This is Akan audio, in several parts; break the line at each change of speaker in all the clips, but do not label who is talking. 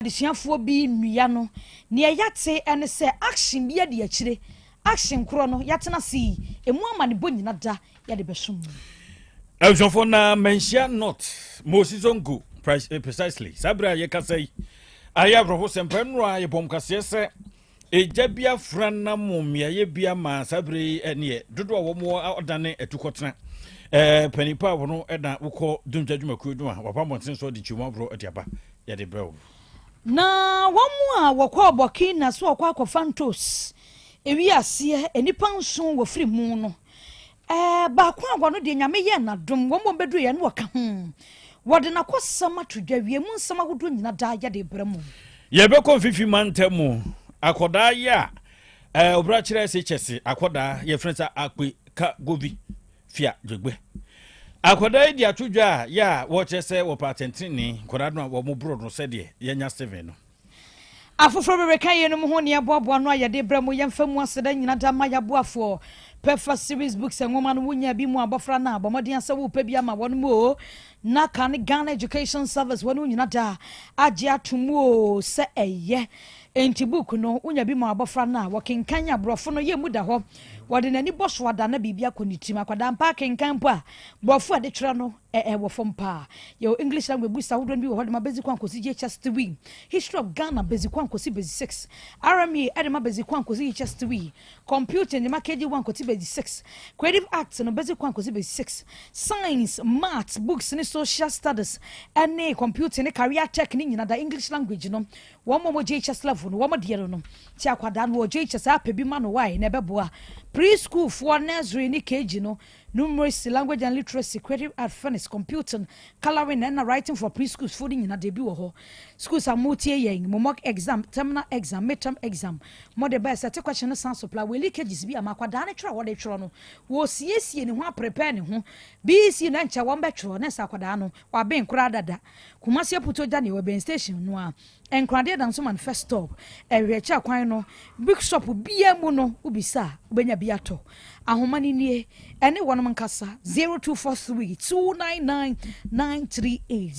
Adesuafoɔ bi nnua no, nea yɛate ne sɛ action bi adi akyire. Action korɔ no, yɛatena ase yi, ɛmu amanebɔ nyina da yɛde bɛsom mu.
Abusuafoɔ, na Manhyia North, Mosi Zongo precisely, saa berɛ a yɛkasa yi, ayɛ aborɔfo sɛ mpɛ nnora yɛbɔm kaseɛ sɛ ɛgya bi afra nam mmeaeɛ bi ama saa berɛ yi ɛneɛ dodoɔ a wɔn ɔdane atukɔtena panipa a wɔno ɛna wokɔ dumgya dwumakuo no a wapa mmɔnten so de nkyɛmu aborɔ de aba yɛde brɛ wo.
Na wɔn a wɔkɔɔ Burkina so wɔkɔ akɔfa ntos ewi aseɛ, nnipa 7 wɔfiri mu no, baako a wɔno deɛ Nyame yɛ n'adom wɔn wɔn bɛduru yɛn no wɔka ho, wɔde n'akɔsɛm ato dwa wie mu nsɛm ahodoɔ nyina daa yɛde brɛ mu.
Yɛbɛkɔ mfifi mantam mu, akɔdaa yi a ɔbra kyerɛ sɛ kyɛse akɔdaa yɛfrɛ sɛ Akpe Ka Govi Fia Dwegbe. Akɔdaa yi de ato dwa a yɛ a wɔkyerɛ sɛ wɔpɛ atɛntenene nkɔdaa no a wɔn boro no sɛdeɛ yɛnya Steven no.
Afoforɔ bɛbɛka yɛnom ho ne ɛboaboa no a yɛde brɛ mu. Yɛmfa mu aseda nyina da ma yɛaboafoɔ Perfect Series Books. Nwoma no wonya bi mu abɔfra no a, bɔ mmɔden sɛ wopɛ bi ama wɔn mu o, na ka ne Ghana Education Service wɔn nyina da agye ato mu o sɛ ɛyɛ. Enti book no wonya bi ma abɔfra no a, wɔkenkan aborɔfo no yɛ mu da hɔ, wɔde n'ani bɔ so ada na biribi akɔ ne tirim. Akwadaa mpa akenkan mpo a, borɔfo a de twerɛ no ɛwɔ fam paa. Yɛwɔ English language books ahodoɔ no bi wɔ hɔ de ma basic 1 kɔsi JHS 3, History of Ghana basic 1 kɔsi basic 6, RME ɛde ma basic 1 kɔsi JHS 3, computing de ma KG 1 kɔsi basic 6, creative arts no basic 1 kɔsi basic 6, science, maths books ne social studies ɛne computing ne career tech ne nyina da. English language no, wɔn mo JHS level no, wɔn deɛ no ti akwadaa no wɔ JHS apɛ bi ma no wae na ɛbɛboa. Preschool foɔ, nursery ne KG no, numeracy, language and literacy, creative art, phonics, computing, colouring ɛna writing for preschools foɔ no nyina de bi wɔ hɔ. Schools a motie yɛn, mo mock exam, terminal exam, midterm exam, mo de bɛyɛ sɛ te question no san supply wɔ leakages bi ama akwadaa no twerɛ a wɔde twerɛ no, wɔsiesie ne ho aprepare ne ho. BECE na nkyɛ wɔn bɛtwerɛ ne sɛ akwadaa no waben koraa dada. Kumasi Aputo gya ne wɔ bɛn station no a Nkradeɛ da nso man first stop ɛhwɛ kwan no, big shop bia mu no wobisa a, wobɛnya bi atɔ. Ahoma no nie, ɛne wɔnom nkasa: 0243 299 938,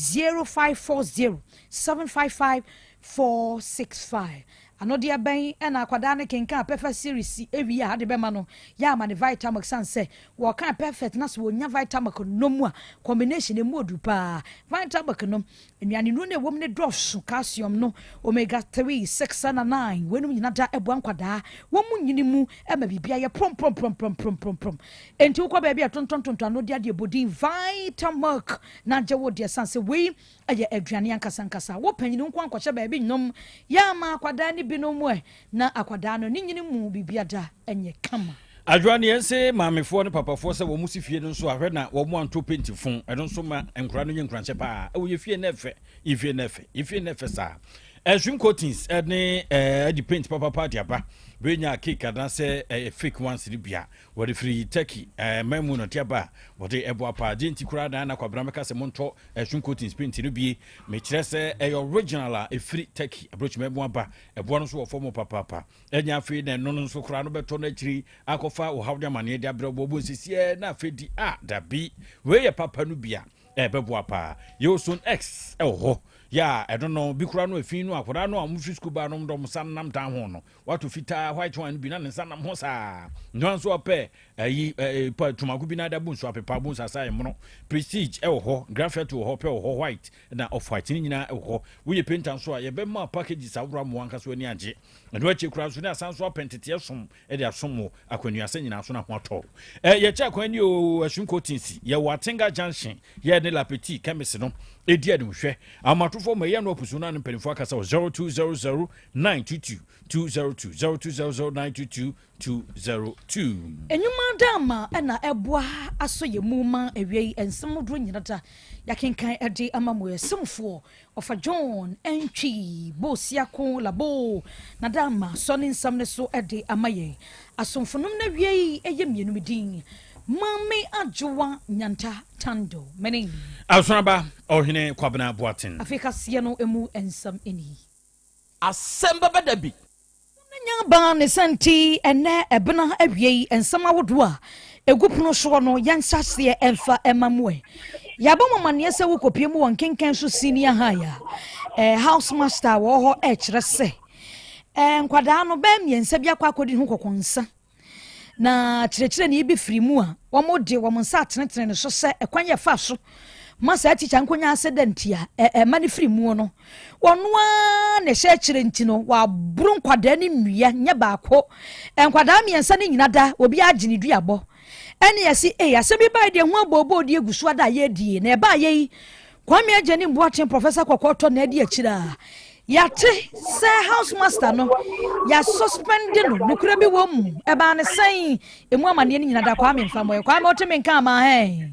0540 755 465. Ano deɛ bɛn ɛna akwadaa ne kenkan Perfect Series ewie a, ade bɛma no yɛ ama ne Vitamilk, san sɛ wɔka Perfect na sɛ wɔnya Vitamilk no mu a, combination emu odu paa. Vitamilk no, nnuane nnuro no ɛwɔ mu ne dɔɔso, calcium no, omega 3, 6 ɛna 9, wɔnum nyina da ɛboa nkwadaa wɔn mu nyini mu ɛma biribi ayɛ prɔmprɔmprɔmprɔmprɔmprɔm. Enti wokɔ baabi a tontɔntontɔn ano de adeɛ bodin Vitamilk na agye wo deɛ, san sɛ wei ɛyɛ aduane ankasa ankasa. Wo panyin nko ankɔhyɛ baabi nnwom yɛ ama akwadaa ne binom mu ɛ na akwadaa no ne nyini mu biribi ada ɛnyɛ kama.
Adwoa ne yɛn se maamefoɔ ne papafoɔ sɛ wɔn mo si fie no nso ahwɛ na wɔn mo anto paint fon, ɛno nso ma nkora no nyɛ nkuranhyɛ paa. Ɛwɔ yɛ fie na ɛfɛ, yɛ fie na ɛfɛ, yɛ fie na ɛfɛ saa. Ɛswim Coatings ɛne ɛde paint papapa de aba bɛnya cake anaasɛ ɛyɛ fake ones no bia wɔde firi Turkey man mu na ɔde aba a wɔde ɛboa paa gye. Nti koraa na Kwabena mɛka sɛ montɔ Ɛswim Coatings paint no bie. Mekyerɛ sɛ ɛyɛ original a ɛfiri Turkey aburokyima mu aba. Ɛboa no nso wɔ fam papaapa. Ɛnyɛ afei na ɛno no nso koraa no bɛtɔ no akyiri akɔfa ɔhaw ne amanneɛ de abrɛ wɔbɔ nsisiɛ na afei di a dabi. Wei yɛ papa no bi a ɛbɛboa paa. Yɛwɔ Stone X ɛwɔ hɔ yɛ a ɛno no bi koraa no efi no akwadaa no a wɔn fi sukuu baa no dɔm nsa nam dan ho no wato fitaa white one bi na ne nsa nam ho saa nua nso ɔpɛ ɛyi ɛɛ pa tumako bi na ada bu nso apepa bu nsa asa ɛmono. Prestige ɛwɔ hɔ, graphite wɔ hɔ, pɛ wɔ hɔ, white na off white ne nyinaa ɛwɔ hɔ. Woyɛ painter nso a, yɛbɛma packages ahodoɔ amoa ankasa ani agye. Ɛno akyi koraa nso ne asan so apɛnteteɛ som ɛde asom wɔ akwannuasɛ nyinaa so na ho atɔ ɛ. Yɛkyɛ akwan ni o. Asum Coatings, yɛwɔ Atenga Junction, yɛ ne Lapeti Chemist no ɛdi animhwɛ. Ahomatorofoɔ ma ɛyɛ no apusu no ne mpanimfoɔ akasa wɔ 0200 922 202, 0200 922 202.
Enwuma da ama ɛna ɛboa asɔ yɛ mu ma awia yi nsɛm dodoɔ nyina da yɛakenkan ɛde ama mo. Yɛsɛmfoɔ ɔfa John Ɛntwi Bosiako Labo na da ama sɔ ne nsɛm ne so ɛde ama yɛn. Asomfonom no awia yi ɛyɛ mmienu, mi din Maame Adwowa Nyanta Tando mene.
Asonaba Ɔhene Kwabena Boaten.
Afei kaseɛ no emu nsɛm ɛni.
Asɛm bɛbɛ da bi.
Nya baa ne sɛnti ɛnɛ ɛbena awie yi nsɛm ahodoɔ a egu pono soɔ no, yɛnhyɛ aseɛ ɛmfa ɛma mu ɛ. Yɛabɔ mo amanneɛ sɛ wokɔpie mu wɔ Nkenkan so Senior High a Eh, house master a wɔwɔ hɔ ɛrekyerɛ sɛ eh, nkwadaa no bɛyɛ mmiɛnsa bi akɔ akɔdi ho kɔkɔnsa na kyerɛkyerɛni bi firi mu a wɔde wɔn nsa atenetene ne so sɛ ɛkwan yɛ fa so ma saa tikya nkonya ase dɛ nti a ɛma no firi mu no wɔn ara na ɛhyɛ akyire nti no wɔaboro nkwadaa no nnua nyɛ baako nkwadaa mmiɛnsa no nyina da obi agye ne duabɔ ɛne ɛsi ee asɛm bi bae deɛ ho abooboo deɛ egu so ada a yɛredie na ɛbaa yɛ yi Kwame Agyenim Boateng Professor Kɔkɔɔ tɔ na adi akyire a yɛate sɛ house master no yɛasuspɛnde no nokorɛ bi wɔ mu ɛbaa ne sɛn ɛmu amanneɛ no nyina da Kwame mfa mmɔyɛ Kwame wote me nka ama hɛn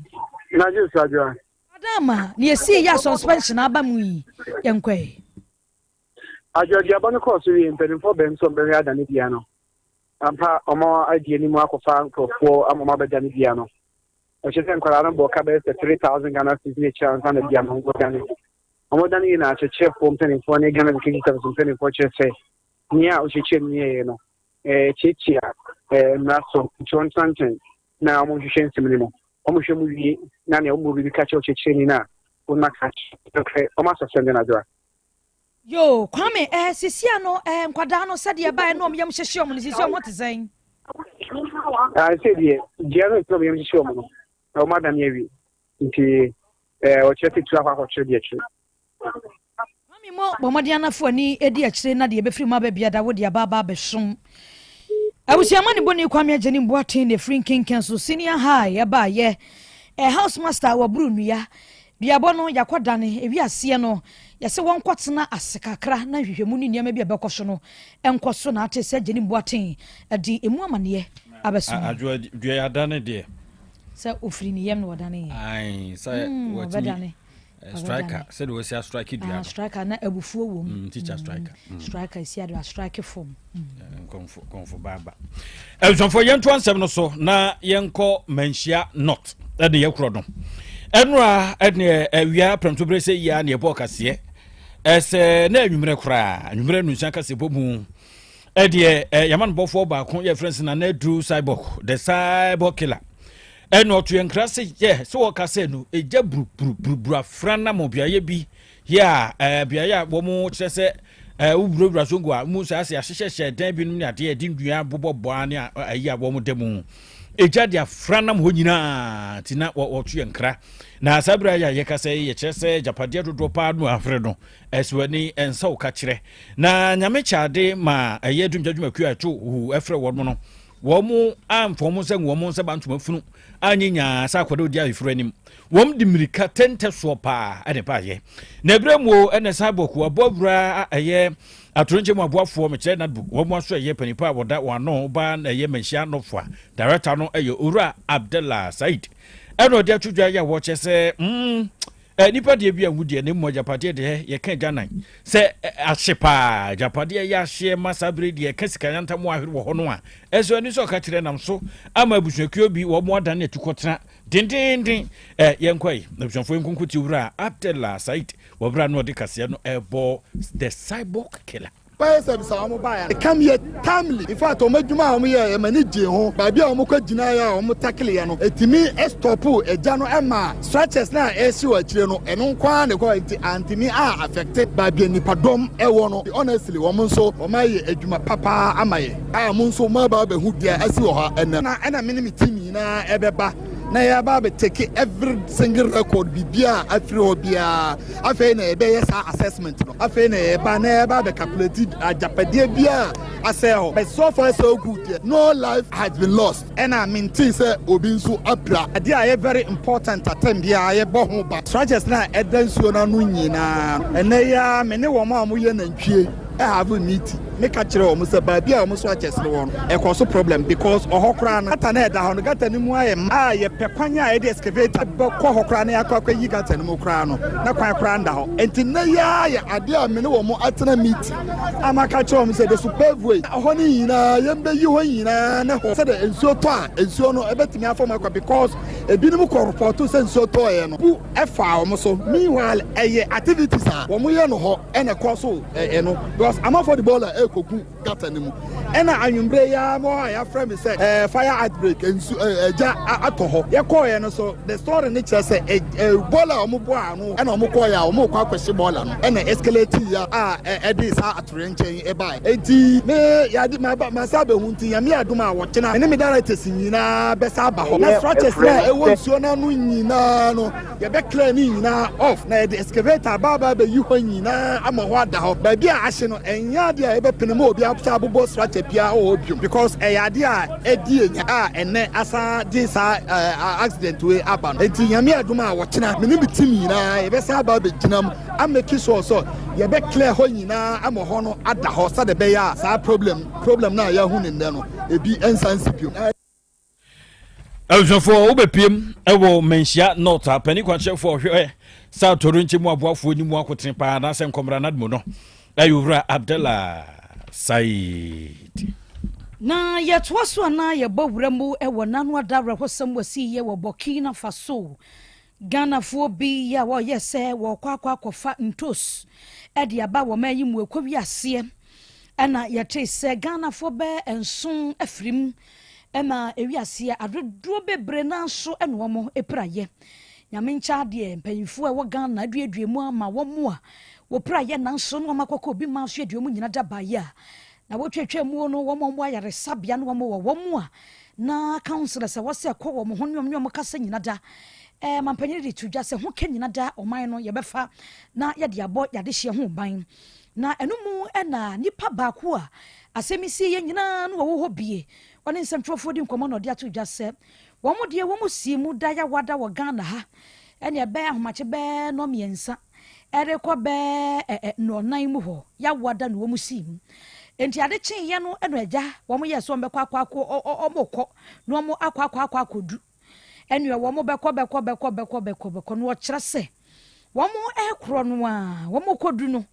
Nagye Sadwa.
Adama ne yɛsii yɛ a suspension aba mu yi yɛnkɔe.
Adwoaduaba no kɔɔ so wie mpanimfoɔ bɛn nso ɔmbɛhwɛ adane dua no. Ampa ɔmo adi anim akɔfa nkurɔfoɔ ama ɔmo abɛdane dua no. Ɔkyerɛ sɛ nkwadaa no bɔɔ ka bɛyɛ sɛ 3000 Ghana cedis ne akyire ansa na dua no wɔdane. Wɔdane yie na akyerɛkyerɛfoɔ mpanimfoɔ ne Ghana Education Service mpanimfoɔ kyerɛ sɛ nea ɔkyerɛkyerɛ no yɛeɛ no ɛtiatia mmara so nti wɔntena nkyɛn na wɔnhwehwɛ nsɛm no mu. Wɔhwɛ mu wie na nea wɔn biribi ka kyerɛ ɔkyerɛkyerɛni no a wɔn aka nokorɛ wɔn asɔ sɛm de no adwoa.
Yoo Kwame eh sisia no eh nkwadaa no sɛdeɛ ɛbaeɛ na wɔn yam hyehye wɔn no sisi wɔn ho te sɛn?
Ah sɛ deɛ dua no nti na wɔn yam hyehye wɔn no na wɔn adane awie nti eh ɔkyerɛ sɛ tu akɔ akɔkyerɛ deɛ kyerɛ.
Kwame mo bɔ mmɔden anafo ani di akyire na deɛ ɛbɛfiri mu aba biada wo de aba aba abɛsom. Abusua amanebɔni Kwame Agyenim Boateng na ɛfiri Nkenken so Senior High ɛbaayɛ. Eh, house master waburu nnua. Duabɔ no yɛakɔ dane, ewi aseɛ no yɛse wɔnkɔtena ase kakra na nhwehwɛmu ne nneɛma bi a ɛbɛkɔ so no nkɔ so na ate sɛ Agyenim Boateng de emu amaneɛ abɛsom.
Adwoa dua yɛ adane deɛ.
Sɛ ofiri ne yam na ɔdane yɛ.
Ae, sɛ watumi. Striker sɛdeɛ wɔasi astrike dua no.
Striker na abufuo wɔ mu.
Teacher striker.
Striker si ade astrike fam.
Nkɔmfo nkɔmfo baaba. Abusuafoɔ yɛnto ansɛm no so na yɛnkɔ Manhyia North ɛne yɛ korɔ no. Ɛnora ɛne awia prɛmtoberɛ sɛ yia ne ɛbɔɔ kaseɛ. Ɛsɛ na anwummerɛ koraa anwummerɛ nunsia kaseɛ bɔ mu. Ɛdeɛ yɛama no bɔfoɔ baako yɛ frɛ no sɛ Nana Aduru Cyborg the Cyborg Killer. Ɛna ɔto yɛn nkra sɛ yɛ sɛ wɔka sɛ no egya buruburuburuburu afra nam beaeɛ bi yɛ a ɛɛ beaeɛ a wɔn kyerɛ sɛ ɛɛ wowurawura zongo a mu sɛ ase ahyehyɛhyɛ dan binom ne adeɛ ɛde nnua bobɔ ne ayi a wɔn da mu egya de afra nam hɔ nyinaa ti na wɔto yɛn nkra na saa bere a yɛka sɛ yɛkyerɛ sɛ agyapadeɛ dodoɔ paa no ahwere no ɛso ani ɛnsa wo ka kyerɛ na nyame kyade ma ɛyɛ dumgya dwumakuo a ɛto hu ɛfrɛ wɔn no Wɔn amfa wɔn nsa ngu wɔn nsa bantoma funu anyɛ nyaa sɛ akwadaa odi ayeforo anim. Wɔn de mmirika tɛntɛ soɔ paa ɛna ɛbaayɛ. Na ɛberɛ mu o ɛna cyborg aboa wura a ɛyɛ atorenkyɛ mu aboafoɔ mekyerɛ nadbu wɔn aso ɛyɛ panipa a wɔda wɔn ano ba na ɛyɛ manhyia nɔfoa director no ɛyɛ owura Abdallah Said ɛna ɔde ato dwa yɛ a wɔkyɛ sɛ mm Nnipa deɛ bi a nwu deɛ na mmom agyapadeɛ deɛ yɛka agyanan sɛ ahye paa agyapadeɛ yɛ ahyeɛ ma saa bere deɛ ɛka sika yantam ahwere wɔ hɔ no a ɛsɛ ani sɛ ɔka kyerɛ nam so ama abusuakuo bi wɔn adane atukɔtena dendenden ɛ yɛnkɔ yi abusuafoɔ nkonko ti wura Abdallah Said wɔ berɛ a na ɔde kaseɛ no ɛbɔ the cyborg killer.
Fire service a wɔn baeɛ no come here timely in fact wɔn adwuma a wɔn yɛɛ m'ani gyee ho baabi a wɔn kɔ gyinaeɛ a wɔn tackle yɛ no ɛtumi stop egya no ɛma structures no a ɛrehye wɔ akyire no ɛno nko ara na ɛkɔ nti antumi a affect baabi a nipadɔm ɛwɔ no honestly wɔn nso wɔn ayɛ adwuma papa ama yɛ a mo nso mo aba abɛhu deɛ asi wɔ ha ɛnɛ na ɛna me ne me team nyinaa ɛbɛba na yɛaba abɛ take every single record biribiara afiri hɔ biara Afei na yɛbɛyɛ saa assessment no. Afei na yɛba na yɛba abɛ calculate agyapadeɛ biara a asɛe hɔ. But so far so good deɛ, no life has been lost. Ɛna mentee sɛ obi nso apira. Adeɛ a ɛyɛ very important a time biara yɛbɔ ho ban. Structures no a ɛda nsuo no ano nyinaa no, ɛnnɛ yi ara me ne wɔn a wɔyɛ nantwie have meeting. Me ka kyerɛ wɔn sɛ baabi a wɔn structures no wɔ no, ɛkɔ so problem because ɔhɔ koraa no, gutter no a ɛda hɔ no, gutter no mu ayɛ ma a yɛpɛ kwan a yɛde excavator bɛkɔ hɔ koraa na yɛakɔ akɔyi gutter no mu koraa no, na kwan koraa nda hɔ. Enti nnɛ yi ara yɛ adeɛ a me ne wɔn atena meeting a maka akyerɛ wɔn sɛ the superb way ɛhɔ no nyinaa yɛmbɛyi hɔ nyinaa ne hɔ sɛdeɛ nsuo tɔ a nsuo no ɛbɛtumi afa mu akɔ because ebinom kɔ report sɛ nsuo tɔɔeɛ no bu ɛfaa wɔn so meanwhile ɛyɛ activities a wɔn yɛ no hɔ ɛna ɛkɔ so ɛno because amanfoɔ de bɔɔla ɛrekɔgu. gutter no mu. Ɛna anwummerɛ yi ara mɔ a yɛafrɛ me sɛ ɛɛ fire outbreak nsu ɛɛ gya atɔ hɔ. Yɛkɔɔeɛ no so the story no kyerɛ sɛ ɛ bɔɔla a wɔn bɔ ano ɛna wɔn kɔɔeɛ a wɔn rekɔ akɔhye bɔɔla no ɛna escalate yɛ a ɛde saa atoyerɛnkyɛm yi baeɛ. Enti me yɛade maba masa abɛhu nti Nyame adom a wɔkyena me ne me directors nyinaa bɛsa aba hɔ na structures no a ɛwɔ nsuo no ano nyinaa no Yɛbɛ clear ne nyinaa off na yɛde excavator aba aba abɛyi hɔ nyinaa ama hɔ ada hɔ. Baabi a ahye no ɛnyɛ adeɛ a yɛbɛpene ma obi asan abobɔ structure biara wɔ hɔ biom because ɛyɛ adeɛ a ɛdi enya a ɛnɛ asan de saa accident wei aba no. Enti Nyame adom a ɔkyena me ne me team nyinaa yɛbɛsan aba abɛgyina mu a make sure sɛ yɛbɛ clear hɔ nyinaa ama hɔ no ada hɔ sɛdeɛ ɛbɛyɛ a saa problem problem no a yɛahu no nnɛ no ebi nsan nsi biom.
Abusuafoɔ wobɛpiem wɔ Manhyia North a panin kwankyerɛfoɔ ɔhwɛ sɛ atɔre mu aboafoɔ ni mu akotene paa anaasɛ nkɔmmra no mu no ɛyɛ owura Abdallah Said.
Na yɛtoa so anaa yɛbɔ wura mu wɔ n'ano ada awerɛhosɛm wɔsi yɛ wɔ Burkina Faso. Ghanafoɔ bi yɛ a wɔyɛ sɛ wɔkɔ akɔ akɔfa ntos de aba wɔ man yi mu ɛkɔ wiaseɛ ɛna yɛte sɛ Ghanafoɔ bɛɛ nson afirim Ɛma ewiase adodoɔ bebree no ara nso na wɔn piraeɛ. Nyame nkyɛ adeɛ, mpanyinfoɔ a ɛwɔ Ghana aduadua mu ama wɔn a wɔpiraeɛ nanso na wɔn akɔkɔ obi man so yɛde wɔn nyina da baeɛ a na wɔtwatwa mu no wɔn a wɔwɔ ayaresabea no wɔn wɔ wɔn a na councillors a wɔsɛ ɛkɔ wɔn ho ne wɔn ne wɔn kasa nyina da ɛɛ mampanyin de to dwa sɛ ho ka nyina da ɔman no yɛbɛfa na yɛde abɔ yɛadehyeɛ ho ban Na ɛno mu na nipa baako a asɛm yi siiɛ nyinaa no wɔwɔ hɔ bie. Ɔne nsɛmtwerɛfoɔ di nkɔmmɔ na ɔde ato dwa sɛ wɔn deɛ wɔn sii mu da Yawada wɔ Ghana ha ɛne ɛbɛyɛ ahomakye bɛɛ nnɔmmiɛnsa ɛrekɔ bɛɛ ɛ nnɔnan mu hɔ Yawada na wɔn sii mu. Enti ade kyeeɛ no ɛna agya wɔn yɛɛ sɛ wɔn bɛkɔ akɔ akɔ wɔn kɔ na wɔn akɔ akɔ akɔ akɔdu Ɛnneɛ wɔn bɛkɔ bɛkɔ bɛkɔ bɛkɔ bɛkɔ bɛkɔ no ɔkyerɛ sɛ wɔn rekorɔ no a wɔn rekɔdu no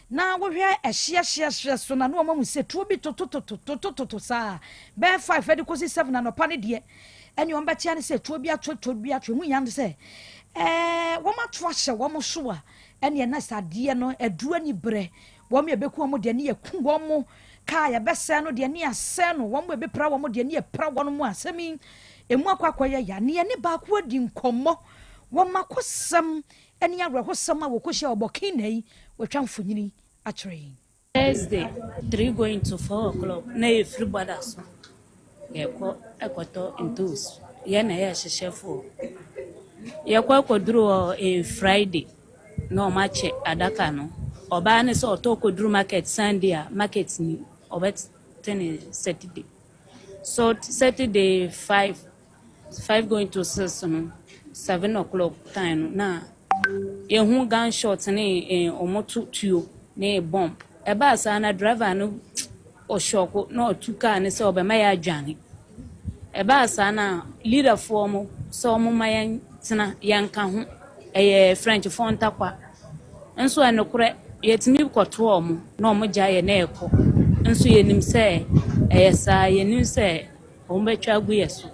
na wohwɛ ɛhyeɛ hyeɛ hyeɛ so na na wɔn ahu sɛ tuo bi totototo totototo saa bɛyɛ five ɛde kɔsi seven anɔpa no deɛ ɛnneɛ wɔn bɛtea ne sɛ tuo bi ato tuo bi ato ehu yan sɛ ɛɛ wɔn ato ahyɛ wɔn so a ɛnneɛ na sɛ adeɛ no aduru ani berɛ wɔn yɛ bɛku wɔn deɛ ne yɛ ku wɔn Kaa a yɛbɛsɛe no deɛ ne yɛasɛe no, wɔn a ɛbɛpira wɔn deɛ ne yɛpira wɔn mu asɛm yi emu akɔ akɔyɛ ya. Ne yɛne baako adi nkɔmmɔ wɔ makosɛm ne awerɛhosɛm a wɔkɔhyia wɔ Burkina yi, wɔatwa mfonini akyerɛ yɛn.
Thursday 3 going to 4 o'clock na yɛfiri border so yɛkɔ ɛkɔtɔ ntoos yɛn na yɛ hyehyɛfoɔ yɛkɔ ɛkɔduru hɔ eh, Friday na ɔmo akyɛ adaka no. Ɔbaa no sɛ ɔtɔ kɔduru market Sunday a, market ni ɔbɛte ne Saturday. So Saturday 5 going to 6 no, 7 o'clock time no na yɛhu gunshot ne eh, ɔmo to tuo ne bomb. Ɛbaa saa na driver no ɔhyɔko na ɔtu kaa no sɛ ɔbɛma yɛ adwane. Ɛbaa saa na leaderfoɔ mo sɛ ɔmo ma yɛn tena yɛnka ho ɛyɛ Frenchfoɔ ntakwa. Nso ɛnokorɛ yɛtumi kɔto ɔmo na ɔmo gya yɛ na yɛkɔ. Nso yɛnim sɛ ɛyɛ saa yɛnim sɛ ɔmo bɛtwa agu yɛ so.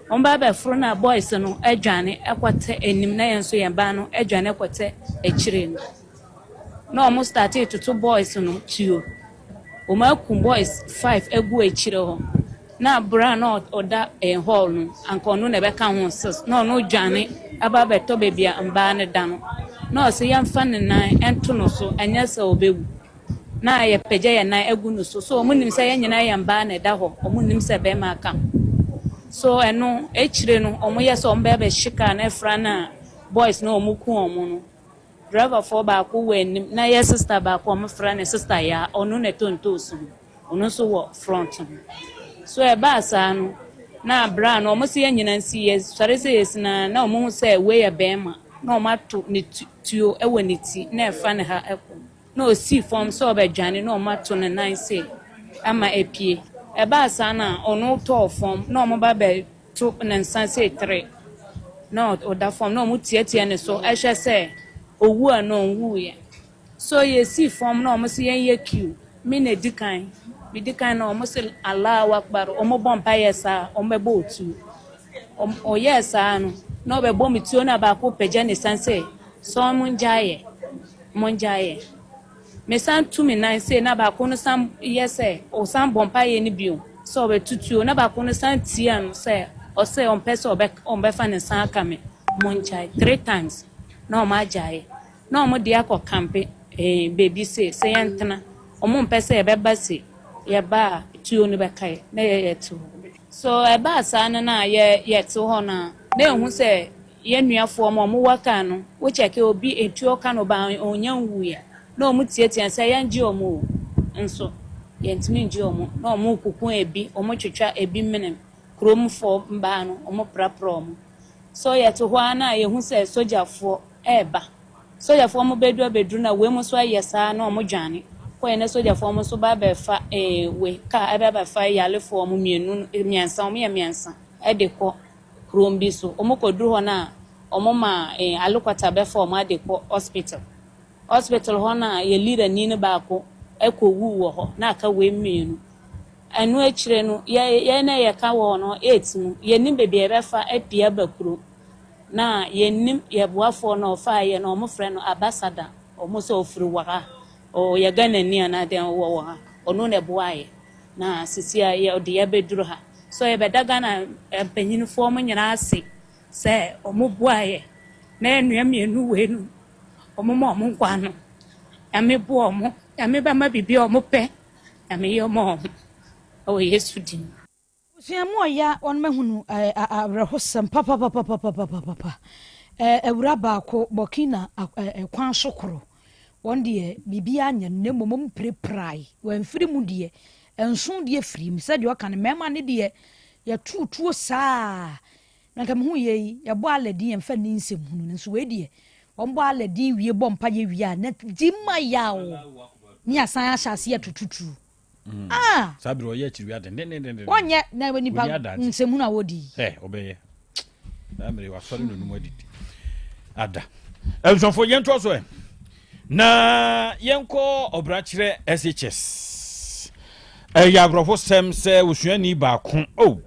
Ɔmo ba bɛforo na boys no adwane ɛkɔtɛ anim na yɛn nso yɛn ba no adwane ɛkɔtɛ akyire no. Na ɔmo startee toto boys no tuo. Ɔmo akum boys 5 agu akyire hɔ. Na bra na ɔda ɛyɛ hall no, anka ɔno na ɛbɛka ho 6. Na ɔno dwane aba abɛtɔ baabi a mbaa no da no. Na ɔse yɛmfa ne nan nto no so, ɛnyɛ sɛ ɔbɛwu. Na yɛpagya yɛn nan agu no so. So ɔmo nim sɛ yɛn nyinaa yɛ mbaa na ɛda hɔ. Ɔmo nim sɛ bɛrima aka ho. So ɛno akyire no, ɔmo yɛ sɛ ɔmo bɛyɛ bɛhye kaa no afira na boys no ɔmo ku ɔmo no. Driverfoɔ baako wɔ anim na yɛ sister baako a wɔfrɛ no sister Yaa, ɔno na ɛtɔ ntoosi no, ɔno nso wɔ front no. So ɛbaa saa no, na bra no wɔn sɛ yɛn nyinaa nsi yɛsɔre sɛ yɛsi na na wɔn hu sɛ wei yɛ bɛrima na wɔn ato ne tuo wɔ ne ti na ɛfa ne ha ɛkɔ na ɔsii fam sɛ ɔbɛdwane na wɔn ato ne nan se ama apue. Ɛbaa saa na ɔno tɔɔ fam na wɔn ba bɛ to ne nsa sei tere na ɔda fam na wɔtiatia ne so hwɛ sɛ owu a na ɔnwuiɛ. So yɛsii fam na wɔn se yɛnyɛ queue. Me na edi kan. Medi kan na wɔn se Allahu Akbar. Wɔn bɔ mpaeɛ saa wɔn bɛbɔ otuo. Ɔyɛɛ saa no na ɔbɛbɔ me tuo na baako pagya ne nsa sɛ sɛ wɔn ngyaeɛ. Wɔn ngyaeɛ. Mesan tu me nan sei na baako no san yɛ sɛ ɔsan bɔ mpaeɛ no bio sɛ ɔbɛto tuo na baako no san tia no sɛ ɔsɛ ɔmpɛ sɛ ɔbɛ ɔmbɛfa ne nsa aka me. Mo ngyae three times na ɔmo agyae na ɔmo de akɔ kampe beebi se sɛ yɛntena. Ɔmo mpɛ sɛ yɛbɛba se yɛba a tuo no bɛka yɛ na yɛ yɛte hɔ. So ɛbaa saa no na yɛ yɛte hɔ no a na ehu sɛ yɛn nuafoɔ ma ɔmo wɔ kaa no wokyɛke obi etuo ka no ba ɔnya nwuiɛ na ɔmo tietia sɛ yɛngye ɔmo o, nso yɛntumi ngye ɔmo na ɔmo kuku ebi, ɔmo twitwa ebi menem kuromfoɔ mbaa no, ɔmo prapra ɔmo. So yɛte hɔ ara na yɛhu sɛ sogyafoɔ ɛɛba. Sogyafoɔ mo bɛdu abɛduru na wei mo nso ayɛ saa na ɔmo dwane kɔɛ na sogyafoɔ mo nso ba abɛfa wei kaa ɛbɛ abɛfa yalefoɔ mo mmienu, mmiɛnsa, ɔmo yɛ mmiɛnsa ɛde kɔ kurom bi so. Ɔmo kɔduru hɔ na ɔmo ma alokɔta bɛfa ɔmo ade kɔ hospital. Hospital hɔ na yɛ leader ni no baako ɛkɔ wu wɔ hɔ na aka wei mmienu. Ɛno akyire no yɛ yɛn na yɛka wɔ no eight no, yɛnim beebi a yɛbɛfa apue aba kurom na yɛnim yɛboafoɔ no ɔfaa yɛ no. Ɔmo frɛ no Ambassador. Ɔmo sɛ ɔfiri wɔ ha, ɔyɛ Ghanani anaa deɛ ɔwɔ wɔ ha. Ɔno na ɛboa yɛ na sisi a yɛ ɔde yɛ bɛduru ha. So yɛbɛda Ghana mpanyinfoɔ mo nyinaa ase sɛ ɔmo boa yɛ na yɛn mmienu wei no, ɔmo ma ɔmo nkwa no. Nyame boa ɔmo, Nyame bɛma biribi a ɔmo pɛ, Nyame yɛ ɔmo ɔmo ɛwɔ Yesu din.
Abusua mu ɔya wɔn mahunu awerɛhosɛm papapapapapapa. Awura baako Burkina kwan so koro wɔn deɛ biribiara nyɛ no, na mmom ɔmo pirepirae wɔamfiri mu deɛ nson deɛ firi mu sɛdeɛ ɔka no. Mmarima ne deɛ yɛtutuo saa na nka mehu yɛ yi yɛbɔ Aladin, yɛmfa ne nsɛm hunu no nso. Wei deɛ wɔn bɔ Aladin wie, bɔ mpa yɛ wie a na gyi ma yaw ne asan ahyɛ aseɛ tututu. Ah!
Saa bere ɔyɛ akyiri ade.
Wɔnyɛ na nipa
Wɔni adagye.
nsɛm hunu a wɔdi.
Ɛ ɔbɛyɛ saa mmere wasɔre n'onum adidi ada. Abusuafo, yɛntoa so ɛ na yɛnkɔ Ɔbrakyerɛ SHS. Ɛyɛ aborɔfo sɛm sɛ osuani baako o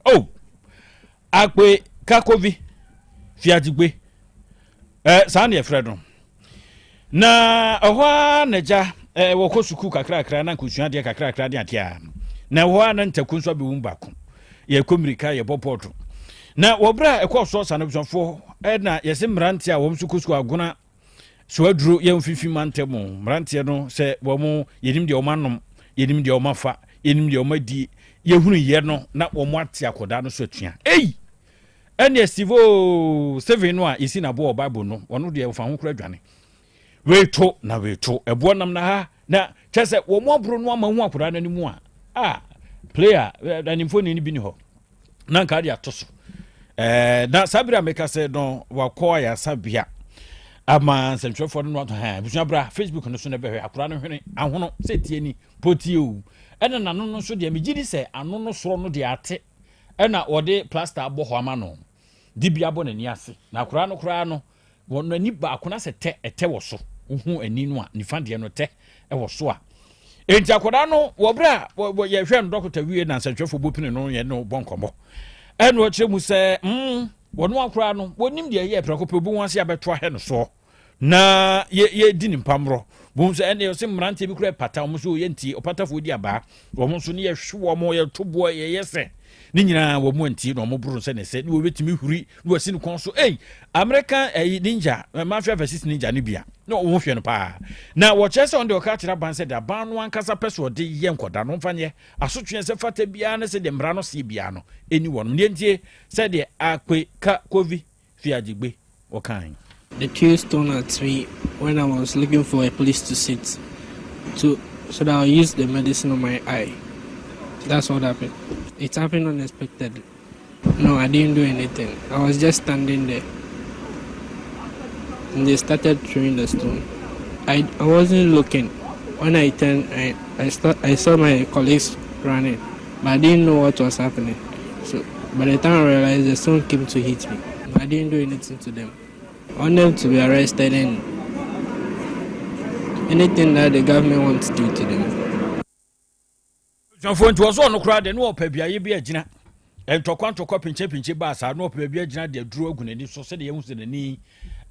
o Akpe Kakovi Fiadigbe ɛ saa ne yɛfrɛ no na ɛhɔ a n'agya ɛ wɔkɔ sukuu kakrakra na nkosua deɛ kakrakra de adeɛ a na ɛhɔ a na ntaku nso abɛwu mu baako. Yɛkɔ mmirika, yɛbɔ bɔɔdo na wɔberɛ a ɛkɔɔ soɔ sa no, abusuafoɔ, ɛna yɛsɛ mmeranteɛ a wɔn nso kɔ sukuu Agona so aduro yɛn mfimfini mantam mu mmeranteɛ no sɛ wɔn yɛnim deɛ wɔn anom, yɛnim deɛ wɔn afa, yɛnim deɛ wɔn adi, yɛhunu yɛ no na wɔn ate akɔdaa no so atua. Ei, ɛnneɛ Steve o Steven no a yɛsi n'aboɔ wɔ Bible no, ɔno deɛ ɔfa ho kora adwane weeto na weeto ɛboɔ nam na ha na kyerɛ sɛ wɔn aboro no ama hu akwadaa no anim a player animfoni no bi ni hɔ na nka de ato so na saa bere a meka sɛ no wakɔ ayasabea ama nsɛntwerɛfoɔ no ato ha. Abusua, bra Facebook no so na bɛhwɛ akwadaa no hwene ahono sɛ tie ni potie o. Ɛna n'ano no nso deɛ, megye di sɛ ano no soro no deɛ ate, ɛna wɔde plaster abɔ hɔ ama no de bi abɔ n'ani ase. Na akwadaa no koraa no, wɔn n'ani baako na sɛ tɛ ɛtɛ wɔ so, wohu ani no a nifa deɛ no tɛ ɛwɔ so a. Enti akwadaa no wɔ berɛ a yɛhwɛ no dɔkota wie na nsɛntwerɛfoɔ bɔ pini no yɛ no bɔ nkɔmmɔ, ɛna ɔkyerɛ mu sɛ wɔn akwadaa no wɔnim deɛ ɛyɛ prɛko pɛ obi wɔn ase abɛto ahɛ no soɔ na yɛdi ne mpamorɔ bohu sɛ ɛne ɔsɛ mmeranteɛ bi kura pata wɔn so yɛntie ɔpatafoɔ di abaa wɔn nso ne yɛhwe wɔn, yɛto boɔ, yɛyɛ sɛ ne nyinaa wɔn mu antie na wɔn boro sɛ ne sɛ ne wɔbɛtumi huri na wɔasi ne kɔn so. Ei, American ɛyi ninja, Mafia versus Ninja ne bia na wɔn hwɛ no paa na wɔkyerɛ sɛ wɔn de ɔka kyerɛ aban sɛ de aban no ankasa pɛ so ɔde yɛ nkɔda no mfa nyɛ asotwe sɛ fata biara ne sɛ deɛ mmara no seɛ biara no ɛni wɔn deɛ ntie sɛdeɛ Akpe Ka Kovi Fiagyigbe wɔkan.
They threw stone at me when I was looking for a place to sit, so that I'll use the medicine on my eye. That's what happened. It happened unexpectedly. No, I didn't do anything. I was just standing there. And they started throwing the stone. I wasn't looking. When I turned, I saw my colleagues running, but I didn't know what was happening. So by the time I realized, the stone came to hit me. I didn't do anything to them. I want them to be arrested and anything that the government wants to do to them.
Abusuafoɔ, nti wɔsɔ ɔno koraa deɛ ne wɔpɛ beaeɛ bi agyina ntɔkwa ntɔkwa pinkyɛpinkyɛ baa saa na ɔpɛ baabi agyina de aduro agu n'ani so sɛdeɛ yɛhu sɛ n'ani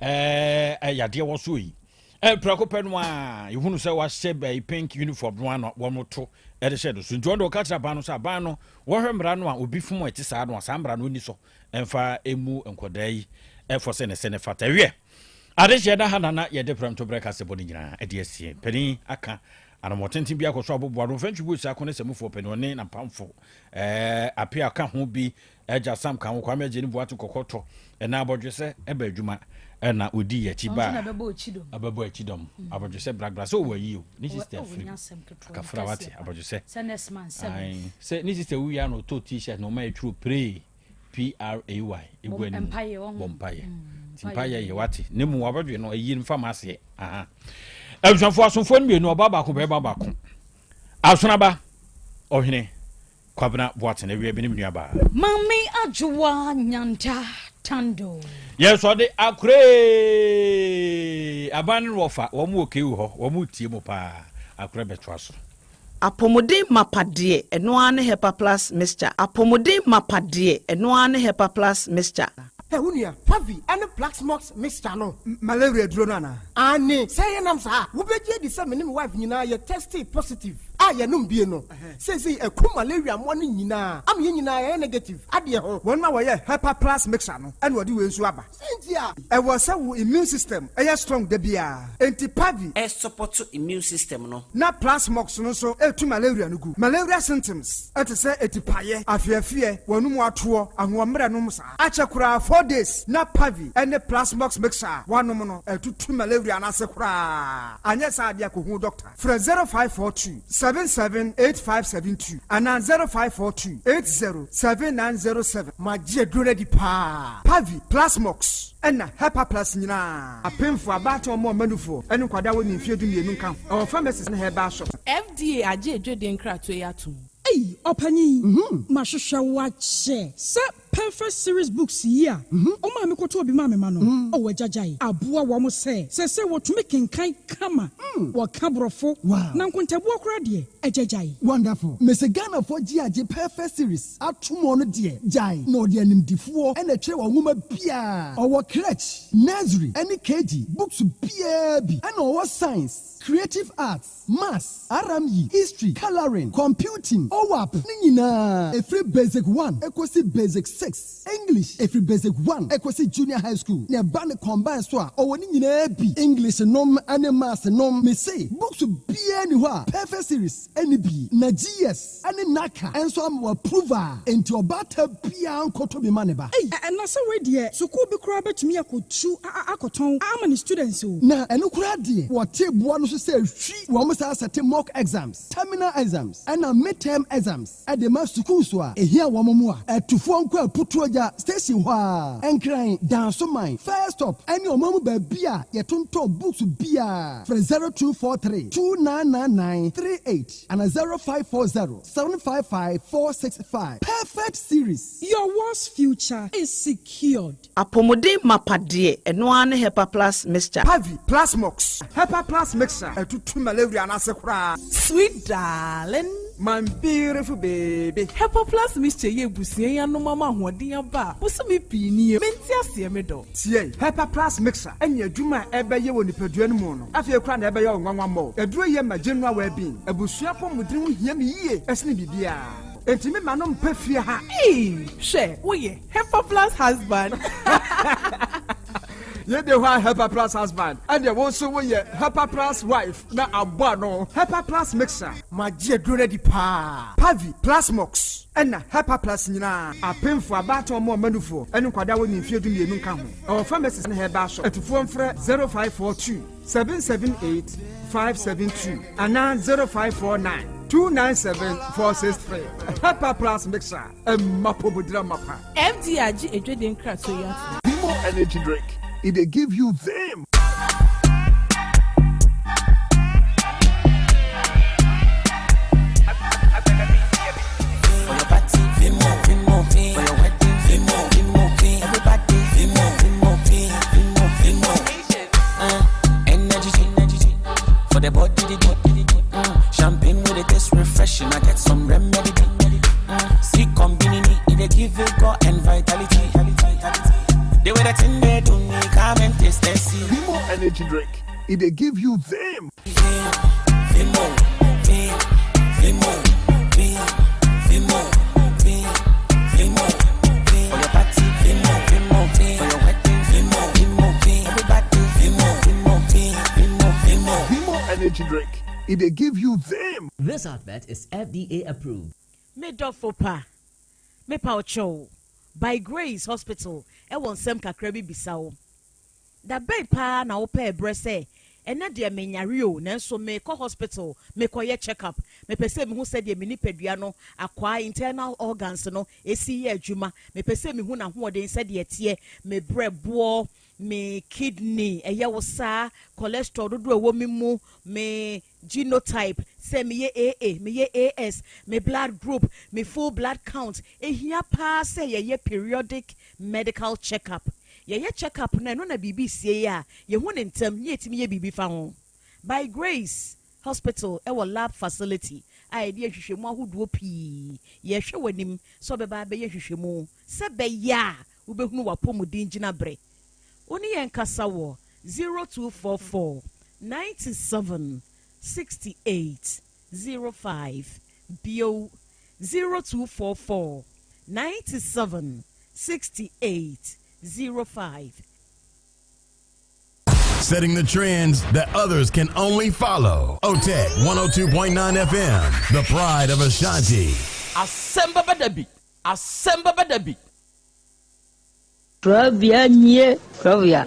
yadeɛ wɔ so yi. Prɛko pɛ no a yɛhunu sɛ wahyɛ bɛyi pink uniform no ano wɔn to ɛde hyɛ no so nti ɔno ɔka kyerɛ aban no sɛ aban no wɔhwɛ mmara no a obi fom a ɛte saa no a saa mmara no ni so ɛmfa emu nkɔdaa yi ɛfɔ sɛ ne sɛ ne fata wiɛ adehyeɛ na ha nana yɛde prɛmto berɛ kasɛbɔ no nyinaa ɛde asie panin aka anamɔtenten bi akɔ so aboboa no mfɛntwi bu ako ne sɛmufoɔ panin ɔne nampamfo ɛɛ apia ka ho bi Agya Sam ka ho, Kwame Agye ne Boate Kɔkɔtɔ ɛna abɔdwesɛ ɛba adwuma ɛna odi yɛ akyi ba abɛbɔ akyi dɔm mm. Abɔdwesɛ bragbra sɛ ɔwɔ ayi o ne sister firi akafra wate abɔdwesɛ sɛ ne sister wuya na ɔtɔ t-shirt na ɔma ɛtwerɛ pray p r a y egu anim bɔ mpaeɛ mm, nti mpaeɛ yɛ wate ne mu abɔdwe no ayi mfa ma aseɛ aha abusuafoɔ asomfoɔ no mmienu ɔbaa baako bɛrima baako asonaba ɔhene Kwabena Boateng awia bi ne me nua baa.
Maame Adwoa Nyanta Tando.
Yɛn nso ɔde akoree aban no wɔfa wɔn wɔ KU hɔ wɔn retie mo paa akorɛ bɛtoa so.
Apɔmuden mapa deɛ, ɛno ara ne Hepa Plus Mixture. Apɔmuden mapa deɛ, ɛno ara ne Hepa Plus Mixture.
Hɛ wo nua, Pavi ne Plaxmox mixture no.
Malaria aduro no anaa?
Aane, sɛ ɛyɛ nam saa a, wobɛgye adi sɛ me ne me wife nyinaa yɛ testee positive a yɛnom bie no. Seesei aku malaria mmoa no nyinaa ama yɛn nyinaa yɛayɛ negative adeɛ ho.
Wɔn a wɔyɛ Hepa Plus mixture no na wɔde wei nso aba.
Sɛ nti a.
Ɛwɔ sɛ wo immune system yɛ strong da biara. Enti Pavi.
Ɛsupɔto immune system no.
Na Plasmox no nso tu malaria no gu. Malaria symptoms te sɛ atipaeɛ, afeafeɛ, w'anum atoɔ, ahoɔmmerɛ nom saa. Akyɛ koraa 4 days na Pavi ne Plasmox mixture a woanom no atutu malaria no ase koraa. Anyɛ saa adeɛ a kɔhu doctor. Frɛ 0542 778572 anaa 0542 807907.
Magye aduro no adi paa.
Pavi, Plasmox, ɛna Hepa Plus nyinaa. Apemfo, abaatan, ɔmo ɔmanufoɔ, ne nkwadaa a wɔnni mfeɛ 12 nka ho. Ɛwɔ pharmacies ne herbal shops.
FDA agye adwadie nkratoɔ yi atom.
Ei, ɔpanyin, mahwehwɛ wo akyɛ sɛ Perfect Series Books yi a ɔmaa mekɔtɔɔ bi maa me ma no, ɔwɔ agyagyae aboa wɔn sɛ seesei wɔtumi kenkan kama, wɔka Borɔfo, na nkontabuo koraa deɛ, agyagyae.
Wonderful. Mese Ghanafoɔ gye agye Perfect Series ato mu ɔno deɛ gyae na ɔde animdifoɔ ɛna ɛtwerɛ wɔ nwoma biaa. Ɔwɔ crèche, nursery ɛne KG books biaa bi ɛna ɔwɔ science, creative arts, maths, RME, history, colouring, computing, OWAP ne nyinaa ɛfiri basic 1 ɛkɔsi basic 6, English ɛfiri basic 1 ɛkɔsi junior high school na ɛba ne combine so a ɔwɔ ne nyinaa bi, English nom ne maths nom. Mese books biaa ni hɔ a Perfect Series ɛne bi na GS ɛne NaCCA ɛnso ama wɔ approve a enti ɔbaata biaa nkɔtɔ bi ma ne ba.
Ei, ɛna sɛ wei deɛ, sukuu bi koraa bɛtumi akɔtu akɔtɔn ama ne students o.
Na ɛno koraa deɛ, wɔte boa no so sɛ hwi wɔn saa sɛte mock exams, terminal exams ɛna midterm exams ɛde ma sukuu so a ehia wɔn mu a ɛtufoɔ nkɔ Aputuogya station hɔ a Nkran Dansoman first stop ɛne ɔman mu baabi a yɛtontɔn books biara. Frɛ 0243 2999 38 ana 0540 755 465. Perfect Series.
Your world's future is secured.
Apɔmuden mapa deɛ, ɛno ara ne Hepa Plus Mixture.
Pavi, Plasmox, Hepa Plus Mixture ɛtutu malaria no ase koraa.
Sweet darling.
My beautiful baby.
Hepa Plus Mixture yɛ ebusua yi anom ama ahoɔden aba a bosome pii nie mente aseɛ me dɔ.
Tie, Hepa Plus Mixture ɛne adwuma a ɛbɛyɛ wɔ nipadua no mu no afei koraa na ɛbɛyɛ wo nwanwa mmɔ. Aduro yɛ ma general well-being. Abusua pɔmuden ho hia me yie ɛsene biribiara. Enti me ma no mpɛ fie ha.
Ee, hwɛ, woyɛ Hepa Plus husband.
Yɛde hɔ a Hepa Plus husband ɛdeɛ wo nso woyɛ Hepa Plus wife na abɔ ano. Hepa Plus Mixture.
Magye aduro no adi paa.
Pavi, Plasmox, ɛna Hepa Plus nyinaa. Apemfo, abaatan, ɔmo ɔmanufoɔ ɛne nkwadaa a wɔnni mfeɛ 12 nka ho. Ɛwɔ pharmacies ne herbal shop. Atufoɔ mfrɛ 0542 778 572 anaa 0549 297 463. Hepa Plus Mixture ɛmma pɔmudira mapa.
FDA agye adwadie nkratoɔ yi atom.
Vimo energy drink. It dey give you vim.
For your party, Vimo, Vimo, for your wedding, Vimo, Vimo, everybody, Vimo, Vimo, Vimo, Vimo. Energy, energy, for the body, the body, champagne with the taste refreshing. I get some remedy. See, combinini, it dey give vigor and vitality. The way that thing they do me, come and taste and see.
Vimo energy drink. It dey give you vim. Vimo energy drink, it dey give you vim.
This advert is FDA approved.
Me dɔfo pa, mepa wo kyɛw, By Grace Hospital wɔ nsɛm kakra bi bisa wo. Da bɛn paa na wopɛɛ berɛ sɛ, ɛnnɛ deɛ menyare o, nanso merekɔ hospital merekɔyɛ check up, mepɛ sɛ mehu sɛdeɛ me nipadua no akwaa, internal organs, no si yɛ adwuma, mepɛ sɛ mehu n'ahoɔden sɛdeɛ ɛteɛ, me berɛboɔ, me kidney, ɛyɛ wo saa, cholesterol dodoɔ a ɛwɔ me mu, me genotype, sɛ meyɛ AA, meyɛ AS, me blood group, me full blood count. Ɛhia paa sɛ yɛyɛ periodic medical check up. Yɛyɛ check up no a, ɛno na biribi sie a, yɛhu no ntɛm na yɛtumi yɛ biribi fa ho. By Grace Hospital wɔ lab facility a yɛde nhwehwɛmu ahodoɔ pii. Yɛrehwɛ w'anim sɛ wobɛba abɛyɛ nhwehwɛmu sɛ ɛbɛyɛ a wobɛhunu w'apɔmuden gyinaberɛ. Wo ne yɛn nkasa wɔ 0244 97 68 05, bio, 0244 97 68 05.
Setting the trends that others can only follow. OTEC 102.9 FM, the pride of Ashanti.
Asɛm bɛba da bi, asɛm bɛba da bi.
Korabea nie, korabea,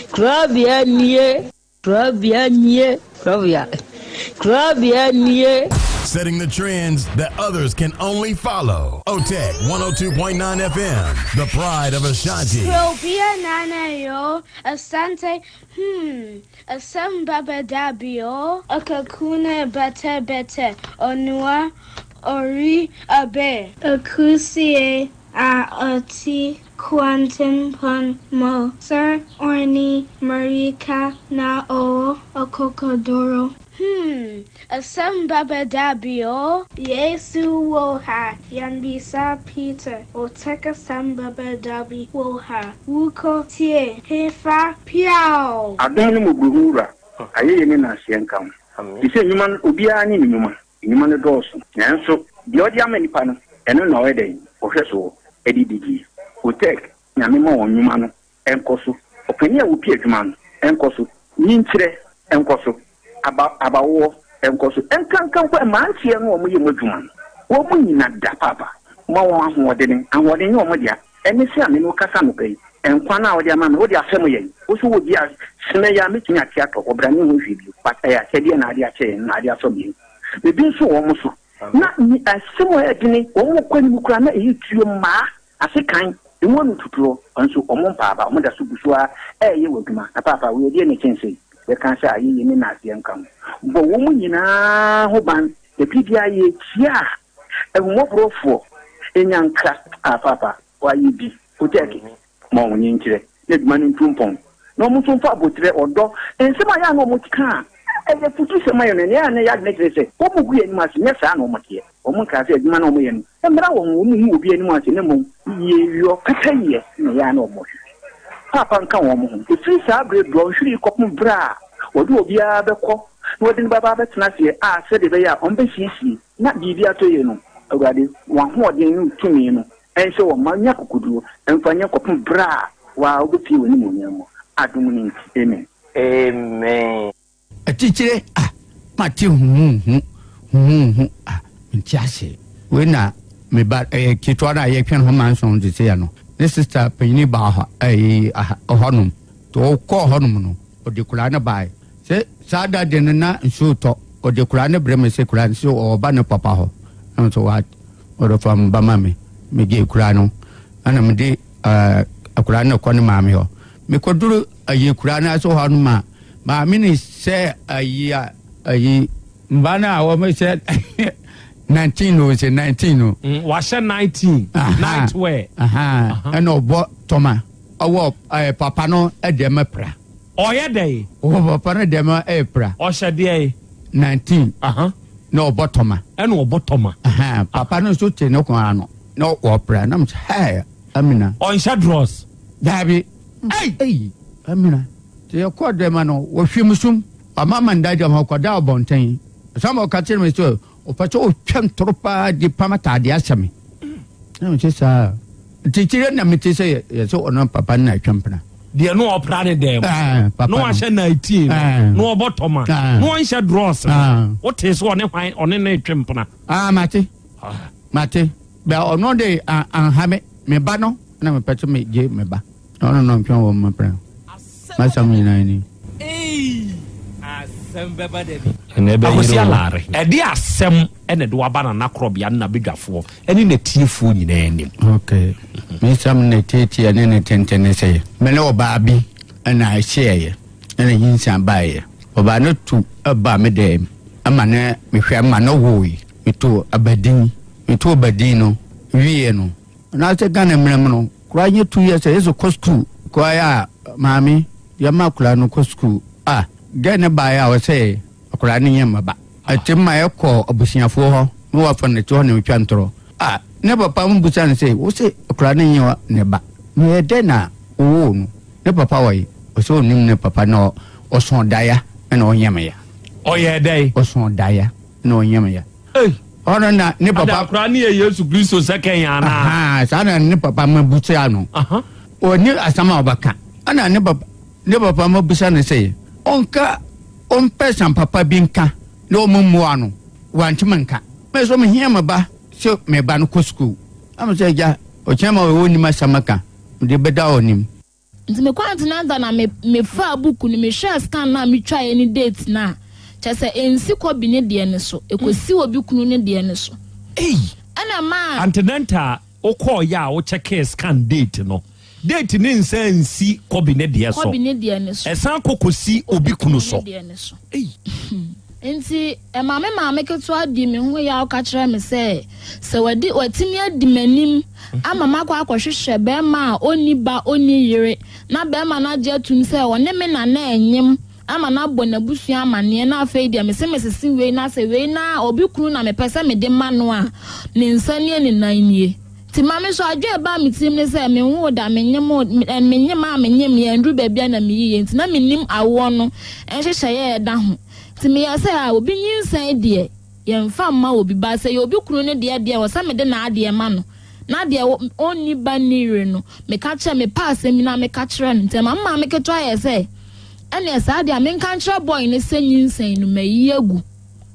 korabea nie, korabea nie, korabea, korabea nie.
Setting the trends that others can only follow. OTEC 102.9 FM, the pride of Ashanti.
Krobea nana yo, Asante, hmm, asem baba dabio, Akakuna bete bete, Onua, Ori abe. Akusie a ɔte kwantempɔn mu sɛ ɔne mmirika na ɔwɔ akokoduru. Hmm, asɛm bɛba da bi o. Yesu wɔ ha, yɛmmisa Peter, ɔtɛk asɛm bɛba da bi wɔ ha, wokɔ tie hefa piaw!
Adom ne mmɔborɔhunu Wura, ayɛyie ne nnaseɛ nka wo. Te sɛ nnwuma no, obiara ne ne nnwuma. Nnwuma no dɔɔso, nanso deɛ ɔde ama nnipa no, ɛno na ɔyɛ dɛn? Ɔhwɛ soɔ de didie. Otec, Nyame ma wɔn nnwuma no nkɔ so. Ɔpanin a ɔpi adwuma no nkɔ so. Nyinkyerɛ nkɔ so. Aba, abawoɔ nkɔ so. Nkanka mpo mmeranteɛ no a wɔyɛ mu adwuma no, wɔn nyina da paapa. Ma wɔn ahoɔdene. Ahoɔden nyɛ wɔn dea. Ɛne sɛ a me ne wo kasa anɔpa yi, nkwa no a wode ama me, wode afɛm yɛn. Wo nso wɔ bi a, semɛ yi ara mɛtumi ate atɔ, ɔbra ne ho hwee bio, but ɛyɛ akyɛdeɛ na ade akyɛ yɛn, na ade asɔ yɛn. Biribi nso wɔ wɔn so, na asɛm a ɛyɛ dene, wɔn kɔ anim koraa na ɛyɛ tuo mmaa, asekan, emu ano tutuɔ, nso wɔn mpa aba, wɔn da so gu so ara ɛreyɛ wɔ adwuma. Na paapa, wei ɛdeɛn na ɛkyɛn sei? Yɛka sɛ ayɛyie ne naaseɛ nka ho. Bɔ wɔn nyinaa ho ban, na biribiara yɛkyia a, Ahummɔborɔfoɔ nya nkra a paapa wayɛ bi kotɛɛke ma wɔn nkyerɛ na adwuma no ntu mpɔn na wɔn nso mfa aboterɛ, ɔdɔ, nsɛm a ɛyɛ a na wɔka a ɛyɛ afutusɛm ma yɛn no, ɛnea na ɛyɛ adwene kyerɛ sɛ wɔgu yɛn anim ase, nyɛ saa na wɔteɛ. Wɔn nkaa sɛ adwuma no a wɔyɛ no mmra wɔn ho, wɔnhu obi anim ase na mmom yieyɔ, pɛpɛyɛ na ɛyɛ a na wɔhwehwɛ. Paapa nka wɔn ho. Ɛfiri saa berɛ dɔnhwere yi kɔpem berɛ a wɔde obiara bɛkɔ na wɔde no bɛba abɛtena aseɛ a sɛdeɛ ɛbɛyɛ a wɔbɛsiesie na biribi atɔ yie no, Awurade, w'ahoɔden ne wo tumi no nhyɛ wɔn ma nya akokoduo mfa nyɛ kɔpem berɛ a wo ara wobɛpue w'animuonyam mu, adom no nti, amen.
Amen.
Atitire a mate huhuuhu huhuuhu a mente aseɛ. Wei na me ba ɛyɛ ketewa no a yɛtwɛn ho manson te sɛ no ne sista panyini baa hɔ ɛyi aha hɔnom nti ɔkɔɔ hɔnom no ɔde koraa no baeɛ sɛ saa da de no na nsuo tɔ ɔde koraa no brɛ me sɛ koraa no sɛ ɔba ne papa hɔ na nso wa ɔde fa ba ma me megye koraa no ɛna mede ɛɛ akwadaa no kɔ ne maame hɔ mekɔduru ayi koraa no ase hɔ no ma Maame no sɛ ayi a ayi mba no a wɔn hyɛ 19 o sɛ 19 o.
Mm, wahyɛ 19 night wear.
Ɛna ɔbɔ tɔma ɔwɔ ɛɛ papa no ɛdeɛ pra.
Ɔyɛ dɛ.
Ɔwɔ papa no deɛ ɛyɛ pra.
Ɔhyɛ deɛ.
19. Na ɔbɔ tɔma.
Ɛna ɔbɔ tɔma.
Papa no nso te ne kɔn ano na ɔpra na mo sɛ hɛɛ Amina.
Ɔnhyɛ drawers.
Daabi. Ɛyi Amina. Nti yɛkɔɔ dɛm no, wɔhwim sum. Wamma manda dwam hɔ, ɔkɔdaa ɔbɔnten. Ɔsan ma ɔka kyerɛɛ me sɛ ɔpɛ sɛ ɔtwa ntoro paa de pam ataadeɛ ahyɛ me. Na mete saa. Nti kyerɛ na mete sɛ yɛ sɛ ɔno papa no na atwa mpena.
Deɛ na ɔpra ne dɛm
papa
na wahyɛ nightie no na ɔbɔ tɔma na ɔnhyɛ drɔs no, wotee sɛ ɔne hwan ɔne no retwe mpena?
Ah, mate. Mate. Bɛ ɔno de anha me. Me ba no na mepɛ sɛ megye me ba. Na ɔno na ɔntwe wɔn mpena. M'asɛm nyinaa ni.
Akosi Alare, ɛde asɛm na ɛde waba Nana Korɔbea ne n'abadwafoɔ ne n'atiefoɔ nyinaa anim.
Ok, me nsɛm ne tietie ne ne tenten ne sɛ, me ne ɔbaa bi na ɛhyeɛeɛ na nyinsɛn baeɛ. Ɔbaa no tu baa me dɛm ma ne mehwɛ ma no woe. Metoo abadin, metoo abadin no wieɛ no, Anaasɛ Ghana mmara mu no, koraa nyɛ 2 years a yɛsɛ kɔ sukuu. Koraa yɛ a maame yɛma akwadaa no kɔ sukuu a gɛɛ ne baeɛ a ɔsɛ akwadaa no nyɛ mmaba. Ɛte ma yɛkɔ abusuafoɔ hɔ na wafa no te hɔ na ɔtwa ntorɔ a ne papa mo bisa no sɛ wose akwadaa no nyɛ ne ba na ɛyɛ dɛn na wowoo no ne papa wɔ he? Ɔsɛ ɔnnim ne papa na ɔsõ daeɛ na ɔnyɛ me ya.
Ɔyɛɛ dɛn?
Ɔsõ daeɛ na ɔnyɛ me ya.
Ei!
Ɔno na ne papa.
Ada akora ne yɛ Yesu Kristo sɛ kɛn anaa?
Ahaa, saa na ne papa ma busa no. Ɔni asɛm a ɔbɛka. Ɛna ne papa ne papa ma busa no sɛ ɔnka ɔmpɛ sɛm papa bi nka na ɔmo mmoa no. Wantumi nka. Me nso mehia me ba sɛ me ba no kɔ sukuu. Na me sɛ agya, ɔkyena ma ɔnim asɛm ka, mede bɛda ɔnim.
Nti mekɔɔ antenatal na me mefaa book no mehwɛɛ scan no a metwaeɛ ne date no a, kyerɛ sɛ ɛnsi Kobe ne deɛ no so, ɛkɔsi obi kunu ne deɛ no so.
Ei!
Ɛna ɛmaa.
Antenatal wokɔɔeɛ a wo checkee scan date no, date no nsan nsi Kobe ne deɛ so,
Kobe ne deɛ no so.
ɛsan kɔ kɔsi obi kunu so.
Obi kunu ne deɛ no so.
Ei!
Enti ɛma me maame ketewa dii me ho yaw ka kyerɛɛ me sɛ, sɛ wadi, watumi adi m'anim ama makɔ akɔhwehwɛ barima a onni ba, onni yere, na barima no agye atum sɛ ɔne me na na ɛnyem ama no abɔ n'abusua amanneɛ, na afei deɛ mese mesese wei na sɛ wei na obi kunu na mepɛ sɛ mede ma no a, ne nsa nie, ne nan nie. Nti ma me nso adwene a ɛbaa me tirim ne sɛ, menwoo da, menyem, menyem a menyem yɛ, ɛnduru baabi a na meyiye, nti na mennim awoɔ no nhyehyɛeɛ a ɛda ho. Nti meyɛɛ sɛ, ah, obi nyinsɛn deɛ, yɛmfa mma obi, but sɛ ɛyɛ obi kunu no deɛ deɛ, ɛwɔ sɛ mede n'adeɛ ma no. Na deɛ ɔnni ba nni yere no, meka kyerɛ, mepɛ asɛm yi na meka kyerɛ no. Nti ɛma me maame ketewa yɛɛ sɛ, ɛneɛ saa deɛ a, menka nkyerɛ boy no sɛ nyinsɛn no, mayi agu.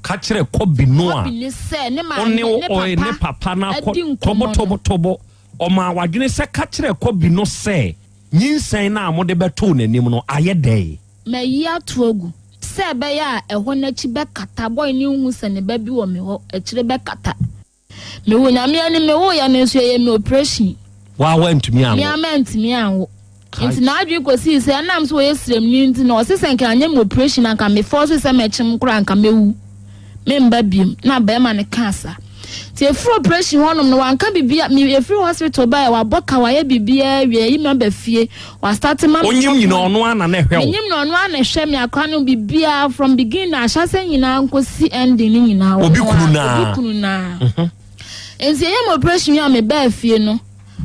Ka kyerɛ Kobi no a
Kobi no sɛ ne
ɔne
maame, ne
ɔe ne
papa
papa no akɔ
adi nkɔmmɔ no.
tɔbɔtɔbɔtɔbɔ. Ɔmaa w'adwene sɛ ka kyerɛ Kobi no sɛ nyinsɛn no a mode bɛtoo n'anim no ayɛ dɛn?
Mayi ato agu, sɛ ɛbɛyɛ a ɛhɔ no akyi bɛkata, boy no nhu sɛ ne ba bi wɔ me hɔ, akyire bɛkata. Mewoo Nyame anim, mewoeɛ no nso yɛyɛ me operation.
Waa woantumi anwo?
Me ara mantumi anwo. Nti n'adwene kɔsii sɛ ɛnam sɛ ɔyɛ sremni nti no ɔse sɛ nka anyɛ me operation anka me force sɛ mɛkyem koraa anka mɛwu. Memba biom. Na barima no kaa saa. Nti ɛfiri operation hɔnom no wanka biribiara, me yɛfiri hospital baeɛ wabɔ ka wayɛ biribiara awie ayi me aba fie. Wastate ma me
Onyim nyina ɔno ara na na ɛhwɛ wo.
Menyim na ɔno ara na ɛhwɛ me akora no biribiara from beginning ahyɛse nyinaa nkosi ending no nyinaa
Obi
ɔno
kunu
ara
naa.
obi kunu naa. Nti yɛyɛ me operation wie a mebaa fie no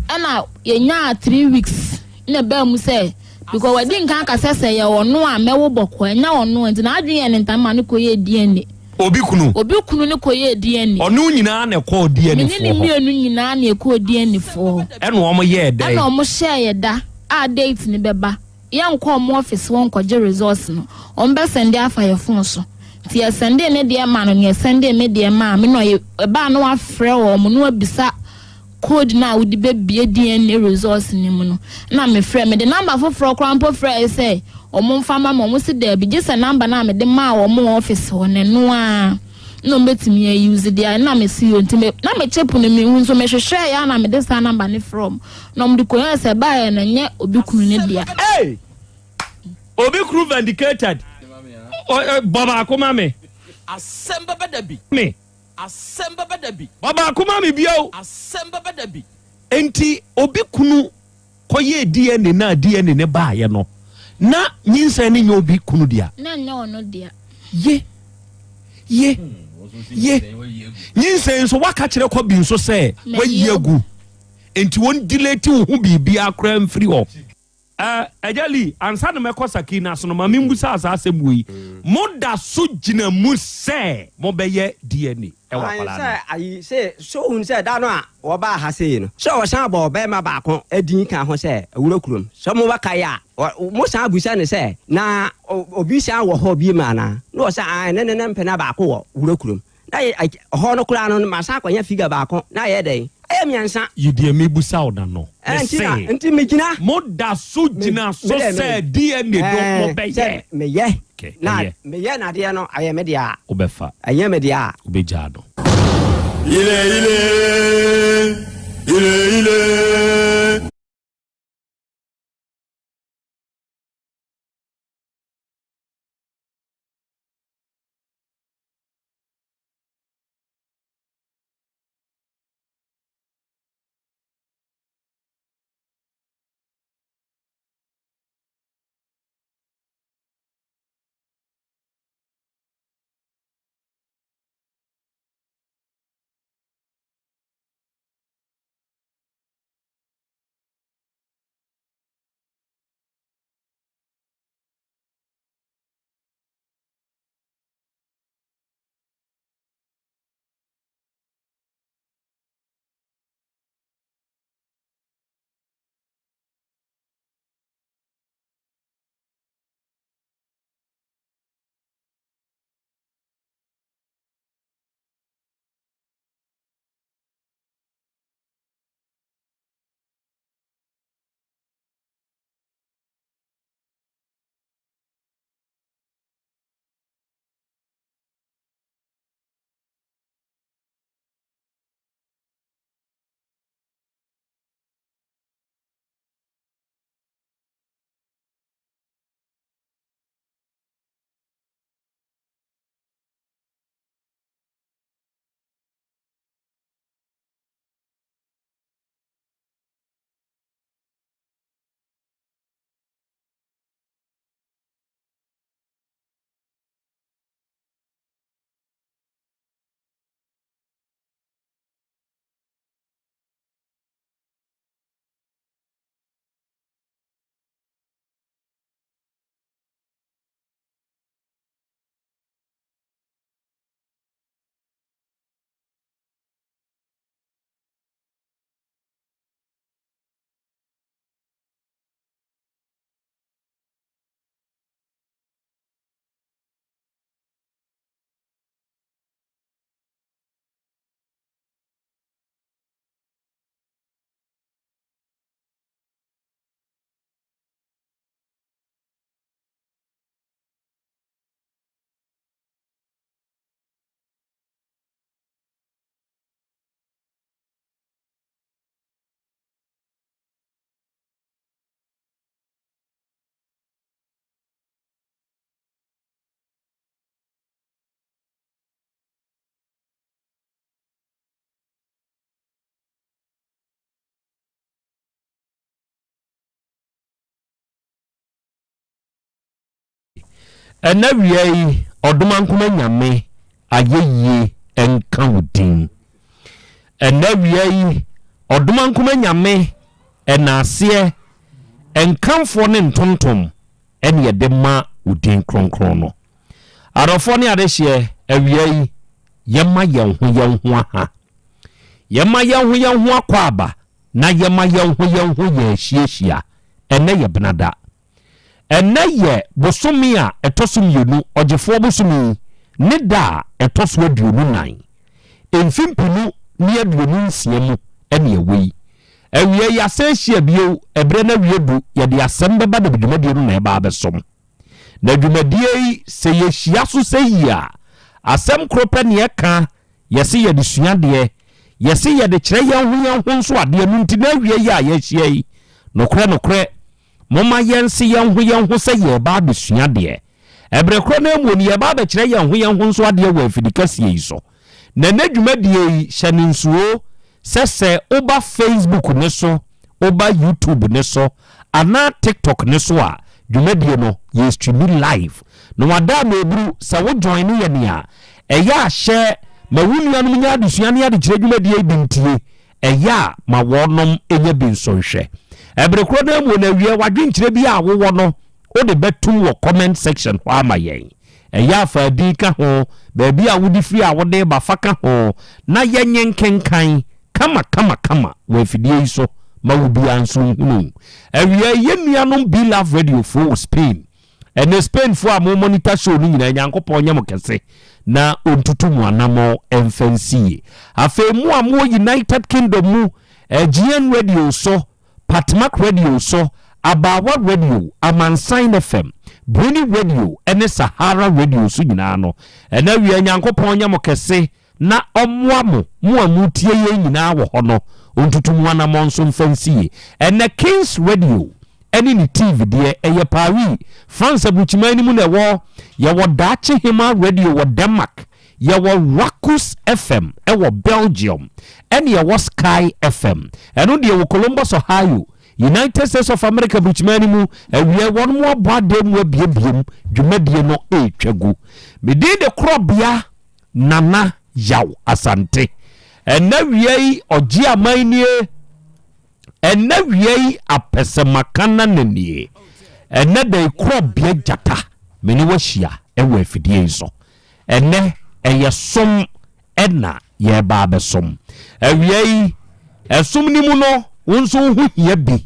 ɛna yɛnyaa 3 weeks na ɛbaa mu sɛ because wadi nkan aka sɛ sɛ yɛ ɔno a mɛwo bɔkɔɔ ɛnyɛ ɔno a nti n'adwene yɛ ne ntam ma no kɔyɛɛ DNA.
Obi kunu.
Obi kunu no kɔyɛɛ DNA.
Ɔne wo nyinaa na ɛkɔɔ DNA
Me ne ne
foɔ hɔ.
mmienu nyinaa na ɛkɔɔ DNA foɔ hɔ.
Ɛna wɔn yɛɛ dɛn?
Ɛna wɔn hyɛɛ yɛ da a date no bɛba. Yɛnkɔ wɔn office hɔ nkɔgye results no. Wɔn bɛ sɛnde afa yɛ phone so. Nti yɛ sɛndee ne deɛ maa no na yɛ sɛndee me deɛ maa me na ɔyɛ ɛbaa na wafrɛ wɔn na wabisa code no a wode bɛbie DNA results no mu no. Na mefrɛ mede number foforɔ koraa mpo frɛɛ sɛ wɔn mfa ma me wɔn se daabi gye sɛ number no a mede maa wɔn wɔ office hɔ no ɛno ara na wɔn bɛtumi a use deɛ na mese yɛ nti me na me chip no mehu nso mehwehwɛɛ yɛ a na mede saa number no frɛ wɔn na wɔn de kɔyɛɛ sɛ ɛbaeɛ no ɛnyɛ obi kunu ne dea.
Hey! Obi kunu vindicated. Bɔ baako ma me.
Asɛm bɛba da bi.
Me.
Asɛm bɛba da bi.
Bɔ baako ma me bio.
Asɛm bɛba da bi.
Enti obi kunu kɔyɛɛ DNA no a DNA no baeɛ no, na nyinsɛn no nyɛ obi kunu dea?
Na ɛnyɛ ɔno dea.
Ye. Ye. Ye. Nyinsɛn nso woaka kyerɛ Kɔbi nso sɛ wayi agu. Enti wɔn delete wo ho biribiara koraa mfiri hɔ. Eh, Agya Lee, ansa na mɛkɔ Sakina so no, ma membusa saa asɛm wei. Moda so gyina mu sɛ mobɛyɛ DNA wɔ
Aane,
akwadaa no
sɛ
ho?
ayi, se, so wohunu sɛ da no a wɔbaa ha sei no, sɛ wɔsan bɔɔ ɔbarima baako din kaa ho sɛ Awura Kurom? Sɛ mobɛkae a, wɔ, mosan bisa no sɛ, Na obi san wɔ hɔ bio anaa? Na ɔse, Aane, ne ne ne mpena baako wɔ Wura Kurom. Na yɛ, ɛhɔ no koraa no, masan akɔnya figure baako, na ayɛ dɛn? Ɛyɛ mmiɛnsa.
Yi deɛ mebusa wo no ano.
Ɛɛ, nti na,
Mese,
nti megyina.
Moda so
Me,
gyina so
me dɛ,
sɛ
me,
DNA no
ɛɛ,
mobɛyɛ?
sɛ meyɛ,
Okay,
na
ɛyɛ.
meyɛ na adeɛ no ayɛ me dea a.
Wobɛfa.
Ɛnyɛ me dea a.
Wobɛgyaa no.
Ile ile, ile ile.
Ɛnnɛ awia yi, Ɔdomankoma Nyame ayɛyie nka wo din. Ɛnnɛ awia yi, Ɔdomankoma Nyame ɛnaaseɛ, nkamfoɔ ne ntontom ɛne yɛde ma wo din kronkron no. Adɔfoɔ ne adehyeɛ, awia yi, yɛma yɛn ho yɛn ho aha. Yɛma yɛn ho yɛn ho akwaaba na yɛma yɛn ho yɛn ho yɛn ahyiahyia. Ɛnnɛ yɛ benada. Ɛnnɛ yɛ bosome a ɛtɔ so mmienu, Ɔgyefoɔ bosome yi, ne da a ɛtɔ so 24, mfe 2026 mu ne ɛwɔ yi. Awia yi asan ahyia bio, ɛberɛ no awie du, yɛde asɛm bɛba na dwumadie no na ɛba abɛsom. Na dwumadie yi, sɛ yɛhyia so sɛ yie a, asɛm koro pɛ ne ɛka, yɛse yɛde sua adeɛ, yɛse yɛde kyerɛ yɛn ho yɛn ho nso adeɛ, ɛno nti na awia yi a yɛahyia yi, nokorɛ nokorɛ, Momma yɛnse yɛn ho yɛn ho sɛ yɛreba abɛsua adeɛ. Ɛberɛ korɔ no ara mu no, yɛreba abɛkyerɛ yɛn ho yɛn ho nso adeɛ wɔ afidikɛseɛ yi so. Na ɛnnɛ dwumadie yi, hyɛ no nsuo sɛ sɛ woba Facebook no so, woba YouTube no so, anaa TikTok no so a, dwumadie no, yɛrestreami live. Na wada ama ɛburu, sɛ wo joine yɛn a, ɛyɛ a hyɛ ma wo nuanom nya adesua ne adekyerɛ dwumadie yi bi ntie. Ɛyɛ a ma wɔnom nya bi nso nhwɛ. Ɛbere korɔ no ara mu no awiɛ w'adwenkyerɛ bi a wowɔ no wode bɛtom wɔ comment section hɔ ama yɛn. Ɛyɛ a fa din ka ho, baabi a wode firi a wode reba fa ka ho na yɛnyɛ nkenkan kama kama kama wɔ afidie yi so ma wo biara nso nhunu. Awiɛ yɛn nuanom Be Love Radio foɔ wɔ Spain Ɛnɛ Spain foɔ a mo monitor show no nyinaa Nyankopɔn nyɛ mo kɛse na ɔntutu mo anamɔn mfa nsi yie. Afei mo a mowɔ United Kingdom mu, Aegean Radio so, Patmak Radio so, Abaawa Radio, Amansan FM, Brini Radio ne Sahara Radio so nyinaa no, ɛnɛ awia Nyankopɔn nyɛ mo kɛse na ɔmmoa mo, mo a moretie yɛn nyinaa wɔ hɔ no, ɔntutu mo anammɔn nso mfa nsi yie. Ɛnnɛ Kings Radio ne ne TV deɛ, ɛyɛ Paris, France aburukyiman no mu na ɛwɔ. Yɛwɔ Daakye Hemaa Radio wɔ Denmark, yɛwɔ Rakus FM wɔ Belgium, ɛne yɛwɔ Sky FM, ɛno deɛ wɔ Columbus, Ohio, United States of America aburukyiman no mu. Awia wɔn abɔ adan mu abiebiem, dwumadie no retwa gu. Me din de Korɔbea Nana Yaw Asante. Ɛnɛ wia yi ɔgye aman nie. Ɛnɛ wia yi apɛsɛmaka nana nie. Ɛnɛ da yi korɔbea gyata me ne wahyia ɛwɔ afidie yi so. Ɛnɛ ɛyɛ som ɛna yɛreba abɛsom. Awia yi ɛsom no mu no wo nso wo ho hia bi.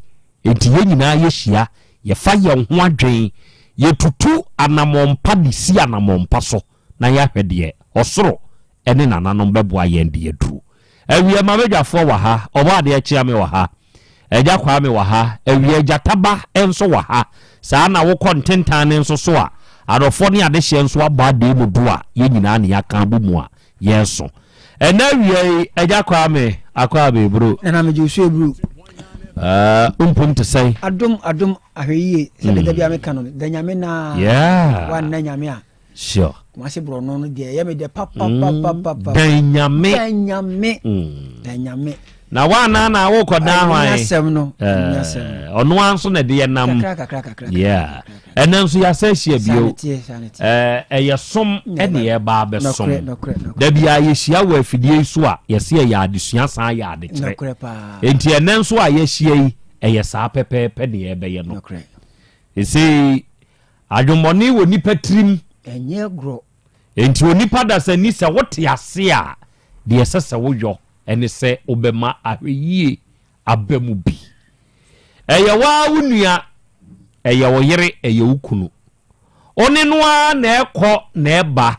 Enti yɛn nyinaa yɛhyia yɛfa yɛn ho adwen yɛtutu anamɔn pa de si anamɔn pa so. na yɛahwɛ deɛ ɔsoro ne nananom bɛboa yɛn de aduru. Awia Mamedwafoɔ wɔ ha, Ɔbɔadeɛ Kyeame wɔ ha, Agya Kwame wɔ ha, Awia Gyataba nso wɔ ha. Saa na wokɔ ntentan no nso so a, adɔfoɔ ne adehyeɛ nso abɔ adee mu do a yɛn nyinaa na yɛaka abɔ mu a yɛreso. Ɛnnɛ awia yi, Agya Kwame akɔ abɛburo.
Nana megye wo so aburu.
Uh, mpom te sɛn?
Adom adom ahwɛ yie sɛdeɛ da biara meka no da nyame naa
yeah.
wanna nyame a
Sure.
Kumasi borɔno no deɛ ɛyɛ me dɛ papapapapa.
Dan nyame.
Dan nyame. Dan nyame.
Na wa na na wo kɔ dan hwan?
Ɛnyɛ asɛm no. Ɛnyɛ asɛm no.
Ɔno ara nso na ɛde yɛ nam.
Kakra kakra kakra.
Yeah. Ɛnɛ nso yɛasɛ ahyia bio. Ɛyɛ som ɛne yɛba abɛsom. Da bi a yɛhyia wɔ afidie yi so a yɛse ɛyɛ adesua san yɛ adekyerɛ. Enti ɛnɛ nso a yɛahyia yi ɛyɛ saa pɛpɛɛpɛ ne yɛbɛyɛ no. Ɛsei Adwemmɔne wɔ nnipa tirim.
Ɛnyɛ agorɔ.
Enti onipa dasani sɛ wote ase a, deɛ ɛsɛ sɛ woyɔ ne sɛ wobɛma ahwɛyie aba mu bi. Ɛyɛ wo ara wo nua, ɛyɛ wo yere, ɛyɛ wo kunu. Wo ne no ara na ɛkɔ na ɛba.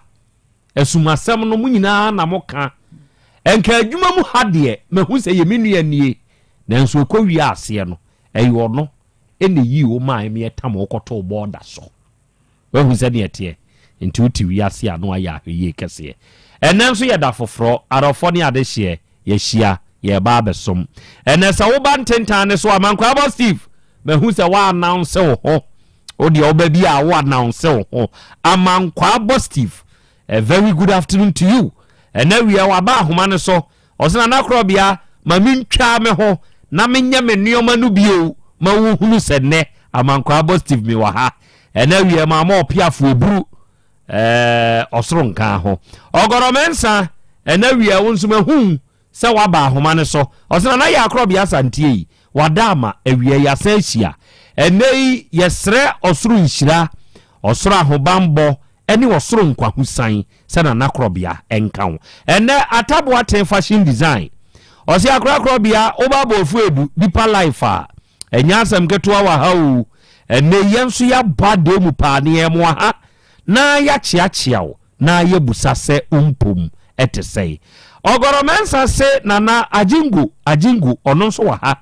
Asumasɛm no, mo nyinaa na moka. Ɛnka adwuma mu ha deɛ, mahu sɛ ɛyɛ me nua nie. Nanso ɛkɔwie aseɛ no, ɛyɛ ɔno. ɛna eyii wo maa ɛmeɛ tam wo kɔtoo bɔɔda so. Wahu sɛdeɛ ɛteɛ? Nti wote wiase a na wayɛ ahwɛyie kɛseɛ. Ɛnnɛ nso yɛ da foforɔ, adɔfoɔ ne adehyeɛ, yɛahyia, yɛreba abɛsom. Ɛnnɛ sɛ woba ntentan no so a, Mankwaa Steve, mahu sɛ wo announce wo ho. Wo deɛ woba bi a wo announce wo ho. Amankwaa Steve, a very good afternoon to you. Ɛnnɛ awia waba ahoma no so, Ɔse Nana Korɔbea ma mentwaa me ho na menyɛ me nnoɔma no bio ma wohunu sɛ nnɛ Amankwaa Bostive me wɔ ha. Ɛnɛ awia ma ama ɔpeafo eburu eh, ɔsoro nkaa ho. Ɔgɔrɔ Mɛnsa ɛnɛ awia wo nso mahu sɛ woaba ahoma no so. Ɔse Nana Yaa Korɔbea Asanteɛ yi wada ama awia yi asan ahyia. Ɛnɛ yi yɛsrɛ ɔsoro nhyira, ɔsoro ahobanbɔ ne ɔsoro nkwahosan sɛ Nana Korɔbea nka wo. Ɛnnɛ Atta Boateng Fashion Design ɔse Akora Korɔbea woba Aboafu Edu Deeper Life a ɛnyɛ asɛm ketewa wɔ ha oo. Ɛnnɛ yi yɛn nso yɛabɔ adeɛ mu paa ne yɛn ha na yɛakyeakyea wo na yɛabusa sɛ wo mpom te sɛn. Ɔgɔrɔ Mensah se Nana Agyingu Agyingu ɔno nso wɔ ha.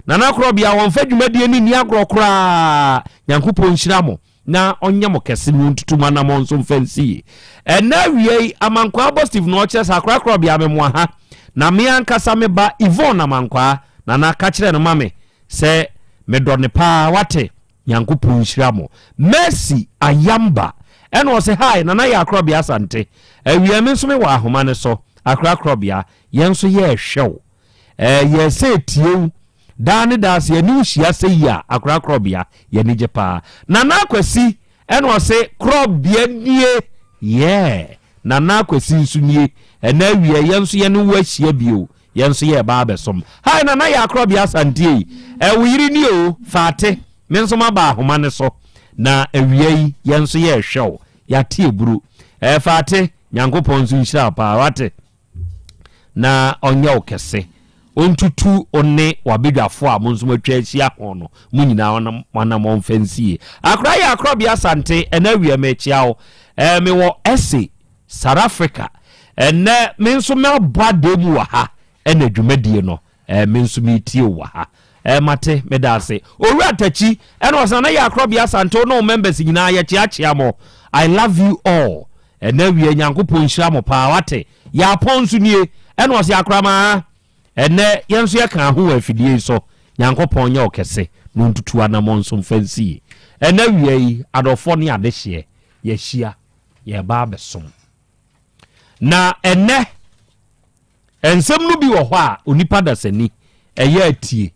Nana Korɔbea wɔmfa dwumadie no nni agorɔ koraa. Nyankopɔn nhyira mo. na ɔnyɛ mo kɛse na ɔntutu mo anammɔn nso mfa nsi yie. Ɛnnɛ awia yi, Amankwaa bɔ Steve na ɔkyerɛ sɛ akorakora bea memoa ha, na me ankasa me ba Yvonne Amankwaa, Nana ka kyerɛ no ma me sɛ medɔ no paa, wate? Nyankopɔn nhyira mo. Mercy Ayamba ɛna ɔse hi Nana yɛ akorɔbea Asante, awia me nso mewɔ ahoma no so, akorakorɔbea, yɛn nso yɛrehwɛ wo. Ɛɛ yɛɛ sɛ etie wo daa ne daa sɛ yɛne wo hyia sɛ yi a akora korɔbea yɛni gye paa. Nana Akwasi ɛna ɔse korɔbea nie yeah Nana Akwasi nso nie ɛnɛ awia yɛn nso yɛne wo ahyia bio. Yɛn nso yɛreba abɛsom. Hi Nana Yaa Korɔbea Asante ei, eh, wo yere nie o, Faate, me nso maba ahoma no so, na awia yi yɛn nso yɛrehwɛ wo, yɛate aburu. Eh, Faate, Nyankopɔn nso nhyira wo paa, wate? Na ɔnyɛ wo kɛse, ɔntutu wo ne w'abadwafoɔ a mo nso moatwa ahyia ho no, mo nyinaa mo anammɔn mfa nsie. Akora Yaa Korɔbea Asante, ɛnɛ awia merekyea wo. Eh, mewɔ Ese. South Africa ɛnɛ me nso mabɔ adeɛ mu wɔ ha ɛna dwumadie no ɛɛ me nso metie wɔ ha ɛɛ mate meda ase owura takyi ɛna ɔsan na yɛ akorɔbea asante wo ne wo members nyinaa yɛkyeakyea mo I love you all ɛnɛ awia nyankopɔn nhyira mo paa wate yɛ apɔn nso nie ɛna ɔse akoramaa ɛnɛ yɛn nso yɛka ho wɔ afidie yi so nyankopɔn nyɛ ɔkɛse na ɔntutu anamɔ nso mfa nsie ɛnɛ awia yi adɔfoɔ ne adehyeɛ yɛahyia yɛreba abɛsom. Na ɛnnɛ, nsɛm no bi wɔ hɔ a onipa dasani ɛyɛ atie,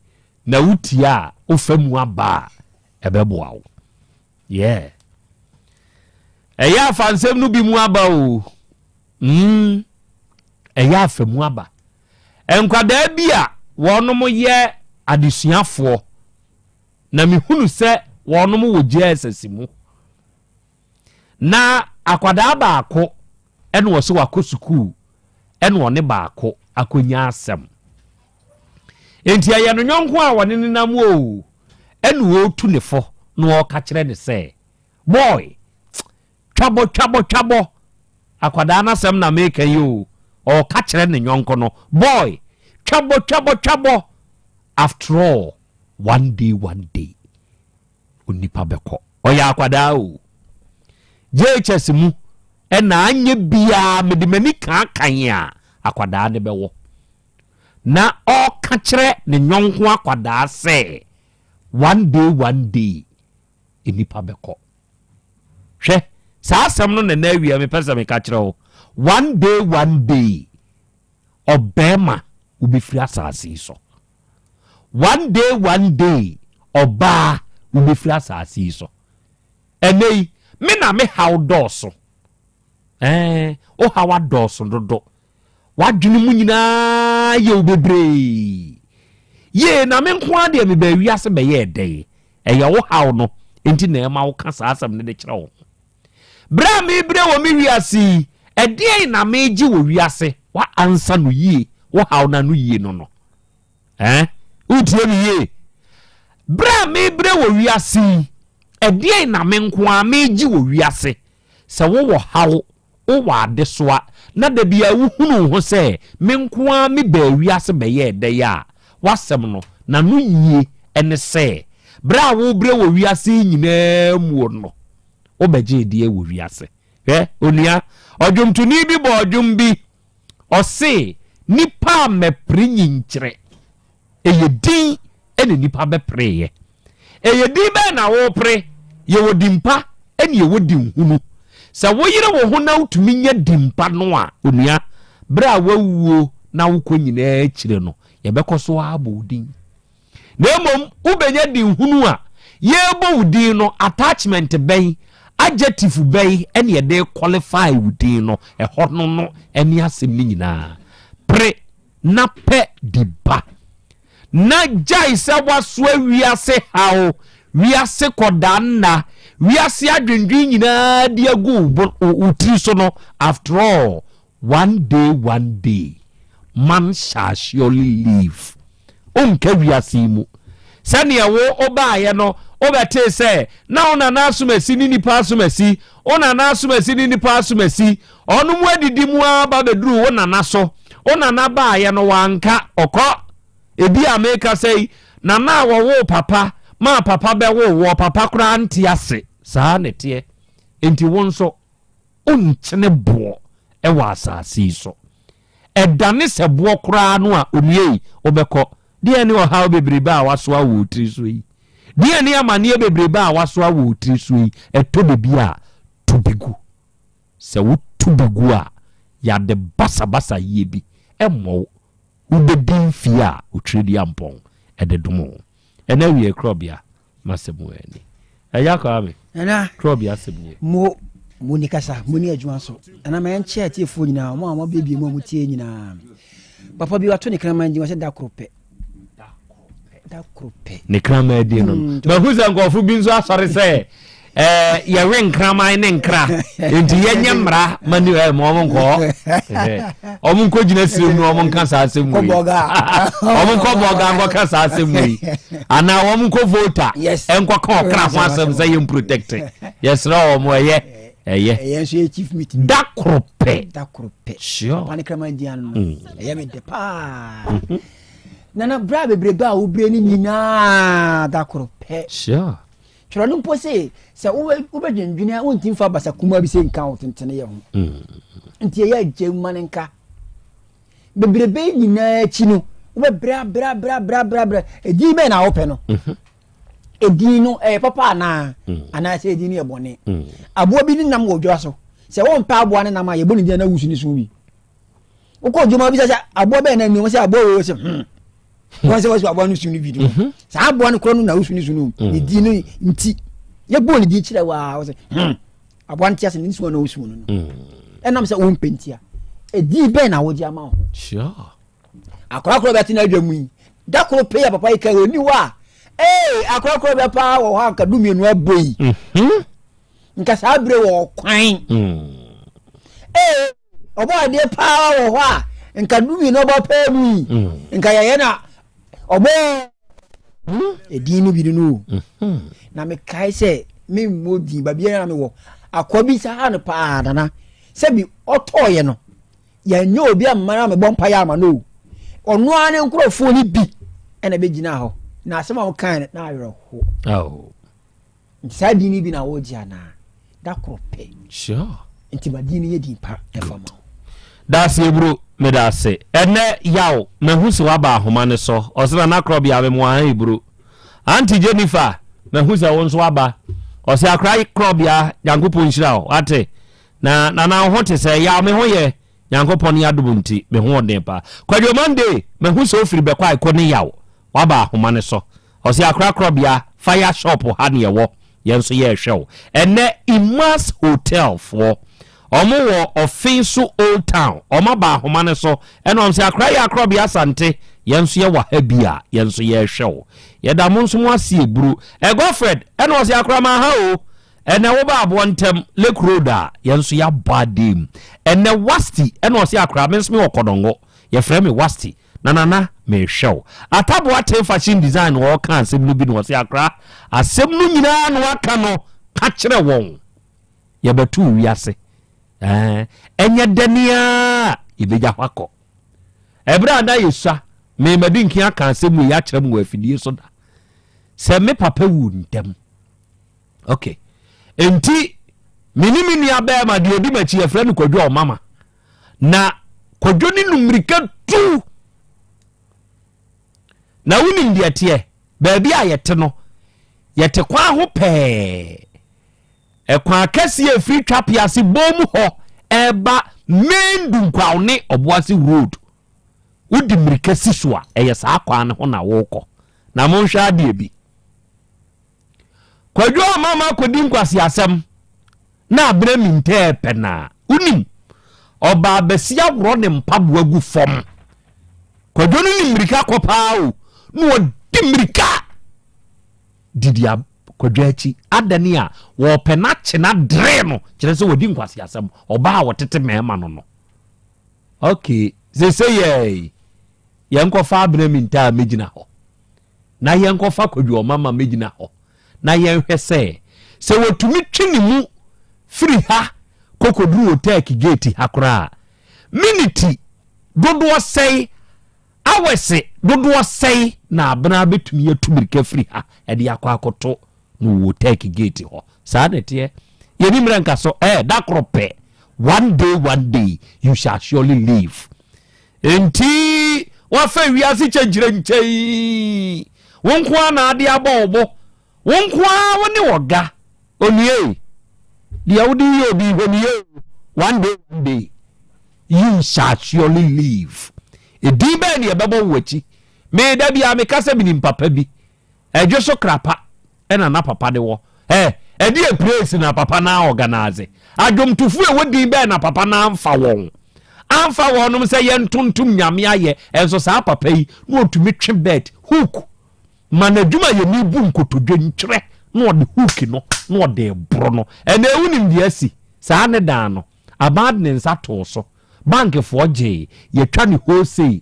na wotie a wofa mu aba a ɛbɛboa wo. Yeah. Ɛyɛ afa nsɛm no bi mu aba o. Mm. Ɛyɛ afa mu aba. Nkwadaa bi a wɔnom yɛ adesuafoɔ na mehunu sɛ wɔnom wɔ JSS mu. Na akwadaa baako ɛna ɔsɛ wakɔ sukuu ɛna ɔne baako akɔnya asɛm. Enti ɛyɛ no nyɔnko a ɔne ne nam o ɛna ɔretu ne fo na ɔreka kyerɛ ne sɛ boy twabɔ twabɔ twabɔ akwadaa no asɛm na meka yi o ɔreka kyerɛ ne nyɔnko no boy twabɔ twabɔ twabɔ after all one day one day onipa bɛkɔ. Ɔyɛ akwadaa o. JHS mu ɛna anyɛ biara mede m'ani kaakan a akwadaa no bɛwɔ. Na ɔka kyerɛ ne nyɔnko akwadaa sɛ one day one day nnipa bɛkɔ. Hwɛ saa asɛm no na na awia mepɛ sɛ meka kyerɛ wo. One day one day ɔbɛrima wobɛfiri asase yi so. One day one day ɔbaa wobɛfiri asaase yi so. Ɛnɛ yi me na me haw dɔɔso. Ɛɛ wo haw adɔɔso dodo. W'adwene mu nyinaa yɛ wo bebree. Yee na me nko ara deɛ mebaa wiase bɛyɛɛ dɛn? Ɛyɛ wo haw no nti na ɛma woka saa asɛm no de kyerɛ wo ho. Berɛ a mebrɛ wɔ me wiase yi, ɛdeɛn na megye wɔ wiase? W'ansa no yie, wo haw no ano yie no no. Eh? Wotie me yie? Berɛ a mebrɛ wɔ wiase yi, ɛdeɛn na me nko ara megye wɔ wiase? Sɛ wowɔ haw, wowɔ adesoa, na da biara wohunu wo ho sɛ me nko ara mebaa wiase bɛyɛɛ dɛn a, w'asɛm no, n'ano yie ne sɛ, berɛ a wobrɛ wɔ wiase yi nyinaa muo no, wobɛgyee deɛ wɔ wiase. Hwɛ, onua, ɔdwomtoni bi bɔɔ dwom bi, ɔse, Nipa a mɛpere nyinkyerɛ. Ɛyɛ din na nipa bɛpereeɛ. Ɛyɛ din bɛn na worepere? Yɛwɔ din pa ɛne yɛwɔ din hunu. Sɛ woyere wo ho na wotumi nya din pa no a, onua, berɛ a woawuo na wokɔ nyinaa akyire no, yɛbɛkɔ so ara abɔ wo din. Na mmom wobɛnya din hunu a, yɛrebɔ wo din no, attachment bɛn, adjective bɛn ɛne yɛde qualify wo din no, ɛhɔ no no ɛne asɛm no nyinaa. Pere na pɛ di ba. Na gyae sɛ woasoa wiase haw, wiase kɔdaa nna, wiase adwendwen nyinaa de agu wo tiri so no, after all, one day, one day, man shall surely leave. Wonka wiase yi mu. Sɛdeɛ wo wobaeɛ no, wobɛtee sɛ na wo nana asomasi ne nipa asomasi, wo nana asomasi ne nipa asomasi, ɔno mu adidi mu ara ba bɛduruu wo nana so. Wo nana baeɛ no, wanka, ɔkɔ. Ebi a mekasa yi, nana a wɔwoo papa maa papa bɛwoo woɔ, papa koraa nte ase. Saa na ɛteɛ. Enti wo nso, wonkyene boɔ wɔ asase yi so. Ɛdane sɛ boɔ koraa no a, onua yi, wobɛkɔ. Deɛn ne ɔhaw bebrebe a woasoa wɔ wo tiri so yi? Deɛn ne amaneɛ bebrebe a woasoa wɔ wo tiri so yi? Ɛtɔ da bi a, to bi gu. Sɛ woto bi gu a, yɛade basabasa yie bi mmɔ wo. Wobɛdi mfeɛ a Otwereduampɔn de dom wo. Ɛnɛ awiei korɔbea. M'asɛm wɔ ani. Agya Kwame,
Nana,
Krɔbi asɛm nie.
Mo, mo ni kasa, mo ni adwuma nso. Nana, ma yɛnkyɛ atiefoɔ nyinaa, wɔn a wɔabiebie mu a wɔtie nyinaa. Papa bi wato ne kraman din, ɔsɛ da koro pɛ. Da koro pɛ.
Ne kraman din no. Mahu sɛ nkurɔfo bi nso asɔre sɛ ɛɛ yɛwe nkraman ne nkra nti yɛnyɛ mmara ma ni ɛɛ ma wɔn nkɔ wɔn nkɔ gyina sirem no wɔn nka saa asɛm wei wɔn nkɔ bɔga nkɔ ka saa asɛm wei anaa wɔn nkɔ vota nkɔ ka ɔkra ho asɛm sɛ yɛn protect yɛsrɛ wɔn ɛyɛ ɛyɛ
ɛyɛ nso yɛ chief meeting
da koro pɛ
da koro pɛ
sure
papa ne kraman di ano no ɛyɛ me dɛ paa mhm. nana bra bebrebe a wobire ne nyinaa da koro pɛ
sure
twerɛ no mpo se sɛ wobɛdwendwene a wontimi fa basa kuma bi sɛ nka wo tentene yɛ ho nti ɛyɛ agya ma no nka bebrebe nyinaa akyi no wobɛbrɛ abrɛ abrɛ abrɛ abrɛ ɛdin bɛn na wopɛ no mhm. Edin no ɛyɛ papa anaa mm. anaasɛ edin no yɛ bɔne mm. aboa bi ne nam wɔ dwa so sɛ wɔmpɛ aboa ne nam a yɛbɔ ne din na wusu ne so bi wokɔ dwuma bi sɛ aboa bɛn na ni wɔn sɛ aboa wei sɛ hmm wɔn sɛ wɔsɛ aboa no su no bi no mhm. saa aboa no korɔ no na wusu ne so no mm. ne din no nti yɛbɔ ne din kyerɛ waa wɔsɛ hmm aboa no te ase ne nsuo na wusu no no ɛnam sɛ wɔmpɛ ntia edin bɛn na wɔgye ama wo.
Sure.
Akorakora bi ate n'adwa mu yi, da koro pɛ a papa yi ka ɔni hɔ a, ee akorakora bi paa wɔ hɔ a nka dumienu abɔ yi. Mhm. Nka saa bere wɔ ɔkwan. Mm. Ee ɔbɔ adeɛ paa wɔ hɔ a nka dumienu abɔ paa mu yi. Mm. Nka yɛyɛ na ɔbɔ hmm? edin no bi no no. Mhm. Na mekae sɛ memmɔ din baabiara na mewɔ akoa bi saa no paa nana sɛbi ɔtɔɔyɛ no Yɛanyɛ obi amma no ammɛbɔ mpaeɛ ama no o. Ɔno ara ne nkurɔfoɔ no bi na ɛbɛgyinaa hɔ. Na asɛm a wɔkae no, na awerɛho. Nti saa din no bi na wogye anaa? Da koro pɛ.
Sure.
Nti ma din no yɛ din pa ɛfa ma wo.
Daase Eburo, meda ase. Ɛnɛ Yaw, mahu sɛ woaba ahoma no so. Ɔse Nana Korɔbea memoa ha Eburo. Auntie Jennifer, mahu sɛ wo nso woaba. Ɔse Akora Korɔbea, Nyankopɔn nhyira wo, wate? Na Nana wo ho te sɛ? Yaw me ho yɛ, Nyankopɔn ne adom nti me ho ɔden paa. Kwadwo Monday, mahu sɛ ofiri Bɛkwae kɔ ne Yaw, waba ahoma no so. Ɔse Akora Korɔbea, fire shop ha ne yɛwɔ, yɛn nso yɛrehwɛ wo. Ɛnnɛ Imas Hotel foɔ, ɔmo wɔ Ɔfen so Old Town, ɔmo aba ahoma no so, ɛna ɔmo se Akora yɛ Akorɔbea Asante, yɛn nso yɛwɔ ha bi a, yɛn nso yɛrehwɛ wo. Yɛda mo nso mo ase eburu. Ɛ Godfred, ɛna ɔse Akora maha o, Ɛnɛ wo ba aboɔ ntɛm lake road a yɛn nso yɛabɔ adeɛ mu. Ɛnɛ wasti ɛna ɔse akora me nso me wɔ kɔdɔngo yɛfrɛ me wasti na nana mehwɛ wo. Ataboa ten fashion design na ɔka asɛm no bi na ɔse akora asɛm no nyinaa na waka no ka kyerɛ wɔn yɛbɛto wiase ɛɛ ɛnyɛ dɛne a yɛbɛgya hɔ akɔ. Ɛberɛ a na yɛsua me madi nkin aka asɛm wei akyerɛ mo wɔ afidie so da sɛ me papa wu ntɛm. ok nti me ne me nua bɛrima deɛ ɔdi m'akyi yɛfrɛ no kwadwo ɔmama na kwadwo ne no mmirika tu na wonim deɛ teɛ baabi a yɛte no yɛte kwan ho pɛɛ ɛkwan akɛseɛ ɛfiri twapease bɔn mu hɔ ɛba main dunkwaw ne ɔboase road wodi mmirika si so a ɛyɛ saa kwan no ho na wokɔ na monhwɛ adeɛ bi Kwadwo ama ma akɔdi nkwaseasɛm na abena mintɛɛ pɛ na wonim ɔbaa bɛsi aworɔ ne mpaboa gu fam. Kwadwo no nim mmirika kɔ paa o na ɔdi mmirika didi kwadwo akyi adane a wɔpɛ no akye no adere no kyerɛ sɛ wɔdi nkwaseasɛm ɔbaa a wɔtete mmarima no no. Okay, sese yɛi yɛnkɔfa abena mintaa mɛgyina hɔ. na yɛnkɔfa Kwadwo Ɔmama mmɛgyina hɔ na yɛnhwɛ sɛ, sɛ wɔtumi twe ne mu firi ha kɔkɔduru Otec gate ha koraa a, miniti dodoɔ sɛe, awɛse dodoɔ sɛe na Abena bɛtumi atu mirika firi ha de akɔ akɔto no wɔ Otec gate hɔ. Saa na ɛteɛ. Yɛni mmerɛ nka so, eh, da koro pɛ, one day, one day, you shall surely live. Enti woafa wiase kyɛnkyerɛnkyɛn Wo nko ara na ade abɔ wo bo Wo nko ara wo ne ɔga Onua ei, deɛ wode yɛ obi hwɛ no yie o One day, one day, you shall surely leave Edin bɛn na yɛbɛbɔ wo akyi Me da biara meka sɛ menim papa bi Ɛdwo so krapa ɛna na papa de wɔ ɛ ɛdeɛ praise na papa na organize adwomtofo ɛwɔ din bɛɛ na papa na nfa wɔn. Amfa wɔnom sɛ yɛntontom Nyame ayɛ, nso saa papa yi na ɔtumi twe bɛt, hook, ma n'adwumayɛni bu nkotodwe ntwerɛ na ɔde hook no na ɔde reboro no. Ɛnɛ wonim deɛ asi? Saa ne dan no, aban de ne nsa too so, bankfoɔ gyee, yɛtwa ne wholesale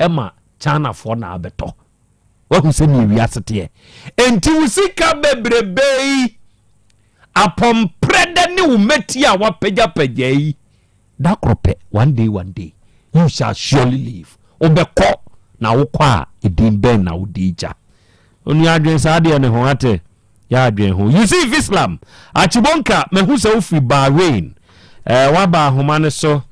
ma Chinafoɔ na abɛtɔ. Wahu sɛdeɛ wiase teɛ. Enti wo sika bebrebe yi, apɔmprɛdɛ ne wo mmati a wapagyapagya yi, da koro pɛ, one day, one day, you shall surely leave. Wobɛkɔ, na wokɔ a, edin bɛn na wode gya? Onua adwen saa deɛ ne ho ate. Yɛ adwen ho. Yusuf Islam, Achibonka, mahu sɛ wofiri Bahrain. Eh, waba ahoma no so.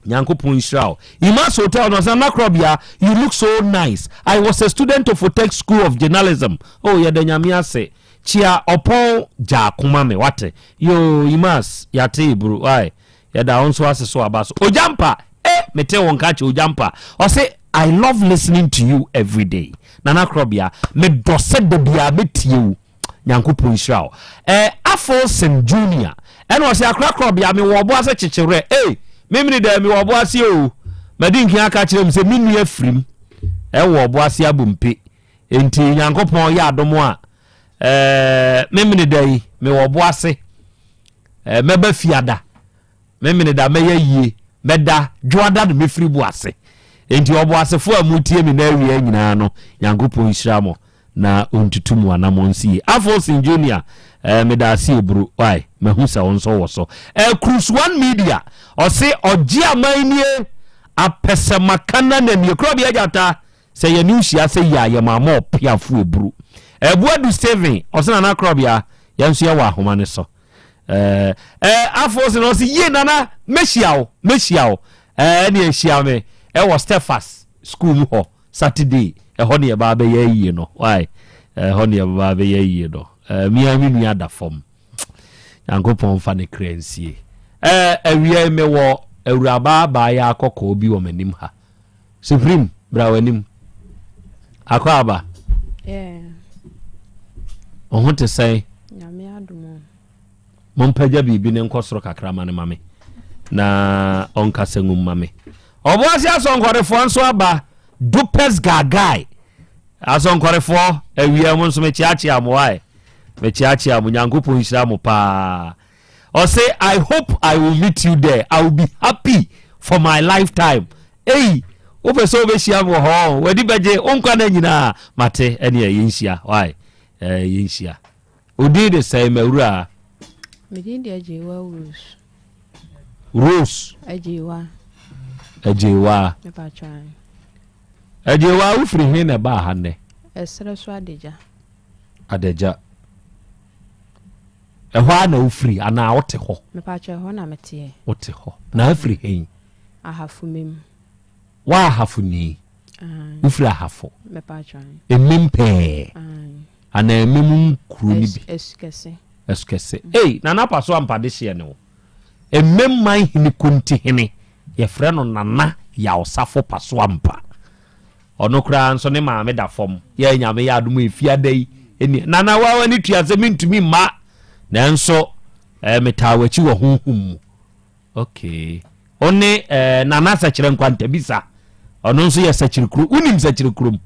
Nyankopɔn nhyira wo. Imas Hotel no ɔsɛ Nakrobia, you look so nice. I was a student of Otec School of Journalism. Oh, yɛda Nyame ase. Kyia ɔpɔn gyaako ma me, wate. Yoo, Imas, yɛate eburu. Why? Yɛda wo nso ase so aba so. Ogyampa, eh, mete wo nka kyɛ Ogyampa. Ɔse, I love listening to you every day. Nana Krobia, medɔ sɛ da biara mɛtie wo. Nyankopɔn nhyira wo. Eh, Afolson Junior, ɛna ɔse Akra Krobia, mewɔ ɔbo ase kyekyewerɛ. Eh, memene dɛ mewɔ ɔbo ase o. Madi nkan aka kyerɛ mu sɛ me nua firim ɛwɔ ɔbo ase abompe. Enti Nyankopɔn yɛ adom a, eh, memene da yi, mewɔ ɔbo ase. Eh, mɛba fiada. Memeneda mɛyɛ yie, mɛda dwoada na mɛfiri bo ase. Enti ɔboasefoɔ a motie me na awia nyinaa no, Nyankopɔn nhyira mo na ɔntutu mo anamɔn nsi yie. Afolson Junior, eh, meda ase eburu, wai, mahu sɛ wo nso wɔ so. Eh, Cruise One Media, ɔse ɔgye aman nie, apɛsɛmakana na nie, Korɔbea Gyata, sɛ yɛne wo hyia sɛ yie a, yɛma mo ɔpeafo eburu. Eh, Boadu Stephen, ɔse Nana Korɔbea, yɛn nso yɛwɔ ahoma no so. ɛɛ eh, afo sɛ na ɔsi yie nana mɛhyia wo mɛhyia wo ɛɛ ɛne ɛhyia me ɛwɔ Stefas school mu hɔ Saturday ɛhɔ ne ɛba abɛyɛ yie no why ɛhɔ ne ɛba abɛyɛ yie no ɛɛ mia me nua da fam Nyankopɔn fa ne kra nsie ɛɛ awia mewɔ awuraba abaayɛ akɔkɔɔ bi wɔ m'anim ha. Supreme, bra w'anim. Akɔ aba.
Yeah.
Wo ho te sɛn?
Nyame adom o.
Mompagya biribi ne nkɔ soro kakra ma ne ma me na ɔnkasa ngum ma me. Ɔboase asɔnkɔrefoɔ nso aba Dupes Gagai. Asɔnkɔrefoɔ awia mo nso mekyeakyea mo ae. Mekyeakyea mo Nyankopɔn nhyira mo paa. Ɔse I hope I will meet you there, I will be happy for my life time. Ei, wopɛ sɛ wobɛhyia me wɔ hɔ, w'ani bɛgye wo nkwa nna nyinaa. Mate, ɛneɛ yɛnhyia, why? Eh, yɛnhyia. Wo din de sɛn, m'awuraa?
Me din de Agyewa Rose.
Rose?
Agyewa.
Agyewa. Agyewa, wofiri he na ɛbaa ha nnɛ?
Ɛserɛ so Adagya.
Adagya. Ɛhɔ ara na wofiri anaa wote hɔ?
Mepakyɛ ɛhɔ na meteɛ.
Wote hɔ. Na afiri hen?
Ahafo mem.
Woahafo ni? Wofiri Ahafo?
Mepakyɛ.
Emem pɛɛ? Anaa emem nkuro no bi?
Esukɛse.
Esukɛse. Ei, Nana Paso ampa de hyeɛ ne wo. Emem man hene konti hene, yɛfrɛ no Nana Yaw Safo Paso ampa. Ɔno koraa nso ne maame da fam. Yɛ Nyame yɛ adom a efiada yi ɛni. Nana wa w'ani tua sɛ mentumi mma. Nanso eh, metaa w'akyi wɔ honhom mu. Okay. Wo ne eh, Nana Sɛkyerɛ Nkwantabisa. Ɔno nso yɛ Sɛkyerɛ kuro. Wonim Sɛkyerɛ kurom?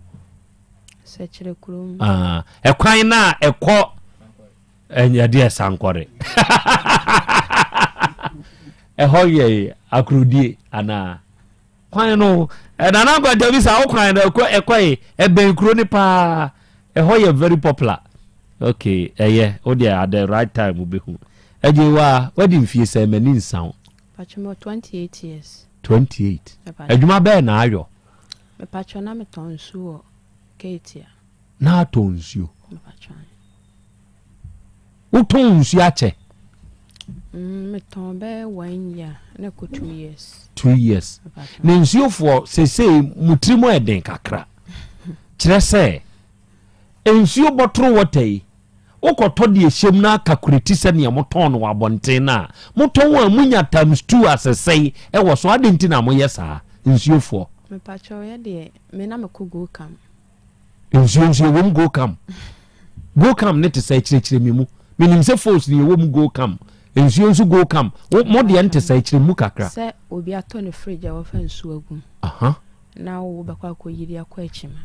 Sɛkyerɛ kurom.
Ah, ɛkwan no a ɛkɔ ɛdeɛ sankɔre. Ɛhɔ yɛ akurodie anaa? Kwan no eh, Nana Nkwanta bi saa wo kwan no ɛkɔ ɛkɔ yi ɛbɛn kuro no paa ɛhɔ yɛ very popular okay ɛyɛ wo deɛ at the right time wobɛhu ɛgye wa wadi mfie sɛ m'ani nsa wo.
Patro mewɔ 28 years.
28 adwuma bɛɛ na ayɔ.
Mepatro na metɔn nsuo wɔ Ketia.
Na atɔ nsuo.
Mepatro.
Wotɔn nsuo akyɛ?
Mm, metɔn bɛyɛ one year na ɛkɔ 2 years.
2 years. Na nsuofoɔ seesei mo tiri mu ɛden kakra. Kyerɛ sɛ nsuo bɔtoro wɔta yi wokɔtɔ deɛ ɛhyɛ mu no akakureti sɛdeɛ motɔn no wɔ abɔnten no a motɔn a munya times two asesɛe ɛwɔ so adɛn nti na moyɛ saa nsuofoɔ?
Mepakyɛw yɛ deɛ me na mekɔ Gocam.
Nsuo nso ɛwɔ mu Gocam. Gocam ne te sɛ kyerɛkyerɛ me mu. Menim sɛ Foos ne ɛwɔ mu Gocam. Nsuo nso go kam. Wo mo deɛ nte saa kyerɛ mu kakra.
Sɛ obi atɔ ne fridge a wɔfa nsuo agu mu. Na wo bɛkɔ akɔyi de akɔ akyima.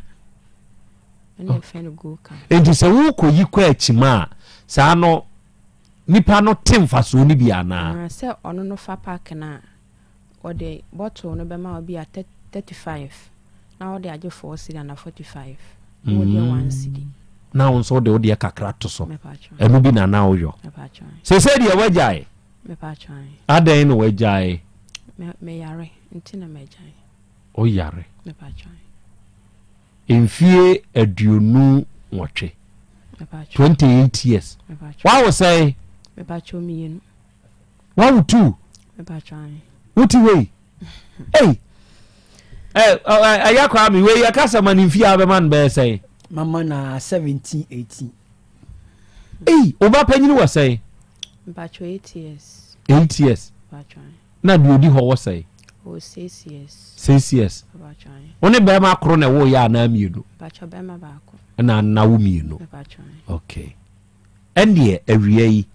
Ɛna ɛfɛ no go kam.
Enti sɛ wokɔyi kɔ akyima a, saa no nipa no te mfasoɔ no bi anaa?
Sɛ ɔno no fa pack no a, ɔde bottle no bɛma wo bi a 35 na wode agye 4 cedi anaa 45 na wodeɛ 1 cedi.
Na wo nso wode wodeɛ kakra to so. Ɛno bi na na woyɔ. Seesei deɛ woagyae? Adɛn na woagyae?
Meyare nti na magyae.
Woyare? Mfie 28. 28 years. Woawo sɛn? Wawo tu. Wote wei? Ei! Ɛyɛ koraa me wei yɛka sɛ ma ne mfie a bɛma no bɛyɛ sɛn?
Mama na 17, 18.
Ei, wo ba panyini wɔ sɛn?
Mpacho 8 years.
8 years. Na deɛ odi hɔ wɔ sɛn?
Ɔwɔ 6 years.
6 years. Wo ne bɛrima koro na ɛwɔ yɛ anaa mmienu?
Mpacho bɛrima baako.
Ɛna nna wo mmienu. Okay. Ɛndeɛ awia yi,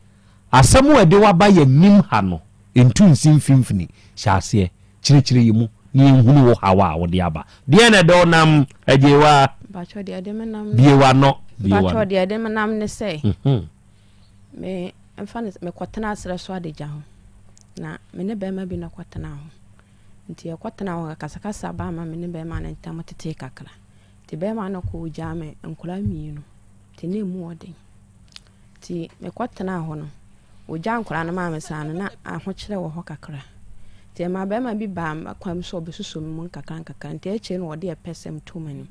asɛm a ɛde wo aba yɛn anim ha no, ntu nsi mfimfini, hyɛ aseɛ kyerɛkyerɛ yɛn mu na yɛnhunu wo haw a wode aba. Deɛn na ɛde wo nam, Agyewaa?
Mpakyɛw deɛ ɛde me nam ne.
Bue w'ano, bue w'ano.
Mpakyɛw deɛ ɛde me nam ne sɛ, me mfa no sɛ mekɔtena serɛ so adagya ho, na me ne bɛrima bi na ɛkɔtena hɔ. Nti yɛkɔtena hɔ akasakasa baa ma me ne bɛrima no ntam tetee kakra. Nti bɛrima no kɔ ogyaa me nkwadaa mmienu. Nti na emu wɔ den. Nti mekɔtenaa hɔ no, wɔgyaa nkwadaa no maa me saa no, na ahokyerɛ wɔ hɔ kakra. Nti ɛmaa barima bi baa m'akwan mu sɛ ɔbɛsosɔ me mu nkakrankakra. Nti akyire no ɔde ɛpɛsɛm too m'anim.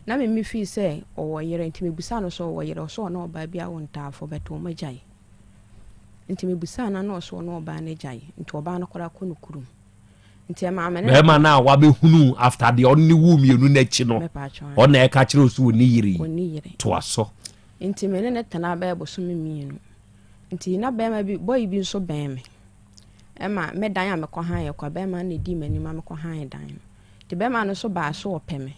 Na me mefii sɛ ɔwɔ yere, nti mebisaa no sɛ ɔwɔ yere, ɔsɛ ɔne ɔbaa bi awo ntaafo but wɔn agyae. Nti mebisaa no na ɔsɛ ɔne ɔbaa no agyae, nti ɔbaa no koraa kɔ no kurom. Nti ɛmaa me ne no.
Bɛrima no a wabɛhunu after deɛ ɔne ne wuu mmienu no akyi no, ɔna ɛka kyerɛ wo sɛ ɔnni yere yi.
Ɔnni yere.
Toa so.
Nti me ne no tenaa bɛyɛ bosome mmienu. Nti na bɛrima bi, boy bi nso bɛn me. Ɛma me dan a mekɔ han yɛ kwa, bɛrima no na ɛdii m'anim ma mekɔ han dan no. Nti bɛrima no nso baa so ɔpɛ me.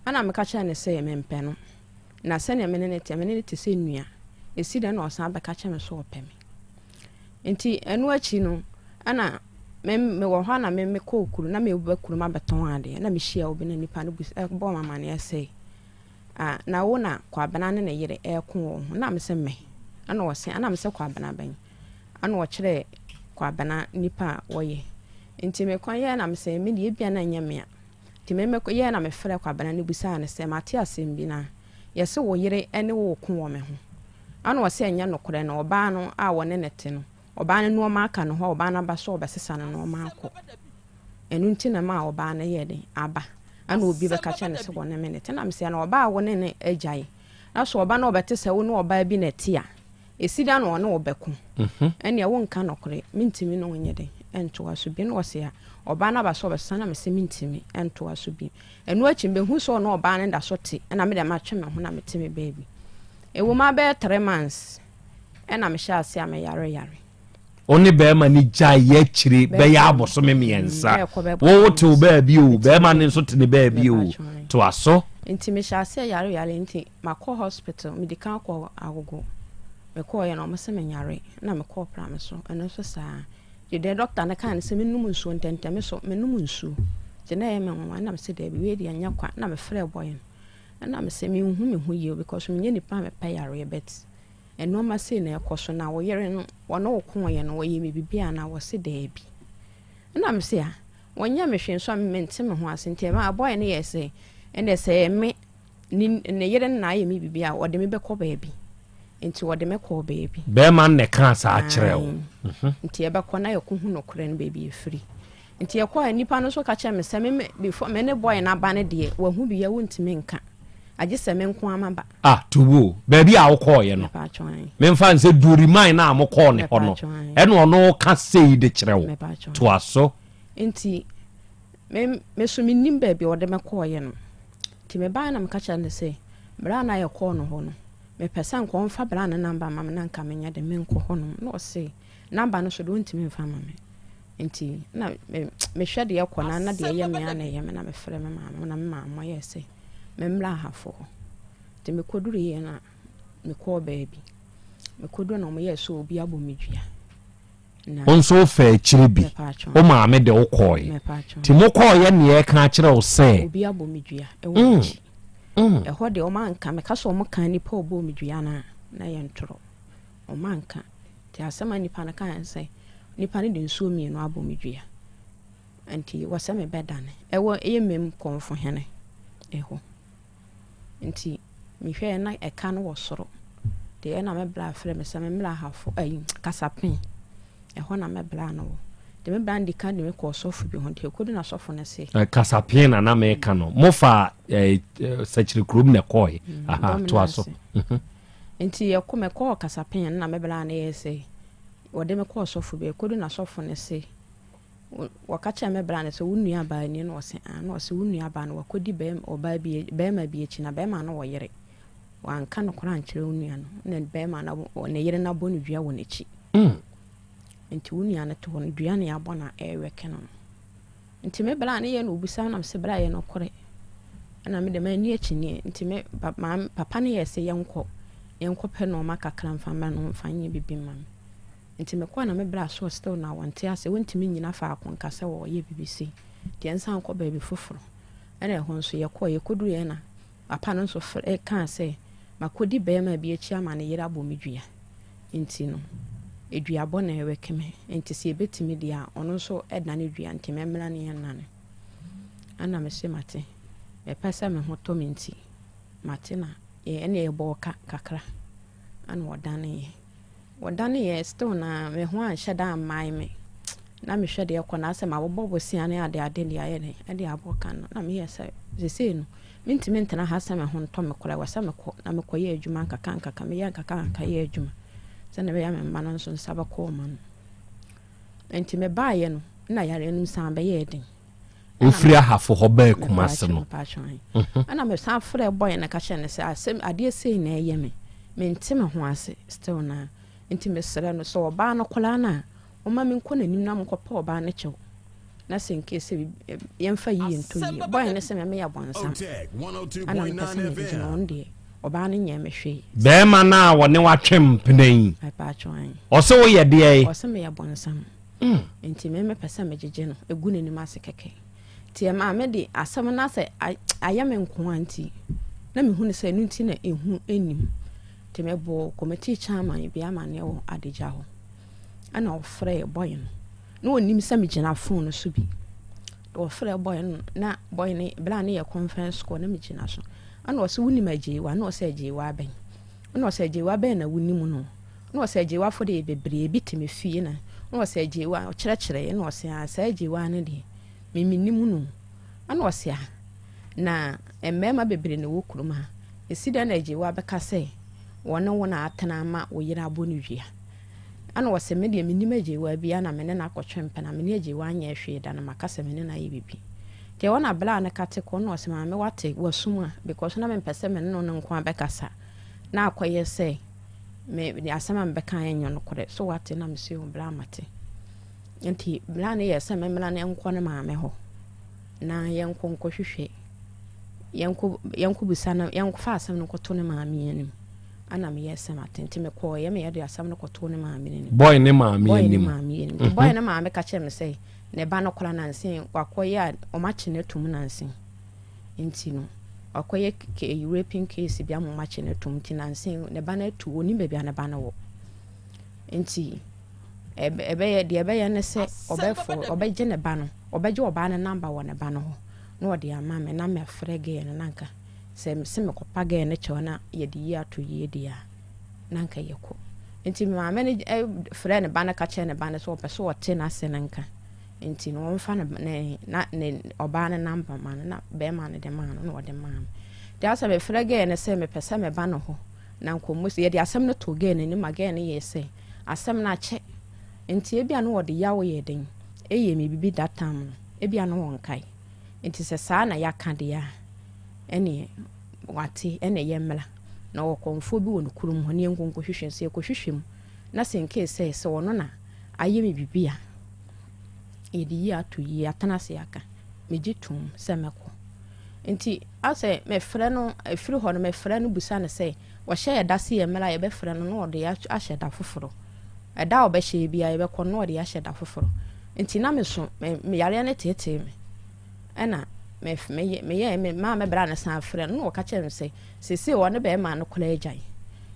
Ɛna meka kyerɛɛ no sɛ mempɛ no. Na sɛnea me ne no te, me ne no te sɛ nua. Ɛsi dɛn na ɔsan bɛka kyerɛ me sɛ ɔpɛ me. Nti ɛno akyi no, ɛna me mewɔ hɔ a na me mekɔɔ kuro na meba kurom abɛtɔn adeɛ na mehyia obi na nipa no bus ɛbɔɔ me amaneɛ sɛ ah na wo na Kwabena ne ne yere ɛreko wɔn ho na me sɛ mɛ ɛna ɔse ɛna me sɛ Kwabena bɛn ɛna ɔkyerɛ Kwabena nipa a wɔyɛ nti mekɔ yɛ na me sɛ me deɛ ebia na ɛnyɛ mea nti me mekɔ yɛ na mefrɛ Kwabena no busaa no sɛ mate asɛm bi na yɛse wo yere ɛne wo ko wɔ me ho Ɛna ɔse ɛnyɛ nokorɛ na ɔbaa no a wɔne no te no, ɔbaa no nnoɔma aka ne hɔ a ɔbaa no aba sɛ ɔbɛsesa ne nnoɔma akɔ. Ɛno nti na ɛmaa ɔbaa no yɛɛ den aba. Ɛna obi bɛka kyerɛ no sɛ wɔne me na ɛte. Ɛna mesɛ na ɔbaa a wo ne no agyae na sɛ ɔba na ɔbɛte sɛ wo ne ɔbaa bi na ɛte a, ɛsi da na ɔne wo bɛko. Mhm. Ɛnneɛ wonka nokorɛ, mentumi ne wo nyɛ den ntoa so bio. Ɛna ɔse a ɔbaa no aba sɛ ɔbɛsesa na mese mentumi ntoa so bio. Ɛno akyi mebɛhu sɛ ɔne ɔbaa no da so te ɛna me deɛ matwe me ho na mete me baabi. Ɛwom ara bɛyɛ 3 months ɛna mehyɛɛ ase a meyare yare.
Wo ne bɛrima no gyaeɛ akyire bɛyɛ abosome mmiɛnsa. Wo wo te wo baabi o, bɛrima no nso te ne baabi o. Toa so.
Nti mehyɛ aseɛ yare yare nti makɔ hospital, medi kan kɔ Agogo. Mekɔɔyɛ no wɔn se menyare na mekɔɔ Prame so, ɛno nso saa. Nti deɛ doctor no kaa ne sɛ menom nsuo ntɛntɛm, me so menom nsuo. Nti na ɛyɛ me nwanwa na mese daabi wei deɛ ɛnyɛ kwa na mefrɛɛ boy no. Ɛna mese menhu me ho yie because menyɛ nipa a mepɛ yareɛ but nnoɔma sei na ɛkɔ so na wo yere no wɔne wo koeɛ no wɔyɛ me biribi anaa wɔse daabi. Ɛna mese ah wɔnyɛ me hwee nso a mente me ho ase nti ɛma boy no yɛ sɛ ɛnɛ sɛ ɛyɛ me ne ne yere no na ayɛ me biribi a ɔde me bɛkɔ baabi nti ɔde me kɔɔ baabi.
Bɛrima no na ɛkaa saa kyerɛɛ wo.
Nti yɛbɛkɔ na yɛkɔhu nokorɛ no baabi ɛfiri. Nti yɛkɔɛ nipa no nso ka kyerɛ me sɛ me me before me ne boy no aba no deɛ wahu bi yɛ wontumi nka agye sɛ me nko ara maba.
Ah Tubo, baabi a wokɔɔeɛ no, memfa nsɛ Duriman no a mokɔɔ ne hɔ no, ɛna ɔno ka sei de kyerɛ wo. Toa so.
Nti me me so mennim baabi a ɔde me kɔɔeɛ no. Nti mebaeɛ na meka kyerɛ no sɛ berɛ a na yɛkɔɔ no hɔ no, mepɛ sɛ nka ɔmfa bra no namba ma me na nka menyɛ de menkɔ hɔ nom. Na ɔse namba no so de ɔntumi mfa ma me. Nti na me mehwɛ deɛ ɛkɔ na na deɛ ɛyɛ me ara na ɛyɛ me na mefrɛ me maame na me maame yɛɛ sɛ memmra ahafo hɔ. Nti mekɔduruiɛ na mekɔɔ baabi. Mekɔduru na wɔyɛɛ sɛ obi abɔ me dua.
Wo nso wofaa akyiri bi. Wo maame de wo kɔɔe. Nti mokɔɔeɛ ne yɛreka akyerɛ wo sɛ.
Obi abɔ me dua wɔ m'akyi. Ɛhɔ deɛ wɔn anka. Meka sɛ wɔn kaa nipa a ɔbɔɔ me dua no a, na ɛyɛ ntorɔ. Wɔn anka. Nti asɛm a nipa no kaeɛ ne sɛ, nipa no de nsuo mmienu abɔ me dua. Nti wɔ sɛ mebɛdane. Ɛwɔ ɛyɛ mmam kɔmfohene hɔ. Nti mehwɛɛ na ɛka no wɔ soro. Deɛ ɛna me bra frɛ me sɛ me mmra ahafo ayi kasapen. Ɛhɔ na me bra no wɔ. Nti me bra no di kan de me kɔɔ sɔfo bi ho. Nti ɛkɔdu na sɔfo no se.
Kasapen na na meka no. Mofa Sɛkyerɛ kurom na ɛkɔɔe. Aha, toa so.
Nti yɛkɔ mekɔɔ kasapen na me bra no yɛ sɛ wɔde me kɔɔ sɔfo bi. Ɛkɔdu na sɔfo no se Wɔka kyerɛɛ me bra no sɛ, Wo nuabaa nie? Na ɔse, Aane. Na ɔse, Wo nuabaa no, wakɔdi bɛɛma, ɔbaa bi, bɛɛma bi akyi, na bɛɛma no wɔ yere. Wanka nokorɛ ankyerɛ wo nua no, na bɛɛma no, ne yere no abɔ no dua wɔ n'akyi. Nti wo nua no te hɔ no, dua na yɛabɔ no a ɛrewɛke no no. Nti me bra no yɛ na ɔbisa me, na mese, Bra, ɛyɛ nokorɛ. Ɛna me deɛ manni akyinnyeɛ. Nti me, pa, maame, papa no yɛɛ sɛ yɛnkɔ, yɛnkɔpɛ nnoɔma kakra mfa mma no, ɔmfa nyɛ biribi mma me. Nti mekɔe na me bra soɔ still na wɔnte ase, wɔntumi nnyina faako nka sɛ wɔreyɛ biribi sei, nti yɛnsan nkɔ baabi foforɔ. Ɛna ɛhɔ nso yɛkɔe, yɛkɔduruiɛ na papa no nso frɛ kaa sɛ makɔdi barima bi akyi ama ne yere abɔ me dua, nti no duabɔ na ɛwɛke me, nti sɛ yɛbɛtumi deɛ a ɔno nso dane dua nti mɛmmra ne yɛnnane. Ɛna mese mate, mepɛ sɛ me ho tɔ me nti mate na ɛne yɛbɔɔ ka kakra ɛna ɔdaneeɛ. Wɔdaneeɛ still na me ho anhyɛ da ammae me. Na mehwɛ deɛ ɛkɔ no asɛ mabobɔ bosea ne ade ade de ayɛ dɛn de abɔ ka no. Na meyɛ sɛ sesei no mentumi ntena ha sɛ me ho ntɔ me koraa ɛwɔ sɛ mekɔ na mekɔyɛ adwuma nkakra nkakra meyɛ nkakra nkakra yɛ adwuma sɛdeɛ ɛbɛyɛ a me mma no nso nsa bɛkɔ wɔn ano. Nti mebaeɛ no na yareɛ no san bɛyɛɛ den.
Wofiri Ahafo hɔ baa Kumase no.
Ɛna mesan frɛ bɔyɛ no ka kyerɛ no sɛ asɛm adeɛ sei na ɛyɛ me mente me ho ase still na nti mesrɛ no sɛ ɔbaa no koraa no a ɔma menkɔ n'anim na menkɔpɛ ɔbaa no kyɛw na sɛ nkee sɛ yɛmfa yie nto yie bɔyɛ no sɛ me meyɛ bɔnsam ɛna mepɛ sɛ megyegye no ɔno deɛ ɔbaa no nyɛ me hwee.
Bɛrima no a wɔne watwe mpena yi ɔsɛ woyɛ deɛ?
Ɔsɛ meyɛ bɔnsam. Nti me mepɛ sɛ megyegye no gu n'anim ase kɛkɛ. Nti ɛmaa me de asɛm no asɛ ayɛ me nkoa nti na mehu no sɛ ɛno nti na ehu nnim. Nti mebɔɔ committee chairman bi amanneɛ wɔ Adagya hɔ. Ɛna ɔfrɛɛ boy no. Na ɔnim sɛ megyina phone no so bi. Ɔfrɛɛ boy no na boy no berɛ a ne yɛ conference call na megyina so. Ɛna ɔsɛ wonim Agyewa? Na ɔsɛ Agyewa bɛn? Ɛna ɔsɛ Agyewa bɛn na wonim no? Na ɔsɛ Agyewafo deɛ bebree bi te me fie na na ɔsɛ Agyewa ɔkyerɛkyerɛɛ na ɔsɛ ah saa Agyewa no deɛ me menim no ɛna ɔsɛ ah na mmarima bebree na ɛwɔ kurom ha ɛsi dɛn na Agyewa bɛka sɛ wɔne wo na atena ama wo yere abɔ no dua ɛna ɔsɛ me deɛ menim Agyewa bi na me ne no akɔtwe mpena me ne Agyewa anyɛ hwee da na maka sɛ me ne no ayɛ biribi nti ɛhɔ na bla no kate kɔ na ɔsɛ maame wate wasum a because na mempɛ sɛ me ne no nko abɛkasa na akɔyɛ sɛ me de asɛm a mebɛka nyɛ nokorɛ so wate na mese o bra mate nti bra no yɛ sɛ memmra no nkɔ ne maame hɔ na yɛnkɔ nkɔhwehwɛ yɛnkɔ yɛnkɔ bisa no yɛnkɔfa asɛm no nkɔto ne maame anim ana meyɛ sɛ mate nti mekɔɔ yɛ meyɛ de asɛm no kɔto ne maame anim
boy ne maame
anim boy ne maame anim mhm. boy ne maame ka kyerɛ me sɛ ne ba no kora nanse wakɔyɛ a ɔmakye no atum nanse nti no wakɔyɛ raping case bi ama wɔakye no atom nti nansa yi ne ba no atu ɔnim baabi a ne ba no wɔ nti ɛbɛyɛ deɛ ɛbɛyɛ ne sɛ ɔbɛfo ɔbɛgye ne ba no ɔbɛgye ɔbaa no namba wɔ ne ba no hɔ na ɔde ama me na mɛfrɛ gɛɛ no na nka sɛ mese mekɔpa gɛɛ no kyɛw na yɛde yie ato yie deɛ a na nka yɛkɔ nti maame no frɛ ne ba no ka kyerɛ ne ba no sɛ ɔpɛ sɛ ɔte n'ase no nka Nti no wɔmfa ne ne na ne ɔbaa no number ma no na bɛrima no de maa no na ɔde maa me. Nti asɛ mefrɛ girl no sɛ mepɛ sɛ meba ne hɔ na nkɔmmɔ si yɛde asɛm no too girl no anim ma girl no yɛɛ sɛ asɛm no akyɛ nti ebia no wɔde yaw yɛ den ɛyɛ me bibi that time no ebia no wɔnkae nti sɛ saa na yɛaka deɛ a ɛneɛ wate ɛne yɛmmra na ɔkɔmfoɔ bi wɔ ne kurom hɔ ne yɛnkɔ nkɔhwehwɛ sɛ yɛkɔhwehwɛ mu na sɛ nkee sɛ sɛ ɔno na ayɛ me biribi a, yɛde yie ato yie, atena ase aka. Megye tom sɛ mɛkɔ. Nti asɛ mefrɛ no, ɛfiri hɔ no mefrɛ no bisa no sɛ, wɔhyɛ yɛ da se yɛ mmra a yɛbɛfrɛ no na ɔde ahyɛ da foforɔ. Ɛda a ɔbɛhyɛ yɛ biara yɛbɛkɔ no na ɔde ahyɛ da foforɔ. Nti na meso me me yareɛ no teetee me. Ɛna me me meyɛɛ me maa me bra no san frɛ no na ɔka kyerɛ me sɛ seesei ɔne bɛrima no koraa agyae.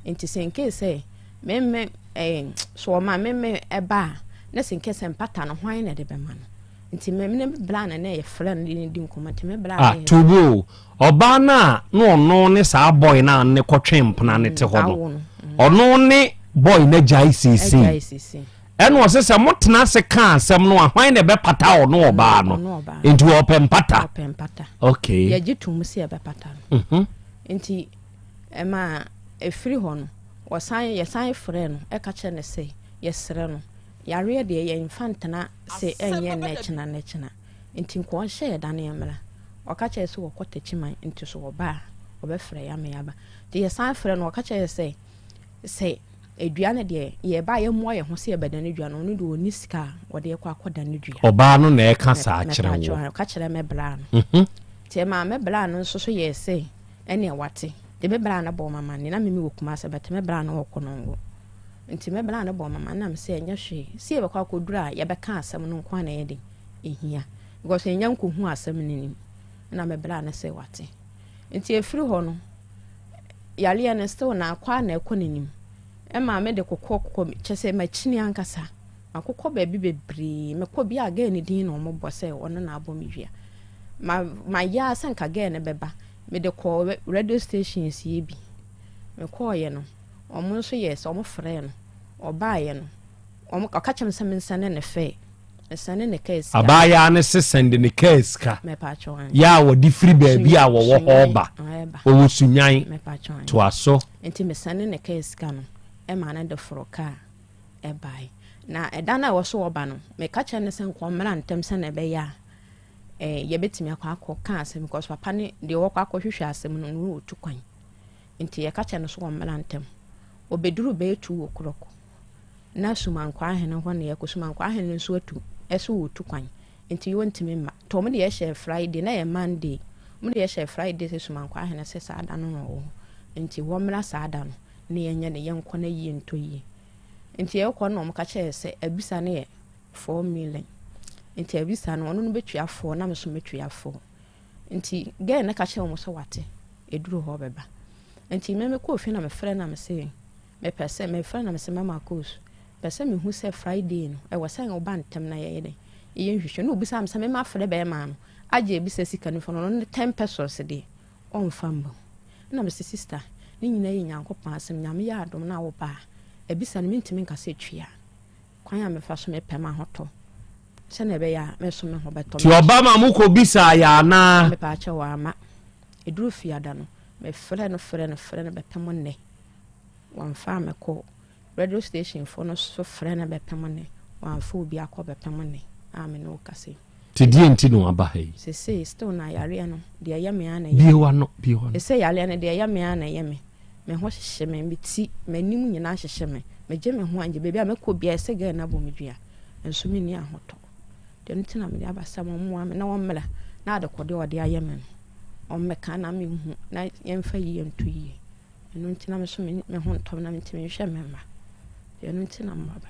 Nti sɛ nkee sɛ me me ɛɛ so ɔma me me ɛba a na sɛ nkee sɛ mpata no hwan na ɛde bɛma no. Nti me ne bra no na yɛfrɛ no de no di nkɔmmɔ nti me bra
Ah,
no
Tubo, ɔbaa no a na ɔno ne saa boy no a ne kɔtwe mpena no te hɔ no,
awo no.
ɔno ne boy no agyae
Agyae
seesei.
seesei.
Ɛna ɔse sɛ motena ase ka asɛm no a, hwan na ɛbɛpata ɔno ɔbaa no?
Ɔno ɔbaa no.
Nti ɔpɛ mpata.
Ɔpɛ mpata.
Okay.
Yɛgye tom sɛ yɛbɛpata no.
Mhm.
Nti ɛma ɛfiri hɔ no, wɔsan yɛsan frɛɛ no ɛka kyerɛ no sɛ yɛsrɛ no Yareɛ deɛ yɛnfa ntena se ɛnyɛ nnɛ kyena nnɛ kyena nti nka ɔnhyɛ yɛ da no yɛmmra. Ɔka kyerɛɛ sɛ wɔkɔ Takyiman nti so ɔba a ɔbɛfrɛ yɛ ama yɛaba. Nti yɛsan frɛ no ɔka kyerɛɛ sɛ sɛ dua no deɛ yɛba a yɛmmoa yɛn ho sɛ yɛbɛdane dua no ɔno deɛ ɔnni sika a ɔde rekɔ akɔdane dua.
Ɔbaa no na ɛka saa kyerɛ wo?
Ɔka kyerɛ me braa no. Nti ɛmaa me braa no nso so yɛɛ sɛ ɛneɛ wate. Nti me braa no bɔɔ me amanneɛ na me mewɔ Kumasi but me braa no wɔ Konongo. Nti me bra no bɔɔ me amanneɛ na me sɛ ɛnyɛ hwee sɛ yɛbɛkɔ akɔduru a yɛbɛka asɛm no nko ara na ɛyɛ den ɛhia because yɛnya nkɔhu asɛm no anim na me bra no sɛ wate. Nti ɛfiri hɔ no yareɛ no still na akɔ a na ɛkɔ n'anim ɛma me de kokɔ kokɔ kyɛ sɛ makyini ankasa makokɔ baabi bebree mekɔ bi a gɛɛ ne din na wɔn bɔ sɛ ɔno na abɔ me dua ma mayɛ a sɛ nka gɛɛ no bɛba mede kɔɔ radio stations yɛ bi mekɔɔyɛ no Wɔn nso yɛɛ sɛ wɔfrɛɛ no. Ɔbaeɛ no, wɔn, ɔka kyerɛɛ me sɛ mensɛne no fare. Mesɛne no kaa sika.
Abaayaa no se sɛnde ne kaa sika.
Mepaakyɛw ae.
Yɛ a wɔde firi baabi a wɔwɔ hɔ reba.
Sunyan,
Wɔwɔ Sunyan.
Mepaakyɛw ae.
Toa so.
Nti mesɛne no kaa sika no maa no de foro kaa baeɛ. Na ɛda no a ɛwɔ so ɔba no, meka kyerɛɛ no sɛ nka ɔmmra ntɛm sɛdeɛ ɛbɛyɛ a eh, yɛbɛtumi akɔ akɔka asɛm because papa no deɛ ɔkɔ akɔhwehwɛ asɛm no, no ɔtu kwan. Enti yɛka kyerɛɛ no sɛ ɔmmra ntɛm. Ɔbɛduruu bɛyɛ 2:00 na Sumankwaa hene hɔ na yɛkɔ. Sumankwaa hene no nso atu, ɛsɛ ɔretu kwan, enti ɔntumi mma. Nti wɔn de yɛhyɛɛ Friday, na ɛyɛ Monday. Wɔn de yɛhyɛɛ Friday sɛ Sumankwaa hene sɛ saa da no na ɔwɔ hɔ, enti wɔmmra saa da no na yɛnyɛ no, yɛnkɔ na yie ntɔ yie. Nti yɛkɔ no na wɔka kyerɛɛ yɛ sɛ abisa no yɛ 4 million. Nti abisa no, ɔno no bɛtua 4 na me nso mɛtua 4. Nti girl no ka kyerɛɛ wɔn sɛ wate, ɛduru hɔ ɔbɛba. Nti me mekɔɔ fie na mefrɛ na mese mepɛ sɛ mefrɛ na mese mama Akos, pɛ sɛ mehu sɛ Friday no ɛwɔ sɛ woba ntɛm na yɛyɛ dɛn yɛyɛ nhwehwɛ. Na obisaa me sɛ mema frɛ bɛrima no agye abisa sika no fa no, ɔno ne 10 pesos deɛ ɔmfa mma mu. Ɛna mese sister ne nyinaa yɛ Nyankopɔn asɛm, Nyame yɛ adom na woba a abisa no mentumi nka sɛ tua. Kwan a mefa so mepɛ m'ahotɔ sɛnea ɛbɛyɛ a me nso me ho bɛtɔ
Nti
me.
ɔba ma mokɔbisaa yɛ anaa?
Mepaakyɛw wamma. Ɛduru fiada no, mefrɛ no frɛ no frɛ no bɛpem nnɛ. Wamfa ammɛkɔ. Radio station foɔ no nso frɛ no bɛpem nnɛ. Wamfa obi akɔ bɛpem nnɛ a me ne wo kasa yi.
Nti deɛ nti na waba ha yi?
Sesei still na yareɛ no deɛ ɛyɛ me ara na ɛyɛ
Bue
me.
w'ano, bue w'ano.
Sesei yareɛ no deɛ ɛyɛ me ara na ɛyɛ me. Me ho hyehye me, me ti, m'anim nyinaa hyehye me. Megye me ho angye. Baabi a mɛkɔ biara ɛsɛ girl no abɔ me dua. Nso menni ahotɔ. Deɛ nti na mede aba sɛ wɔmmoa me na wɔmmra na adekodeɛ a wɔde ayɛ me no, wɔmmɛka na menhu na yɛmfa yie nto yie. Ɛno nti na me nso me ho ntɔ me na mentumi nhwɛ me mma. Ɛno nti na maba.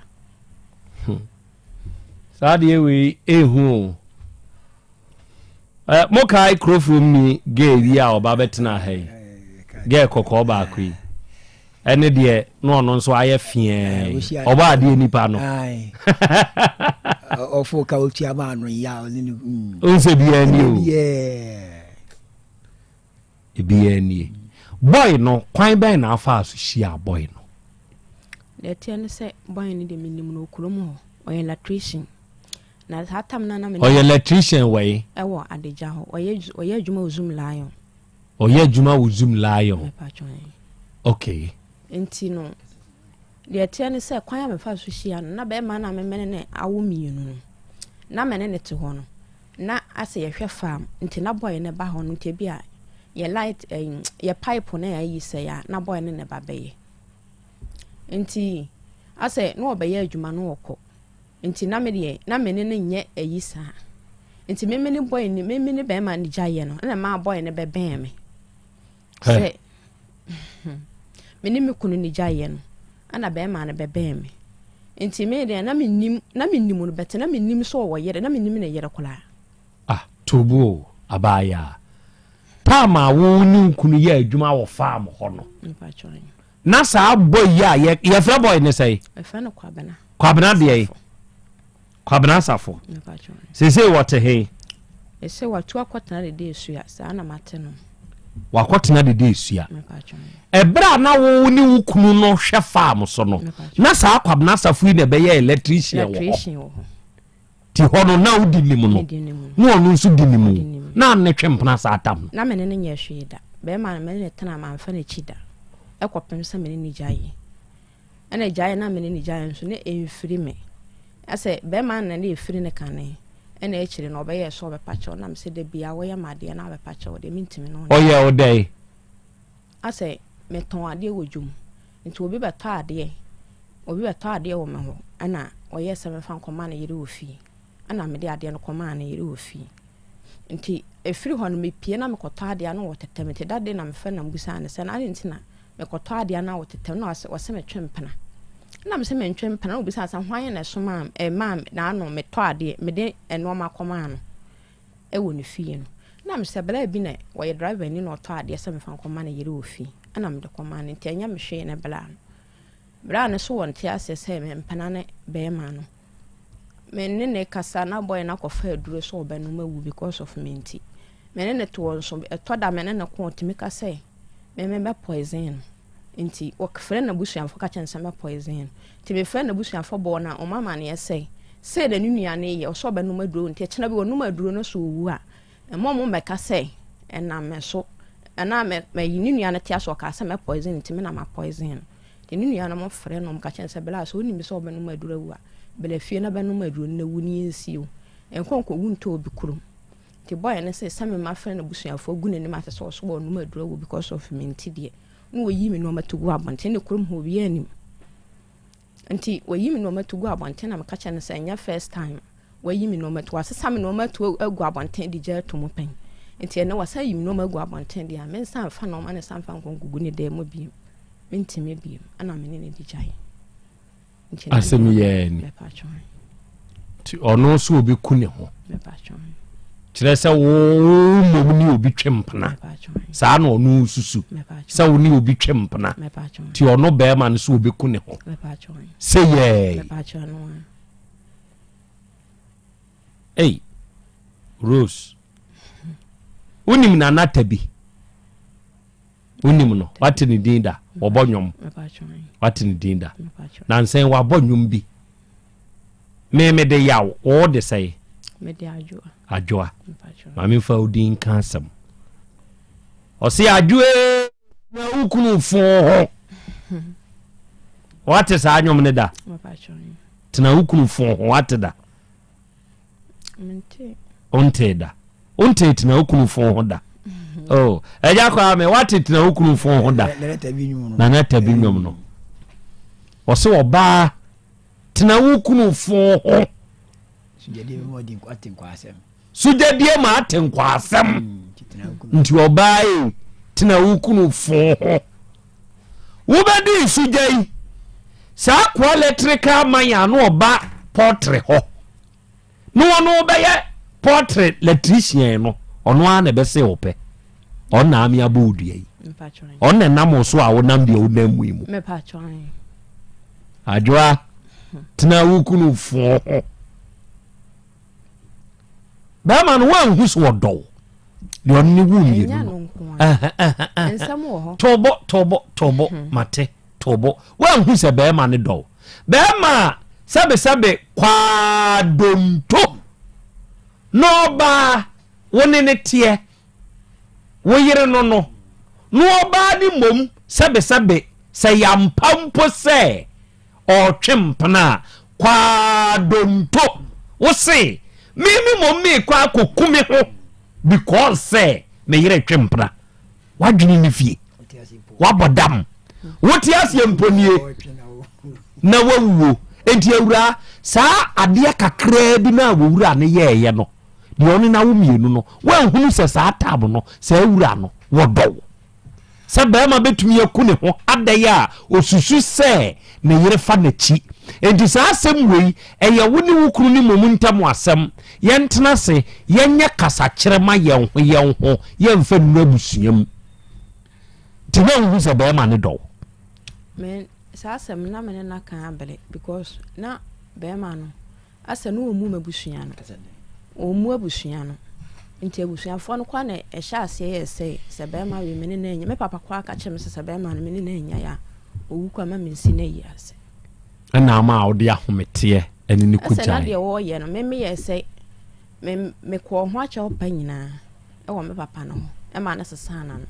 Hmm. Saa deɛ wei ehu o. Eh, mokae kurofuom ni gay yi a ɔba bɛtena ha yi gay kɔkɔɔ baako yi ɛne deɛ na ɔno nso ayɛ feɛ ɔbɔ adeɛ nipa no
ɔfo ka otua maa no ya ɔne ne
mm. nsɛ biara ni o ebiara nie boy no kwan bɛn na afa so hyia boy no
deɛ ɛteɛ ne sɛ boy no deɛ menim no okurom hɔ ɔyɛ electrician Na saa tam no a na me ne.
Ɔyɛ electrician wɔ he?
Ɛwɔ Adagya hɔ. Ɔyɛ ɔyɛ adwuma wɔ Zoom Lion.
Ɔyɛ adwuma wɔ Zoom Lion.
Mepatwɔ ɛn.
Okay.
Nti no, deɛ ɛteɛ ne sɛ kwan a mefa so hyia no, na bɛrima no a me ne awo mmienu no, na me ne ne te hɔ no, na asɛ yɛhwɛ farm, nti na boy no ba hɔ no, nti ebi a yɛ light ɛn yɛ pipe no a ayi sɛe a, na boy no na ɛba bɛyɛ. Nti asɛ na ɔbɛyɛ adwuma no ɔkɔ. Nti na me deɛ na me ne no nyɛ ayi saa. Nti me me ne boy no me me ne bɛrima no gyaeɛ no ɛna maa boy no bɛbɛn me. Sɛ me ne me kunu no gyaeɛ no ɛna bɛrima no bɛbɛn me. Nti me deɛ na mennim, na mennim no bɛte, na mennim sɛ ɔwɔ yere, na mennim ne yere koraa.
Ah, Tobu o, abaayaa. Taam a wo ne wo kunu yɛ adwuma wɔ farm hɔ no, na saa boy yi a yɛ, yɛfrɛ boy ne sɛe?
Yɛfrɛ no Kwabena.
Kwabena deɛ? Kwabena Asafo. Seesei wɔte he?
Ɛsɛ watu akɔtena dede esua, saa na mate no.
Wakɔtena dede esua. Ɛberɛ a na wo ne wo kunu no hwɛ farm so no, na saa Kwabena Asafo yi na ɛbɛyɛ electrician wɔ hɔ. Ti hɔ no na wodi nim no, na ɔno nso di ne mu, na ne twe mpena saa tam no.
Na me ne no nyɛ hwee da. Bɛrima no me ne no tena mamfa n'akyi da. Ɛkɔpem sɛ me ne no gyaeɛ. Ɛna gyaeɛ na me ne no gyaeɛ nso na ɛmfiri me. Ɛsɛ bɛrima no na na ɛfiri ne kane. Ɛna akyire no ɔbɛyɛɛ sɛ ɔbɛpa kyɛw na me sɛ da biara woyɛ me adeɛ na wabɛpa kyɛw deɛ mentumi ne wo nyɛ.
Ɔyɛɛ wo dɛn?
Asɛ metɔn adeɛ wɔ dwom nti obi bɛtɔ adeɛ obi bɛtɔ adeɛ wɔ me hɔ ɛna ɔyɛɛ sɛ memfa nkɔma ne yere wɔ fie ɛna mede adeɛ no kɔmaa ne yere wɔ fie nti ɛfiri hɔ no mepie na mekɔtɔ adeɛ na wɔtetɛ me nti da de na mefɛ na mbusaa no sɛ na ade nti na mekɔtɔ adeɛ na wɔtetɛ me na ɔsɛ metwe mpena ɛna mesɛ mentwe mpena na obisaa sɛ hwan na ɛsomaa ɛmaa na ano metɔ adeɛ mede nneɛma kɔmaa no wɔ ne fie no, na mesɛ bra bi na ɔyɛ driver ni na ɔtɔ adeɛ sɛ mefa nkɔma ne yere wɔ fie, ɛna mede kɔmaa no, nti ɛnyɛ me hwee ne bra no. Bra no so wɔnte aseɛ sɛ mempena ne bɛrima no. Me ne ne kasa na boy no akɔfa aduro sɛ ɔbɛnom awu because of me nti. Me ne ne toɔ nso, ɛtɔ da me ne ne ko ɔtumi ka sɛ me me bɛ poison no. Nti wɔfrɛ n'abusuafoɔ ka kyerɛ no sɛ mɛ poison no. Nti mefrɛ n'abusuafoɔ bɔɔ no a wɔn amaneɛ sɛ sei na ne nua no yɛ ɔsɛ ɔbɛnom aduro nti ɛkyena bi ɔnom aduro no so ɔwu a mma wɔn mmɛka sɛ ɛnam me so anaa mɛ mɛyi ne nua no te ase ɔkaa sɛ mɛ poison nti me na ma poison no. Nti ne nua no mo frɛ no ka kyerɛ no sɛ bla sɛ onim sɛ ɔbɛnom aduro awu a bla fie na bɛnom aduro no na wu ne yɛnsie o. Nkɔ nkɔwu ntɔ obi kurom. Nti boy no se sɛ me ma frɛ n'abusuafoɔ gu n'anim ase sɛ ɔso ɔnom aduro awu because of me nti deɛ na wɔyi me nnoɔma to gu abɔnten ne kurom hɔ obiara nim nti wɔyi me nnoɔma to gu abɔnten na meka kyerɛ no sɛ ɛnyɛ first time wɔyi me nnoɔma to wasesa me nnoɔma to agu abɔnten de gya ato mu pɛn nti ɛnɛ wasa yi me nnoɔma agu abɔnten deɛ a mensa mfa nnoɔma ne sa mfa nkɔnkogu ne dan mu biem mentumi biem ɛna me ne ne de gyae.
Asɛm yi ara ni. Nti ɔno nso ɔbɛku ne ho. Kyerɛ sɛ wo mmom ne obi twe mpena. Saa na ɔno susu sɛ wo ne obi twe mpena. Nti ɔno bɛrima no so ɔbɛku ne ho. Sɛ yɛɛ. Ei, Rose, wonim Nana Tabi? Wonim no? Wate ne din da? Wɔbɔ nnwom. Wate ne din da? Nansɛn wabɔ nnwom bi. Me mede yaw, wo de sɛe?
Mede adwoa.
Adwoa. Maame mfa wo din nka asɛm. Ɔse adwoa na wo kunu fo ho. Wate saa nnwom ne da? Tena wo kunu fo ho, wate da? Wontee da. Wontee tena wo kunu fon ho da. Oh, ɛgya kwaa me wate tena wo kunu fon ho da. Nana tabi nnwom no. Ɔsɛ ɔbaa tena wo kunu fon ho. Sugyadie ma ate nkwaasɛm. Mm, Nti ɔbaa yi tena wo kunu fon ho. Wobɛdi nsugya yi. Saa koa electrical man a na ɔba pɔtre hɔ. Na ɔno bɛyɛ pɔtre electrician no, ɔno ara na ɛbɛsɛ ɔpɛ. Ɔno na ame abɔ wo dua yi. Ɔno na ɛnam wo so a wonam deɛ wonam mu yi mu. Adwoa, tena wo kunu fo ho. Bɛrima no woanhu so ɔdɔ wo. Deɛ ɔno ne wo mmienu no. Tɔbɔ tɔbɔ tɔbɔ hmm. mate tɔbɔ. Woanhu sɛ bɛrima no dɔ wo. Bɛrima a sɛbesɛbe kwaadonto na ɔbaa wo ne ne teɛ wo yere no no na ɔbaa ne mmom sɛbesɛbe sɛ yɛampa mpo sɛ ɔretwe mpena a kwaadonto wo se me me mmom meekɔ akɔku me ho because sɛ me yere twe mpena wadwene ne fie wabɔ dam wote aseɛ mpo nie na wawuo nti awuraa saa adeɛ kakraa bi no a wɔwura no yɛɛyɛ no deɛ ɔne na wo mmienu no woanhunu sɛ saa tab no saa awura no wɔdɔ wo. Sɛ barima bɛtumi aku ne ho adɛn a ɔsusu sɛ ne yere fa n'akyi. Enti saa asɛm wei, ɛyɛ wo ne wo kunu no mmom ntam asɛm. Yɛntena ase, yɛnyɛ kasakyerɛ ma yɛn ho yɛn ho, yɛmfa nnuru abusua mu. Nti na wohu sɛ barima no dɔ wo?
Me, saa asɛm no na me ne no aka abere because na barima no Asɛ no ɔmmu m'abusua no. Ɔmmu abusua no. Nti abusuafoɔ no koraa na ɛhyɛ aseɛ yɛɛ sɛ sɛ bɛrima wei me ne no anya. Me papa koraa ka kyerɛ me sɛ sɛ bɛrima no me ne no anya a ɔwu koraa ma mensi no ayi ase.
Ɛna ama a wode ahometeɛ ɛne ne kɔ
Ɛsɛ na
gyae.
deɛ wɔreyɛ no me meyɛ sɛ me mekɔɔ ho akyɛw pa nyinaa. wɔ me papa no ho ɛma no sesaa n'ano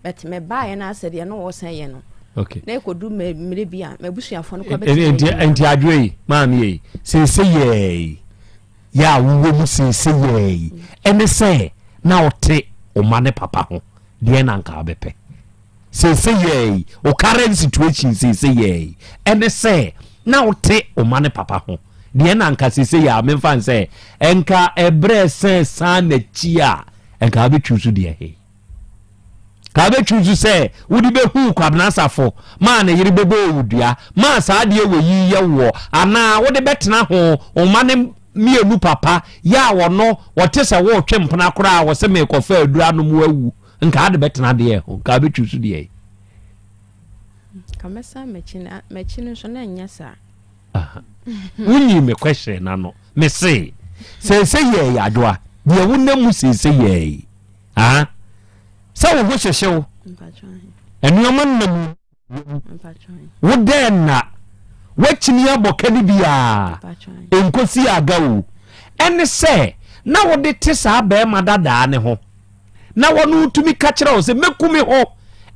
but mebaeɛ no asɛ deɛ na wɔsan yɛ no
okay.
na ɛkɔdu mmerɛ bi a m'abusuafoɔ no kɔ bɛtumi
nti adwoa yi maame yi seese yɛɛ yɛ a wowɔ mu seese yɛɛ yi ɛne sɛ na ɔte ɔma ne papa ho deɛ na nka wobɛpɛ Seesei yi, wo current situation seesei yi, ɛne sɛ na wote wo ma ne papa ho. Deɛ na nka seesei a memfa n sɛ nka ɛberɛ sɛ san n'akyi a nka wobɛtwi so deɛ he. Ka wobɛtwi so sɛ wode bɛhu Kwabena Asafo maa ne yere bɛbɔ wo dua maa saa adeɛ wɔ yi yɛ woɔ anaa wode bɛtena ho wo ma ne mmienu papa yɛ a wɔno wɔte sɛ woretwe mpena koraa wɔ sɛ merekɔfa aduru anom awu. Nka ade bɛtena deɛ ho, nka abɛtwi so deɛ.
Nka mɛsan m'akyi na m'akyi no nso na ɛnyɛ saa.
Wonyi me question na no. Me se, seese yɛɛ yɛ adwoa, deɛ wonam mu seese yɛɛ yi. Ah, sɛ wo ho hyehye wo. Nneɛma nam Wo dɛn na woakyini abɔ ka no bi a ɛnkɔsi aga o? Ɛne sɛ na wode te saa barima dadaa ne ho na wɔno wotumi ka kyerɛ wo sɛ mɛku me ho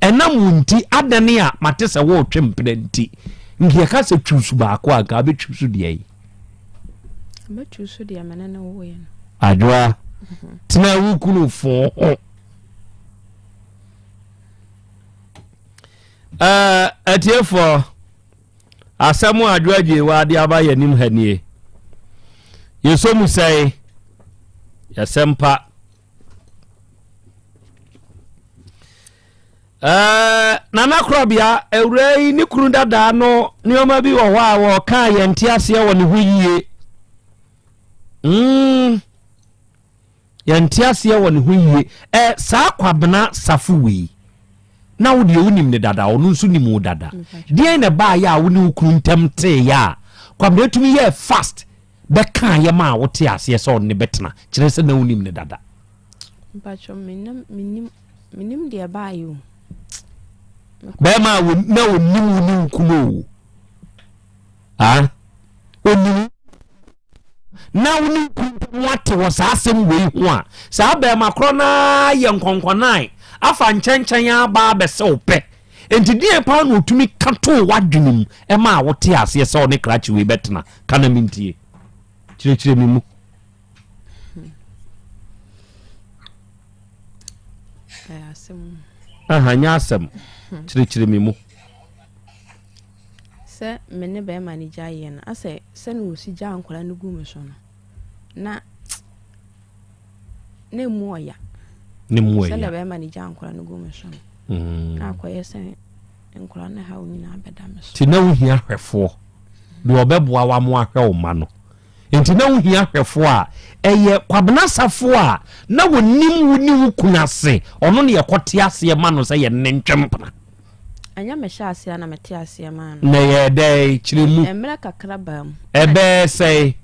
ɛnam wo nti adɛne a mate sɛ woretwe mpena nti nka yɛka sɛ twiw baako a nka wobɛtwiw so deɛ yi
mɛtwiw so deɛ mene ne woyɛ no
adwoa tena wo kunu fo ho Eh, atiefoɔ, asɛm a Adwo Agyei de aba yɛn anim ha nie. Yɛsɔ mu sɛe, yɛsɛ mpa. Eh, Nana Korɔbea, awura yi ne kunu dadaa no nneɛma bi wɔ hɔ a wɔka yɛn te aseɛ wɔ ne ho yie. Mm. Yɛnte aseɛ wɔ ne ho yie. Ɛ, saa Kwabena Safo wei, na wo deɛ wonim no dada, ɔno nso nim wo dada. Deɛn na ɛbaeɛ a wo ne wo kunu ntam teeɛ a Kwabena tumi yɛɛ fast bɛkaeɛ maa wotee aseɛ sɛ ɔne no bɛtena, kyerɛ sɛ na wonim no dada?
Mpakyɛ, mennim, mennim, mennim deɛ ɛbaeɛ o.
Bɛrima a na ɔnim wo ne wo kunu o. Ah, ɔnim na wo ne wo ntam ate wɔ saa asɛm wei ho a, saa bɛrima korɔ no ara yɛ nkɔnkɔnan afa nkyɛnkyɛn aba abɛsɛ wo pɛ. Enti deɛn paa na ɔtumi ka too w'adwene mu ɛma a wote aseɛ sɛ ɔne krakye wei bɛtena? Ka na mentie. Kyerɛkyerɛ me mu. Aha, nyɛ asɛm. Kyerɛkyerɛ me mu.
Sɛ me ne bɛrima no gyaeɛ no, asɛ sɛnea ɔsi gyaa nkwadaa no gu me so no, na na emu ɔya.
Ne mu ɔya.
Sɛnea bɛrima no gyaa nkwadaa no gu me so no, mm. na akɔyɛ sɛ nkwadaa no haw nyinaa bɛda me so.
Nti na wohia hwɛfoɔ deɛ ɔbɛboa wa mo ahwɛ wo ma no. Nti na wohia hwɛfoɔ a ɛyɛ Kwabena Safo a na wɔnim wo ne wo kunu ase, ɔno ne yɛkɔte aseɛ ma no sɛ yɛne no ntwe mpena.
Ɛnyɛ mehyɛɛ aseɛ na metee aseɛ maa no.
Na ɛyɛɛ dɛn? Kyerɛ mu.
Mmerɛ kakra baa mu.
Ɛbɛɛ sɛe?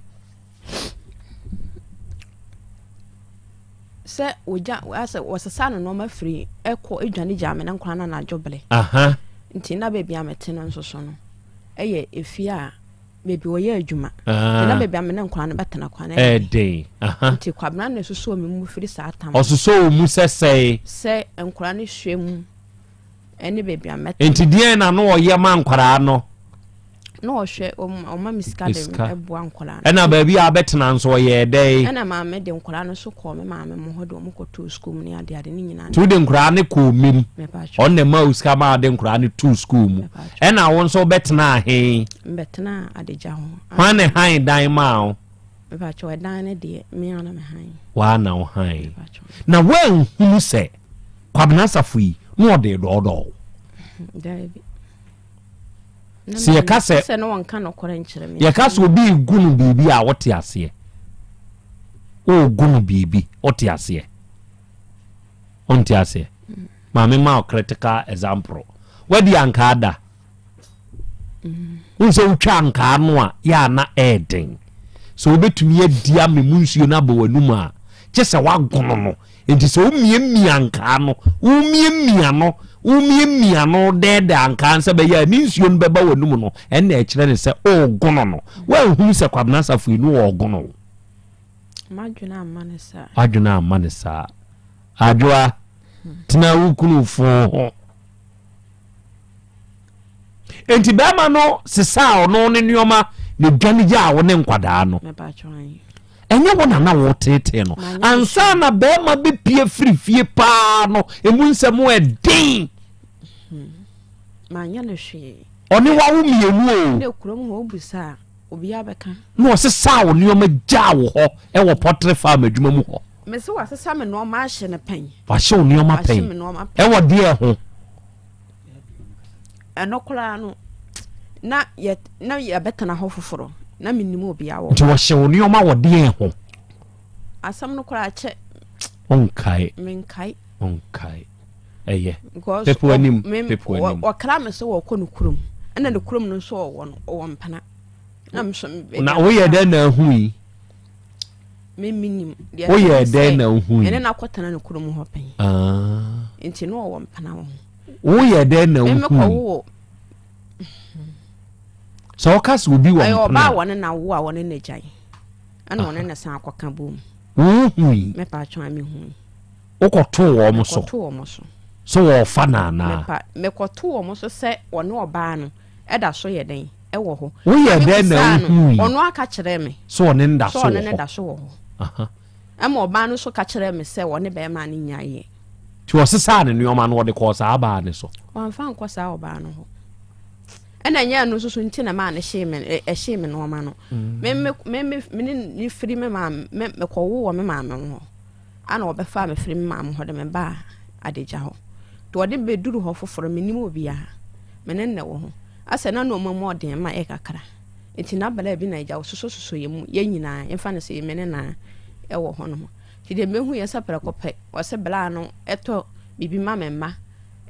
Sɛ wɔgya asɛ wɔsesa no nneɛma firi ɛkɔ edwane gyaa me ne nkwadaa no anadwo bere.
Aha.
Nti na baabi a mete no nso so no ɛyɛ efie a baabi wɔyɛ adwuma. Nti na baabi a me ne nkwadaa no bɛtena kwan no
ɛyɛ den.
Nti Kwabena na ɛsosɔɔ me mu firi saa tam.
Ɔsosɔɔ wo mu sɛ sɛe?
Sɛ nkwadaa no hwɛ mu. ɛne baabi a mɛtena.
Nti deɛn na na ɔyɛ ma nkwadaa no?
Na ɔhwɛ ɔma me sika de boa nkwadaa no.
Ɛna baabi a abɛtena nso ɔyɛɛ dɛn?
Ɛna maame de nkwadaa no nso kɔɔ me maame mo hɔ de wɔn kɔtoo sukuu mu ne ade ade ne nyinaa.
Nti wode nkwadaa no kɔɔ mim? Ɔno na ɛma wo sika ma wode nkwadaa no too sukuu mu. Ɛna wo nso wobɛtenaa he?
Mbɛtenaa Adagya ho.
Hwan na hann dan maa wo?
Mepakyɛw ɛdan no deɛ me ara na me hann.
Waa na wo hann. Na woanhunu sɛ Kwabena Asafo yi. na ɔde dɔɔdɔɔ wo. Sɛ yɛka sɛ yɛka sɛ obi regu no biribi a wote aseɛ. Ɔregu no biribi wote aseɛ. Wonte aseɛ. Maame ma wo critical example. Wadi ankaa da. Wohu sɛ wotwa ankaa no a yɛ a na ɛɛden. Sɛ wobɛtumi adi ame mu nsuo no abɔ w'anum a, kyɛ sɛ woagono no. Nti sɛ womiamia ankaa no, womiamia no, womiamia no dɛɛdɛɛ ankaa no sɛ bɛyɛ a ne nsuo no bɛba w'anum no, ɛnna ɛkyerɛ ne sɛ ɔregono no. Woanhunu sɛ Kwabena Asafo yi no ɔregono wo.
M'adwene amma no saa.
W'adwene amma no saa. Adwoa, tena wo kunu fo ho. Enti bɛrima no sesaa ɔno ne nneɛma na dwane gyaa wo ne nkwadaa no. Ɛnyɛ wo na na woteetee no. Ansa na bɛrima bɛpie firi fie paa no, emu nsɛm ɛden.
Hmm. Manyɛ no hwee.
Ɔne wawo mmienu o.
Ne kurom hɔ obusa a, obiara bɛka.
Na ɔsesaa wo nneɛma gyaa wo hɔ wɔ pɔtere farm adwuma mu hɔ.
Mese wasesa me nneɛma ahye no pɛn.
Wahye wo nneɛma pɛn. Ɛwɔ deɛ ho.
Ɛno koraa no, na yɛ na yɛbɛtena hɔ foforɔ. Na menim obiara wɔ
Nti wɔhyɛ wo nneɛma wɔ deɛ ho.
Asɛm no koraa kyɛ.
Ɔnkae.
Menkae.
Ɔnkae. Ɛyɛ. Pepo anim. Pepo anim.
Wɔkra me sɛ wɔkɔ no kurom. Ɛna ne kurom no nso ɔwɔ no ɔwɔ mpena. Na me nso.
Na woyɛ dɛn na ahu yi?
Me menim.
Woyɛ dɛn na wohu yi?
Ɛne no akɔtena ne kurom hɔ pɛn.
Ah.
Nti na ɔwɔ mpena wɔ ho.
Woyɛ dɛn na wohu yi? Sɛ ɔka sɛ obi wɔ mpena.
Ɛyɛ ɔbaa wɔ ne na wo a wɔne na gyae. Ɛna ɔne ne san akɔka bom.
Wohu yi?
Mepa atwa me hu yi.
Wokɔtoo wɔn so?
Mekɔtoo wɔn so.
So wɔfa no anaa?
Mepa mekɔtoo wɔn so sɛ wɔne ɔbaa no ɛda so yɛ dɛn ɛwɔ hɔ.
Woyɛ dɛn na wohui?
Ɔno aka kyerɛɛ me.
So ɔne no da so wɔ hɔ?
So ɔne no da so wɔ hɔ. Ɛma ɔbaa no nso ka kyerɛɛ me sɛ ɔne bɛrima no nyaeɛ.
Nti ɔsesaa ne nneɛma no ɔde kɔɔ saa baa no so?
Wamfa ankɔ saa ɔbaa no hɔ. Ɛna ɛnyɛ ɛno nso so nti na maa no hyee me ɛhyee me nneɛma no. Mm. Me me me me ne ne firi me maame me mekɔwo wɔ me maame hɔ. Ana ɔbɛfaa me firi me maame hɔ de me baa adagya hɔ. Nti ɔde me bɛduru hɔ foforɔ, mennim obiara. Me ne no na ɛwɔ hɔ. Asɛ na nnoɔma mu ɔden ma yɛ kakra. Nti na bla bi na agya ɔsosɔsosɔ yɛn mu, yɛn nyinaa, yɛmfa no sɛ me ne no ɛwɔ hɔ nom. Nti deɛ mɛhu yɛ sɛ prɛko pɛ, ɔsɛ bla no ɛtɔ biribi ma me mma,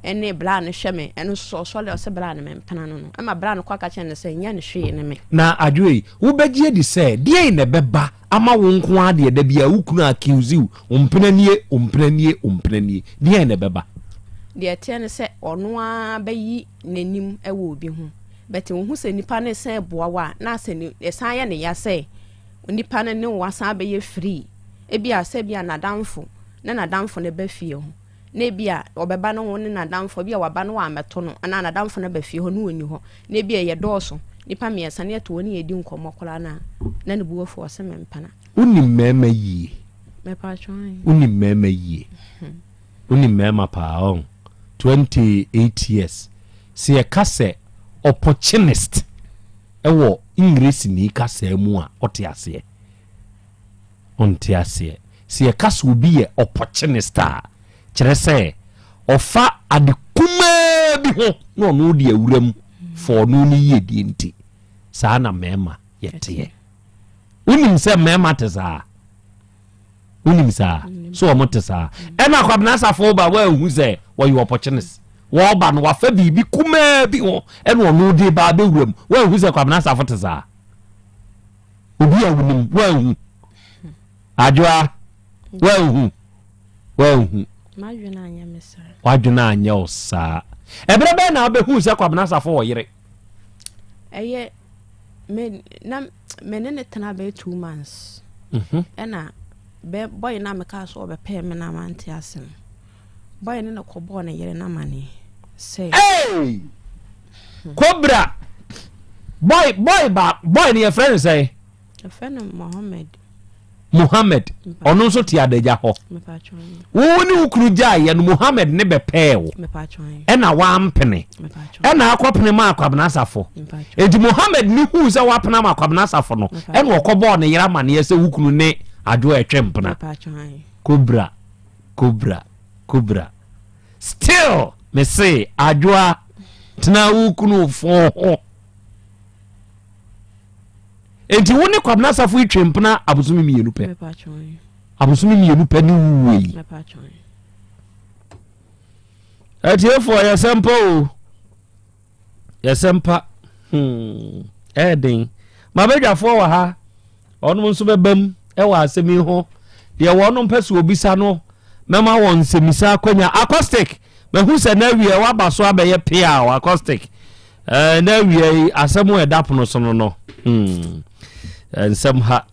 ɛne bla no hwɛ me, ɛno nso sɛ ɔsɔre a ɔsɛ bla no mempena no no. Ɛma bla no kɔ aka kyerɛ no sɛ nyɛ no hwee ne me.
Na Adwoei, wobɛgye adi sɛ deɛn na ɛbɛba ama wo nko ara deɛ da biara wo kunu accuse wo, wo mpena nie, wo mpena nie, wo mpena nie, deɛn na ɛbɛba?
Deɛ ɛteɛ ne sɛ ɔno ara bɛyi n'anim wɔ obi ho, but wohu sɛ nipa no san boa wo a, na asɛ ne ɛsan yɛ ne ya sɛ nipa no ne wo asan abɛyɛ free. Ebia sɛ ebia n'adamfo na n'adamfo no ba fie hɔ, na ebia ɔbɛba no wo ne n'adamfo, ebia waba no wammɛto no, anaa n'adamfo no aba fie hɔ na ɔnni hɔ, na ebia yɛdɔɔso, nnipa mmiɛnsa na yɛte hɔ ne yɛredi nkɔmmɔ koraa no a, na ne bo afu, ɔse mempena.
Wonim mmarima yie.
Mepatwo ae.
Wonim mmarima yie. Wonim mmarima paa ɔn. 28 years. Sɛ yɛka sɛ opportunist wɔ Engiresini kasaa mu a, wote aseɛ? Wonte aseɛ. Sɛ yɛka sɛ obi yɛ opportunist a, kyerɛ sɛ ɔfa ade kumaa bi ho na ɔno de awura mu for ɔno ne yiedie nti. Saa na mmarima yɛteɛ. Wonim sɛ mmarima te saa? Wonim saa? So wɔn te saa? Ɛna Kwabena Asafo ba wɔanhu sɛ wɔyɛ opportunist. Wɔba no wafa biribi kumaa bi ho ɛna ɔno de ba abɛwura mu. Wɔanhu sɛ Kwabena Asafo te saa? Obi a wonim, woanhu. Adwoa, woanhu. Woanhu.
M'adwene anyɛ me saa.
W'adwene anyɛ wo saa. Ɛberɛ bɛn na wobɛhuu sɛ Kwabena Asafo wɔ yere?
Ɛyɛ me na me ne ne tena bɛyɛ two months.
Mhm.
Ɛna bɛ bɔyɛ na mekaa so ɔbɛpɛɛ me na mante ase no. Bɔyɛ ne na kɔbɔɔ ne yere no amaneɛ sɛ.
Hey! Kobra! Boy, boy ba, boy no yɛfrɛ no sɛn?
Yɛfrɛ no Mohammed.
Mohammed, ɔno nso te adagya hɔ. Wo ne wo kunu gyaeɛ no, Mohammed ne bɛpɛɛ wo. Ɛna wampene. Ɛna akɔpene maa Kwabena Asafo. Enti Mohammed ne huu sɛ wapene ama Kwabena Asafo no, ɛna ɔkɔbɔɔ ne yere amaneɛ sɛ wo kunu ne Adwo ɛtwe mpena. Kobra, kobra, kobra. Still! Mese Adwoa tena wo kunu fo ho. Enti wo ne Kwabena Asafo yi twe mpena abosome mmienu pɛ. Abosome mmienu pɛ ne wuwuo yi. Atiefoɔ yɛsɛ mpa o. Yɛsɛ mpa. Hmm. Ɛyɛ den. Mabadwafoɔ wɔ ha. Wɔnom nso bɛba mu wɔ asɛm yi ho. Deɛ wɔnom pɛ sɛ wɔbisa no, mɛma wɔn nsɛmmisa akwanya. Acoustic, mahu sɛ na awie waba so abɛyɛ peaw acoustic. Eh, na awie yi asɛm a ɛda pono so no no. Hmm. Nsɛm ha,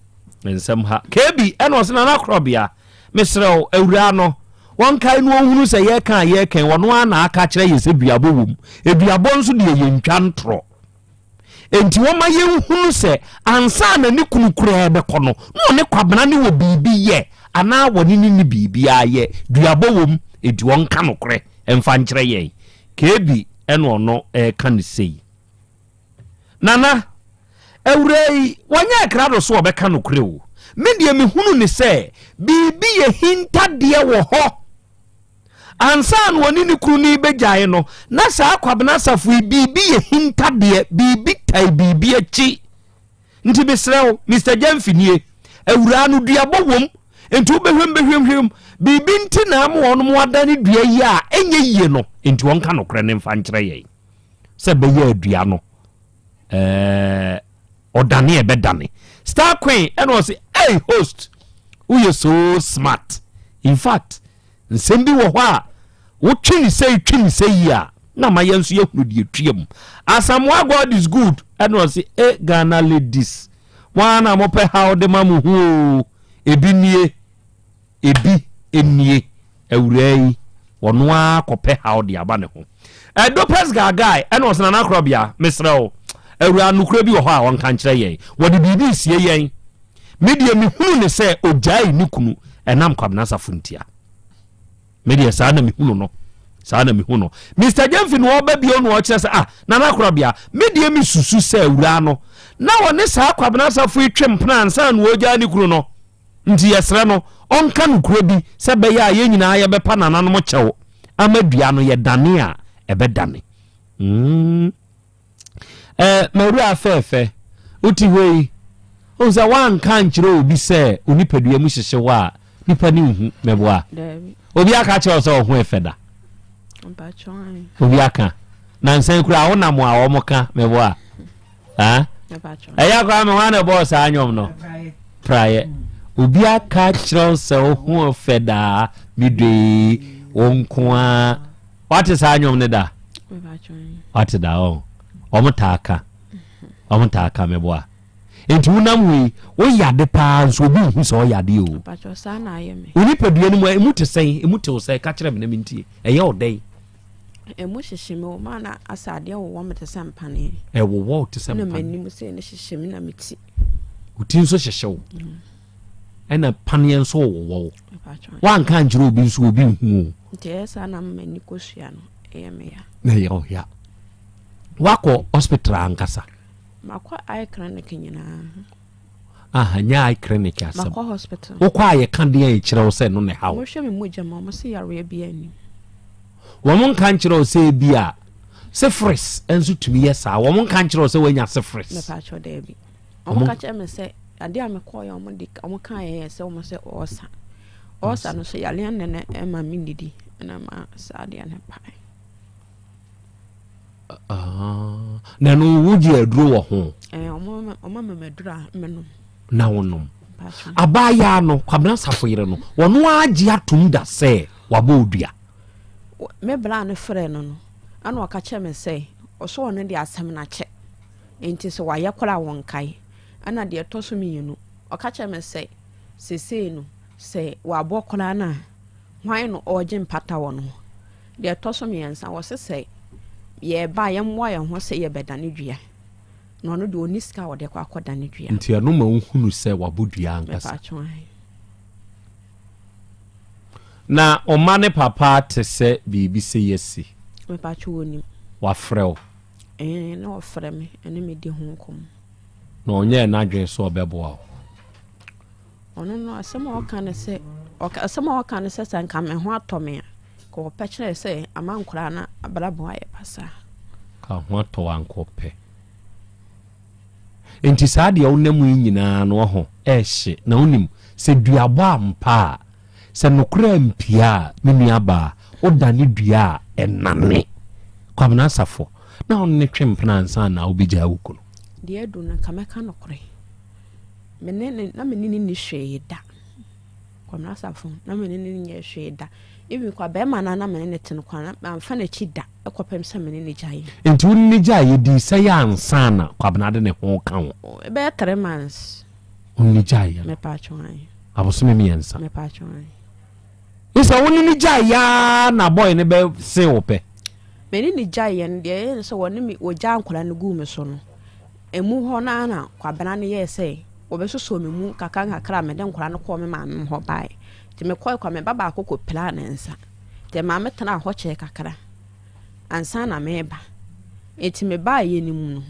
nsɛm ha. KB ɛna ɔsɛ nana korɔbea. Mesrɛ wo, awuraa no, wɔnkae no ɔhunu sɛ yɛka a yɛka wɔno ara na aka kyerɛ yɛ sɛ duabɔ wom. Eduabɔ nso deɛ yɛntwa ntorɔ. Enti wɔma yɛnhunu sɛ ansa na ne kunu koraa rebɛkɔ no, na ɔne Kwabena no wɔ biribi yɛ anaa wɔne no nni biribiara yɛ. Duabɔ wom, enti ɔnka nokorɛ mfa nkyerɛ yɛn. KB ɛna ɔno reka no sei. Nana, awuraa yi, wanyɛ krado so ɔbɛka nokorɛ o. Me deɛ mehunu no sɛ biribi yɛ hintadeɛ wɔ hɔ. Ansa na ɔne ne kunu no rebɛgyae no, na saa Kwabena Asafo yi biribi yɛ hintadeɛ, biribi tae biribi akyi. Nti mesrɛ wo, Mister Gyamfi nie, awuraa no duabɔ wom, nti wobɛhwɛm bɛhwɛmhwɛm, biribi nti na ama wɔnom adane dua yi a ɛnyɛ yie no, nti wɔnka nokorɛ no mfa nkyerɛ yɛn sɛ ɛbɛyɛ a dua no ɛɛ ɔdane ɛbɛdane. Star Queen ɛna ɔse, hey host, woyɛ so smart, in fact, Nsɛm bi wɔ hɔ a, wotwe ne sei twe ne sei yi a, na ama yɛn nso yɛhunu deɛ ɛtua mu. Asamoah God is good ɛna ɔse e Ghana ladies mo ara na mopɛ haw de ma mo ho o, ebi nie, ebi nie, awuraa yi ɔno ara kɔpɛ haw de aba ne ho. Ɛdopes Gagae ɛna ɔse Nana Korɔbea mesrɛ wo awuraa nokorɛ bi wɔ hɔ a ɔnka nkyerɛ yɛn, wɔde biribi resie yɛn. Me deɛ mehunu ne sɛ ɔgyae ne kunu ɛnam Kwabena Asafo ntia. Me deɛ saa na mehunu no. Saa na mehu no. Mr. Gyamfi na ɔba bio na ɔkyerɛ sɛ ah Nana Korabea me deɛ mesusu sɛ awuraa no na ɔne saa Kwabena Asafo yi twe mpena ansa na ɔgyaa ne kunu no. Nti yɛsrɛ no ɔnka nokorɛ bi sɛ bɛyɛ a yɛn nyinaa yɛbɛpa nananom kyɛw ama dua no yɛdane a ɛbɛdane. Mm. Eh, m'awuraa fɛɛfɛ, wote hɔ yi, wohu sɛ woanka ankyerɛ obi sɛ wo nipadua mu hyehye wo a, nipa ne nhu, mɛboa? Obi aka akyerɛ wo sɛ wo ho ɛfɛ da? Obi aka. Nansa yi koraa wonam a wɔn ka, mɛboa? Ɛyɛ koraa me hwan na ɛbɔɔ saa nnwom no? Praeɛ. Obi aka akyerɛ wo sɛ wo ho ɛfɛ daa, medwee wo nko ara. Wate saa nnwom no da? Wate da ɔ? Wɔn taa ka. Wɔn taa ka meboa. Nti wonam hɔ yi, woyɛ ade paa nso obi nhu sɛ ɔyɛ ade o. Wo nipadua no mu emu te sɛn? Emu te wo sɛ ka kyerɛ me na mentie. Ɛyɛ wo dɛn?
Emu hyehye me wɔ mu na asɛ adeɛ wowɔ me te sɛ mpaneɛ.
Ɛwowɔ wo te sɛ mpaneɛ.
Na m'anim sɛ ne hyehye me na me ti.
Wo ti nso hyehye wo. Mm. Ɛna paneɛ nso wowɔ wo. Woanka ankyerɛ obi nso obi nhu o.
Nti ɛyɛ saa na m'ani kosua no ɛyɛ me ya.
Na ɛyɛ wo ya. Woakɔ hospital ankasa?
Makɔ eye clinic nyinaa.
Aha, nyɛ eye clinic asɛm.
Makɔ hospital.
Wokɔ a yɛka deɛ ɛkyerɛ wo sɛ no na ɛha wo.
Wɔhwɛ me mogya mu, wɔn se yareɛ biara nnim.
Wɔn nka nkyerɛ wo sɛ ebi a syphilis nso tumi yɛ saa. Wɔn nka nkyerɛ wo sɛ woanya syphilis.
Mepatwɔ daabi. Wɔn ka kyerɛ me sɛ adeɛ a mekɔɔyɛ wɔn de wɔn kaa yɛ sɛ wɔn sɛ ɔɔsa. Ɔɔsa no so yareɛ no na ɛma me nnidi ɛna ma saa adeɛ no pae.
Ah, na no wogye aduro wɔ ho?
Ɛɛ wɔn wɔn ama me aduro a menom.
Na wonom. Abaayaa no Kwabena Safo yere no wɔn agye atum da sɛ wabɔ odua.
Me bra no frɛ no no ɛna ɔka kyerɛ me sɛ ɔsɔ ɔno de asɛm no akyɛ. Enti sɛ wayɛ koraa a wɔnkae. Ɛna deɛ ɛtɔ so mmienu, ɔka kyerɛɛ me sɛ, seesei no, sɛ wabɔ koraa no a, hwan na ɔregye mpata wɔ ne ho? Deɛ ɛtɔ so mmiɛnsa, wɔse sɛ yɛreba a, yɛmmoa yɛn ho sɛ yɛbɛdane dua. Na ɔno deɛ ɔnni sika a ɔde kɔ akɔdane dua.
Nti ɛno ma wohunu sɛ wabɔ dua ankasa?
Mepatwo ahe.
Na ɔma ne papa te sɛ biribi sei asi?
Mepatwo wɔnim.
Wafrɛ wo?
Ɛɛ, na ɔfrɛ me ne me di ho nkɔmmɔ.
Na ɔnyɛɛ n'adwene sɛ ɔbɛboa wo.
Ɔno no, asɛm a ɔka ne sɛ, ɔka, asɛm a ɔka ne sɛ, sɛ nka me ho atɔ me a, nka Anka ɔpɛ kyerɛ sɛ ama nkwadaa no abrabɔ ayɛ basaa.
Ka ho atɔ wo anka ɔpɛ. Nti saa deɛ wonam yi nyinaa no ɔho ɛhye na wonim sɛ duabɔ ampa a sɛ nokorɛ ampia a me nua baa wodane dua a ɛnane. Kwabena Asafo na wo ne no twe mpena ansa na wobɛgyaa wo kunu.
Deɛ adu no nka mɛka nokorɛ. Me ne no na me ne no nni hwee da. Kwamina Asafo, na me ne no nyɛ hwee da. Even kwa bɛrima no a na me ne no te no kwa na mamfa n'akyi da kɔpem sɛ me ne no gyaeɛ.
Nti wo ne no gyaeɛ dii sɛn ansa na Kwabena de ne ho reka wo?
Ɛbɛyɛ 3 months.
Wo ne no gyaeɛ no?
Mepatwo ae.
Abosome mmiɛnsa?
Mepatwo ae.
Ne sɛ wo ne no gyaeɛ ara na boy no bɛ see wo pɛ?
Me ne no gyaeɛ no deɛ ɛyɛ ne sɛ wɔne me wɔgyaa nkwadaa no guu me so no. Emu hɔ no ara na Kwabena no yɛɛ sɛ wɔbɛsosɔ me mu nkakrankakra a mede nkwadaa no kɔɔ me maame hɔ baeɛ. Nti mekɔe koraa me ba baako kɔpiraa ne nsa. Nti ɛmaa metenaa hɔ kyɛɛ kakra ansa na mereba. Nti mebaeɛ no mu no,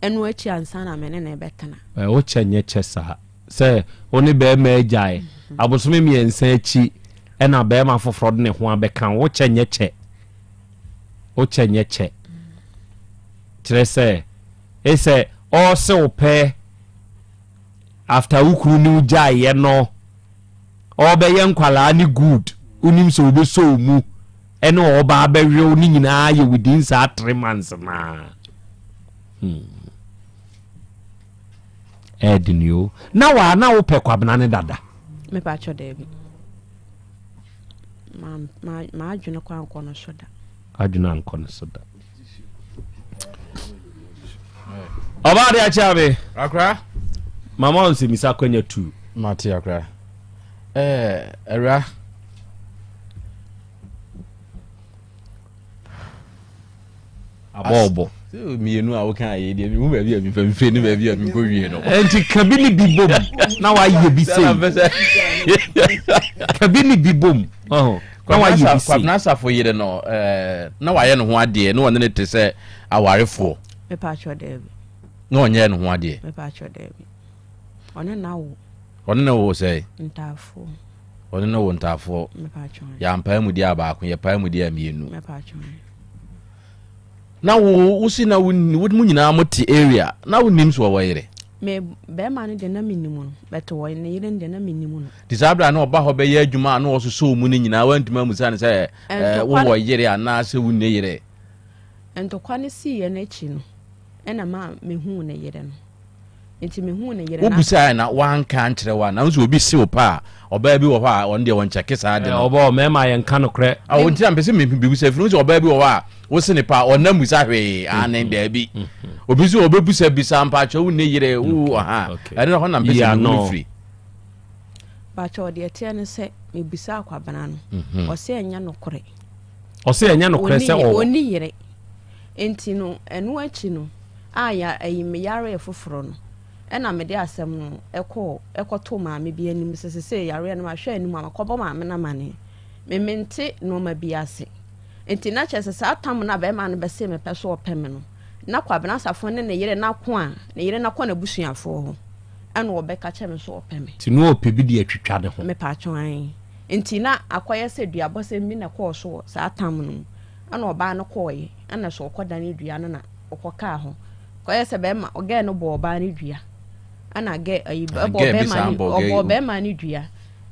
ɛno akyi ansa na me ne no rebɛtena.
Wo kyɛ nyɛ kyɛ saa. Sɛ wo ne barima agyae, abosome mmiɛnsa akyi ɛna barima foforɔ de ne ho abɛka wo, wo kyɛ nyɛ kyɛ. Wo kyɛ nyɛ kyɛ. Kyerɛ sɛ, Sɛ ɔɔse wo pɛ after wo kunu ne wo gyaeɛ no ɔɔbɛyɛ nkwalaa ne good wonim sɛ ɔbɛsɔ wo mu ɛne ɔɔba abɛwe wo ne nyinaa yɛ within saa 3 months naa hmm. Ɛɛdene o na waa na wopɛ Kwabena ne dada.
Mepa kyɛw daabi. M'adwene kɔ ankɔ no so da.
Adwene ankɔ no so da. Ɔbaa de akyɛ me.
Akora.
Mama nsɛmisa kwanya tu.
Mate akora. Ɛɛ awura.
Abɔɔbɔ.
Mmienu a woka ayɛ deɛ mehu baabi a mefa mfiri ne baabi a menkɔ wie no.
Nti ka bi ne bi bom na wayɛ bi sei. Ka bi ne bi bom. Na wayɛ bi sei.
Kwabena Asafo yere no na wayɛ ne ho adeɛ na ɔne ne te sɛ awarefoɔ.
Mepatwɔ daabi.
Na ɔnyɛ ne ho adeɛ.
Mepatwɔ daabi. Ɔne na wo.
Ɔne ne wo sɛ.
Ntaafoɔ.
Ɔne ne wo ntaafoɔ.
Mepatwɔ.
Yɛampae mu deɛ a baako yɛpae mu deɛ a mmienu.
Mepatwɔ.
Na wo wo si na wo wo mo nyinaa mo te area na wo nim so ɔwɔ yere.
Me bɛrima no deɛ na me nim no but wɔ ne yere no deɛ na me nim no.
Ti saa bere a na ɔba hɔ bɛyɛ adwuma a na ɔsosɔ mu no nyinaa wantumi amusa no sɛ ɛɛ wowɔ yere anaa sɛ wunni yere.
Ntɔkwa no siiɛ no akyi no ɛna ma mehuu ne yere no. Nti mehuu ne yere no.
Wobisae na wanka ankyerɛ wo anaa? Wohu sɛ obi se wo pɛ a, ɔbaa bi wɔ hɔ a ɔno deɛ ɔnkyɛke saa ade no.
Ɔbɔ mmarima yɛnka nokorɛ.
Awo nti na mpɛ sɛ mebisa firi. Wohu sɛ ɔbaa bi wɔ hɔ a wose ne pɛ a ɔnna mmisa hwee, aane, daabi. Obi nso ɔbɛbusa bisa, mpakyɛ wo nni yere, wo ɔha. Ɛno na hɔ na mpɛ sɛ mehu no firi.
Mpakyɛ deɛ ɛteɛ ne sɛ mebisaa Kwabena no, ɔse ɛnyɛ nokorɛ.
Ɔse ɛnyɛ nokorɛ sɛ ɔwɔ.
Ɔnni yere. Nti no ɛno akyi no a ya ɛyi me yareɛ foforɔ no ɛna mede asɛm no ɛkɔɔ ɛkɔtoo maame bi anim sɛ sesei yareɛ no mahwɛ anim a makɔbɔ maame no amaneɛ me mente nnoɔma bi ase nti na kyerɛ sɛ saa tam no a bɛrima no bɛse mepɛ so ɔpɛ me no na Kwabena Asafo ne ne yere no ako a ne yere no akɔ n'abusuafoɔ hɔ ɛna ɔbɛka kyerɛ me so ɔpɛ me.
Nti na ɔpɛ bi de atwitwa ne ho.
Mepatwo ae nti na akɔyɛ sɛ duabɔsɛm bi na ɛkɔɔ so wɔ saa tam no mu ɛna ɔbaa no kɔɔeɛ ɛna sɛ ɔkɔdane dua no na ɔkɔkaa hɔ kɔyɛ sɛ bɛrima ɔgɛɛ no bɔɔ ɔbaa no dua ɛna gɛ ayi
Ah,
ɛbɔɔ
gɛɛ bi
bɛrima
san
no
bɔ gɛɛ
ɔbɔɔ bɛrima no dua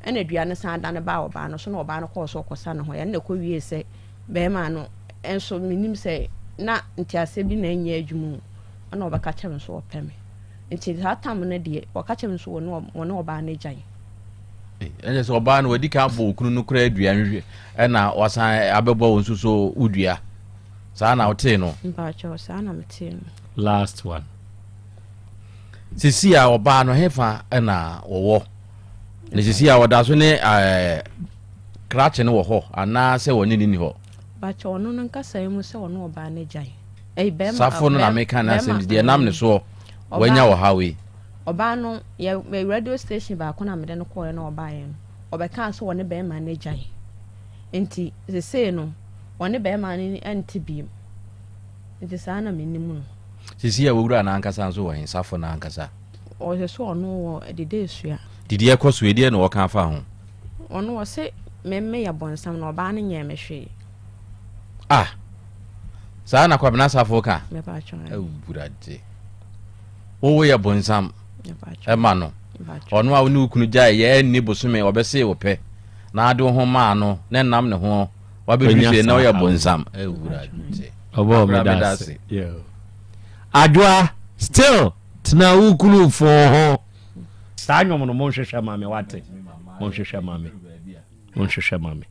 ɛna dua no san dane baa ɔbaa no so na ɔbaa no kɔɔ so ɔkɔsa ne ho yɛ ɛna ɛkɔ wie sɛ bɛrima no nso menim sɛ na nteaseɛ bi na ɛnyɛ adwuma o ɛna ɔbɛka kyerɛ me so ɔpɛ me nti saa tam no deɛ ɔka kyerɛ me so wɔne wɔne ɔbaa no agyae.
Ɛnyɛ sɛ ɔbaa no wadi kan abɔ okunu no koraa dua nhwɛ ɛna wasan abɛbɔ wo nso so wo dua. Saa na wotee no?
Mpakyɛw, saa na metee no.
Last one.
Sisi a ɔbaa no hefa na wɔwɔ? Na sisi a ɔda so ne ɛɛ krakye no wɔ hɔ anaasɛ wɔne ne ni hɔ?
Mpakyɛw, ɔno no nkasaeɛ mu sɛ ɔne ɔbaa no agyae. Ɛyi bɛrima.
Safo no na meka n'asɛm deɛ nam ne soɔ wanya ɔhaw yi.
Ɔbaa no, yɛ radio station baako na mede no kɔɔɛ na ɔbaeɛ no, ɔbɛkaa sɛ ɔne bɛrima no agyae. Nti sesei no, ɔne bɛrima no nte biom. Nti saa na menim no.
Sesei a wowura no ankasa nso wɔ he? Safo no ankasa?
Ɔsɛ sɛ ɔno wɔ Dede Asua.
Dede ɛkɔ so, ɛdeɛn na ɔka afa ho?
Ɔno ɔse me meyɛ bɔnsam na ɔbaa no nyɛɛ me hwee.
Ah! Saa na Kwabena Asafo ka? Awurade. Wo woyɛ bonsam ɛma no. Ɔno a wo ne wo kunu gyae yɛ ɛnni bosome ɔbɛsee wo pɛ na ade wo ho maa no na ɛnam ne ho wabɛduru sei na woyɛ bonsam. Awurade.
Ɔbɔ meda ase. Adwoa still tena wo kunu fo ho. Saa nnwom no monhwehwɛ ma me wate. Monhwehwɛ ma me. Monhwehwɛ ma me.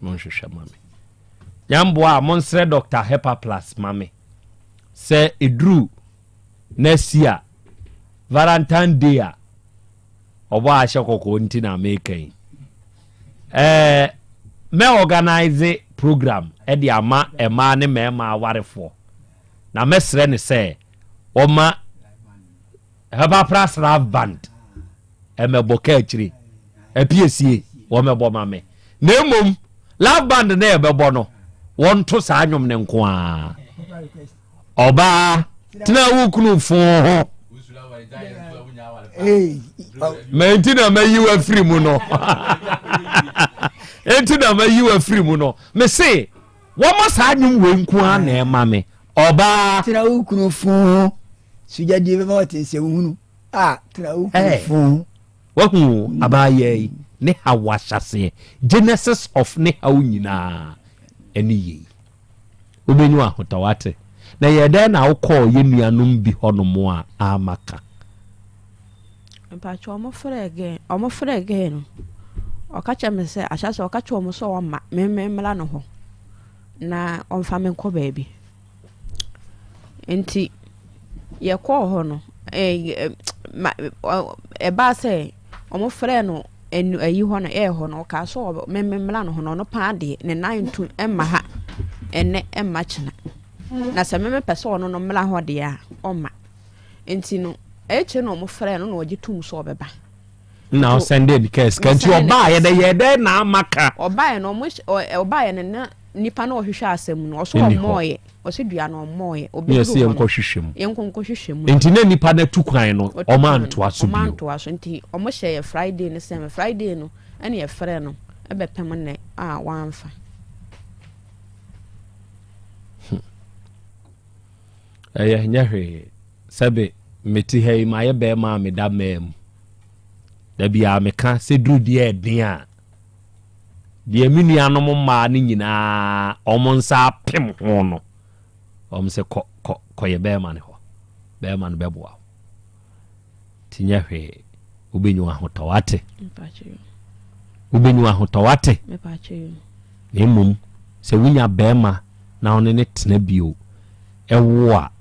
Monhwehwɛ ma me. Nyamboa a monsrɛ Dr. Hepa Plus ma me. Sɛ eduru next year Valentine Day a ɔbɔ ahyɛ kɔkɔɔ nti na meka yi. Ɛɛ mɛ organize program ɛde ama mmaa ne mmarima awarefoɔ na mɛsrɛ ne sɛ wɔma Hepa Plus Love Band ɛmɛbɔ ka akyire apiesie wɔmɛbɔ ma me na mmom love band na yɛbɛbɔ no wɔnto saa nnwom no nko ara ɔbaa tena wo kunu fo ho ma nti na mayi wafiri mu no nti na mayi wafiri mu no mese wɔma saa nnwom wei nko ara na ɛma me ɔbaa
tena wo kunu fo ho sugyadie bɛma wɔte nsɛm hunu a tena wo kunu fo ho
Wahu abaayaa yi ne haw ahyɛaseɛ, genesis of ne haw nyinaa ɛne yei. Wobɛnya w'ahotɔ wate. Na ɛyɛɛ dɛn na wokɔɔ yɛn nuanom bi hɔnom a amma ka?
Mpakyɛ ɔmo frɛɛ gɛɛ ɔmo frɛɛ gɛɛ no ɔka kyerɛ me sɛ ahyɛaseɛ ɔka kyerɛ ɔmo sɛ ɔmma me me mmra ne hɔ na ɔmfa me nkɔ baabi. Nti yɛkɔɔ hɔ no, ɛbaa sɛ wɔfrɛɛ no ɛnu ayi hɔ no ɛɛ hɔ no, ɔkaa sɛ ɔbɛ me memmra ne ho no, ɔno paa deɛ ne nan ntu mma ha ɛnnɛ mma kyena. Na sɛ me mepɛ sɛ ɔno no mmra hɔ deɛ a, ɔmma. Nti no, akyire na wɔfrɛɛ no na ɔgye tom sɛ ɔbɛba.
Na ɔsɛnde ne kaa sika nti ɔbaeɛ dɛ yɛ dɛ na ama ka.
Ɔbaeɛ no ɔmo ɔbaeɛ no na nipa no ɔhwehwɛ asɛm no ɔso ɔmmɔɔyɛ ɔsɛ dua no ɔmmɔɔyɛ
ɔbɛduru hɔ no yɛnkɔhwehwɛ mu
yɛnkɔ nkɔhwehwɛ mu
nti na nipa no atu kwan no ɔmo antoa so bio
ɔmo antoa so nti ɔmo hyɛ yɛ Friday no sɛ Friday no ɛna yɛfrɛ no ɛbɛpem nnɛ a wamfa.
Ɛyɛ nyɛ hwee. Sɛbe mete ha yi mayɛ bɛrima a meda mmaa mu. Da biara meka sɛ duru deɛ ɛden a, deɛ me nuanom mmaa no nyinaa wɔn nsa apem ho no, wɔn sɛ kɔ kɔ kɔyɛ bɛrima no hɔ. Bɛrima no bɛboa wo. Nti nyɛ hwee. Wobɛnya w'ahotɔ wate. Wobɛnya w'ahotɔ wate. Na mmom sɛ wonya bɛrima na wo ne no tena bio wo a,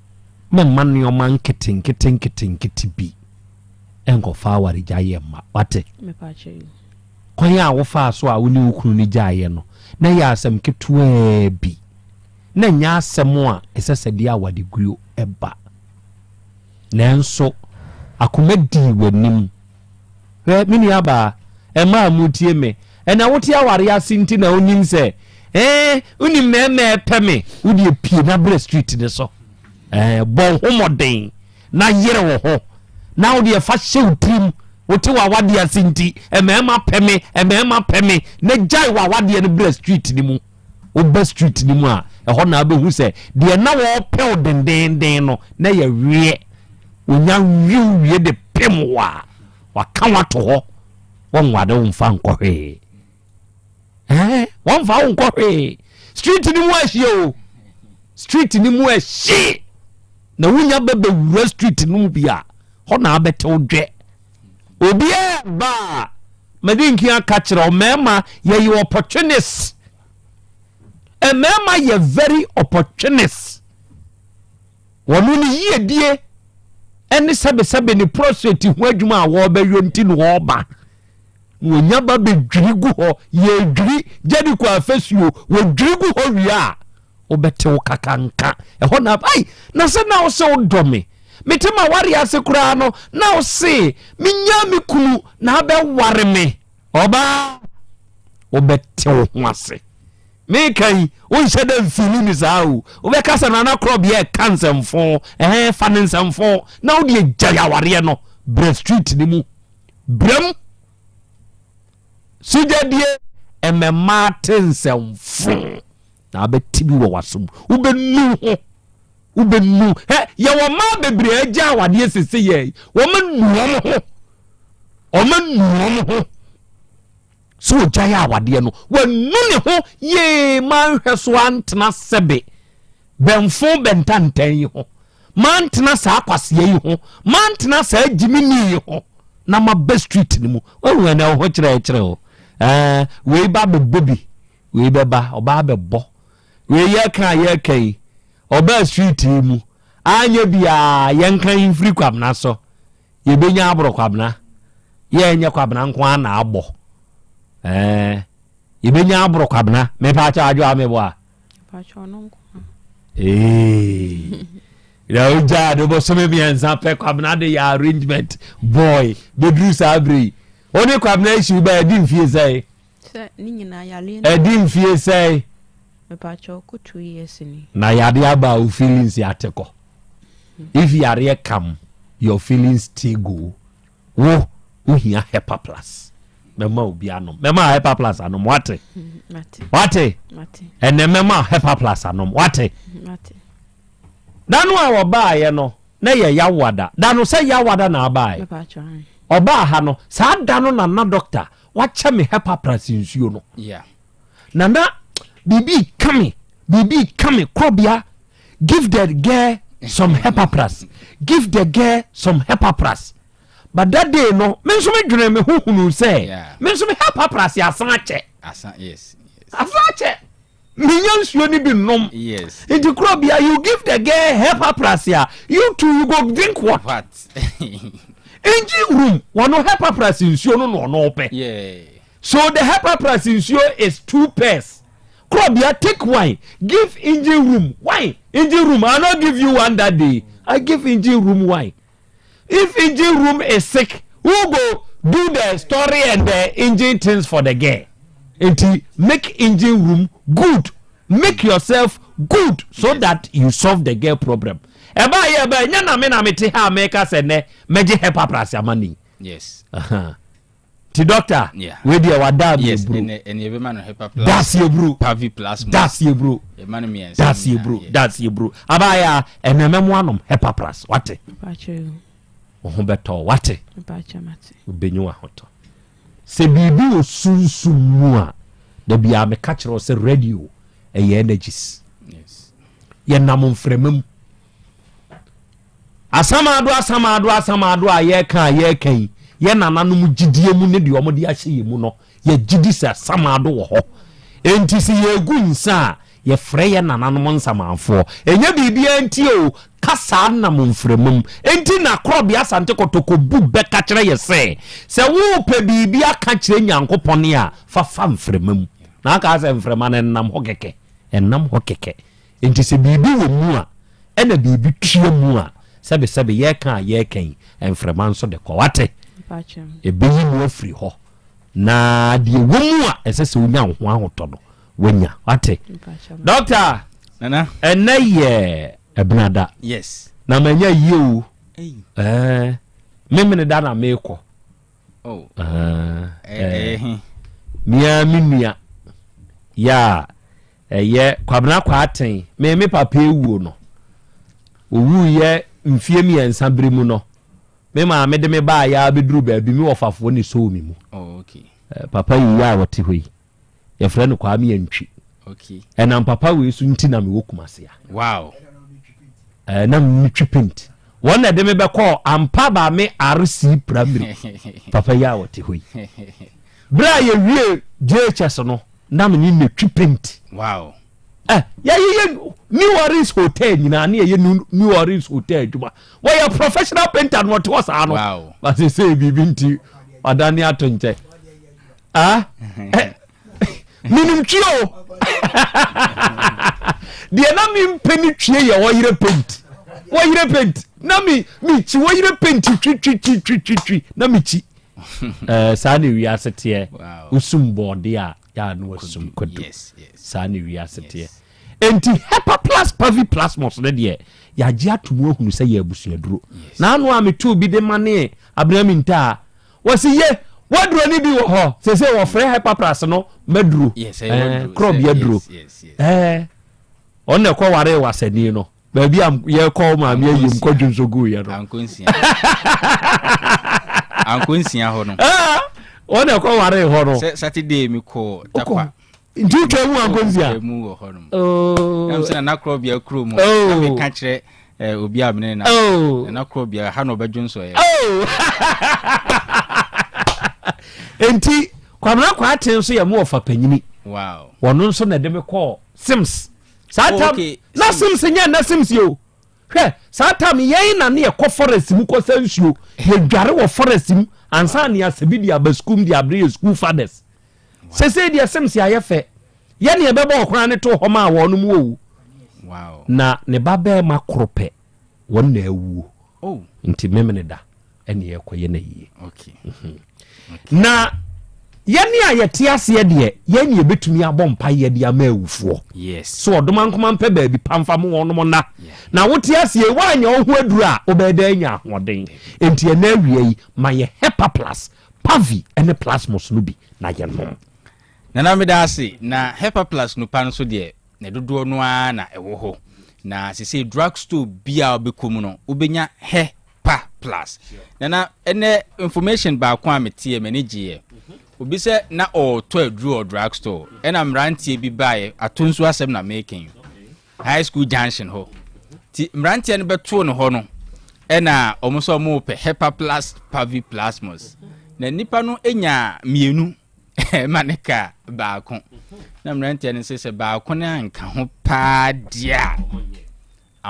mma nneɛma nketenkete nketenkete bi nkɔfa awaregyaeɛ mma. Wate? Kwan a wofaa so a wo ne wo kunu no gyaeɛ no, na ɛyɛ asɛm ketewaa bi. Na ɛnyɛ asɛm a ɛsɛ sɛ de awareguo ba. Nanso, akoma dii w'anim. Hwɛ, me nuabaa, mmaa a motie me, ɛnna wote aware ase nti na wonim sɛ, eh, wonim mmarima ɛpɛ me, wo deɛ pie na brɛ street ne so. Eh, bɔ wo ho mmɔden na yere wo ho, na wo deɛ fa hyɛ wo tirim, wote w'awadeɛ ase nti, mmarima pɛ me, mmarima pɛ me, na gyae w'awadeɛ no brɛ street ne mu. Woba street no mu a, ɛhɔ na wobɛhu sɛ deɛ na wɔrepɛ wo dendeenden no, na yɛ weɛ. Wɔnya wew wie de pem wo a, waka wo ato hɔ. Wɔnwade wo mfa nkɔ hwee. Ɛɛ, wɔmfa wo nkɔ hwee. Street no mu ahye o. Street no mu ahye. Na wonya bɛbɛwura street no mu bi a, hɔ na abɛtew dwɛ. Obiara ba a, mede nkin aka kyerɛ wo, mmarima yɛyɛ opportunists. Mmarima yɛ very opportunists. Wɔn no yiedie ɛne sɛbesɛbe ne prostate ho adwuma a wɔrebɛyɔ nti na wɔreba. Na wɔnya ba bɛdwiri gu hɔ, yɛdwiri Jericho afasuo, wɔdwiri gu hɔ wie a, wobɛte wo kakanka. Ɛhɔ na, ai, na sɛ na wo sɛ wodɔ me, mete ma ware ase koraa no, na wo se menya me kunu na abɛware me. Ɔbaa, wobɛte wo ho ase. Meka yi, wonhyɛ da mfili ne saa o. Wobɛka sɛ Nana Korɔbea ɛka nsɛmfo, ɛhɛn, fa ne nsɛmfo, na wode agyae awareɛ no, brɛ street no mu. Brɛm. Sugyadie, ɛmɛ mmaa te nsɛmfo. Na abɛte bi wɔ w'asom. Wobɛnu ho. Wobɛnu. Hɛ, yɛwɔ mmaa bebree agya awadeɛ sese yɛ. Wɔn anu wɔn ho. Wɔn anu wɔn ho. Sɛ ɔgyae awadeɛ no, wanu ne ho yee manhwɛ so antena sɛbe bɛnfo bɛntantan yi ho. Mantena saa kwasea yi ho. Mantena saa gyimini yi ho. Na maba street no mu. Wahu ɛnɛ wo ho kyerɛkyerɛ o. Ɛɛ, wei ba bɛbɔ bi. Wei bɛba, ɔbaa bɛbɔ. Wei yɛka a yɛka yi, ɔbaa street yi mu. Anyɛ biaa yɛnka yi mfiri Kwabena so. Yɛbɛnya aboro Kwabena. Yɛnyɛ Kwabena nko ara na abɔ. Ɛɛ, yɛbɛnya aboro Kwabena. Mepa akyɛ adwo a mebɔ a. Ee. Na ogyaa de bɔsɔmɛ mmiɛnsa pɛ Kwabena de yɛ arrangement boy. Bɛduru saa bere yi. Wo ne Kwabena issue ba ɛdi mfie sɛe?
Sɛ ne nyinaa yareɛ no.
Ɛdi mfie sɛe?
Mepakyɛw kɔ 2 years ni.
Na yareɛ aba a wo feelings ate kɔ. If yareɛ come, your feelings still go. Wo, wohia Hepa Plus. Mɛma obi anom. Mɛma Hepa Plus anom. Wate? Wate? Ɛnɛ mɛma Hepa Plus anom. Wate? Da no a wɔbaeɛ no, na yɛ Yawada. Da no sɛ Yawada na abaeɛ. Ɔbaa ha no, saa da no na na dɔkta wakyɛ me Hepa Plus nsuo no. Na na biribi ka me, biribi ka me, korɔbea, give the girl some Hepa Plus, give the girl some Hepa Plus. But that day no, me nso me dwene me ho hunu sɛ, me nso me Hepa Plus yɛ asan akyɛ.
Asan, yes.
Asan akyɛ. Menya nsuo no bi nnom.
Yes.
Nti kuro bia you give the girl hepa prase a you too you go drink what?
What?
Engine room wɔno hepa prase nsuo no na ɔno pɛ.
Yeah.
So the hepa prase nsuo is two pairs. Kuro bia take one give engine room one engine room I no give you one that day I give engine room one. If engine room is sick, who go do the story and the engine things for the girl? Nti make engine room good, make yourself good so yes. that you solve the girl problem. Ɛbaa yɛ ɛbaa nyɛ na me na me te ha a meka sɛ nɛ mɛgye hepa prase ama ni.
Yes.
Uh -huh. Ti doctor,
yeah.
wei deɛ wada mi
yes,
eburo.
Ɛnɛ ɛnɛ ɛbɛma no hepa plus.
Dasi eburo.
Pavi plus.
Dasi eburo.
Ɛma no mmiɛnsa.
Dasi eburo. Dasi eburo. Abaya ɛnɛ mɛmo anom hepa plus wate. Wo ho bɛtɔ wate. Wobɛnyi w'ahotɔ. Sɛ biribi wɔ sunsum mu a, da biara meka kyerɛ wo sɛ radio ɛyɛ energies.
Yes.
Yɛnam mframa mu. Asamado asamado asamado a yɛreka a yɛreka yi, yɛn nananom gyidie mu ne deɛ wɔde ahyɛ yɛn mu no, yɛgye di sɛ asamado wɔ hɔ. Enti sɛ yɛregu nsa a, yɛfrɛ yɛn nananom nsamanfoɔ. Ɛnyɛ biribiara nti o, kasa nam mframa mu. Enti na Korɔbea Asante Kotoko bu bɛ ka kyerɛ yɛ sɛ, sɛ worepɛ biribi aka kyerɛ Nyankopɔn a, fa fa mframa mu. Na aka sɛ mframa no ɛnam hɔ kɛkɛ. Ɛnam hɔ kɛkɛ. Enti sɛ biribi wɔ mu a, ɛna biribi tua mu a, sɛbesɛbe yɛreka a yɛreka yi, mframa nso de kɔ. Wate? Ɛbɛyi mu afiri hɔ. Na deɛ ɛwɔ mu a ɛsɛ sɛ wonya wo ho ahotɔ no, woanya. Wate? Dɔkta,
Nana.
ɛnɛ yɛ ɛbenada.
Yes.
Na manya yie o. Ɛɛ, memene da na meekɔ.
Oh.
Ɛɛ, mea me nua yɛ a Ɛyɛ Kwabena Kwarteng, me me papa ewuo no, owuiɛ mfie miɛnsa bere mu no, me maame de me baeɛ ara bɛduru baabi, me wɔfafoɔ na ɛsɔɔ me mu.
Oh, okay.
Eh, papa yi a ɔte hɔ yi, yɛfrɛ no Kwame Antwi.
Okay.
Ɛnam papa wei so nti na mewɔ Kumasi a.
Wow.
Eh, na metwi paint. Wɔn na ɛde me bɛkɔɔ Ampa Baame RC Primary. Papa yi a ɔte hɔ yi. Berɛ a yɛwie JHS no, na me ne no twi paint.
Wow.
Eh, yɛyɛ New Orleans Hotel nyinaa ne yɛyɛ New Orleans Hotel adwuma. Wɔyɛ professional painter no ɔte hɔ saa no.
Wow.
Basese biribi nti wadane ato nkyɛn. Ah, eh, menim twi o. Deɛ na mempɛ ne twie yɛ ɔyere paint. Wɔyere paint. Na me mekyi wɔyere paint twi twi twi twi twi twi na mekyi. Eh, saa na wiase teɛ. Wosum bɔɔde a, yɛ a na wasum kwadu. Saa na wiase teɛ. Enti Hepa Plus Pavi Plasmos no deɛ, yɛagye ato mu ahunu sɛ yɛ abusuaduro. Na ano a metoo bi de manee Abena Mintaa, wɔse ye, Waduro no bi wɔ hɔ sese wɔfrɛ hyperplus no maduro. Korɔ bi aduro. Ɔno na ɛkɔ ware wasani no. Baabi a yɛkɔ maame ayiem kɔ dwonso gu yɛ no.
Anko nsia hɔ no.
Ɔno na ɛkɔ ware hɔ no.
Saturday mi kɔ Takwa.
Nti wotwa mu ankɔ nsia?
Mu wɔ hɔ nom. Oh. Nam sɛ nana korɔ bia kuro mu. Oh. Na meka kyerɛ eh, obi a mene na. Oh. Nana korɔ bia ha na ɔbɛdwo nsɔ yɛ.
Oh. Nti Kwamina Kwate nso yɛ mo ɔfa panyini.
Wow.
Wɔno nso na ɛde me kɔɔ Sims. Saa
oh,
tam
okay.
na Sims nyɛ na Sims yɛ o. Hwɛ saa tam yɛn na ne yɛkɔ forest mu kɔsa nsuo yɛdware wɔ forest mu ansa ne asɛbi de aba sukuu mu de abrɛ yɛ school fathers. Sesei deɛ Sims ayɛ fɛ. Yɛ ne yɛbɛbɔ ɔkwan no too hɔ maa wɔnom o. Na ne ba bɛɛma koro pɛ wɔn na awuo.
Oh.
Nti Memeneda ɛne yɛkɔyɛ no ayie.
Okay.
Mhm. Na yɛne a yɛte aseɛ deɛ yɛn ne yɛbɛtumi abɔ mpaeɛ de ama awufoɔ.
Yes.
So ɔdoma nkoma mpɛ baabi pa mfa mo wɔnom nna. Na wote aseɛ woanyɛ wo ho aduru a wobɛyɛ dɛ anya ahoɔden. Nti ɛnɛ awia yi ma yɛ Hepa Plus Pavi ne Plasmos no bi na yɛnom.
Nana meda ase na Hepaplus no pa nso deɛ ne dodoɔ no ara na ɛwɔ hɔ na sesei drug store biara wobɛkɔ mu no wobɛnya Hepaplus. Nana ɛnɛ information baako a meteɛ m'ani gyeeɛ obi sɛ na ɔretɔ aduro wɔ drug store ɛna mmeranteɛ bi baeɛ ato nso asɛm na meka yi High school junction hɔ ti mmeranteɛ no bɛtoo no hɔ no ɛna wɔn nso wɔn repɛ hepaplus paviplasmus na nipa no nya mmienu ɛma ne ka baako na mmeranteɛ no sɛ sɛ baako no anka ho paa deɛ a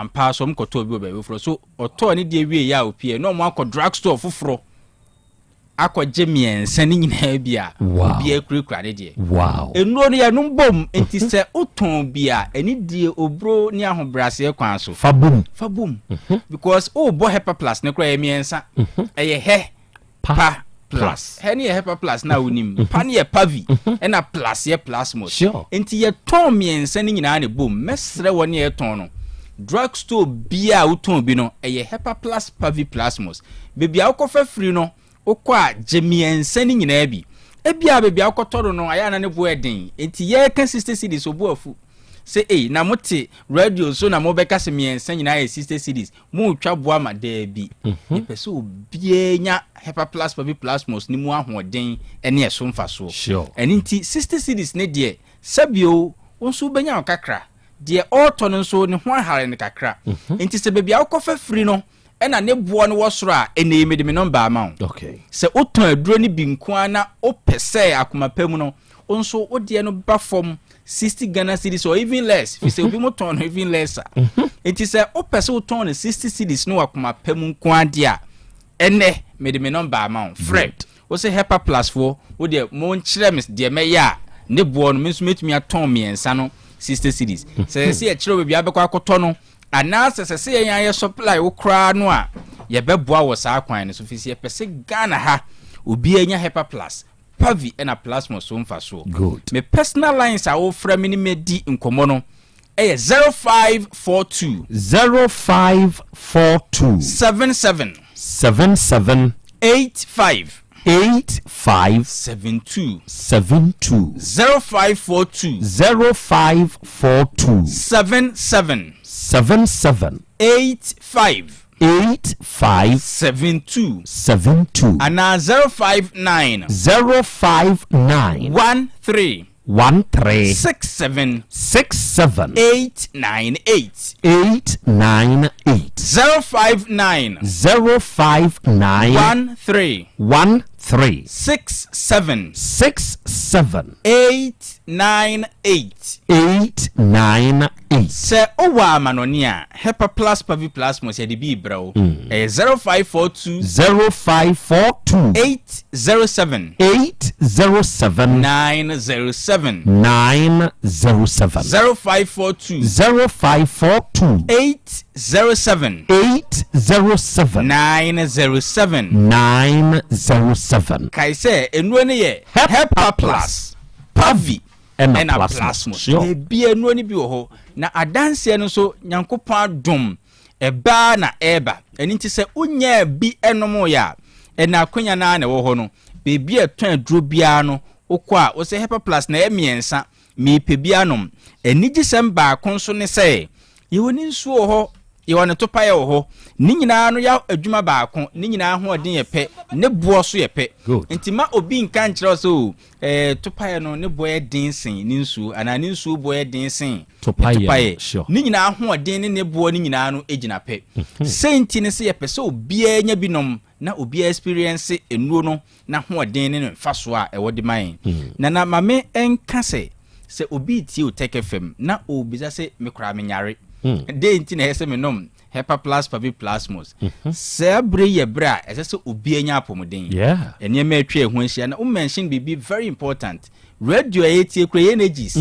ampa so wɔn kɔtɔɔ bi wɔ baabi foforɔ so ɔtɔɔ ne deɛ wie yɛ a opie na wɔn akɔ drug store foforɔ akɔgye mmiɛnsa no nyinaa bi a, obiara kurakura ne deɛ. Nnuro no yɛnom bom, nti sɛ wotɔn bi a, ɛne die oburo ne ahobrɛaseɛ kwan so.
Fa bom.
Fa bom. Mhm. Because wobɔ hepa plus no koraa ɛyɛ mmiɛnsa. Mhm. Ɛyɛ hɛ, pa, plus. Hɛ no yɛ hepa plus na wonim. Mhm. Pa no yɛ pavi, ɛna plus yɛ plasmos.
Sure.
Nti yɛtɔn mmiɛnsa no nyinaa na ɛbom. Mɛsrɛ wɔn a yɛtɔn no, drug store biara a wotɔn bi no, ɛyɛ hepa plus, pavi, plasmos. Baabi a wokɔfa firi no, wokɔ a, gye mmiɛnsa no nyinaa bi. Ebia baabi a wokɔtɔ no no, ayɛ a na ne bo yɛ den. Enti yɛreka 60 cedis, obo afu. Sɛ ei, na mote radio so na mobɛka sɛ mmiɛnsa nyinaa yɛ 60 cedis, moretwa bo ama? Daabi. Mhm. Yɛpɛ sɛ obiara nya Hepaplus Paviplasmos no mu ahoɔden ne ɛso mfasoɔ.
Sure.
Ɛno nti, 60 cedis no deɛ, sɛbio, wo nso wobɛnya wo kakra. Deɛ ɔretɔ no nso, ne ho ahare no kakra. Mhm. Enti sɛ baabi a wokɔfa firi no, ɛna ne boɔ no wɔ soro a, ɛnnɛ yi mede me nɔmba ama wo.
Okay.
Sɛ wotɔn aduro no bi nko ara na wopɛ sɛ akoma pa mu no, wo nso wo deɛ no ba fam 60 Ghana cedis or even less, fi sɛ obi mo tɔn no even less a.
Mhm.
Nti sɛ wopɛ sɛ wotɔn no 60 cedis no wɔ akoma pa mu nko ara deɛ a, ɛnnɛ mede me nɔmba ama wo. Frɛ. Wo se Hepa Plus foɔ, wo deɛ monkyerɛ me deɛ mɛyɛ a ne boɔ no me nso mɛtumi atɔn mmiɛnsa no 60 cedis. Sɛ ɛsɛ yɛkyerɛ wo baabi a wobɛkɔ akɔtɔ no, Anaasɛ sɛ sɛ yɛn ara yɛ supply wo koraa no a, yɛbɛboa wɔ saa kwan no so firi sɛ yɛpɛ sɛ Ghana ha obiara nya Hepa Plus, Pavi ɛna Plasmos so mfasoɔ.
Good.
Me personal lines a wofrɛ me ne me di nkɔmmɔ no ɛyɛ 0542.
0542.
77.
77.
85.
85.
72.
72.
0542.
0542.
77.
77.
85.
85.
72.
72.
Anaa 059.
059.
13.
13.
67.
67.
898.
898.
059.
059.
13.
13.
67.
67.
898.
898.
Sɛ wowɔ amanɔne a, Hepaplus Paviplasmus yɛde bi rebrɛ wo. Ɛyɛ 0542.
0542.
807.
807.
907.
907.
0542.
0542.
807.
807.
907.
907.
Kae sɛ nnuro no yɛ Hepaplus, Pavi,
ɛna
ɛna
plasmos.
plasmos.
Sure.
Baabi a nnuro no bi wɔ hɔ. Na adanseɛ no nso, Nyankopɔn adom, ɛbaa na ɛreba. Ɛno nti sɛ wonyaa bi nomoeɛ a, ɛna akwanya no ara na ɛwɔ hɔ no.
Baabi a ɛtɔn aduro biara no, wokɔ a, wosɛ Hepa Plus na ɛyɛ mmiɛnsa, merepɛ bi anom. Anigyesɛm baako nso ne sɛ, yɛwɔ ne nsuo wɔ hɔ, yɛwɔ ne topaeɛ wɔ hɔ. Ne nyinaa no yɛ adwuma baako, ne nyinaa ahoɔden yɛ pɛ, ne boɔ nso yɛ pɛ. Nti mma obi nka nkyerɛ wo sɛ o, ɛɛ, topaeɛ no ne boɔ yɛ den sen ne nsuo, anaa ne nsuo boɔ yɛ den sen ne topaeɛ. Ne nyinaa ahoɔden ne ne boɔ no nyinaa no gyina pɛ. Sei nti ne sɛ yɛpɛ sɛ obiara nya bi nom na obiara experience nnuro no n'ahoɔden ne ne mfasoɔ a ɛwɔ de ma yɛn. Nana ma me nka sɛ, sɛ obi retie Otec FM na ɔrebisa sɛ me koraa menyare, dɛn nti na ɛsɛ sɛ menom Hepa-Plus Paviplasmos? Saa bere yi yɛ bere a ɛsɛ sɛ obiara nya apɔmuden. Nneɛma a atwa yɛn ho ahyia na wo mention biribi very important. Radio a yɛtie kura yɛ energies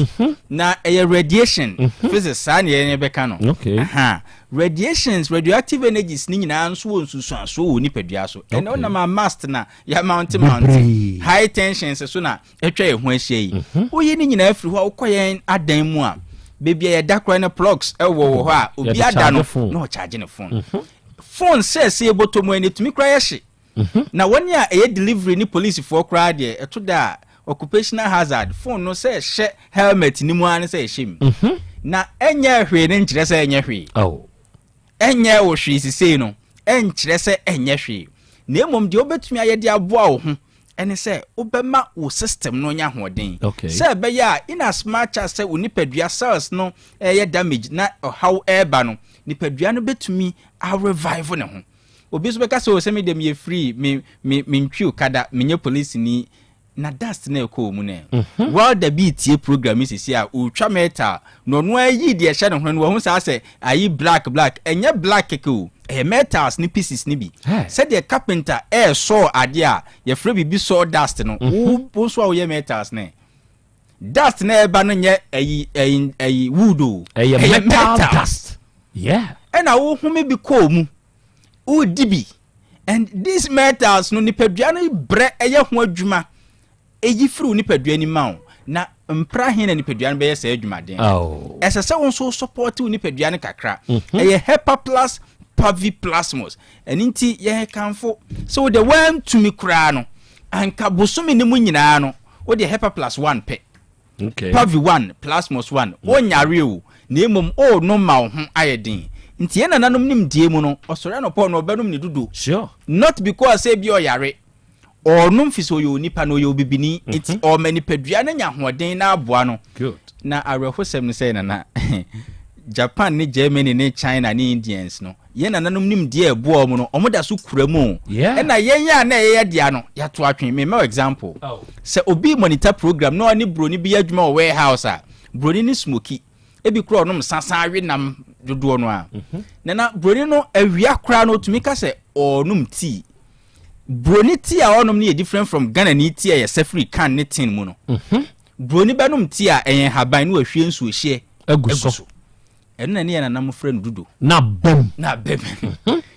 na ɛyɛ radiation physics saa na yɛn bɛka no. Aha. Radiations, radioactive energies ne nyinaa nso wɔ nsusuansoɔ wɔ nipadua so. Ɛnna wonam a mast na yɛ mount mount high tensions so na atwa yɛn ho ahyia yi. Woyi ne nyinaa firi hɔ a wokɔ yɛn adan mu a baabi a yɛda koraa no plugs ɛwɔ wɔ hɔ a obi ada no na ɔkyagye ne phone. Phone sɛ sɛ yɛbɔtɔ mu ɛna ɛtumi koraa yɛ hye. Na wɔn a ɛyɛ delivery ne polisifoɔ koraa deɛ ɛto da a occupational hazard phone no sɛ ɛhyɛ helmet no mu ara ne sɛ ɛhyɛ mu. Na ɛnyɛ hwee no nkyerɛ sɛ ɛnyɛ hwee. Ɛnyɛ wo hwee sisei no ɛnkyerɛ sɛ ɛnyɛ hwee. Na mmom deɛ wobɛtumi ayɛ de aboa wo ho ɛne sɛ wobɛma wo system no nya ahoɔden. Sɛ ɛbɛyɛ a in as much as sɛ wo nipadua cells no ɛyɛ damage na ɔhaw ɛreba no, nipadua no bɛtumi a revive ne ho. Obi nso bɛka sɛ o sɛ me deɛ meyɛ free, me me mentwi okada, menyɛ polisini, na dust na ɛkɔ mu no ɛ. Welder bi retie program yi sisi a ɔretwa metal na ɔno ara yi deɛ ɛhyɛ ne ho no wahu saa sɛ ayi black black, ɛnyɛ black kɛkɛ o, ɛyɛ metals ne pieces no bi. Sɛdeɛ carpenter ɛresɔɔ adeɛ a yɛfrɛ biribi saw dust no, wo wo nso a woyɛ metals no ɛ. Dust na ɛba no nyɛ ɛyi ɛyi ɛyi wood o.
Ɛyɛ metal dust. Yeah.
Ɛna wohome bi kɔɔ mu. Wodi bi. And these metals no nipadua no brɛ ɛyɛ ho adwuma. Eyi firi wo nipadua ni ma wo. Na mpra he na nipadua no bɛyɛ saa adwumaden.
Oh.
Ɛsɛ sɛ wo nso support wo nipadua no kakra. Ɛyɛ Hepaplus paviplasmus. Ɛno nti yɛkamfo sɛ wo deɛ woantumi koraa no anka bosome no mu nyinaa no Wo deɛ Hepa plus one pɛ.
Okay.
Pavi one, Plasmos one. Mm. Wonyare o, na mmom o nom ma wo ho ayɛ den. Nti yɛn nananom nimdeɛ mu no, ɔsɔre anɔpa no ɔbɛnom ne dudo.
Sure.
Not because sɛ bi ɔyare. Ɔnom fi sɛ ɔyɛ onipa na ɔyɛ obibini. Mm -hmm. Nti ɔma nipadua no nya ahoɔden na aboa no.
Good.
Na awerɛhosɛm no sɛ nana Japan ne Germany ne China ne Indians no, yɛn nananom nimdeɛ a ɛboa wɔn no, wɔn da so kura mu o. Ɛna yɛn a na ɛyɛ dea no, yɛato atwe. Mema wo example.
Oh.
Sɛ obi monitor program na ɔne buroni bi yɛ adwuma wɔ warehouse a, buroni no smoki. Ebi kura ɔnom nsa san we nam dodoɔ no a.
Mhm.
Nana buroni no awia koraa no otumi ka sɛ ɔnom tea. Buroni tea a ɔnom no yɛ different from Ghana ni tea a yɛsɛ firi can ne tin mu no.
Mhm.
Buroni bɛnom tea a ɛyɛ nhaban na wahwie nsuohyeɛ
agu so.
Ɛno na ne yɛn nananom frɛ no dudo.
Na abam.
Na abam.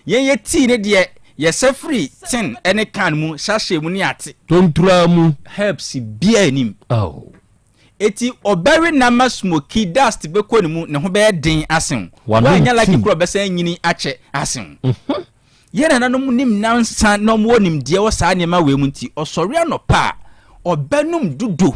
Yɛn yɛ tea ne deɛ yɛsɛ firi tin ne can mu, sachet mu ne ate.
Tontura mu.
Herbs biara nnim.
Oh.
Eti ɔbɛwe nam a smoky dust bɛkɔ ne mu, ne ho bɛyɛ den asen wo.
Wanom
Woannya lucky
tea.
koraa ɔbɛsan anyini akyɛ asen wo. Yɛn nananom nim nyansa na wɔwɔ nimdeɛ wɔ saa nneɛma wei mu nti, ɔsɔre anɔpa a, ɔbɛnom dudo.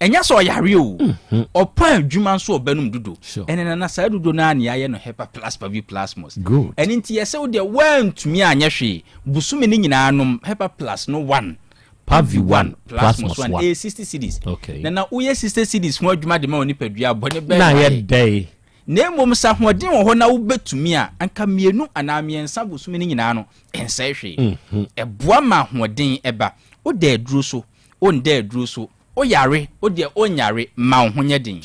Ɛnyɛ sɛ ɔyare o,
mhm.
ɔpɔn adwuma nso ɔbɛnom dudo. Ɛne nana saa dudo no a na yɛayɛ no hepa plus pavi plasmos. Ɛne nti yɛsɛ wo deɛ woantumi anyɛ hwee, bosome no nyinaa nom hepa plus no one.
Pavi one, plasmos one.
Ɛyɛ 60 cedis.
Okay.
Nana woyɛ 60 cedis ho adwuma de ma wo nipadua bɔne bɛn
na yɛ dɛn?
Na mmom sɛ ahoɔden wɔ hɔ na wobɛtumi a, anka mmienu anaa mmiɛnsa bosome no nyinaa no, ɛnsɛe hwee. Ɛboa ma ahoɔden ba. Woda aduro so, wonda aduro so, woyare, wo deɛ wonyare, ma wo ho nyɛ den.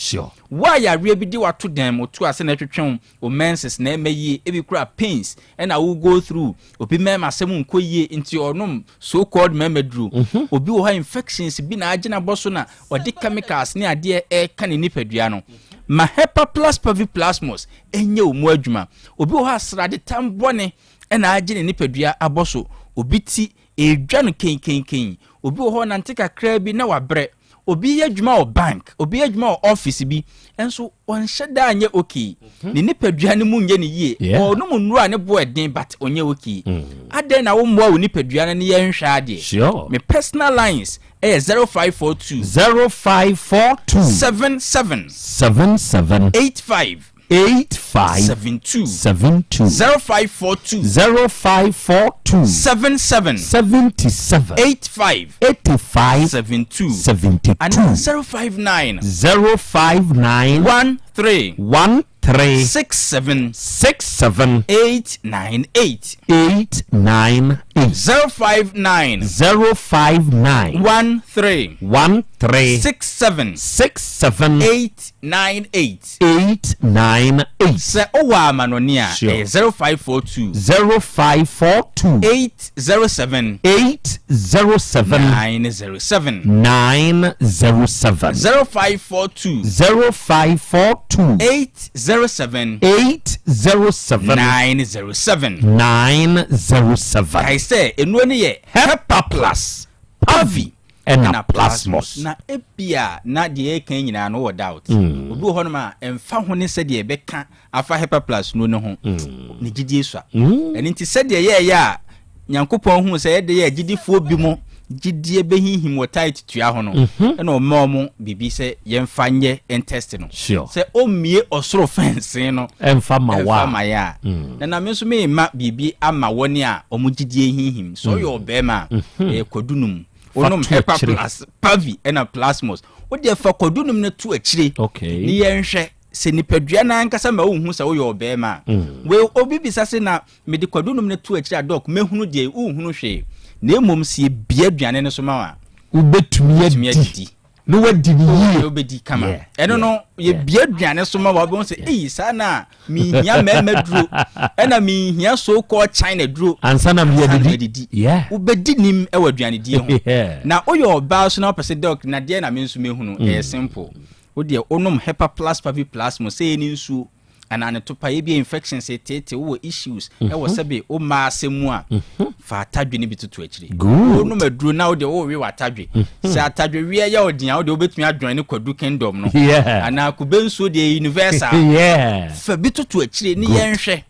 Wo a yareɛ bi de wo ato dan mu, to ase na ɛtwetwe wo, wo menses na ɛmma yie, ebi koraa pains na wo go through, obi mmarima asɛm nkɔ yie nti ɔnom so called mmarima duro, obi wɔ hɔ a infections bi na agye n'abɔ so na ɔde chemicals ne adeɛ ɛreka ne nipadua no. Ma Hepaplus parviplasmus nyɛ wo mu adwuma. Obi wɔ hɔ a sradetam bɔne na agye ne nipadua abɔ so. Obi ti redwa no kenkenken. Obi wɔ hɔ ɔnante kakraa bi na wabrɛ. Obi yɛ adwuma wɔ bank, obi yɛ adwuma wɔ office bi, nso ɔnhyɛ da nyɛ okay. Mhm. Ne nipadua no mu nyɛ ne yie. Ɔnom nnuro a ne bo ɛden but ɔnyɛ okay. Mm. Adɛn na wommoa wo nipadua no ne yɛnhwɛ adeɛ?
Sure.
Me personal lines ɛyɛ 0542
0542
77
77
85
85
72
72
0542
0542
77
77
85
85
72
72
anaa 059
059
13
13
67
67
898
898
059
059
13
13
67
67
898
898.
Sɛ wowɔ amanɔne a,
Sure.
ɛyɛ 0542
0542
807
807
907
907
0542
0542
807
807
907
907.
Kae sɛ nnuro no yɛ
Hepa Plus, Pavi ɛna Plasmos.
Na ebia na deɛ yɛreka yi nyinaa no wowɔ doubt.
Mm.
Obi wɔ hɔnom a ɛmfa ho ne sɛdeɛ yɛbɛka afa Hepa Plus nnuro no ho,
Mm.
ne gyidie sua. Ɛno nti sɛdeɛ yɛɛyɛ a Nyankopɔn huu sɛ yɛde yɛ agyidifoɔ bi mo gyidie bɛhinhim wɔ tithe tua ho no,
Mhm.
ɛna ɔma ɔmo biribi sɛ yɛmfa nyɛ ntest no.
Sure.
Sɛ ɔmmie ɔsoro fɛnsee no
Ɛmfa ma wo a.
ɛmfa ma yɛ a,
Mm.
na na me nso merema biribi ama wɔn a wɔn gyidie hinhim. Sɛ ɔyɛ
Mm.
ɔbarima a,
Mhm.
ɛyɛ kwadu nom.
Fa
Wonom
to
Hepa
akyire.
Plus, Pavi ɛna Plasmos. Wo deɛ fa kwadu nom no to akyire.
Okay.
Ne yɛnhwɛ sɛ nipadua no ankasa ma wohu sɛ woyɛ ɔbarima a.
Mm.
Wei obi bisa se na mede kwadu nom no to akyire a dɔk mɛhunu deɛ wonhunu hwee. Na mmom sɛ yɛbue aduane no so ma wo a,
Wobɛtumi
wobɛtumi
adi.
adidi.
Na wadi no yie.
Wobɛdi kama. Ɛno no yɛbie aduane so ma wabɛhu sɛ ei saa na menhia mmarima duro ɛna menhia so called China duro
ansa na meyɛ didi.
Wobɛdi nim wɔ aduanedie ho. Na woyɛ ɔbaa so na wopɛ sɛ dɔk na deɛ na me nso mɛhunu ɛyɛ simple. Wodeɛ wonom Hepa Plus Pavi Plus mo sɛ ɛni nsuo anaa ne topa ebi infections eteetee wowɔ issues ɛwɔ mhm. sɛbe wo mmaa asɛm mu a mhm. fa atadwe no bi toto akyire wonom aduro na wode wowe w'atadwe mhm. sɛ atadwe weɛ yɛ ɔden a wode wobɛtumi adjoin ne kwadu kingdom no anaa kube nsuo deɛ universal fa bi toto akyire ne yɛnhwɛ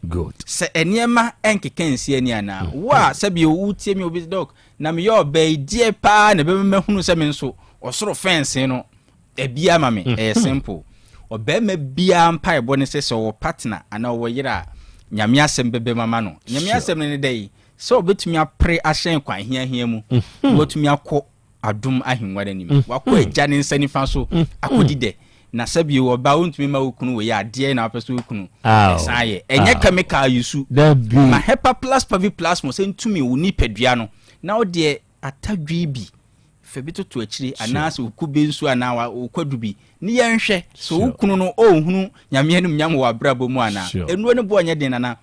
sɛ nneɛma ɛnkeka nsi ani anaa wo a sɛbi wotie mi obi dɔk na meyɛ ɔbaa yi deɛ paa na ɛbɛma mahunu sɛ me nso ɔsoro fɛnse no Ɛbi ama me, ɛyɛ simple. Ɔbarima biara mpaebɔ ne sɛ sɛ ɔwɔ partner anaa ɔwɔ yere a, Nyame asɛm bɛbam ama no. Nyame asɛm no ne dɛn? Sɛ ɔbɛtumi apere ahyɛn kwan hiahia mu, na watumi akɔ adom ahengua no anim, wakɔ Agya ne nsa nifa so akɔdi dɛ. Na sɛ bio, ɔbaa wontumi mma wo kunu wei a, deɛn na wopɛ sɛ wo kunu san yɛ? Ɛnyɛ chemical use. Ma Hepa Plus Paviplasmos ntumi wo nipadua no, na wo deɛ atadwe bi fa bi toto akyire anaasɛ wo kube nsuo anaa wo kwadu bi ne yɛnhwɛ sɛ wo kunu no ɔnhunu nyame anim nyam wɔ abrabɔ mu anaa. Nnuro no boɔ nyɛ den nana.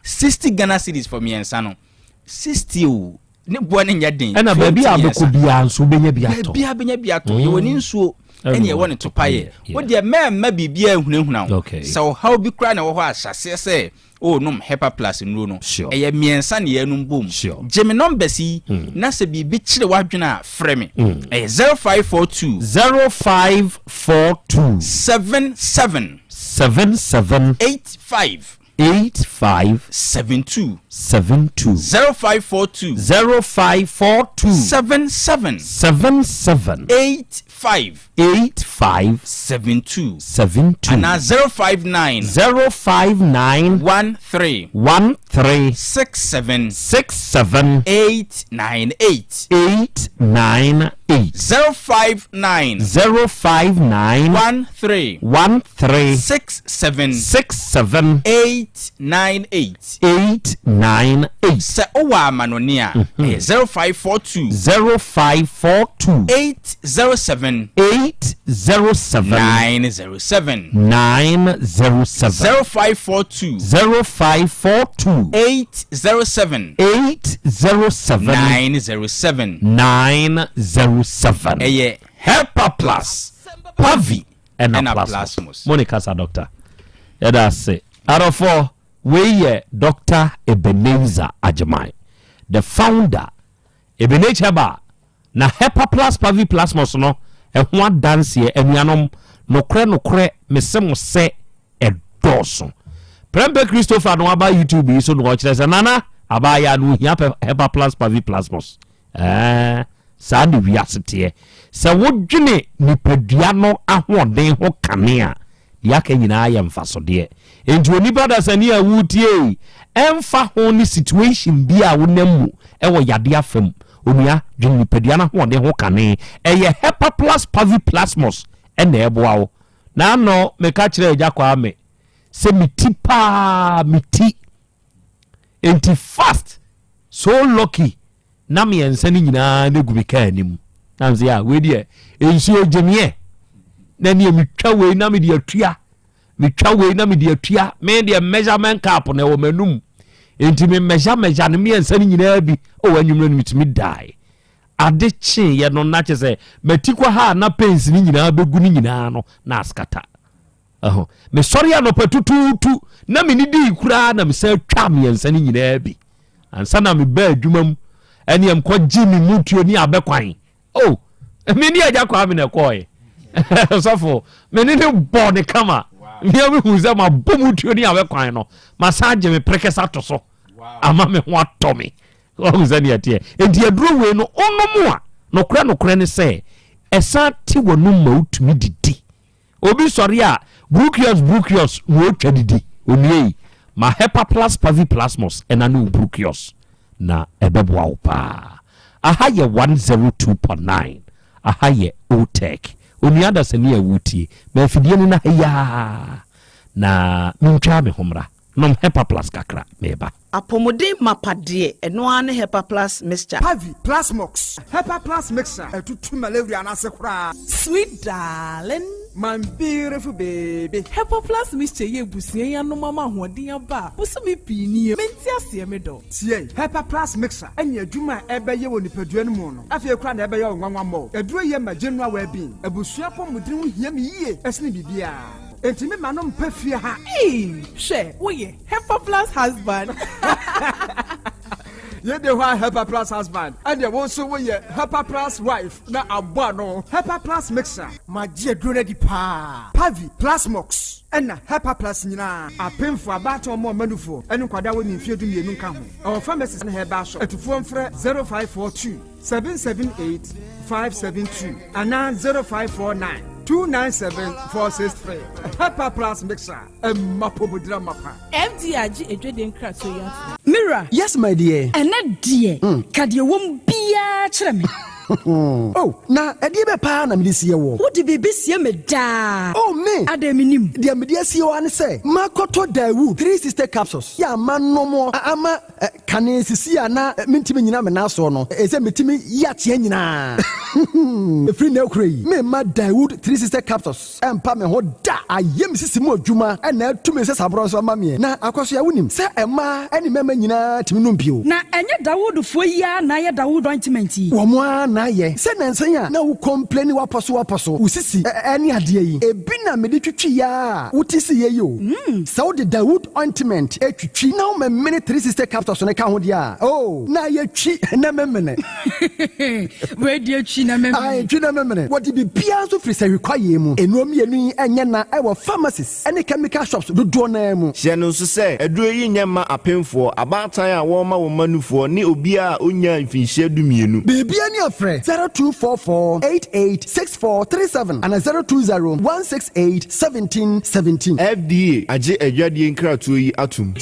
60 mhm. Ghana cedis for mmiɛnsa no 60 o ne boɔ no nyɛ den.
Ɛna baabi a bɛkɔ biara nso wobɛnya bi atɔ.
Baabi a bɛnya bi atɔ mm. Yɛwɔ ne nsuo ɛne ɛwɔ ne topayɛ. Wo deɛ mɛmma biribiara nhunahuna wo. Sɛ ɔhaw bi koraa na ɛwɔ hɔ a hyɛ aseɛ sɛ O nom Hepa Plus nnuro no.
Sure.
Ɛyɛ mmiɛnsa na yɛnom bom.
Sure.
Gye me numbers yi mm. na sɛ biribi kyere w'adwene a frɛ me. Mm. Ɛyɛ 0542.
0542.
77.
77.
85.
85.
72.
72.
0542.
0542.
77.
77.
85.
85.
72.
72.
Anaa 059.
059.
13.
13.
67.
67.
898.
898.
059.
059.
13.
13.
67.
67.
898.
898.
Sɛ wowɔ amanɔne a, ɛyɛ 0542.
0542.
807.
807.
907.
907.
0542.
0542.
807.
807.
907.
907.
Ɛyɛ
Hepa Plus, Pavi ɛna
ɛna
Plasmos.
Plasmos.
Mo ne kasa doctor. Yɛda ase. Adɔfoɔ, wei yɛ Doctor Ebenezer Agyemang, the founder Ebenezer ba na Hepa Plus Pavi Plasmos no Ɛho adanseɛ, anuanom, nokorɛ nokorɛ mese mo sɛ ɛdɔɔso. Prɛmpɛ Christopher na waba YouTube yi so na ɔkyerɛ sɛ Nana abaayaa no ohia Hepa Plus Pavi Plasmos. Ɛɛ, saa na wiase teɛ. Sɛ wodwene nipadua no ahoɔden ho kane a, deɛ aka nyinaa yɛ mfasodeɛ. Enti onipa dasani a woretie yi, ɛmfa ho ne situation bi a wonam mu wɔ yadeɛ afa mu, onua, dwene nipadua no ahoɔden ho kane. Ɛyɛ Hepa Plus Pavi Plasmos na ɛboa wo. Naano meka kyerɛɛ Agya Kwame sɛ me ti paa, me ti. Enti fast, so lucky, na mmiɛnsa no nyinaa na egu me kaa anim. Na mesɛ a wei deɛ nsuo gyemeɛ na neɛ metwa wei na mede atua metwa wei na mede atua me deɛ measurement cup na ɛwɔ m'anum enti me measure measure no mmiɛnsa no nyinaa bi ɔwɔ anwummerɛ no metumi dae ade kyeeɛ no na kyɛ sɛ mati kɔ ha a na pains no nyinaa bɛgu no nyinaa no na askata Ɛho. Mesɔre anɔpa tutuutu na me didii koraa na mesan twa mmiɛnsa no nyinaa bi. Ansa na mebaa adwuma mu ɛne ɛmkɔ gye me mutuo ne abɛkwan. Oh, me ne agya kwaa me na ɛkɔɔe. Sɔfo, me ne ne bɔɔ ne kama. Mmea me hu sɛ mabɔ mutuo ne abɛkwan no, masan agye me prekɛsɛ ato so ama me ho atɔ me. Wahu sɛdeɛ ɛteɛ. Enti aduro wei no, wonom a, nokorɛ nokorɛ ne sɛ, ɛsan te w'anum ma wotumi didi. Obi sɔre a, Bruchius Bruchius na ɔtwa didi. Onua yi, ma Hepaplas Paviplasmus ɛna ne wo Bruchius na ɛbɛboa wo paa. Aha yɛ 102.9, aha yɛ Otech. Onua dasani a woretie, ma afidie no na ha yi ara na mentwaa me ho mmra. Nom Hepaplas kakra, meba.
Apɔmuden mapa deɛ, ɛno ara ne Hepaplus mixture.
Pavi, Plasmox, Hepaplus mixture, ɛtutu malaria no ase koraa.
Sweet darling.
My beautiful baby.
Hepaplus mixture yi abusua yi anom ama ahoɔden aba a bosome pii nie. Mente aseɛ me dɔ.
Tie, Hepaplus mixture ne adwuma a ɛbɛyɛ wɔ nipadua no mu no, afei koraa na ɛbɛyɛ wo nwanwa mmɔɔ. Aduro yi ma general well-being. Abusua apɔmuden ho hia me yie sene biribiara. Enti me ma no mpɛ fie ha.
Eii hwɛ woyɛ Hepaplus husband.
Yei de hɔ a Hepaplus husband ɛneɛ wo nso woyɛ Hepaplus wife na abɔ ano. Hepaplus mixer. Magye aduro no adi paa. Pavi, Plasmox ɛna Hepaplus nyinaa. Apemfoɔ, abaatan ɔmɔ ɔma nufoɔ ɛne nkwadaa a wɔnni mfeɛ 12 nka ho. Ɛwɔ pharmacies ne herbal shop. Atufoɔ mfrɛ 0542. 778 572 anaa 0549 297 463. Hepa Plus Mixer, ɛma pomodira mapa.
FDA agye adwadie nkratoɔ yi atom.
Me wura.
Yes my dear.
Ɛnnɛ deɛ, ka deɛ ɛwɔ mu biara kyerɛ me.
Oh, na ɛdeɛ bɛ paa na mede sie woɔ?
Wode biribi sie me daa.
Oh, me!
Adɛn mennim?
Deɛ mede asie wo ara ne sɛ, makɔtɔ Daewoo 360 capsules yɛ a manom ama Kane sisi a na mentumi nnyina me nan soɔ no, ɛsɛ metumi yi ateɛ nyinaa. Ɛfiri nnɛ rekora yi, meremma Daewoo 360 capsules mpa me ho da. Ayɛ me sisi mu adwuma na atu me nsasaborɔ nso ama meɛ. Na Akwasoa, wonim sɛ mmaa ne mmarima nyinaa tumi nom bio.
Na ɛnyɛ Dawoodfoɔ yi ara na ayɛ Dawood ointment yi?
Wɔn ara na ayɛ. Sɛ nnansa yi a na wo complaini w'apɔso w'apɔso, wo sisi ne adeɛ yi, ebi na mede twitwiiɛ ara a wote siiɛ yi o. Sɛ wode Dawood ointment twitwi na womemene 360 capsules no ka ho deɛ a, oh, na ayɛ twi na memene.
Wei deɛ twi na memene.
Ae, twi na memene. Wɔde biribiara nso firi sahwi kwaeɛ mu. Nnuro mmienu yi nyɛ na wɔ pharmacies ne chemical shops dodoɔ no ara mu.
Hyɛ no nso sɛ, aduro yi nyɛ mma apemfoɔ, abaatan a wɔrema wɔn mma nufoɔ, ne obiara a ɔnnyaa mfinhyia dumienu.
Biribiara ni a frɛ 0244 88 6437 anaa 020 168 1717.
FDA agye adwadie nkratoɔ yi atom.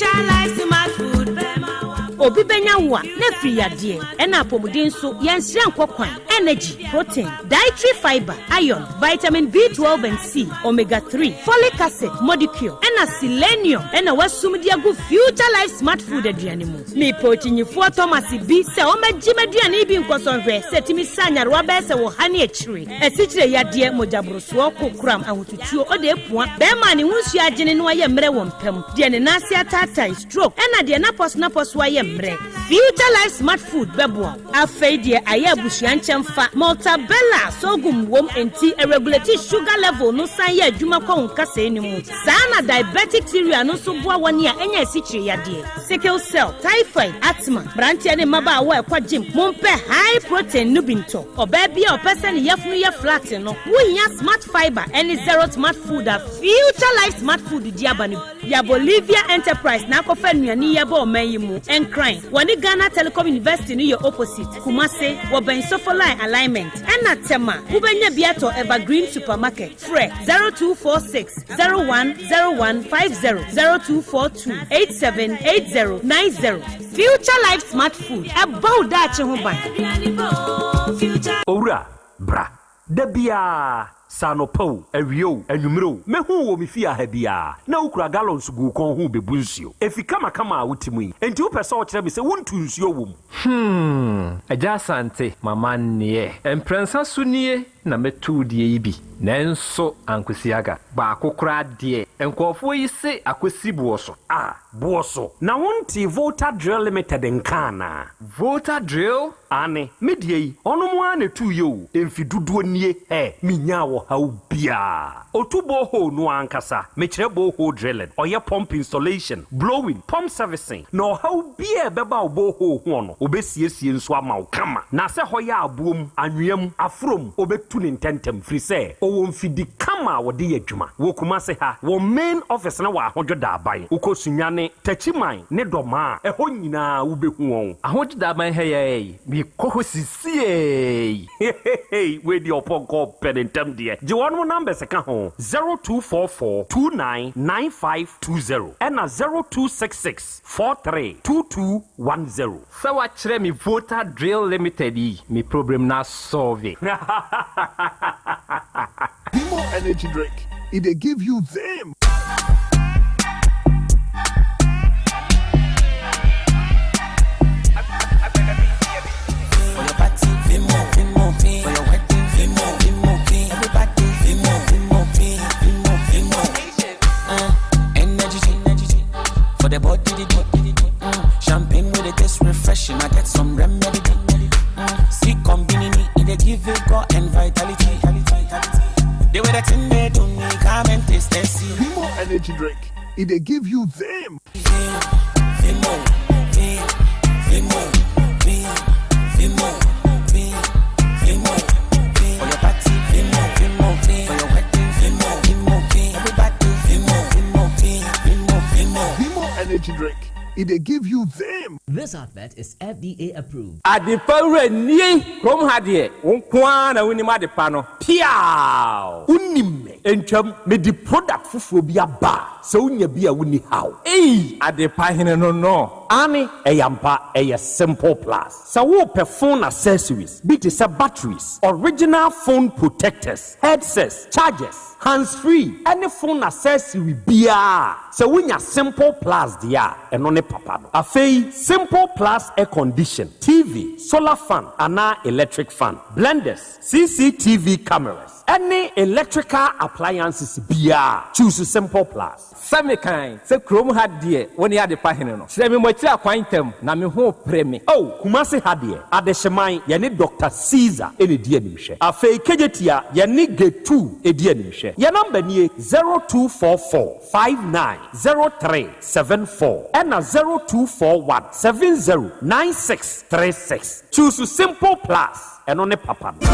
Obi bɛnya wo a, na afiri yadeɛ, ɛna apɔmuden nso, yɛnsrɛ nkɔ kwan, energy, protein, dietary fiber, iron, vitamin B12 and C, omega 3, folic acid, modicure, ɛna selenium ɛna wasum de agu Future Life Smart Food aduane mu. Mepɛ okyinyifoɔ Thomas bi sɛ ɔmmɛgye m'aduane yi bi nkɔsɔ nhwɛ sɛ ɛtumi sa nyarewa bɛyɛ sɛ ɔha ne akyire, asikyire yadeɛ, mogyaborosoɔ, kokoram, ahotutuo, ɔde apua, bɛrima a ne ho nsuo agyene na wayɛ mmerɛ wɔ mpa mu, deɛ ne nan ase ataatae, stroke, ɛna deɛ n'apɔsonapɔso ayɛ mmerɛ. Future Life Smart Food bɛboa wo. Afei deɛ ayɛ abusua nkyɛmfa, Maltabella sorghum wom enti ɛregulate sugar level no san yɛ adwuma kɔ wo nkasɛɛ no mu. Saa na diabetes. Diabetic Cereal no nso boa wɔn a anya asikyire yadeɛ, sickle cell, typhoid, asthma. Mmeranteɛ ne mmabaawa a ɛkɔ gym, mompɛ high protein no bi ntɔ. Ɔbaa bi a ɔpɛ sɛ ne yafunu yɛ flat no, wohia Smart Fibre ne Zero Smart Food a Future Life Smart Food de aba no bi. Ya Bolivia Enterprise na akɔfa nnuane yi aba ɔman yi mu. Nkran, wɔne Ghana Telecom University no yɛ opposite. Kumase, wɔbɛn Sofoline Alignment. Ɛna Tema, wobɛnya bi atɔ Evergreen Supermarket. Frɛ 0246 010150, 0242 878090. Future Life Smart Food, ɛbɔ wo daakye ho ban.
Owura, bra. Da biara, sɛ anɔpa o, awia o, anwummere o, mɛhu wo wɔ me fie ha biara, na wokura gallons gu wo kɔn ho rebebu nsuo. Efi kamakama a wote mu yi, enti wopɛ sɛ wokyerɛ me sɛ wontu nsuo wɔ mu?
Hmm, Agya Asante, m'amanneɛ. Mprɛnsa so nie na mɛtu wo deɛ yi bi, nanso ankosi aga. Baako koraa deɛ, nkurɔfoɔ yi se akɔsi boɔ so.
Ah, boɔ so. Na wontee Volta Drill Limited nka anaa?
Volta Drill?
Aane, me deɛ yi, ɔnom ara na ɛtuiɛ o, mfe dodoɔ nie, hɛ, menyaa ɔhaw biara. Ɔtu borehole no ara ankasa, mekyerɛ borehole drilling, ɔyɛ pump installation, blowing, pump servicing, na ɔhaw biara a ɛbɛba wo borehole hoɔ no, ɔbɛsiesie nso ama wo kama. Na sɛ hɔ yɛ aboɔ mu, anwea mu, aforɔ mu, ɔbɛtu no ntɛntɛm, firi sɛ ɔwɔ mfidi kama a wɔde yɛ adwuma. Wɔ Kumase ha, wɔn main office no wɔ Ahodwo Daaban. Wokɔ Sunyani, Techiman ne Dɔmaa a, ɛhɔ nyinaa wobɛhu wɔn.
Ahodwo Daaban ha yi ara yi, mekɔ hɔ sisiei.
Heheheey wei deɛ ɔpɔnkɔ ɔpɛ ne ntɛm deɛ. Gye wɔnom numbers ka ho, 0244 29 9520 ɛna 0266 43 2210.
Sɛ wakyerɛ me Volta Drill Limited yi, me problem no asɔlve.
Vimo energy drink, e dey give you vim.
For your party, Vimo, Vimo, For your wedding, Vimo, Vimo, Everybody, Vimo, Vimo, Vimo, Vimo. Energy, energy. For the body, the body. Champagne with it taste refreshing. I get some remedy. See, combini, it they give vigor and vitality. They were the thing they do me, come and taste and see.
Vimo energy drink, e dey give you vim.
Vimo, Vimo, Vimo, Vimo, Vimo, For your party, Vimo, Vimo, For your wedding, Vimo, Vimo, Everybody, Vimo, Vimo, Vimo, Vimo.
Vimo energy drink, e dey give you vim.
This advert is FDA approved.
Adepa wura nie! Kurom ha deɛ, wo nko ara na wonim adepa no.
Piaaww! Wonim me? Ntwam, mede product foforɔ bi aba a, sɛ wonya bi a wonni haw.
Ei! Adepa hene no no.
Aane, ɛyɛ ampa, ɛyɛ Simple Plus. Sɛ worepɛ phone accessories bi te sɛ batteries, original phone protectors, headsets, chargers, hands free ne phone accessory biara a, sɛ wonya Simple Plus deɛ a, ɛno ne papa no. Afei Simple Plus air condition, TV, solar fan anaa electric fan, blenders, CCTV cameras ne electrical appliances biara a, choose Simple Plus.
Sɛ mekan sɛ kurom ha deɛ wo ne adepa hene no, kyerɛ me mo akyiri akwan ntɛm, na me ho repere me.
Oh, Kumasi ha deɛ, Adehyeman, yɛne Doctor Caesar na ɛdi animhwɛ. Afei Kejetia, yɛne Getu di animhwɛ. Yɛn number nie, 0244 59 0374 ɛna 0241 70 9636. Choose Simple Plus, ɛno ne papa no.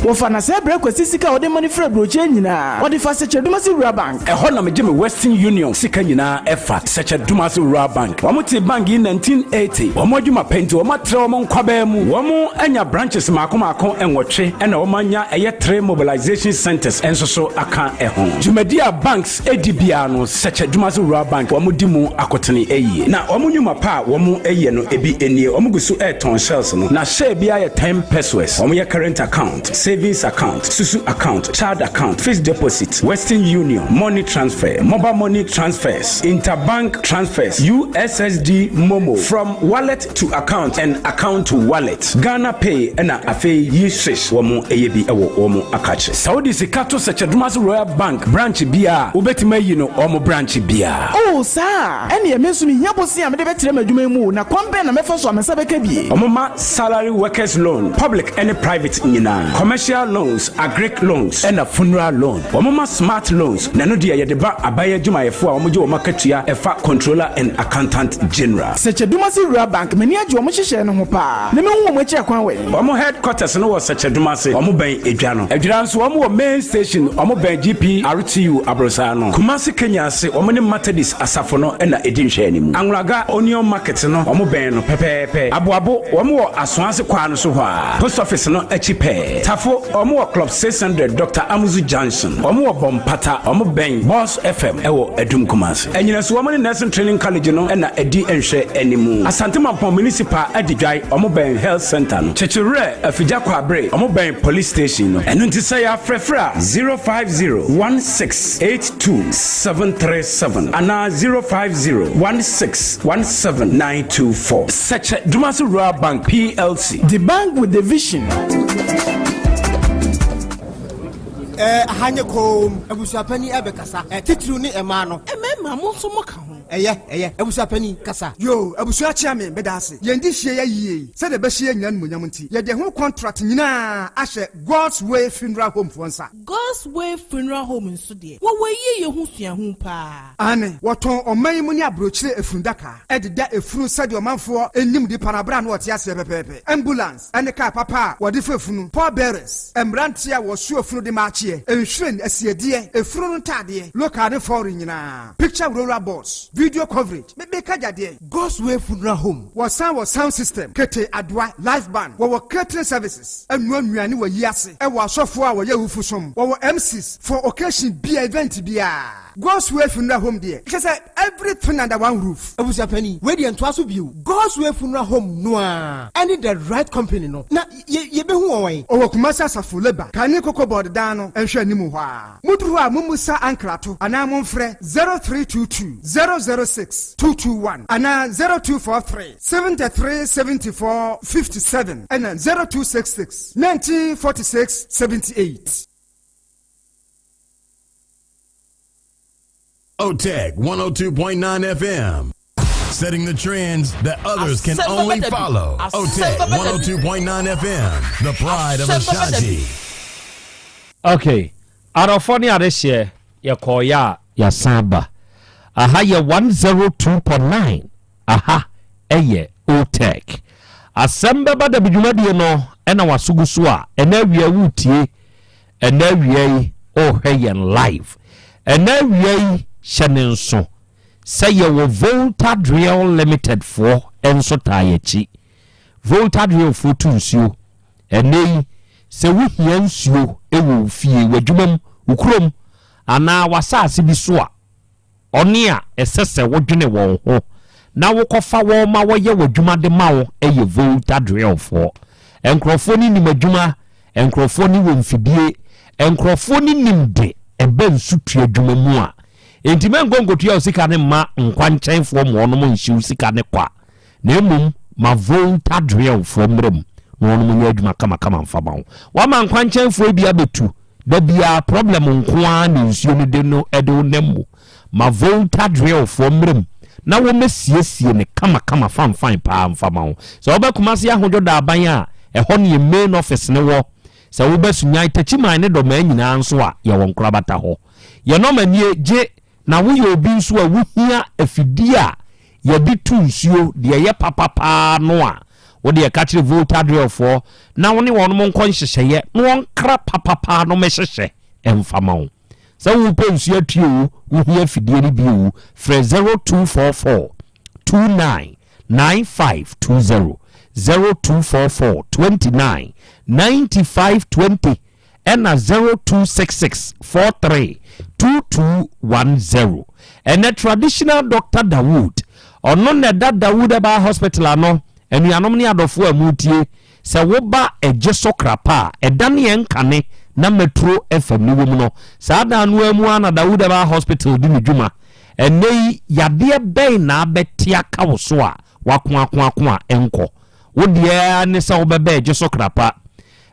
Wɔfa na sɛ brɛ Kwasi sika a ɔde ma no firi aburokyire nyinaa, ɔde fa Sɛkyɛ Dumase Rural Bank.
Ɛhɔ na megye me Western Union sika nyinaa ɛfa Sɛkyɛ Dumase Rural Bank. Wɔn te bank yi 1980. Wɔn adwuma pɛ nti wɔn atrɛ wɔn nkwabaa mu. Wɔn anya branches mako mako nwɔtwe ɛna wɔn anya ɛyɛ three mobilization centers nso so aka ɛho. Dwumadi a banks edi biara no Sɛkyɛ Dumase Rural Bank wɔn di mu akotene ɛyie. Na wɔn nnwuma pa a wɔn ɛyɛ no ebi nie. Wɔn gu so ɛretɔn shares no. Na share biara yɛ 10 pesewas. Wɔn yɛ current account, savings account, susu account, child account, fixed deposit, Western Union, money transfer, mobile money transfers, interbank transfers, USSD Momo, from wallet to account and account to wallet, Ghana Pay ɛna afei yi swish wɔn ɛyɛ bi ɛwɔ wɔn akakye. Sɛ wode sika to Sɛkyɛ Dumase Royal Bank branch biara, wobɛtumi ayi no wɔn branch biara.
Oh, saa a, ɛnneɛ me nso mehia bosea a mede bɛtrɛ m'adwuma yi mu o, na kwan bɛn na mɛfa so a me nsa bɛka bi?
Wɔn ma salary workers loan, public ɛne private nyinaa, commercial. Commercial loans, agric loans, ɛna funeral loan. Wɔn ma smart loans, na ɛno deɛ yɛde ba aban adwumayɛfoɔ a wɔgye wɔn akatua ɛfa Controller and Accountant General.
Sɛkyɛdumase Rural Bank, m'ani agye wɔn nhyehyɛɛ no ho paa, na mehu wɔn akyiri akwan wɛn.
Wɔn headquarters no wɔ Sɛkyɛdumase, wɔn bɛn Edwa no. Adwira nso wɔn wɔ main station, wɔn bɛn GPRTU aborosan no. Kumasi Kenya ase, wɔn ne Methodist asafo no na ɛdi nhwɛanimu. Anwulaga Onion Market no, wɔn bɛn no pɛpɛɛpɛ. Aboabo, wɔn wɔ Asoase kwaa no so hɔ ara, Post Office no akyi pɛɛ. Tafo, wɔn wɔ Club 600 Doctor Amuzu Junction. Wɔn wɔ Bɔmpata, wɔn bɛn Boss FM wɔ Adum Kumasi. Anyinaso wɔn ne Nursing Training College no na ɛdi nhwɛanimu. Asante Mampɔn Municipal Adidwae, wɔn bɛn Health Centre no. Kyekyewerɛ Afigya Kwabre, wɔn bɛn Police Station no. Ɛno nti sɛ yɛafrɛfrɛ a, 050 1682 737 anaa 050 1617 924. Sɛkyɛ Dumasi Rural Bank PLC.
The bank with the vision.
Ɛɛ, aha nyɛ komm. Abusuapanin ɛbɛkasa. Ɛ, titiriw ne mmaa no.
Mmarima, mo nso moka ho.
Ɛyɛ, ɛyɛ. Abusuapanin, kasa.
Yoo, abusua kyea me, meda ase. Yɛn de hyia yɛ yie yi, sɛdeɛ ɛbɛhyɛ yɛn nyinaa animuonyam nti, yɛde ɛho contract nyinaa ahyɛ God's Way Funeral Home foɔ nsa.
God's Way Funeral Home nso deɛ, wɔwɔ yieyɛ ho suahu paa.
Aane, wɔtɔn ɔman yi mu ne aburokyire efundaka, de da efunu sɛdeɛ ɔmanfoɔ nim nipa no aberɛ a na ɔte aseɛ pɛpɛɛpɛ, ambulance ne kaa papa a wɔde fa efunu, pallbearers, mmeranteɛ a wɔsoa efunu de ma akyeɛ, nhwiren, asiedeɛ, efunu no ntaadeɛ, local ne foreign nyinaa, picture roller boards, video coverage, me meka gya deɛn?
God's Way Funeral Home.
Wɔsan wɔ sound system, kete, adoa, live band, wɔwɔ catering services, ɛnoa nnuane wɔ yi ase, ɛwɔ asɔfoɔ a wɔyɛ awufo som, wɔwɔ MCs for occasion biara, event biara. God's Way Funeral Home deɛ, kyerɛ sɛ everything under one roof.
Abusuapanin, wei deɛ ntoa so bio. God's Way Funeral Home no ara ɛne The Right Company no, na yɛ, yɛbɛhu wɔn wɛn?
Ɔwɔ Kumasi Asafo Labour kane Cocoa Board dan no nhwɛ anim hɔ ara. Moduru hɔ a mommusa ankrato anaa momfrɛ 0322 006 221 anaa 0243 73 74 57 ɛna 0266 19 46 78.
OTEC 102.9 FM. Setting the trends that others can only follow. OTEC 102.9 FM, the pride of Ashanti.
Okay, adɔfoɔ ne adehyeɛ yɛkɔɔyɛ a yɛasan aba. Aha yɛ 102.9 aha ɛyɛ OTEC. Asɛm bɛba dabi dwumadie no ɛna waso gu so a ɛna awia woretie Ɛnnɛ awia yi worehwɛ yɛn live. Ɛnnɛ awia yi hyɛ ne nso sɛ yɛwɔ Volta Drill Limited foɔ nso taa yɛakyi. Volta Drill foɔ tu nsuo. Ɛnnɛ yi sɛ wohia nsuo wɔ wo fie, w'adwuma mu, wo kurom anaa w'asaase bi so a, Ɔne a ɛsɛ sɛ wodwene wɔn ho na wokɔfa wɔn ma wɔyɛ w'adwuma de ma wo yɛ Volta Drillfoɔ. Nkurɔfoɔ no nim adwuma, nkurɔfoɔ no wɔ mfidie, nkurɔfoɔ no nim de ɛba nsutua adwuma mu a. Enti mɛnkɔ nkɔtua wo sika no mma nkwankyɛnfoɔ ma wɔnom nhye wo sika no kwa, na mmom ma Volta Drillfoɔ mmra mu na wɔnom nyɛ adwuma kamakama mfa ma wo. Woama nkwankyɛnfoɔ yi bi abɛtu Da biara problem nko ara na nsuo no de no de wo nam mu. Ma Volta drill foɔ mmra mu na wɔmmɛsiesie no kamakama fanfan paa mfa ma wo. Sɛ wobɛ Kumasi Ahodwo Daaban a, ɛhɔ ne yɛn main office no wɔ. Sɛ wobɛ Sunyani, Takyiman ne Dɔmaa nyinaa nso a, yɛwɔ nkorabata hɔ. Yɛn nɔma nie, gye Na woyɛ obi nso a wohia afidie a yɛde tu nsuo, deɛ ɛyɛ papa pa ara no a, wo deɛ ka kyerɛ Volta Drillfoɔ na wo ne wɔn nkɔ nhyehyɛeɛ na wɔnkra papa pa ara no mmɛhyehyɛ mfa ma wo. Sɛ wopɛ nsuo atue o, wohia afidie no bi o, frɛ 0244 29 9520, 0244 29 95 20. ɛna 0266 43 2210. Ɛnɛ Traditional Doctor Dawood, ɔno na ɛda Dawood Herbal Hospital ano. Anuanom ne adɔfoɔ a moretie, sɛ woba Ɛgye So Krapa a, ɛda ne ɛnkane na Metro FM no wɔ mu no, saa dan no ara mu ara na Dawood Herbal Hospital di ne dwuma. Ɛnnɛ yi, yadeɛ bɛn na abɛte aka wo so a woakoakoako a ɛnkɔ? Wo deɛ ara ne sɛ wobɛba Ɛgye So Krapa.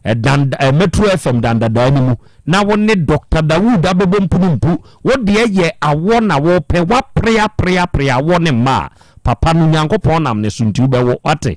Dan eh, Metro FM dan dadaa no mu na wo ne Dr. Dawood abɛbɔ mpunumpu. Wo deɛ yɛ awɔ na wopɛ, woapere apere apere awɔ ne mma a, papa no Nyankopɔn nam ne so nti wobɛwo, wate?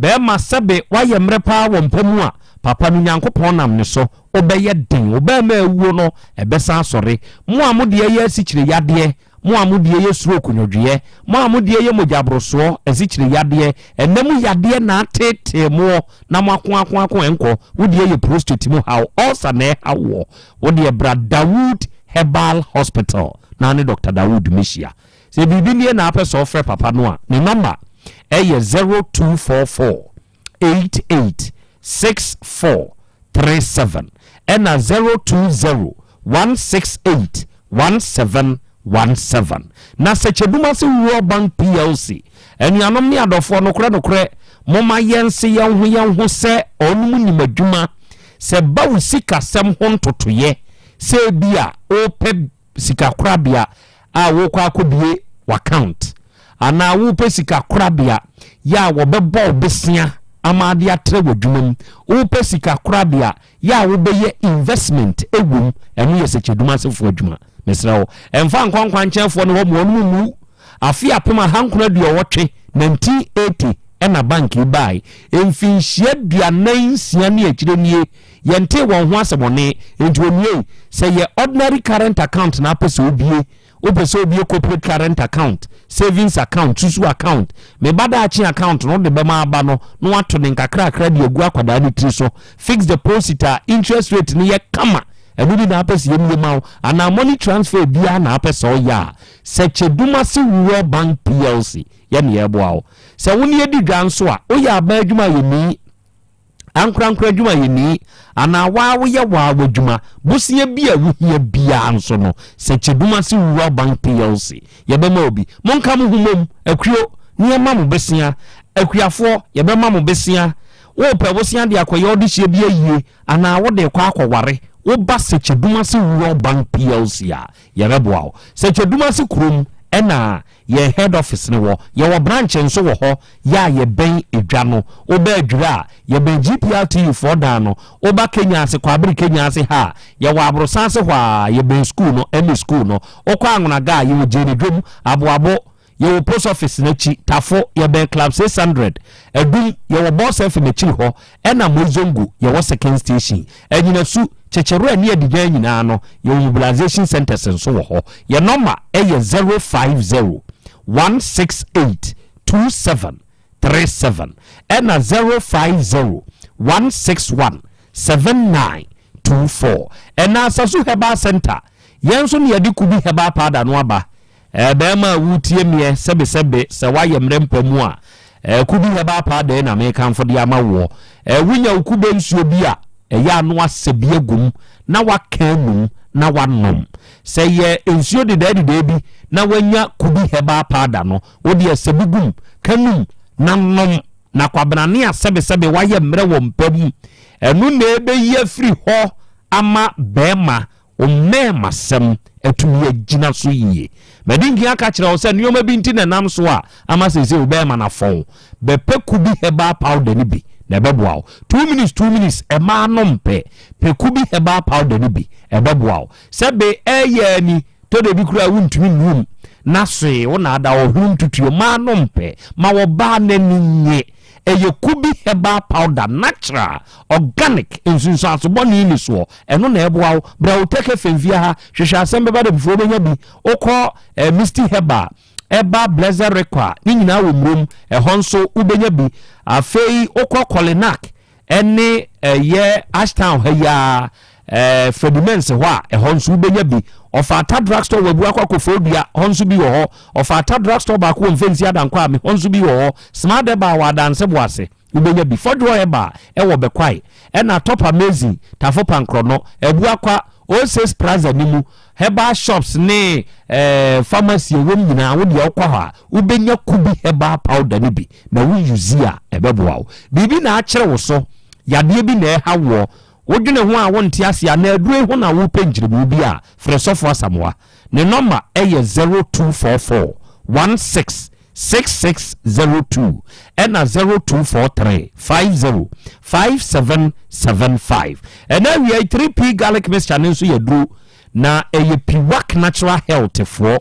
Bɛrima sɛbe woayɛ mmerɛ paa wɔ mpa mu a, Papa no Nyankopɔn nam ne so wobɛyɛ den. Wo barima a awuo no ɛbɛsan asɔre. Mo a mo deɛ yɛ asikyire yadeɛ, mo a mo deɛ yɛ stroke nwodwoeɛ, mo a mo deɛ yɛ mogyaborosoɔ, asikyire yadeɛ, ɛna mu yadeɛ na ateetee moɔ na mo ako ako ako ɛnkɔ, wo deɛ yɛ prostate mu haw, ulcer na ɛhaw woɔ, wo deɛ bra Dawood Herbal Hospital na ne Doctor Dawood mmɛhyia. Sɛ biribi nie na apɛ sɛ ɔfrɛ papa no a, ne nɔma ɛyɛ 0244 88 64 37 ɛna 020 168 1717. Na Sɛkyɛdumase Rural Bank PLC, anuanom ne adɔfoɔ, nokorɛ nokorɛ, momma yɛnse yɛn ho yɛn ho sɛ ɔnom nim adwuma, sɛ ba wo sikasɛm ho ntotoeɛ, sɛ ebia wopɛ sikakorabea a worekɔ akɔbue w'account anaa worepɛ sikakorabea yɛ a wɔbɛbɔ wo besea ama ade atrɛ w'adwuma mu, worepɛ sikakorabea yɛ a wobɛyɛ investment wɔ mu, ɛno yɛ sɛkyɛdumasefoɔ adwuma. Mesrɛ wo, ɛmfa nkɔ nkwankyɛnfoɔ no hɔ ma wɔnom mmu. Afe 1980, 1980, ɛna bank yi bae. Mfinhyia 46 ne akyire nie, Yɛntee wɔn ho asɛmɔne. Enti onuei, sɛ yɛ ordinary current account na apɛ sɛ obue, wopɛ sɛ obue corporate current account, savings account, susu account, me ba daakye account no wode bɛma aba no na wato ne nkakrakra de agu akwadaa no tiri so, fixed deposit a interest rate no yɛ kama, ɛno bi na apɛ sɛ yɛmmue ma wo, anaa money transfer biara na apɛ sɛ ɔyɛ a, sɛ Kyedumase Rural Bank PLC yɛ na yɛboa wo. Sɛ wo ne yɛdi dwa nso a, woyɛ aban adwuma a yɛnii. Ankorankoro adwumayɛni anaa wo ara woyɛ wo ara w'adwuma, bosea bi a wohia biara nso no, sɛ Kyedumase Rural Bank Plc, yɛbɛma wo bi. Monka mo ho mmom, akuo, na yɛmma mo bosea. Akuafoɔ, yɛbɛma mo bosea. Worepɛ bosea de akɔyɛ wo dehyeɛ bi ayie anaa wode rekɔ akɔware, woba sɛ Kyedumase Rural Bank Plc a, yɛbɛboa wo. Sɛ Kyedumase kurom na Yɛn head office no wɔ. Yɛwɔ branch nso wɔ hɔ yɛ a yɛbɛn edwa no. Woba Adwira a, yɛbɛn GPRTU foɔ dan no. Woba Kenya ase, Kwabere Kenya ase ha a, yɛwɔ Aborosan ase hɔ ara, yɛbɛn school no, ɛne school no. Wokɔ Anwonaga a, yɛwɔ Gyeene Dwom, Aboabo, yɛwɔ post office no akyi, Tafo, yɛbɛn Club 600, Adum, yɛwɔ Boss FM akyiri hɔ, Ɛna Moizongo yɛwɔ second station, Anyinasu, Kyekyerɛ ne Adigyan nyinaa no yɛwɔ mobilization centres nso wɔ hɔ. Yɛn nɔma yɛ 050 168 2737 ɛna 050 161 7924. Ɛna Asasu Herbal Centre, yɛn nso na yɛde Kubi Herbal Powder no aba. Eh bɛɛma a wotie meɛ sɛbesɛbe sɛ woayɛ mmerɛ mpa mu a eh kube herbal powder yi na mekamfo de ama woɔ eh wonya wo kube nsuo bi a ɛyɛ a na wasɛ bi agu mu na waka anum na wanom sɛ yɛ nsuo dedaa dedaa bi na wanya kube herbal powder no wodeɛ sɛ bi gum ka num na nom na kwabenane a sɛbesɛbe wayɛ mmerɛ wɔ mpa mu ɛno na ɛbɛyi afiri hɔ ama bɛɛma Wo mmɛɛmasɛm atumi agyina so yie. Madi nkan aka kyerɛ wo sɛ nneɛma bi nti na ɛnam so a ama seesei wo bɛɛma no afɔn. Bɛpɛ Kubi herbal powder no bi na ɛbɛboa wo. 2 minutes 2 minutes ɛmaa no mpɛ. Pɛ Kubi herbal powder no bi ɛbɛboa wo. Sɛ be ɛyɛ ani tɔ da bi koraa wontumi nnum na soe wo na ada ɔhwene ntutuo maa no mpɛ. Ma ɔbaa no ani nnye. Ɛyɛ Kubi herbal powder, natural, organic, nsunsuanso bɔne nni soɔ. Ɛno na ɛboa wo. Bra Oteke Fɛmfie ha, hwehwɛ asɛm bɛba da fufuo wobɛnya bi. Wokɔ eh, Misty Herbal, Herbal Blessed Requa, ne nyinaa wɔ Murom, ɛhɔ nso wobɛnya bi. Afei wokɔ Kolinak ɛne ɛyɛ Ashtown ha yi ara, eh, Freddie Mens hɔ a, ɛhɔ nso wobɛnya bi. Ɔfata drugstore wɔ Abuakwa Koforidua, hɔ nso bi wɔ hɔ. Ɔfata drugstore baako wɔ Mfɛnsi Adankwa Ame, hɔ nso bi wɔ hɔ. Smart Herbal wɔ Adanse Boase, wobɛnya bi. Fɔdwoɔ Herbal ɛwɔ Bɛkwae, ɛna Top Amazing, Tafo Pankrɔno, Abuakwa, Oasis Plaza no mu, herbal shops ne eh, pharmacy ɛwɔ mu nyinaa, wo deɛ wokɔ hɔ a, wobɛnya Kubi herbal powder no bi, na wo use a, ɛbɛboa wo. Biribi na akyere wo so, yadeɛ bi na ɛha woɔ, Wodwene ho a wonte aseɛ anaa aduro yi ho na worepɛ nkyerɛmu bi a, frɛ Sɔfo Asamoah. Ne nɔma yɛ 0244 16 6602 ɛna 0243 50 5775. Ɛna awia yi 3P garlic mixture no nso yɛ aduro na ɛyɛ Piwak Natural Health foɔ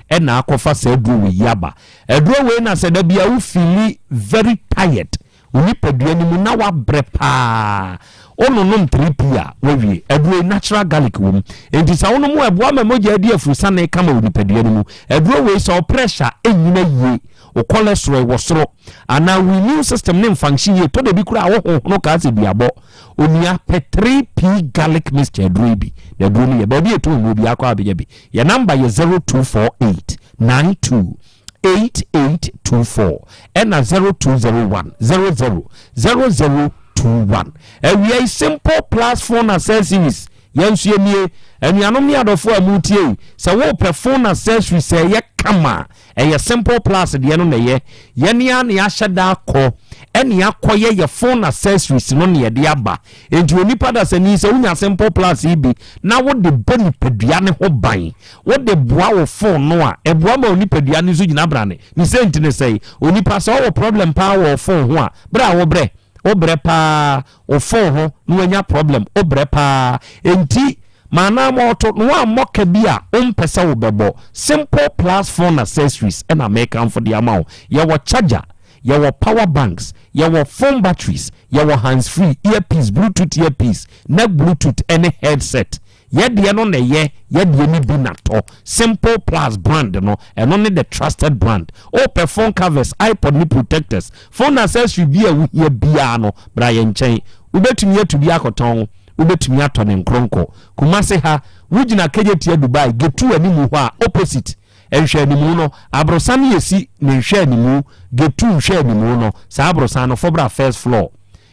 ɛna akɔfa saa aduro wei yi aba. Aduro wei na sɛ da bi a wo feeli very tired wo nipadua no mu na wabrɛ paa. Wononom 3P a, woawie. Aduro yi, natural garlic wɔ mu. Enti sɛ wonom a, ɛboa ma mogya di afurusane kama wɔ nipadua no mu. Aduro wei, sɛ wo pressure nnyina yie, wo cholesterol wɔ soro, anaa wo immune system no mfunction yie, tɔ da bi koraa a wohohono kaa sɛ duabɔ. Onua, pɛ 3P garlic mixture aduro yi bi. Na aduro no yɛ baabi a ɛtɔn nnuro biara koraa wobɛnya bi. Yɛn number yɛ 0248 92 8824 ɛna 0201 00 0021. Awia yi Simple Plus Phone Accessories yɛn nso yɛnie. Anuanom ne adɔfoɔ a motie yi, sɛ wopɛ phone accessories sɛ ɛyɛ kama a, ɛyɛ Simple Plus deɛ no na ɛyɛ. Yɛne a na yɛahyɛ da akɔ ɛne akɔyɛ yɛ phone accessories no na yɛde aba. Enti onipa dasani sɛ wonya Simple Plus yi bi na wode bɔ nipadua ne ho ban, Wode boa wo phone no a, ɛboa ma wo nipadua no nso gyina brane. Ne sɛ nti ne sɛe, onipa sɛ ɔwɔ problem paa wɔ wo phone ho a, berɛ a wobrɛ, wobrɛ paa, wo phone ho na wanya problem, wobrɛ paa. Enti, ma anaa ma ɔto na woammɔ ka bi a wompɛ sɛ wobɛbɔ. Simple Plus Phone Accessories na mekamfo de ama wo. Yɛwɔ charger, yɛwɔ power banks, yɛwɔ phone batteries, yɛwɔ hands-free, earpiece, bluetooth earpiece, neck bluetooth ne headset. Yɛ deɛ no na ɛyɛ, yɛ deɛ no bi na tɔ. Simple Plus brand no, ɛno ne the trusted brand. Wopɛ phone covers, iPod ne protectors, phone accessory bi a wohia biara no, bra yɛn nkyɛn. Wobɛtumi atu bi akɔtɔn, wobɛtumi atɔ ne nkronkɔ. Kumasi ha, wogyina Kejetia Dubai, Getu animu hɔ a, opposite nhwɛanimu no, aborosan no yɛsi ne nhwɛanimu, Getu nhwɛanimu no, saa aborosan no, fɔ bra first floor.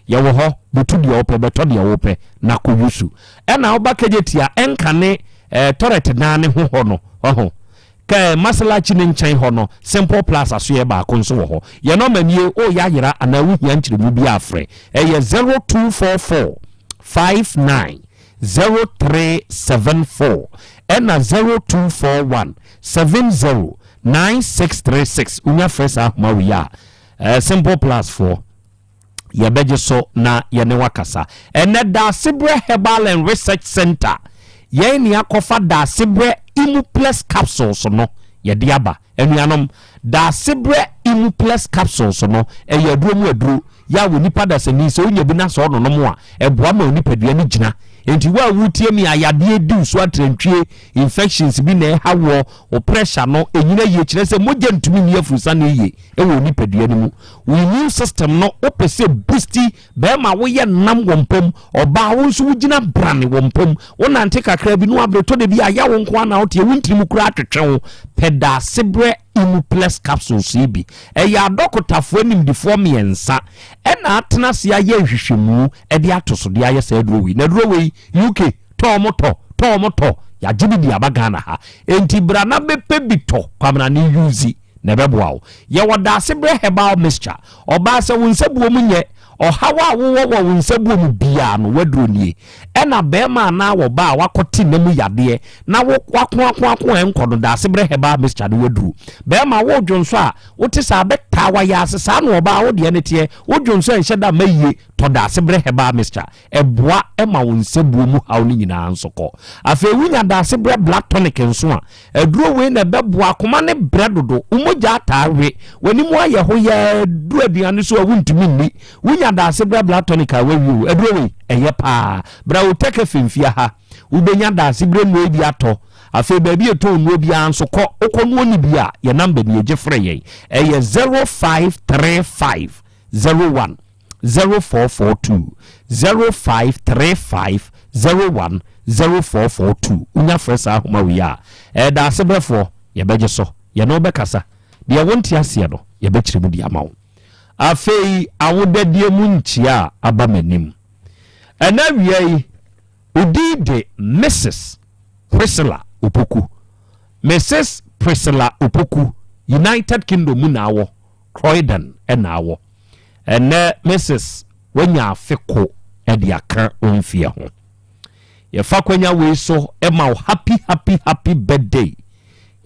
Yɛwɔ hɔ, bɛtu deɛ wopɛ, bɛtɔ deɛ wopɛ, na kɔ yusu. Ɛna woba Kejetia ɛnkane eh, tɔrɛt dan ne ho hɔ no, ɔho, kɛ Masalachi ne nkyɛn hɔ no, Simple Plus asoɛɛ baako nso wɔ hɔ. Yɛn nɔma nie, woyɛ ayera anaa wohia nkyerɛmu bi a frɛ, ɛyɛ 0244 59 0374 ɛna 0241 70 9636. Wonya frɛ saa ahoma wei a, eh, Simple Plus foɔ. yɛbɛgye so na yɛne wo akasa. Ɛnnɛ, Daasebrɛ Herbal and Research Centre, yɛn ne akɔfa Daasebrɛ Imuplex Capsules no yɛde aba. Anuanom, Daasebrɛ Imuplex Capsules no, ɛyɛ aduro mu aduro. Yɛ a wɔ nipa dasani, sɛ wonya bi na sɛ ɔnonom a, ɛboa ma onipadua no gyina. Enti wo a wotie me a yadeɛ di wo so atrantwie, infections bi na ɛha woɔ, wo pressure no ɛnyina yie, kyerɛ sɛ mogya ntumi nni afurusane yie wɔ wo nipadua no mu. Wo immune system no wopɛ sɛ boosti, bɛrima woyɛ nnam wɔ mpa mu, ɔbaa wo nso wogyina brane wɔ mpa mu, wonante kakra bi na wabrɛ, tɔ da bi a yaw nko ara na woteɛ, wo ntini mu koraa twetwe wo, pɛ Daasebrɛ Immuplex capsules yi bi. Ɛyɛ adɔkotafoɔ animdefoɔ mmiɛnsa na atena ase ayɛ nhwehwɛmu de ato so de ayɛ saa aduro wei. Na aduro wei, UK tɔ wɔn tɔ, tɔ wɔn tɔ, yɛagye bi de aba Ghana ha. Enti bra na bɛpɛ bi tɔ, Kwabena ne use na ɛbɛboa wo. Yɛwɔ Daasebrɛ Herbal Mixture. Ɔbaa sɛ wo nsabuo mu nyɛ, ɔhaw a wowɔ wɔ wo nsabuo mu biara no, w'aduro nie. Ɛna barima anaa ɔbaa a wakɔte nna mu yadeɛ na wo wakoakoako a ɛnkɔ no, Daasebrɛ Herbal Mixture ne w'aduro. Barima wodwonsɔ a, wote sɛ abɛtaa w'ayaase, saa na ɔbaa wo deɛ no teɛ, wodwonsɔ a ɛnhyɛ da mma yie, tɔ Daasebrɛ Herbal Mixture. Ɛboa ma wo nsabuo mu haw no nyinaa nso kɔ. Afei wonya Daasebrɛ Black Tonic nso a, aduro wei na ɛbɛboa akoma ne brɛ dodo, wo mogya ataa we, w'anim ayɛ hoyaa, duru aduane so a wontumi nni. Wonya Daasebrɛ Black Tonic a woawie o. Aduro wei, ɛyɛ paa. Bra Otec FM fie ha, wobɛnya Daasebrɛ nnuro yi bi atɔ. Afei baabi a yɛtɔn nnuro biara nso kɔ, wokɔnoa ne bi a, yɛn namba nie, gye frɛ yɛn. Ɛyɛ 0535 01 0442 0535 01 0442 Wonya frɛ saa ahoma wei a, ɛyɛ daasebrɛfoɔ, yɛbɛgye so, yɛne wo bɛkasa. Deɛ wonte aseɛ no, yɛbɛkyerɛ mu de ama wo. Afei awodadie mu nkyia a aba m'anim. Ɛnɛ awia yi, wo din de Mrs. Priscilla Opoku. Mrs. Priscilla Opoku, United Kingdom mu na awɔ. Croydon na awɔ. Ɛnnɛ Mrs. Wanya afe ko de aka wo mfeɛ ho. Yɛfa kwanya wei so ma wo happy happy happy birthday.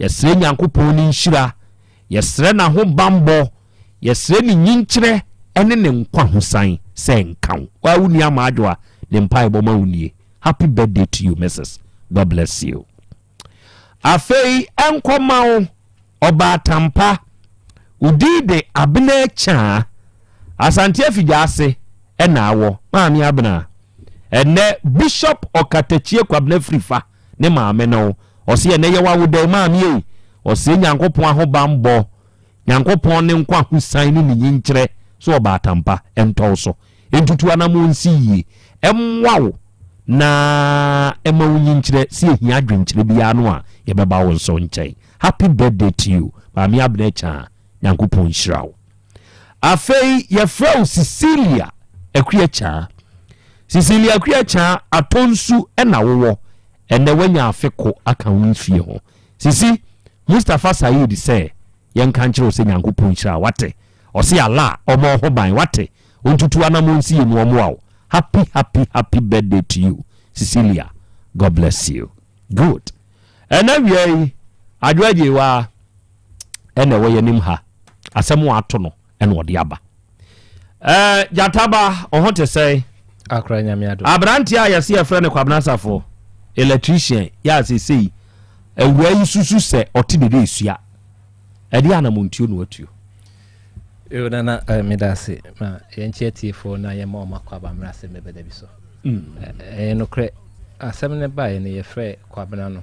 Yɛsrɛ Nyankopɔn ne nhyira, yɛsrɛ n'ahobanbɔ, yɛsrɛ ne nyinkyerɛ ne ne nkwahosan sɛ nka wo. Waa wo nua Maadwoa ne mpaebɔ ma wo nie. Happy birthday to you Mrs. God bless you. Afei ɛnkɔma wo Ɔbaatampa, wo din de Abena Kyaa, Asante Afigya ase na awɔ. Maame Abena. Ɛnnɛ Bishop Ɔkatakyie Kwabena Afrifa ne maame ne wo. Ɔse ɛnnɛ yɛ w'awoda yi maame ei. Ɔse Nyankopɔn ahobanbɔ, Nyankopɔn ne nkwa hosan ne ne nyinkyerɛ so ɔbaatampa ntɔ wo so. Ntutu anamon nsi yie. Ɛmmoa wo na ɛma wo nyinkyerɛ sɛ yɛhia adwenkyerɛ biara no a yɛbɛba wo nso nkyɛn. Happy birthday to you Maame Abena Kyaa. Nyankopɔn nhyira wo. Afei yɛfrɛ wo Cecilia Akua Kyaa. Cecilia Akua Kyaa, Atonsu na wowɔ. Ɛnnɛ woanya afe ko aka wo mfie ho. Sisi, Mustapha Saeed sɛ yɛnka nkyerɛ wo sɛ Nyankopɔn nhyira wo, wate? Ɔse Allah ɔmɔ wo ho ban, wate? Ɔntutu anamɔ nsi yie na ɔmmoa wo. Happy happy happy birthday to you Cecilia. God bless you. Good. Ɛna wia yi, Adwo Agyeiwaa ɛna ɛwɔ yɛnim ha. Asɛm a ato no ɛna ɔde aba. Ɛɛ Gyataba, ɔho te sɛn?
Akora Nyame adom.
Aberanteɛ a yɛse yɛfrɛ no Kwabena Asafo, electrician, yɛ a seesei awuraa yi susu sɛ ɔte dede esua. Ɛdeɛ anamontuo na watuo.
Yo nana eh, meda ase ma yɛnkyɛ atiefoɔ na yɛma wɔn akɔ aba mmra asɛm bɛbɛda bi so. Ɛyɛ nokorɛ asɛm no baeɛ no yɛfrɛ Kwabena no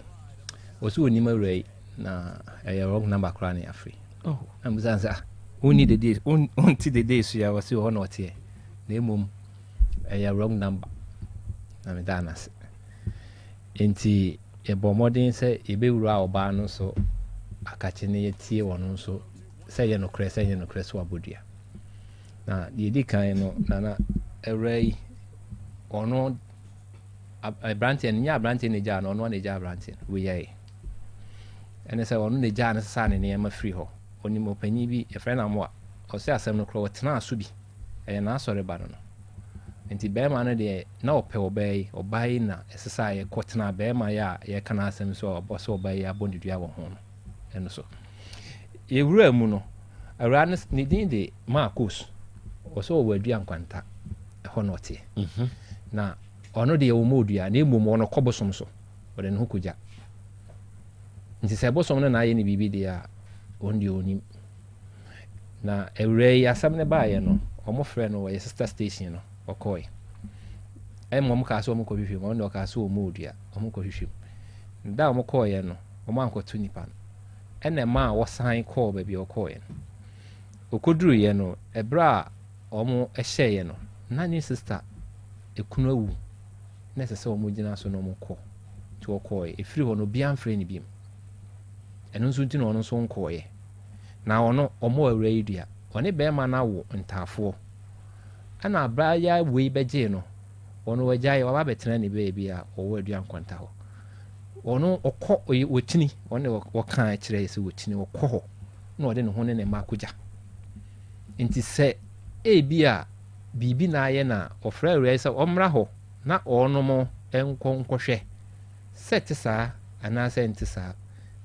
ɔsɛ ɔnim awura yi na ɛyɛ wrong number koraa ne afiri. Oh. Na mbisa no sɛ ah wonni dede wonte dede so ya ɔsɛ hɔ na ɔteɛ na mmom ɛyɛ wrong number na medaa no ase. Nti yɛbɔ mmɔden sɛ yɛbɛwura ɔbaa no so akakye ne yɛtie wɔn nso sɛ ɛyɛ nokorɛ sɛ ɛnyɛ nokorɛ sɛ wabɔ dua. Na deɛ ɛdi kan no, Nana, awuraa yi, ɔno aberanteɛ no, nyɛ aberanteɛ na ɛgyaa no, ɔno na ɛgyaa aberanteɛ no, weyɛe. Ɛne sɛ ɔno na ɛgyaa no sesaa ne nneɛma firi hɔ. Ɔnim ɔpanyin bi, yɛfrɛ no Amoa, ɔsɛ asɛm no korɔ, ɔtenaa so bi. Ɛyɛ n'asɔre ba no no. Nti bɛrima no deɛ, na ɔpɛ ɔbaa yi, ɔbaa yi na ɛsesaeɛ kɔtenaa bɛrima yi a yɛreka n'asɛm sɛ ɔsɛ ɔbaa yi abɔ ne dua wɔ ho no. no so. Yɛwuraa mu no, awuraa no ne din de Marcos. Ɔsɛ ɔwɔ Adua Nkwanta, ɛhɔ na ɔteɛ. Mhm. Na ɔno deɛ ɔmmɔ odua, na mmom ɔno kɔ bosom so, ɔde ne ho kɔgya. Nti sɛ bosom no na ayɛ ne biribi deɛ a, ɔno deɛ ɔnim. Na awuraa yi asɛm no baeɛ no, wɔfrɛ no wɔ yɛ sister station no, ɔkɔe. Ɛma wɔn kaa sɛ wɔn kɔhwehwɛ mu, ɔno deɛ ɔkaa sɛ ɔmmɔ odua, wɔn kɔhwehwɛ mu. Da a wɔkɔeɛ no, wɔankɔto nipa no. Ɛna ɛmaa wɔsan kɔɔ baabi a wɔkɔeɛ no. Wɔkɔduruiɛ no, ɛberɛ a wɔhyɛeɛ no, na ne sista kunu awu. Na ɛsɛ sɛ wɔgyina so na wɔkɔ. Nti wɔkɔeɛ. Ɛfiri hɔ no, obiara mfrɛɛ no bio. Ɛno nso nti na ɔno nso nkɔeɛ. Na ɔno, ɔmmɔɔ awuraa yi dua. Ɔne barima no awo ntaafoɔ. Ɛna abaayewa wei bɛgyee no, ɔno wagyae, waba abɛtena ne baabi a ɔwɔ Aduankwanta hɔ. Ɔno ɔkɔ ɔyɛ ɔkyini, ɔno na wɔka kyerɛ yɛ sɛ ɔkyini, ɔkɔ hɔ na ɔde ne ho ne ne mma akɔgya. Nti sɛ ebi a biribi na ayɛ na ɔfrɛ awuraa yi sɛ ɔmmra hɔ na ɔnom nkɔ nkɔhwɛ sɛ ɛte saa anaasɛ ɛnte saa,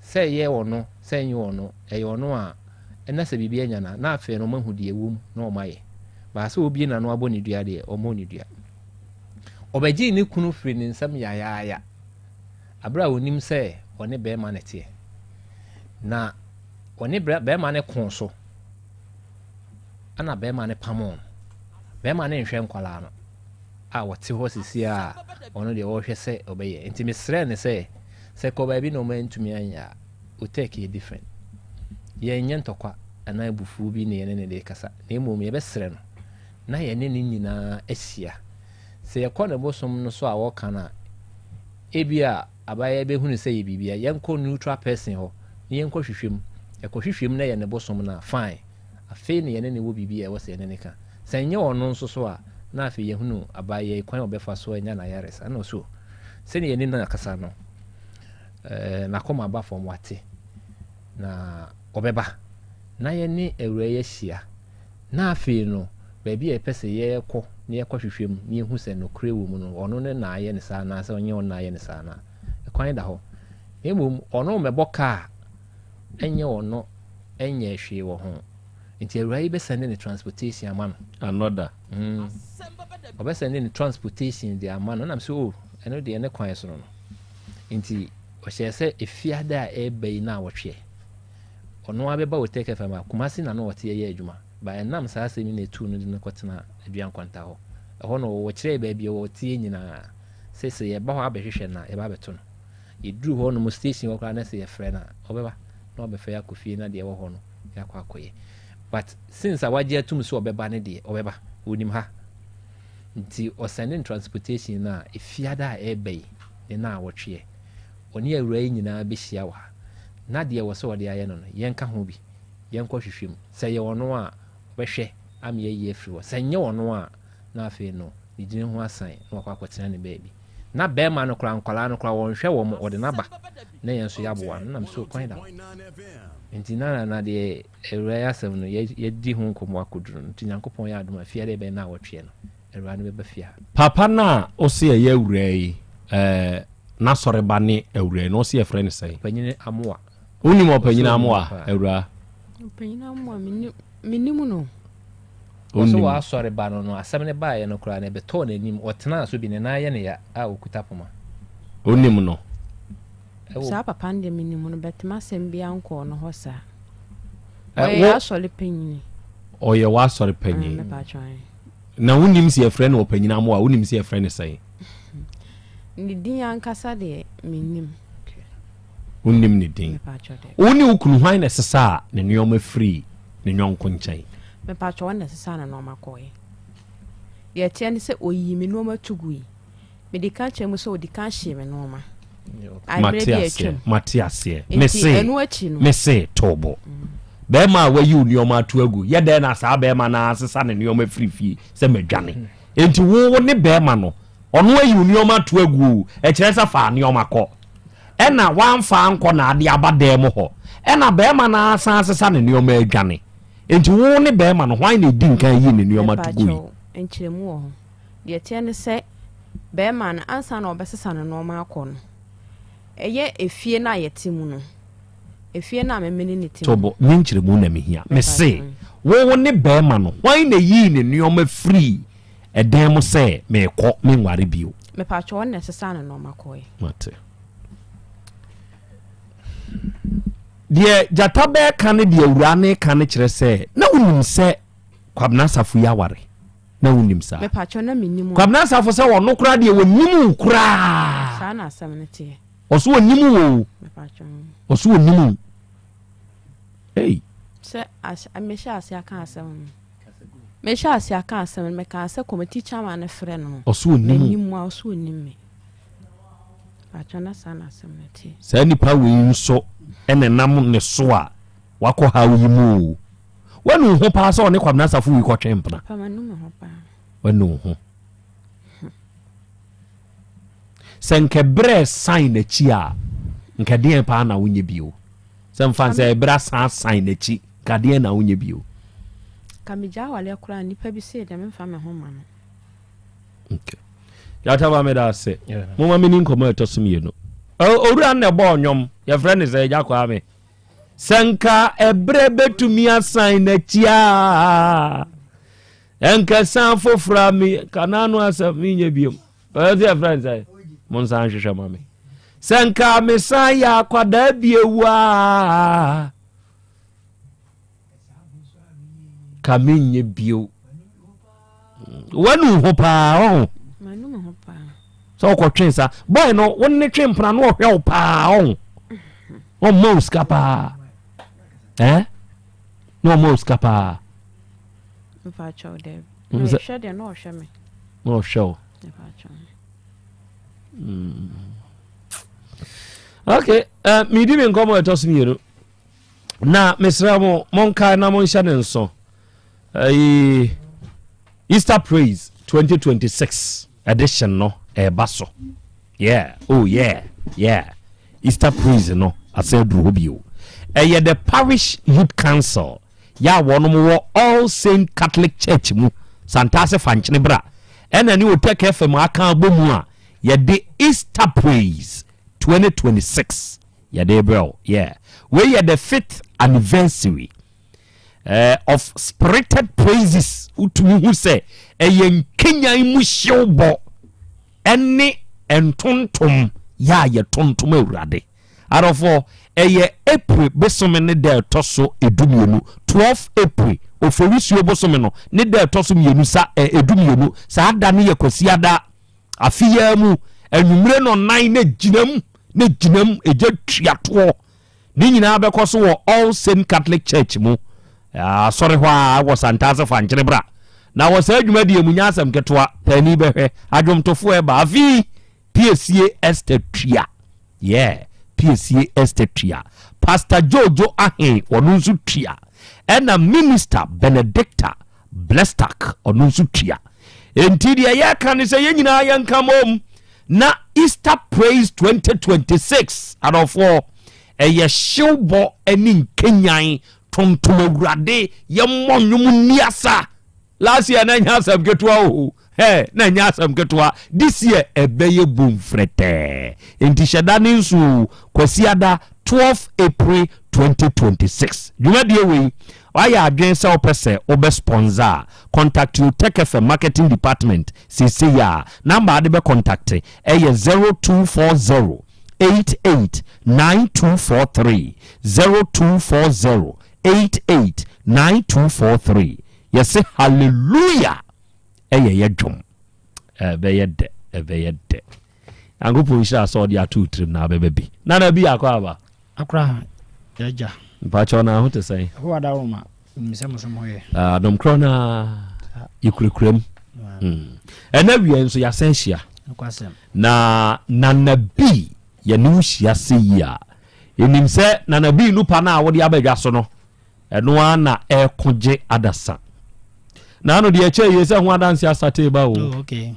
sɛ ɛyɛ ɔno sɛ ɛnyɛ ɔno, ɛyɛ ɔno a ɛna sɛ biribi anya no a na afei no wɔahu deɛ ɛwɔ mu na wɔayɛ. Baa sɛ ɔbie n'ano abɔ ne dua deɛ, ɔmmɔ ne dua. Ɔbɛgyee ne kunu firii ne nsam yayaaya berɛ a ɔnim sɛ ɔne barima no teɛ. Na ɔne barima no koo so, ɛna barima no pamoo no. Barima no nhwɛ nkwadaa no a wɔte hɔ sisi a ɔno deɛ ɔrehwɛ sɛ ɔbɛyɛ. Nti mesrɛɛ no sɛ, sɛ kɔ baabi na ɔmantumi anyɛ a, Otec yɛ different. Yɛnyɛ ntɔkwa anaa abufuo bi na yɛne no de rekasa, na mmom yɛbɛsrɛ no na yɛne no nyinaa ahyia. Sɛ yɛkɔ ne bosom no so a wɔka no a, ebia abayewa bɛhunu sɛ yɛ biribi a, yɛnkɔ neutral person hɔ na yɛnkɔhwehwɛ mu. Yɛkɔhwehwɛ mu na ɛyɛ ne bosom no a, fine. Afei na yɛne no wɔ biribi a ɛwɔ sɛ yɛne no ka. Sɛ ɛnyɛ ɔno nso so a, na afei yɛahunu abayewa yi kwan a ɔbɛfa so anya n'ayaresa. Ɛna ɔso, sɛdeɛ yɛne no akasa no, eh, n'akoma aba fam, wate, na ɔbɛba na yɛne awuraa yi ahyia. Na afei no, baabi a yɛpɛ sɛ yɛkɔ na yɛkɔhwehwɛ mu na yɛhu sɛ nokorɛ wɔ mu no, ɔno ne na ayɛ no saa anaasɛ ɔnyɛ ɔno na ayɛ no saa no a, kwan da hɔ. Na mmom ɔno mmɛbɔ ka a, ɛnyɛ ɔno nyɛɛ hwee wɔ ho. Nti awuraa yi bɛsɛnde ne transportation ama no.
Another.
Mm. Ɔbɛsɛnde ne transportation de ama no. Ɛnam sɛ, oh, ɛno deɛ ne kwan so no no. Nti ɔhyɛɛ sɛ efiada a ɛreba yi naawɔtweɛ, ɔno ara bɛba Otec FM a Kumasi na na ɔte yɛ adwuma. But ɛnam saa asɛm yi na etuu no de no kɔtenaa Adua Nkwanta hɔ. Ɛhɔ na ɔwɔ. Ɔkyerɛɛ baabi a ɔteɛ nyinaa sɛ sɛ yɛba hɔ abɛhwehwɛ no a, yɛba abɛto no. Yɛduru hɔ nom station hɔ koraa na sɛ yɛfrɛ no a, ɔbɛba na wabɛfa yɛn akɔ fie na deɛ ɛwɔ hɔ no yɛakɔ akɔyɛ. But since a wagye atum sɛ ɔbɛba no deɛ, ɔbɛba. Ɔnim ha. Nti ɔsɛnde no transportation no a, Efiada a ɛreba yi ne naawɔtweɛ, ɔne awuraa yi nyinaa bɛhyia wɔ ha. Na deɛ ɛwɔ sɛ ɔde ayɛ no no, yɛnka ho bi. Yɛnkɔ hwehwɛ mu. Sɛ ɛyɛ ɔno a, ɔbɛhwɛ ama yɛayi afiri hɔ. Sɛ ɛnyɛ ɔno a, na afei no, ne gyini ho asan na wakɔ akɔtena ne baabi. Na barima no koraa, nkwadaa no koraa, wɔnhwɛ wɔn, ɔde no aba na yɛn nso yɛaboa no. Na me so kwan da hɔ. Nti na na deɛ awuraa yi asɛm no, yɛadi ho nkɔmmɔ akɔduru no. Nti Nyankopɔn yɛ adom a, fie a ɛbɛyɛ naawɔtweɛ no, awuraa no bɛba fie ha.
Papa no a ɔse ɛyɛ awuraa yi, eh, n'asɔreba ne awuraa yi, na ɔse yɛfrɛ no sɛn?
Ɔpanyini Amoah.
Wonim Ɔpanyin Amoah, awuraa?
Ɔpanyin Amoah, menim no.
Ɔsɛ w'asɔre ba no no, asɛm no baeɛ no koraa no, ɛbɛtɔɔ n'anim. Ɔtenaa so bi, ne nan yɛ no ya a ɔkuta poma.
Wonim no?
Saa papa no deɛ menim no, but m'asɛm biara nkɔɔ no hɔ saa. Ɔyɛ y'asɔre panyini.
Ɔyɛ w'asɔre panyin. Na wonim sɛ yɛfrɛ no Ɔpanyin Amoah, wonim sɛ yɛfrɛ no sɛn?
Ne din ankasa deɛ mennim.
Wonnim ne din. Wo ne wo kunu hwan na ɛsesaa ne nneɛma firii ne yɔnko nkyɛn?
Mepakyɛ ɔno na ɛsesaa ne nneɛma kɔeɛ. Deɛ ɛteɛ ne sɛ ɔyii me nneɛma tu gui. Mede ka kyerɛ mu sɛ ɔdi kan hyee me nneɛma.
Mate aseɛ, mate aseɛ. Mese, mese to bo. Bɛrima a wayi wo nneɛma ato agu, yɛ dɛn na saa bɛrima no asesa ne nneɛma firi fie sɛ madwane? Enti wo wo ne bɛrima no, ɔno ayi wo nneɛma ato agu o, ɛkyerɛ sɛ fa nneɛma kɔ. Ɛna wamfa ankɔ na ade aba dan mu hɔ. Ɛna bɛrima no asan asesa ne nneɛma adwane. Enti wo ne bɛrima no, hwan na edi nkan yii ne nneɛma to gui?
Mepakyɛw, nkyerɛmu wɔ hɔ. Deɛ ɛteɛ ne sɛ, bɛrima no, ansa na ɔbɛsesa ne nneɛma akɔ no, ɛyɛ efie no a yɛte mu no, efie no a me ne no te mu no.
Tobo, nye nkyerɛmu na mehia. Mese, wo wo ne bɛrima no, hwan na eyii ne nneɛma firii ɛdan mu sɛ merekɔ, menware bio?
Mepakyɛw, ɔno na ɛsesaa ne nneɛma kɔe.
Mate. Deɛ gyata bɛɛka ne deɛ awuraa no reka no kyerɛ sɛ na wonim sɛ Kwabena Asafo yi aware. Na wonim saa.
Mepakyɛw, na mennim o.
Kwabena Asafo sɛ ɔno koraa deɛ wɔnim wo koraa.
Saa na asɛm no teɛ.
Ɔso ɔnim wo o.
Mepakyɛw.
Ɔso ɔnim wo. Ei.
Sɛ as mehyɛ ase aka asɛm no. Mehyɛ ase aka asɛm no, mekaa sɛ committee chairman no frɛ no.
Ɔso ɔnim wo.
M'anim a ɔso ɔnim me. Pakyɛ na saa na asɛm no teɛ.
Saa nipa wei nso na ɛnam ne so a wakɔ haw yi mu o. Wanu wo ho paa sɛ ɔne Kwabena Asafo wei kɔtwe mpena.
Papa manu me ho paa.
Wanu wo ho. Sɛ nkɛ berɛ san n'akyi a, nkɛ deɛn paa na wonyɛ bio? Sɛ mfa sɛ ɛberɛ asan asan n'akyi, nka deɛn na wonyɛ bio?
Ka megya awaleɛ koraa nnipa bi sei deɛ memfa me ho ma no.
Okay. Yataba meda ase. Moma meni nkɔmmɔ a ɛtɔ so mmienu. Owura no na ɛbɔɔ nnwom. Yɛfrɛ no sɛ Agya Kwame. Sɛ nka ɛberɛ bɛtumi asan n'akyi a, ɛnka san foforɔ a me ka n'ano asɛm menyɛ biom. Ɔyɛ sɛ yɛfrɛ no sɛ monsan nhwehwɛ ma me. Sɛ nka mesan yɛ akwadaa biewu a, ka menyɛ bio. Wanu ho paa ɔho. Sɛ ɔkɔtwe sa bɔy no wo ne twe mpena no ɔhwɛ wo paa ɔho. Ɔmma wo sika paa. Eh? Na ɔmma wo sika paa. Na ɔhwɛ wo. Mm. Okay, uh, medi me nkɔmmɔ ɛtɔ so mmienu. Na mesrɛ mo monkae na monhyɛ ne nso. Ɛyi Easter Praise 2026 edition no ɛreba so. Yeah, oh yeah, yeah. Easter Praise no asan aduru hɔ bio. Ɛyɛ the Parish Youth Council yɛ a wɔnom wɔ All Saint Catholic Church mu Santase Fankyene Bra ɛna ne Otec FM aka abɔ mu a yɛde Easter Praise 2026 yɛde rebrɛ wo. Yeah, wei yɛ the fifth anniversary. Eh, of spirited praises wotumi hu sɛ ɛyɛ nkenyan mu hyewbɔ ɛne ntontom yɛ a yɛtontom awurade. Adɔfoɔ, ɛyɛ April bosome ne da ɛtɔ so edumienu, 12 April, Oforisuo bosome no ne da ɛtɔ so mmienu sa ɛ edumienu. Saa da no yɛ Kwasiada. Afe yi ara mu, anwummere nnɔnnan na gyinam na gyinam egya tua toɔ. Ne nyinaa bɛkɔ so wɔ All Saint Catholic Church mu, asɔre hɔ ara wɔ Santase Fankyere Bra. Na wɔ saa dwumadie mu, nyɛ asɛm ketewa, paani bɛhwɛ, adwomtofoɔ ɛba. Afe yi, Piesie Esther tua. Yeah, Piesie Esther tua. Pastor Jojo Ahen, ɔno nso tua. Ɛna Minister Benedicta Blestak, ɔno nso tua. Enti deɛ yɛka ne sɛ yɛn nyinaa yɛnka mmom na Easter Praise 2026 adɔfoɔ ɛyɛ hyewbɔ ne nkenyan tontom awurade yɛmmɔ nnwom nni asa. Last year na ɛnyɛ asɛm ketewa o. Hey, na ɛnyɛ asɛm ketewa. This year ɛbɛyɛ bom frɛtɛɛ. Enti hyɛ da ne nso o, Kwasiada 12 April 2026. Dwumadie wei, wayɛ adwene sɛ wopɛ sɛ wobɛ sponsor a, contact Otec FM marketing department seesei a. Number a wode bɛ contact ɛyɛ 0240 88 9243, 0240 88 9243. Yɛse hallelujah ɛyɛ yɛ dwom. Ɛbɛyɛ dɛ, ɛbɛyɛ dɛ. Nyankopɔn nhyira sɛ ɔde ato wo tirim na abɛba bi. Nana bi akɔ aba.
Akora yɛagya.
Mpakyɛw na ho te sɛn?
Ɛhɔ adaworoma nim sɛ mo so mo yɛ.
Ah, dɔm korɔ na yɛkurakura mu. Hmm. Ɛna wia nso yɛasan hyia. Na Nana bi yɛne wo hyia sɛ yi a, yɛnim sɛ Nana bi nupa no a wode aba dwa so no, Ɛno ara na ɛreko gye adasa. Na ano deɛ ɛkyɛ yie sɛ ho adanse asate ba o.
Oh, okay.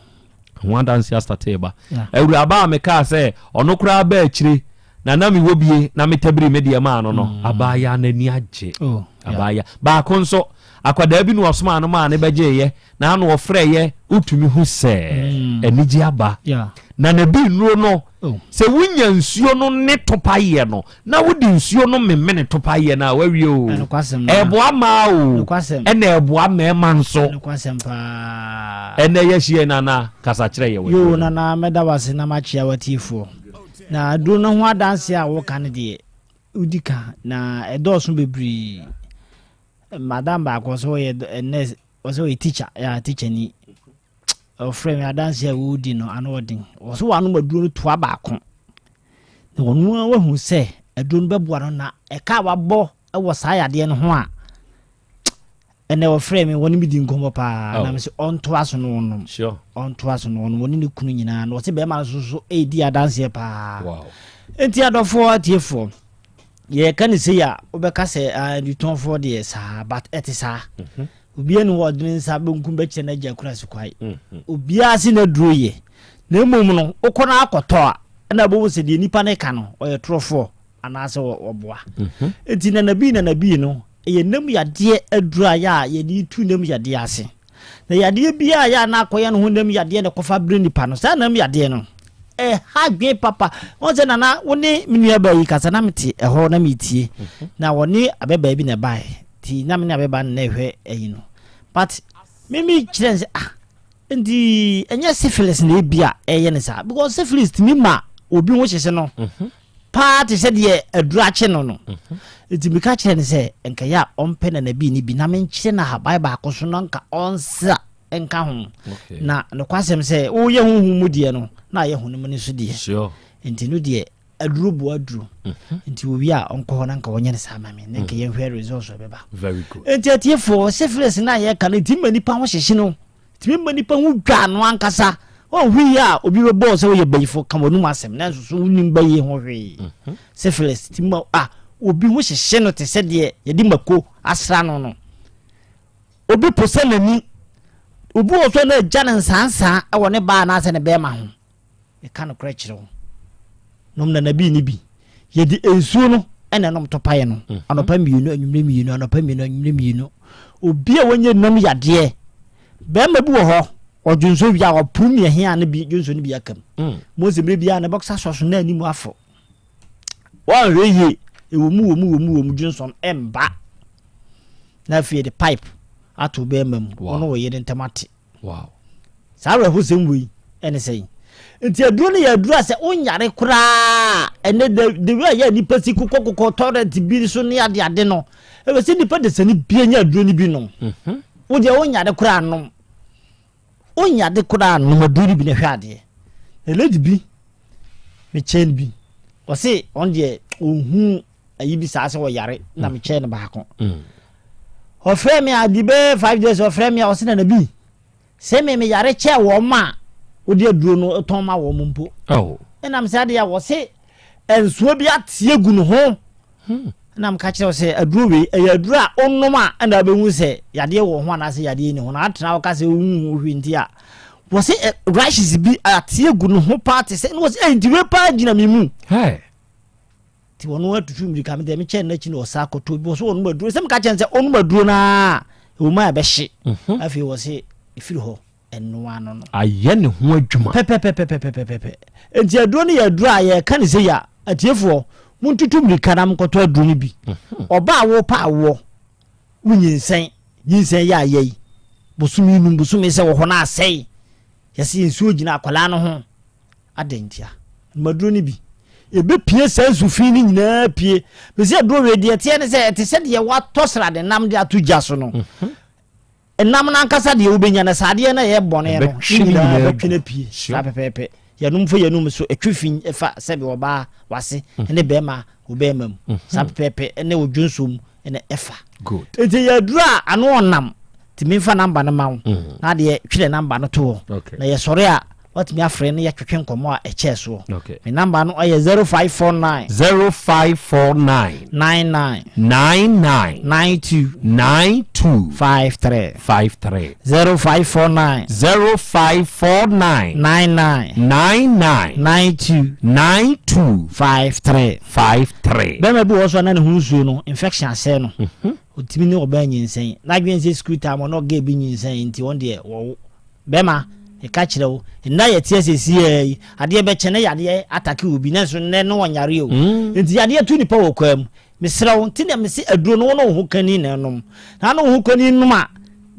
Ho adanse asate ba. Awuraba a mekaa sɛ ɔno koraa ba akyire na na mewɔ bie na metabiri me deɛ maa no no mm. abaayaa n'ani agye.
Oh,
abaayaa baako nso akwadaa bi na ɔsomaa no maa ne bɛgyeeɛ na ano ɔfrɛeɛ wotumi hu sɛ mm. anigye aba. Na na bi nnuro no
Oh.
Sɛ wonya nsuo no ne topaeɛ no na wode nsuo no memene topaeɛ no a wawie o. Ɛboa mmaa o ɛna ɛboa mmarima nso. Ɛnɛ yɛahyia nana kasa kyerɛ yɛ wɔ.
Yoo nana mɛda wase na makyea w'atiefoɔ. Na aduro no ho adanseɛ a woka no deɛ wodi ka na ɛdɔɔso bebree. Madam baako ɔsɛ ɔyɛ nurse ɔsɛ ɔyɛ teacher yɛ teacher ni. Ɔfrɛɛ me adanse a wɔredi no ano ɔden. Ɔsɛ wanom aduro no toa baako. Na ɔno ara wahu sɛ aduro no bɛboa no na ɛka a wabɔ wɔ saa yadeɛ no ho a ɛnɛ ɔfrɛɛ me wɔne me di nkɔmmɔ paa oh. na me sɛ ɔntoa so no ɔnom ɔntoa so no ɔnom ɔne ne kunu nyinaa na ɔsɛ bɛrima no so so ɛredi adanseɛ paa nti adɔfoɔ atiefoɔ yɛka ne sei a wobɛka sɛ adutɔnfoɔ deɛ saa but ɛte saa mhm. Obiara nni hɔ a ɔde ne nsa benkum bɛkyerɛ n'agya akurase kwan. Obiara se n'aduro yɛ. Na mmom no, wokɔ na akɔtɔ a, ɛna wobɛhu sɛ deɛ nipa no ka no, ɔyɛ torofoɔ anaasɛ ɔboa. Enti nanabii nanabii no, ɛyɛ nam yadeɛ aduro a yɛ a yɛde tu nam yadeɛ ase. Na yadeɛ biara a yɛ a na akɔyɛ ne ho nam yadeɛ na ɛkɔfa brɛ nipa no, saa nam yadeɛ no, ɛha dwen papa. Wɔn sɛ nana wo ne me nuabaa yi kasa na mete ɛhɔ na metie. Na wɔne abɛbaa bi na ɛbaeɛ. Nti na me ne abɛba no na ɛhwɛ ayi no but me me kyerɛ no sɛ ah nti ɛnyɛ syphilis na ebi a ɛyɛ ne saa because syphilis tumi ma obi ho hyehye no mhm. paa te sɛ deɛ aduru akye no no mhm. nti meka kyerɛ no sɛ nka yɛ a ɔmpɛ nana bi ne bi na menkyerɛ no ahaban baako so na nka ɔnsra nka ho na nokwasɛm sɛ woyɛ honhom mu deɛ no na ayɛ honam no so deɛ nti no deɛ Aduro boa aduro. Nti owie a ɔnkɔ hɔ na nka wɔnyɛ no saa ma me na nka mm. yɛnhwɛ results ɛbɛba.
Very good.
Nti atiefoɔ syphilis no a yɛka no ɛtumi ma nipa ho hyehye no ɛtumi ma nipa ho dwa no ankasa ɔnhwe yi a obi bɛbɔɔ sɛ woyɛ bayifo ka w'anum asɛm nanso so wonim bayie ho hwee mhm. syphilis tumi ma a obi ho hyehye no te sɛ deɛ yɛde mako asra no no obi po sɛ n'ani obi wɔ so na agya ne nsansaa wɔ ne baa anaasɛ ne bɛrima ho Meka nokorɛ kyerɛ wo, nom nanabii no bi. Yɛde nsuo no na ɛnom topaeɛ no, mhm. anɔpa mmienu, anwummerɛ mmienu, anɔpa mmienu, anwummerɛ mmienu. Obi a wanya nam yadeɛ, bɛrima bi wɔ hɔ, ɔdwonso wie a ɔporo mmiɛhea no bi dwonso no bi aka mu. Mm. Mose mmerɛ biara ne bɔksa sɔ so na anim afɔ. Wɔnhwɛ yie, ɛwɔ mu wɔ mu wɔ mu wɔ mu dwonso no ɛmba. Na afei de pipe ato bɛrima mu, wɔn wɔ yere ntam ate.
Wow.
Saa awerɛhosɛm wei ɛne sɛn? Nti aduro no yɛ aduro a sɛ wonyare koraa ɛnɛ the the way a yɛ nipa si kokɔ kokɔ torrent bi so ne ade ade no ɛwɔ sɛ nipa de sɛ ne bia nya aduro no bi nom. Wo deɛ wonyare koraa nom. Wonyade koraa nom aduro no bi na hwɛ adeɛ. Na lady bi mekyɛn no bi ɔse ɔno deɛ ɔnhu ayi bi saa sɛ ɔyare na mekyɛn no baako. Ɔfrɛ me a di bɛyɛ 5 days ɔfrɛ me a ɔse nana bi sɛ me meyare kyɛɛ wɔn ma a wode aduro no tɔn ma wɔn mpo. Ɛnam sɛ adeɛ a wɔse nsuo bi ateɛ gu ne ho. Ɛna meka kyerɛ wo sɛ aduro wei ɛyɛ aduro a wonom a ɛna wobɛhu sɛ yadeɛ wɔ ho anaasɛ yadeɛ nni ho. Na atena woka sɛ wohu ho hwee nti a wɔse rashes bi ateɛ gu ne ho paa te sɛ na wɔse ɛy nti wei paa gyina me mu. Nti wɔn atutu mmirika me deɛ mekyɛn n'akyi na ɔsa akɔtɔ bi wɔso wɔnom aduro sɛ meka kyɛn sɛ ɔnom aduro no a ɛwɔ mu a ɛbɛhye. Afei wɔse ɛfiri hɔ ɛnoa no no.
Ayɛ ne ho adwuma.
Pɛpɛpɛpɛpɛpɛpɛ. Nti aduro no yɛ aduro a yɛka ne sɛ yɛ atiefoɔ montutu mmirika na monkɔtɔ aduro no bi. Ɔbaa a wopa awoɔ wonyinsɛn nyinsɛn yɛ ayɛ yi bosome num bosome sɛ wɔ hɔ no asɛe yɛsɛ nsuo gyina akwadaa no ho Adɛn ntia? Nom aduro no bi. Ɛbɛpue saa nsu fi no nyinaa pue. Mese aduro wei deɛ ɛteɛ ne sɛ ɛte sɛ deɛ woatɔ srade nam de ato gya so no. Nam no ankasa deɛ wobɛnya no saa adeɛ no ɛyɛ bɔne no ne nyinaa bɛtwe no apue saa pɛpɛɛpɛ. Yɛnom fa yɛnom so ɛtwe fi fa sɛbe ɔbaa wase ne bɛrima wo bɛrima mu saa pɛpɛɛpɛ ne wo dwonso mu na ɛfa. Nti yɛ aduro a ano ɔnam nti memfa namba no ma wo na adeɛ twerɛ namba no to hɔ na yɛsɔre a watumi afrɛ na yɛatwetwe nkɔmmɔ a ɛkyɛɛ soɔ. Me namba no yɛ 0549.
0549.
99.
99.
92.
92.
53.
53.
0549.
0549.
99.
99.
92.
92.
53.
53.
Bɛrima bi wɔ hɔ so a na ne ho nsuo no infection asɛe no. Ɔtumi ne ɔbaa nyinsɛn. N'adwene sɛ school time ɔne ɔgɛɛ bi nyinsɛn nti wɔn deɛ wɔwo. Bɛrima, meka kyerɛ wo, nna yɛte ase seesei yi, adeɛ bɛkyɛ na yadeɛ atake obi, nanso nnɛ no ɔnyare o. Enti yadeɛ tu nipa wɔ kwaa mu. Mesrɛ wo, nti na mese aduro no wo ne wo hokani na ɛnom. Na wo ne wo hokani nom a,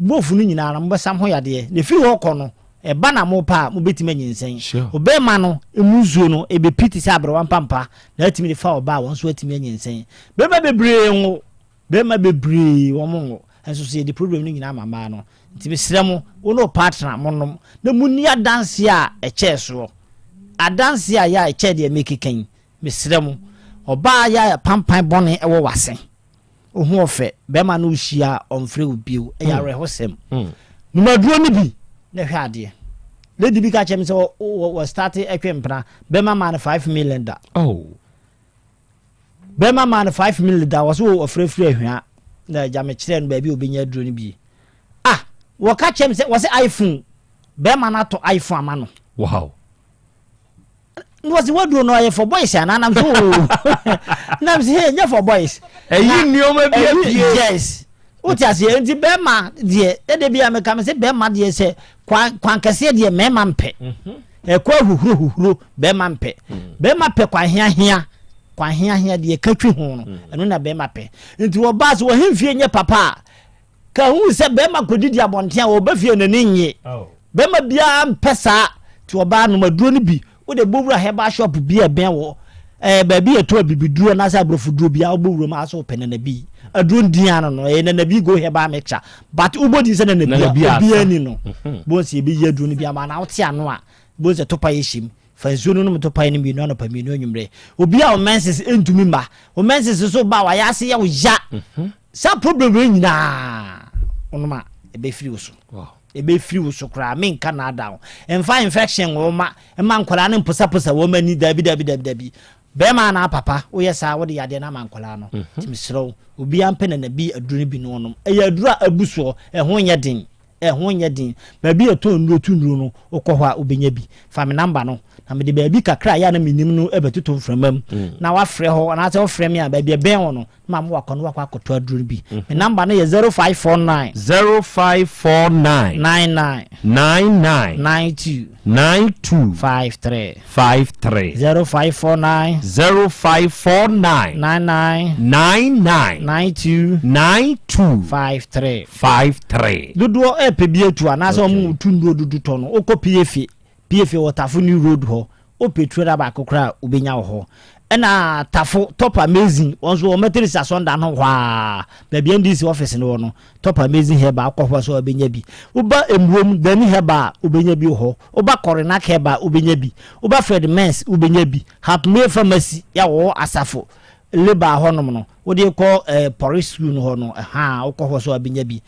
bofu no nyinaa no, mobɛsa ho yadeɛ. Na ɛfiri hɔ kɔ no, ɛba na mopɛ a, mobɛtumi anyinsɛn. Ɔbarima no mu nsuo no, ɛbɛpi te sɛ aberewa mpampa, na atumi de fa ɔbaa a, wɔn nso atumi anyinsɛn. Barima bebree nwo. Bɛɛma bebree wɔn nwo nso so yɛde problem no nyinaa ma mmaa no nti mesrɛ mo wo ne wo partner mo nom na mo ni adanseɛ a ɛkyɛɛ soɔ adanseɛ a yɛ a ɛkyɛɛ deɛ mekeka yi mesrɛ mo ɔbaa yɛ a pampan bɔne ɛwɔ wase wo ho ɔfɛ bɛɛma no wohyia a ɔmfrɛ wo bio ɛyɛ awerɛhosɛm nom aduro no bi na hwɛ adeɛ lady bi ka kyerɛ me sɛ wɔ wɔ starte ɛtwe mpena bɛɛma maa no 5 million da
oh.
Bɛɛma maa no 5 mil da wɔso wɔ ɔfrɛfiri ahwia na agya me kyerɛ no baabi a obɛnya aduro no bi ah wɔka kyerɛ me sɛ wɔse iPhone bɛɛma no atɔ iPhone ama no.
Wow.
Na wɔse waduro no ɔyɛ for boys anaa nam so oo nam sɛ hey nyɛ for boys.
Ɛyi nneɛma bi apue.
Yes wote aseɛ nti bɛɛma deɛ ɛde bi a meka me sɛ bɛɛma deɛ sɛ kwan kwan kɛseɛ deɛ mɛɛma mpɛ. Ɛkɔ ahuhuro huhuro bɛɛma mpɛ. Bɛɛma pɛ kwan heahea kwan heahea deɛ ɛka twi ho no ɛno na bɛɛma pɛ. Nti wɔbaa sɛ wɔhemfie nyɛ papa a ka hu sɛ bɛɛma kɔdidi abɔnten a wɔba fie n'ani nnye. Bɛɛma biara mpɛ saa nti wɔbaa nom aduro no bi wode bɔ wura herbal shop bi a ɛbɛn wɔ ɛɛ baabi yɛtɔ abibiduro anaasɛ aborɔfoduro bi a wobɔ wura mu asɛ wopɛ nanabi aduro ndin ano no ɛyɛ nanabi go herbal mixture but wobɔ din sɛ nanabi a obiara ni no bohu sɛ yɛbɛyi aduro no bi ama na wote ano a bohu sɛ topa yɛ hyɛ mu fa nsuo no nom topa no mmienu anɔpa mmienu anwummerɛ obi a wo menses ntumi mma wo menses so ba a wayɛ ase yɛ wo ya saa problem wei nyinaa wonom a ɛbɛfiri wo so ɛbɛfiri wo so koraa menka naada wo mfa infection wo ma mma nkwadaa no mposaposa wɔn ani dabi dabi dabi dabi bɛrima anaa papa woyɛ saa wode yadeɛ no ama nkwadaa no nti mesrɛ wo obiara mpɛ nana bi aduro no bi no ɔnom ɛyɛ aduro a abu soɔ ɛho nyɛ den ɛho nyɛ den baabi yɛtɔn nnuro tu nnuro no wokɔ hɔ a wobɛnya bi fa me namba no na mede baabi kakra a yɛ a na menim no bɛtoto mframa mu na wafrɛ hɔ anaasɛ wofrɛ me a baabi ɛbɛn wɔ no na ma wakɔ no wakɔ akɔtɔ aduro no bi me namba no yɛ 0549
0549
99
99
92
92
53
53
0549
0549
99
99
92
92
53
53
dodoɔ ɛpɛ bi atu anaasɛ ɔmo tu nnuro dodo tɔ no wokɔ PFA. PFA wɔ Tafo New Road hɔ. Wopɛ trailer baako koraa a, wobɛnya wɔ hɔ. Ɛna Tafo, Top Amazing, wɔn nso wɔ Methodist Asɔndan ho hɔ ara, baabi NDC office no wɔ no, Top Amazing Herbal, wokɔ hɔ nso a wobɛnya bi. Woba Mmurom, Dani Herbal a, wobɛnya bi wɔ hɔ. Woba Kɔrenak Herbal a, wobɛnya bi. Woba Fred Mens, wobɛnya bi. Hapmay Pharmacy a wɔwɔ Asafo Labour hɔnom no, wode kɔ eh, Pɔre School no hɔ no, ɛhaa, wokɔ hɔ so a wobɛnya bi.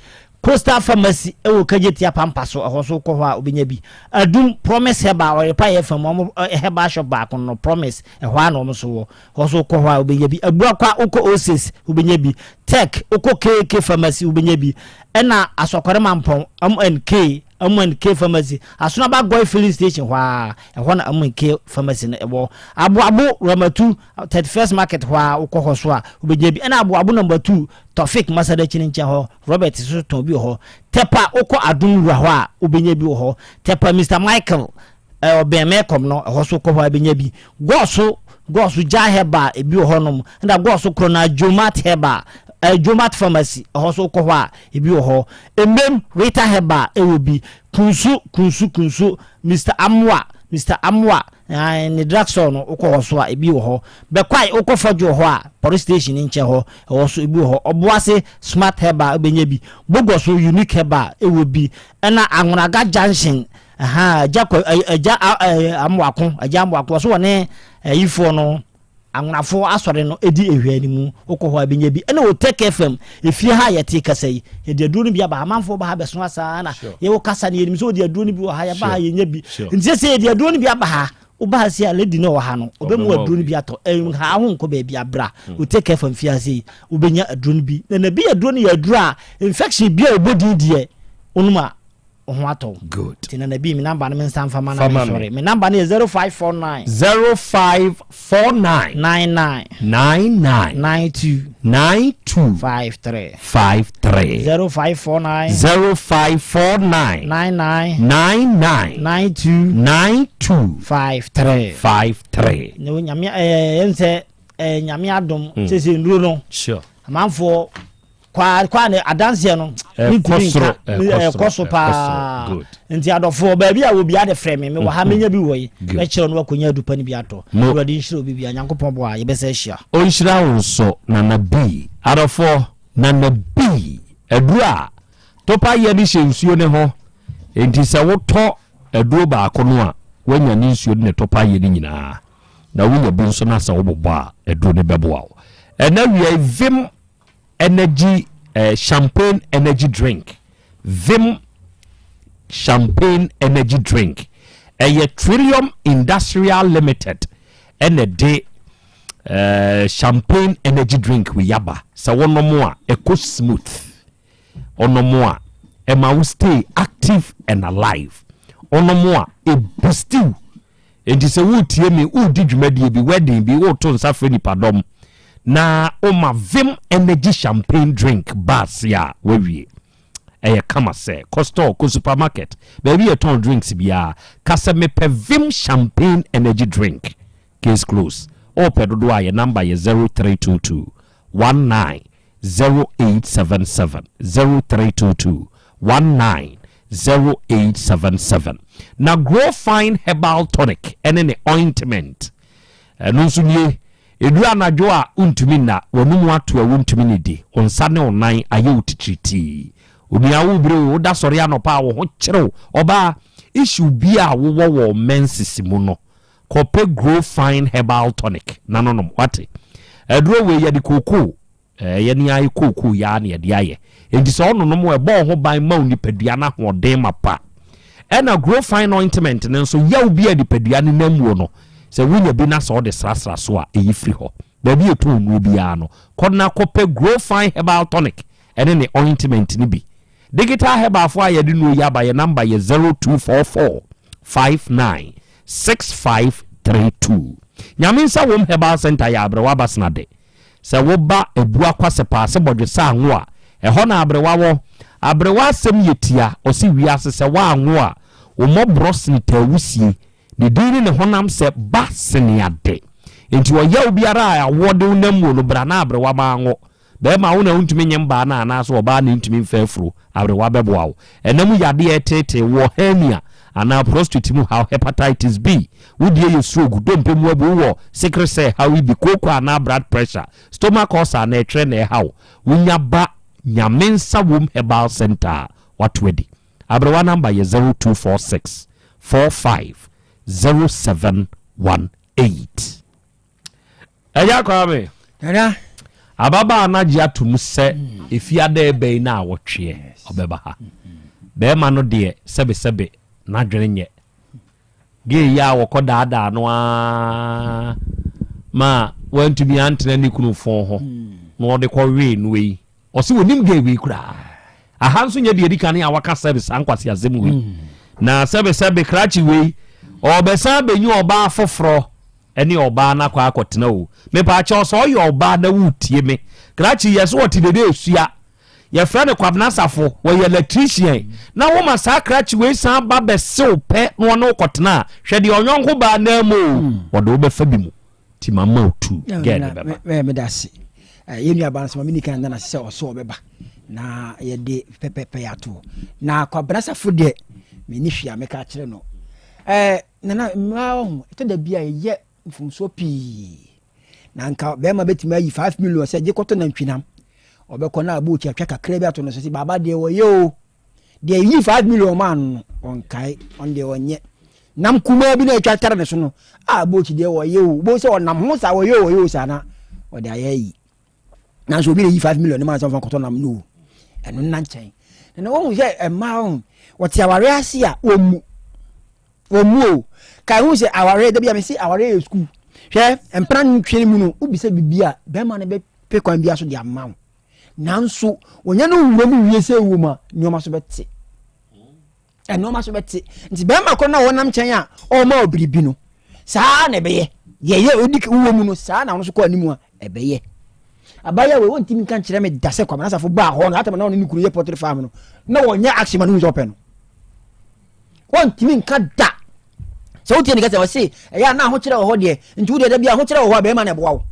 Coastal Pharmacy wɔ Kagyetia Pampa so, ɛhɔ so wokɔ hɔ a wobɛnya bi. Adum, Promise Herbal, Ɔyerepa yɛ fam, wɔn eh, herbal shop baako no, Promise, ɛhɔ ara na wɔn nso wɔ. Hɔ so wokɔ hɔ a wobɛnya bi. Abuakwa, wokɔ Oasis, wobɛnya bi. Tech, wokɔ KK Pharmacy, wobɛnya bi. Ɛna Asɔkɔre Mampɔn, MNK, MNK Pharmacy, Asonaba Goil Filling Station hɔ ara, ɛhɔ na MNK Pharmacy no wɔ. Aboabo, Ramatu, 31st Market hɔ ara, wokɔ hɔ so a, wobɛnya bi. Ɛna Aboabo Number 2, Tɔfik Masadakyi no nkyɛn hɔ, Robert nso tɔn bi wɔ hɔ. Tɛpa, wokɔ Adom Wura hɔ a, wobɛnya bi wɔ hɔ. Tɛpa, Mister Michael, eh, ɔbɛn Melcom no, ɛhɔ so wokɔ hɔ a, wobɛnya bi. Gɔɔso, Gɔɔso Gya Herbal, ebi wɔ hɔnom. Ɛna Gɔɔso korɔ no ara, Jomat Herbal, eh, Jomat Pharmacy, ɛhɔ so wokɔ hɔ a, ebi wɔ hɔ. Emem, Rita Herbal wɔ bi. Kunsu, Kunsu, Kunsu, Mister Amoah, Mister Amoah, ae, ne drugstore no, wokɔ hɔ so a, ebi wɔ hɔ. Bɛkwae, wokɔ Fɔdwo wɔ hɔ a, police station no nkyɛn hɔ, ɛhɔ so ebi wɔ hɔ. Ɔboase, Smart Herbal, wobɛnya bi. Bogoso, Unique Herbal wɔ bi. Ɛna Anwonaga Junction, ɛhaa, Agya Kwa, Agya Amoako, Agya Amoako, ɔso wɔne ayifoɔ no, Anwonafo asɔre no di ehwɛ no mu, wokɔ hɔ a ebenya bi. Ɛna Otec FM, efie ha a yɛte kasa yi, yɛde aduro no bi aba ha. Amanfoɔ ba ha bɛso asa na yɛwɔ kasa no, yɛnim sɛ wɔde aduro no bi wɔ ha, yɛba ha yɛnya bi. Nti sɛ yɛde aduro no bi aba ha, woba ha sei a lady no a ɔwɔ ha no, ɔbɛma wo aduro no bi atɔ. Nha ho nkɔ baabi a, bra Otec FM fie ha sei, wobɛnya aduro no bi. Na na bi aduro no yɛ aduro a infection bi a ɛbɔ din deɛ, wonom a wo ho atɔ wo.
Good.
Nti Nana B, me number no me nsa nfa ma na
Fa
me
ma me.
nsɔre. Me number no yɛ 0549.
0549.
99.
99.
92.
92.
53.
53.
0549.
0549.
99.
99.
92.
92.
53.
53.
Na Onyame ɛɛ yɛn sɛ ɛɛ Nyame adom sese nnuro no.
Sure.
Amanfoɔ. Kwaa kwaa ne adanseɛ no mentumi nka ɛkɔ so paa nti adɔfoɔ baabi a wɔ bia de frɛ me mewɔ ha menya bi wɔ yi mɛkyerɛ no wakɔnya adupa no bi atɔ. Awurade nhyira obi bia Nyankopɔn boa a yɛbɛsɛ ahyia.
Ɔnhyira wo nso Nana B. Adɔfoɔ Nana B aduro a topa yɛ de hyɛ nsuo ne ho nti sɛ wotɔ aduro baako no a woanya ne nsuo ne ne topa yɛ no nyinaa na wonya bi nso na sɛ wobobɔ a aduro no bɛboa wo. Ɛna wia yi vim energy eh, champagne energy drink vim champagne energy drink ɛyɛ trillium industrial limited ɛna de eh, champagne energy drink wei aba sɛ wonom a ɛkɔ smooth ɔnom a ɛma wo stay active and alive ɔnom a ɛbustiw Enti sɛ woretie me, woredi dwumadie bi, wedding bi, woreto nsa frɛ nipadɔm, na woma Vim Energy Champagne drink ba ase a, woawie. Ɛyɛ kama sɛ, kɔ store, kɔ supermarket, baabi yɛtɔn drinks biara, ka sɛ mepɛ Vim Champagne Energy drink. Case close. Wopɛ dodoɔ a, yɛ number yɛ 0322 19 0877 0322 19 0877 Na Grow Fine Herbal Tonic ne ne ointment ɛno nso nie ɛduru anadwo a wontumi nna w'anum ato a wontumi nidi wo nsa ne wo nan ayɛ wo titiritii onua wo bere o woda sɔre anɔpa a wo ho kyerew ɔbaa issue bi a wowɔ wɔ menses mu no Kɔpɛ Grow Fine Herbal Tonic na no nom, wate? Aduro wei yɛde kookoo, ɛyɛ ne ara kookoo yi ara na yɛde ayɛ. Enti sɛ ɔnonom a, ɛbɔ wo ho ban ma wo nipadua no ahoɔden mapa. Ɛna Grow Fine Ointment no nso, yaw bi a nipadua no nam mu no, sɛ wonya bi na sɛ wode srasra so a, ɛyi firi hɔ. Baabi a ɛtɔn nnuro biara no, kɔ na kɔpɛ Grow Fine Herbal Tonic ɛne ne ointment no bi. Digital Herbal foɔ a yɛde nnuro yi aba, yɛn number yɛ 0244 59 6532. Nyame nsa wom Herbal Center yɛ aberewa basena de. Sɛ woba Abua Kwasepaase Bɔdwesa Anwo a, ɛhɔ na aberewa wɔ. Aberewa asɛm yɛ tia, ɔse wiase sɛ woanwo a, wo mmɔborɔ sene taawusie. Ne din ne ne honam sɛ ba sene ade. Enti ɔyaw biara a awoɔ de wo nam muo no, bra na aberewa ma anwo. Bɛɛma, wo na wontumi nye mbaa no anaasɛ ɔbaa na entumi mfa afuro, aberewa bɛboa wo. Ɛna mu yadeɛ ɛreteetee woɔ, hernia, anaa prostrate mu haw, hepatitis B, wo deɛ yɛ stroke, dompe mu abu, wowɔ sikre cell haw yi bi, kooko anaa blood pressure, stomach ulcer anaa ɛtwerɛ na ɛha wo, wonya ba Nyame Nsa Wom Herbal Centre a, wato adi. Aberewa number yɛ 0246 45 0718. Agya Kwame.
Nana.
Ababaa no agye atom sɛ efiada ɛbɛn yi na awɔtweɛ ɔbɛba ha. Bɛrima no deɛ sɛbesɛbe n'adwene nyɛ. Gay yi a wɔkɔ daadaa no ara ma wantumi antena ne kunu fon ho na ɔde kɔwee no yi. Ɔse wɔnim gay wei koraa. Aha nso nyɛ deɛ ɛdi kan a waka sɛbe saa nkwaseasɛm wei. Na sɛbesɛbe krakye wei ɔbɛsan abɛnyi ɔbaa foforɔ ɛne ɔbaa no akɔ akɔtena o. Mepaakyɛw sɛ ɔyɛ ɔbaa na woretie me. Krakye yɛ so ɔte dede esua. Yɛfrɛ no Kwabena Safo, wɔyɛ electrician. Na woma saa krakye wei san ba bɛsew pɛ na ɔne wo kɔtena a, hwɛ deɛ ɔyɔnko baa nan mu o, ɔde wo bɛfa bi mu. Ti ma ma otu gɛɛ ne bɛba.
Mɛ meda ase. Yɛn nua baa no sɛ ma me nika nda n'ase sɛ ɔso ɔbɛba na yɛde pɛpɛpɛ yɛ ato. Na Kwabena Safo deɛ menni hwee a mɛka akyerɛ no. Ɛɛ Nana, mmaa wɔ ho, ɛtɔ da bi a yɛyɛ mfomsoɔ pii. Na nka bɛrima bɛtumi ayi 5 million sɛ gye kɔtɔ nantwinam. Ɔbɛkɔ na aboɔ atwa kakra bi ato no so sɛ baaba deɛ wɔyɛ o. Deɛ yi 5 million maa no no, ɔnkae, ɔno deɛ ɔnyɛ. Nam kumaa bi na atwa tare ne so no, a aboɔ deɛ wɔyɛ o. Wobɛhu sɛ ɔnam ho saa wɔyɛ o wɔyɛ o saa na ɔde ayɛ ayi. Nanso obi na yi 5 million no maa sɛ ɔmfa nkɔtɔ nam no o. Ɛno nna nkyɛn. Na wɔhu sɛ mmaa wɔte awareɛ ase a wɔmmu. Wɔn mu o. Ka ehu sɛ awareɛ dabi a mese awareɛ yɛ sukuu. Hwɛ mpena ntwe mu no wobisa biribi a bɛrima no bɛpɛ kwan bi so de ama wo. Nanso wɔnya no wura mu wie sɛ wɔ mu a nneɛma so bɛte. Nneɛma so bɛte. Nti bɛrima koro na wɔnam nkyɛn a ɔma wo biribi no saa na ɛbɛyɛ. Deɛ ɛyɛ odi wɔ mu no saa na ɔno nso kɔ anim a ɛbɛyɛ. Abaayewa wei wɔntumi nka nkyerɛ me da sɛ Kwabena Asafo baa hɔ no atama na ɔne ne kunu yɛ poultry farm no na wɔnyɛ action ma no hu sɛ ɔpɛ no. Wɔntumi nka da. Sɛ wotie ne kasa ɔse ɛyɛ a na ahokyerɛ wɔ hɔ deɛ nti wodeɛ da bi ahokyerɛ wɔ hɔ a bɛrima na ɛboa wo.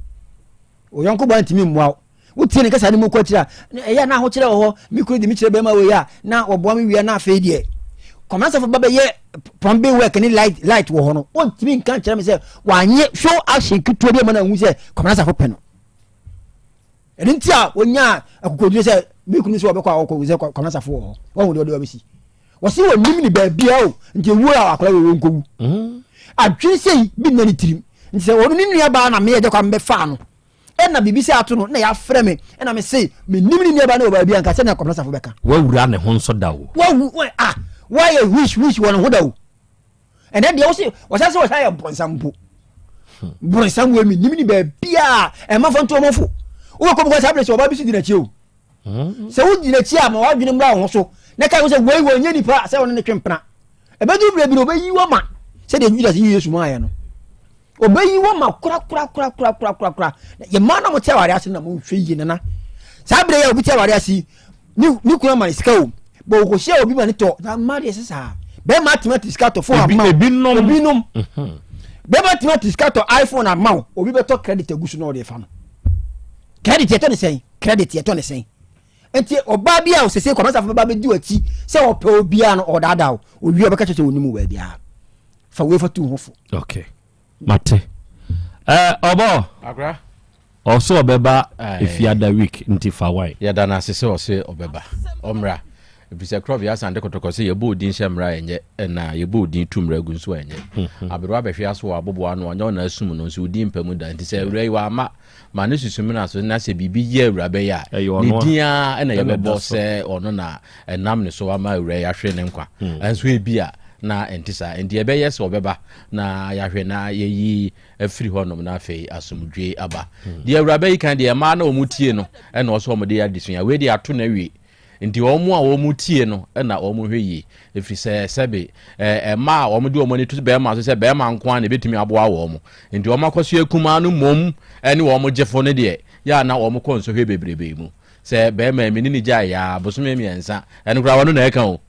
Wo yɔnko baa ntumi mmoa wo. Wotie ne kasa no mu kɔ akyiri a ɛyɛ a na ahokyerɛ wɔ hɔ me kunu de me kyerɛ bɛrima wei a na wɔboa me wie na afei deɛ kɔmnasafo ba bɛyɛ plumbing work ne light light wɔ hɔ no wɔntumi nka nkyerɛ me sɛ wanyɛ show action ketewa bi ama no ahu sɛ kɔmnasafo pɛ no. Ɛno nti a wɔnyaa akokoduro sɛ me kunu sɛ wɔbɛkɔ a wɔkɔ sɛ Kwame Asafo wɔ hɔ. Wɔhu deɛ ɔde wɔbɛsi. Wɔsi wɔnim ne baabia o, nti ewuo a akwadaa wɔ wɔnkɔwu. Mm. Adwene sei bi nna ne tirim. Nti sɛ ɔno ne nua baa na meyɛ gya kwa mebɛfaa no. Ɛna biribi sɛ ato no na yɛafrɛ me ɛna me se menim ne nua baa no wɔ baabi a nka sɛnea Kwame Asafo bɛka.
Wawura ne ho nso da o.
Wawu, ah, wayɛ wish wish wɔ ne ho da o. Ɛnɛ deɛ wose wɔsan sɛ wɔsan yɛ borɔnsam mpo borɔnsam wɔ mi nim ni baabiaa ɛma fa nto ɔmɔfo wobɛkɔ mu kɔ saa berɛ sɛ ɔba bi so di n'akyi o sɛ wodi n'akyi a ma wadwene mmra wo ho so na ka ho sɛ wei wɔnyɛ nipa sɛ wɔne ne twe mpena ɛbɛduru berɛ bi no ɔbɛyi wɔ ma sɛdeɛ Judas yi Yesu maayɛ no Ɔbɛyi wo ma korakorakorakorakorakora. Yɛ mmaa na mote aware ase na monhwɛ yie nana. Saa berɛ yi a obi te aware ase yi, ne ne kunu ama ne sika o. Bɔ ɔkɔhyia obi ma ne tɔ. Na mmaa deɛ ɛsɛ saa. Bɛrima atumi ate sika tɔ phone ama wo.
Ebinom.
Ebinom. Mhm. Bɛrima atumi ate sika tɔ iPhone ama wo. Obi bɛtɔ credit agu so na ɔde fa no. Credit yɛtɔ ne sɛn? Credit yɛtɔ ne sɛn? Nti ɔbaa bi a osese kɔmɛsafo bɛba bɛdi w'akyi sɛ ɔpɛ obiara no ɔdaadaa wo. Owie ɔbɛka kyerɛ sɛ onim wo baabiara. Fa wei fa tu ho fo.
Okay. Mate. Eh, ɔbɔ.
Akora.
Ɔsɛ ɔbɛba efiada week nti fa wine.
Yɛda no ase sɛ ɔse ɔbɛba. Ɔmmra. Efisɛ Krɔb Yasan de kɔtɔkɔ sɛ yɛbɔ odin hyɛ mmara a ɛnyɛ ɛna yɛbɔ odin tu mmara gu nso a ɛnyɛ. Mhm. Aberewa bɛhwe ase wɔ abobow ano ɔnyɛ ɔna asum no nso odin mpa mu da. Nti sɛ awura yi wamma ma ne susumina so na sɛ biribi yɛ awuraba yi a ne din ara na yɛbɛbɔ sɛ ɔno na ɛnam ne so ama awura yi ahwere ne nkwa. Hmm. Nso ebi a na ɛnte saa. Nti ɛbɛyɛ sɛ ɔbɛba na yɛahwɛ na yɛyi afiri hɔnom na afei asomdwe aba. Hmm. Deɛ awuraba yi kan deɛ mmaa na wɔn tie no ɛna ɔsɛ wɔn de yɛ adesua. Wei deɛ ato na awie. Nti wɔn a wɔn tie no na wɔn hwɛ yie, ɛfiri sɛ sɛbe ɛɛ mmaa a wɔn de wɔn ani to bɛrima so sɛ bɛrima nko ara na ebetumi aboa wɔn. Nti wɔn akɔsoɛ kumaa no mmom ne wɔn gyefo no deɛ, yɛ a na wɔn kɔ nsɔhwɛ bebrebe mu. Sɛ bɛrima mi ne ne gyae yaa bosome mmiɛnsa, ɛno koraa wɔno na ɛka o.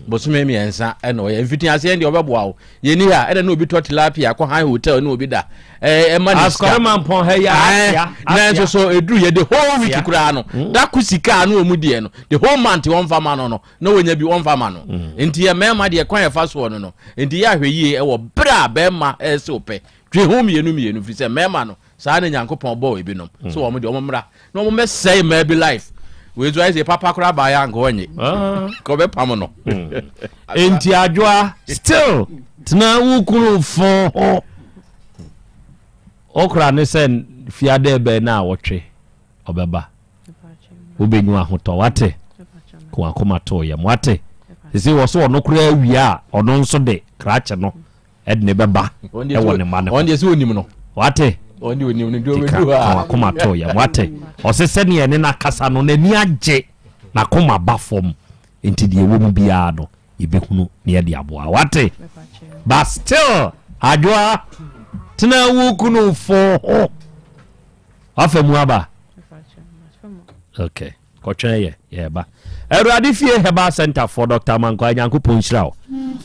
Bosome mmiɛnsa ɛna ɔyɛ mfiti aseɛ deɛ ɔbɛboa wo. Yɛni ha ɛna ne obi tɔ tilapia kɔ han hotel ne obi da ɛma ne sika.
Asɔre mampɔn ha yi asia.
Nanso so eduru yɛ the whole week koraa no da ko sika no wɔn deɛ no the whole month wɔn fa ma no no na wɔnya bi wɔn fa ma no. Nti yɛ mmarima deɛ kwan yɛfa soɔ no no nti yɛ ahwɛ yie ɛwɔ bere a bɛrima ɛsɛ ɔpɛ dwe ho mmienu mmienu firi sɛ mmarima no saa na Nyankopɔn bɔɔ ebinom so wɔn deɛ wɔn mmra na wɔn mɛsɛe mmaa bi life. Wei nso ayɛ sɛ papa koraa baayɛ anka ɔnye ka ɔbɛpam no.
Enti Adwoa still tena wo kunu fo ho. Okra ne sɛ fiada ɛbɛn na awɔtwe ɔbɛba. Wobɛnyu ahotɔ wate. Ko akoma to yam wate. Sisi wɔ so ɔno koraa wie a ɔno nso de krakye no ɛde ne bɛba ɛwɔ ne mma no
ho.
Wate. Tika ka wakoma to yam wate. Ɔse sɛdeɛ ɛne no akasa no n'ani agye n'akoma ba fam nti deɛ ɛwɔ mu biara no yɛbɛhunu na yɛde aboa wate. But still Adwoa tena wo kunu fo ho. Wafa mu aba. Okay. Kɔtwɛn yɛ yɛreba. Awurade fie herbal center foɔ Doctor Amankwaa Nyankopɔn nhyira wo.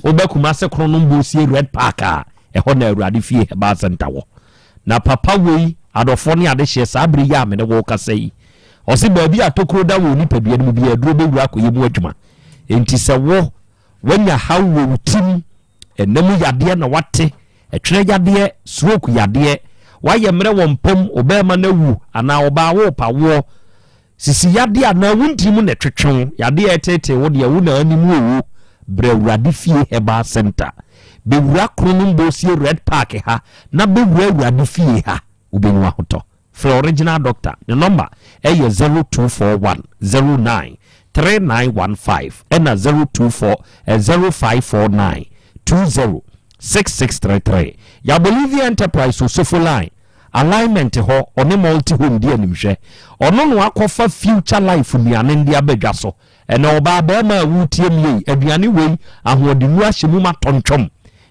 Woba Kumase Kronom Bosie Red Park a ɛhɔ na Awurade fie herbal center wɔ. Na papa wei adɔfoɔ ne adehyeɛ saa bere yi a me ne wo kasa yi ɔse baabi a tokuro da wɔ nipadua no mu biara aduro bɛwura akɔyɛ mu adwuma. Enti sɛ wo wanya haw wɔ wo tirim Ɛna mu yadeɛ na wate, ɛtwerɛ yadeɛ, stroke yadeɛ, wayɛ mmerɛ wɔ mpam, obɛɛma no awu anaa ɔbaa worepa woɔ, sisi yadeɛ anaa wo ntini mu na ɛtwetwe wo, yadeɛ a ɛteetee wo deɛ wo na anim oo, brɛ Awurade Fie Herbal Centre. Bɛwura Kronom Bosie Red Park ha na bɛwura Awurade Fie ha, wobɛnya ahotɔ. Frɛ original doctor, ne nɔmba yɛ 0241 09 3915 ɛna 024 0549 20 6633. Ya Bolivia Enterprise Osofo Line, Alignment hɔ, ɔne Multi Home di animhwɛ. Ɔno na wakɔfa Future Life nnuane no de aba dwa so. Ɛnɛ ɔbaa barima a woretie me ei, aduane wei ahoɔdennuru ahyɛ mu ma tɔntwɔm.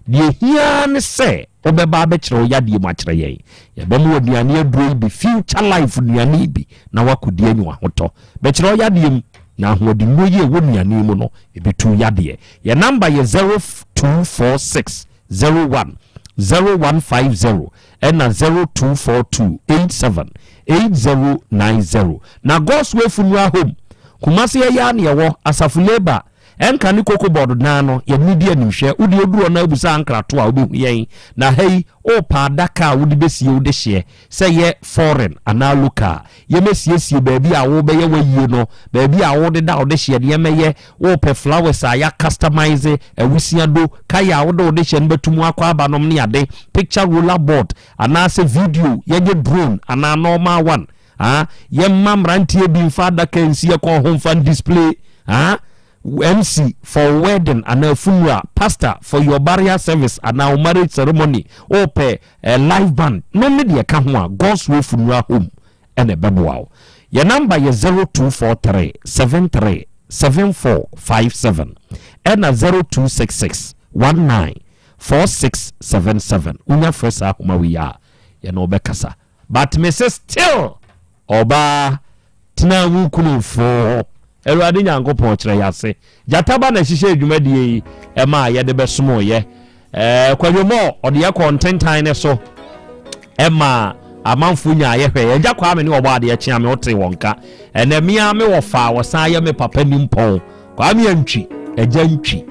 Deɛ ɛhia ara ne sɛ wobɛba abɛkyerɛ wo yadeɛ mu akyerɛ yɛn. Yɛbɛma wo aduane aduro yi bi, Future Life nnuane yi bi, na woakɔdi anya w'ahotɔ. Bɛkyerɛ wo yadeɛ mu, na ahoɔdennuro yi a ɛwɔ nnuane yi mu no, ɛbɛtu wo yadeɛ. Yɛn namba yɛ 0246 01 0150 ɛna 0242 87 8090. Na God's Way Funeral Home, Kumasi ɛyɛ ara na yɛwɔ, Asafo Labour, Ɛnka ne koko bɔɔdo dan no, yɛde no di animhwɛ. Wo deɛ woduru hɔ na wobisa ankrato a, wobɛhu yɛn. Na ha yi, worepɛ adaka a wode bɛsie wo dehyeɛ, sɛ ɛyɛ foreign anaa local. Yɛmmɛsiesie baabi a worebɛyɛ w'ayie no, baabi a worededa wo dehyeɛ no, yɛmmɛyɛ. Worepɛ flowers a yɛacustomise, awusia do, kaya a wode wo dehyeɛ no bɛto mu akɔ aba nom ne ade, picture roller board, anaasɛ video, yɛnyɛ drone anaa normal one. Ah, yɛmma mmeranteɛ bi mfa adaka nsi yɛ kɔn ho mfa display. Ah, MC for wedding anaa funeral, pastor for your burial service anaa wo marriage ceremony, wopɛ eh, live band no ne deɛ ɛka ho a, God's Way Funeral Home ɛna ɛbɛboa wo. Yɛ namba yɛ 0243 73 7457 ɛna 0266 19 4677. Wonya frɛ saa ahoma wei a, yɛne wo bɛkasa. But me se still ɔbaa tena wo kunu fo ho. Awurade Nyankopɔn kyerɛ yase. Gyata ba na ɛhyehyɛɛ dwumadie yi ɛma yɛde bɛsomoo yɛ. Ɛɛ Kwadwo Mɔ ɔde yɛ kɔɔ ntentan ne so ɛma amanfo nyaa yɛ hwɛ. Agya Kwame ne ɔbɔ adeɛ kyea me wote wɔn ka. Ɛnɛ mea me wɔ fa a wɔsan yɛ me papa nimpɔn. Kwame Antwi, Agya Ntwi.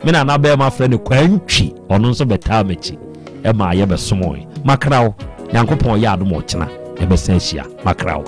Me nana bɛrima frɛ no Kwantwi, ɔno nso bɛtaa m'akyi ɛmaa yɛbɛsomoe. Makra wo, Nyankopɔn yɛ adom ɔkyena yɛbɛsan ahyia. Makra wo.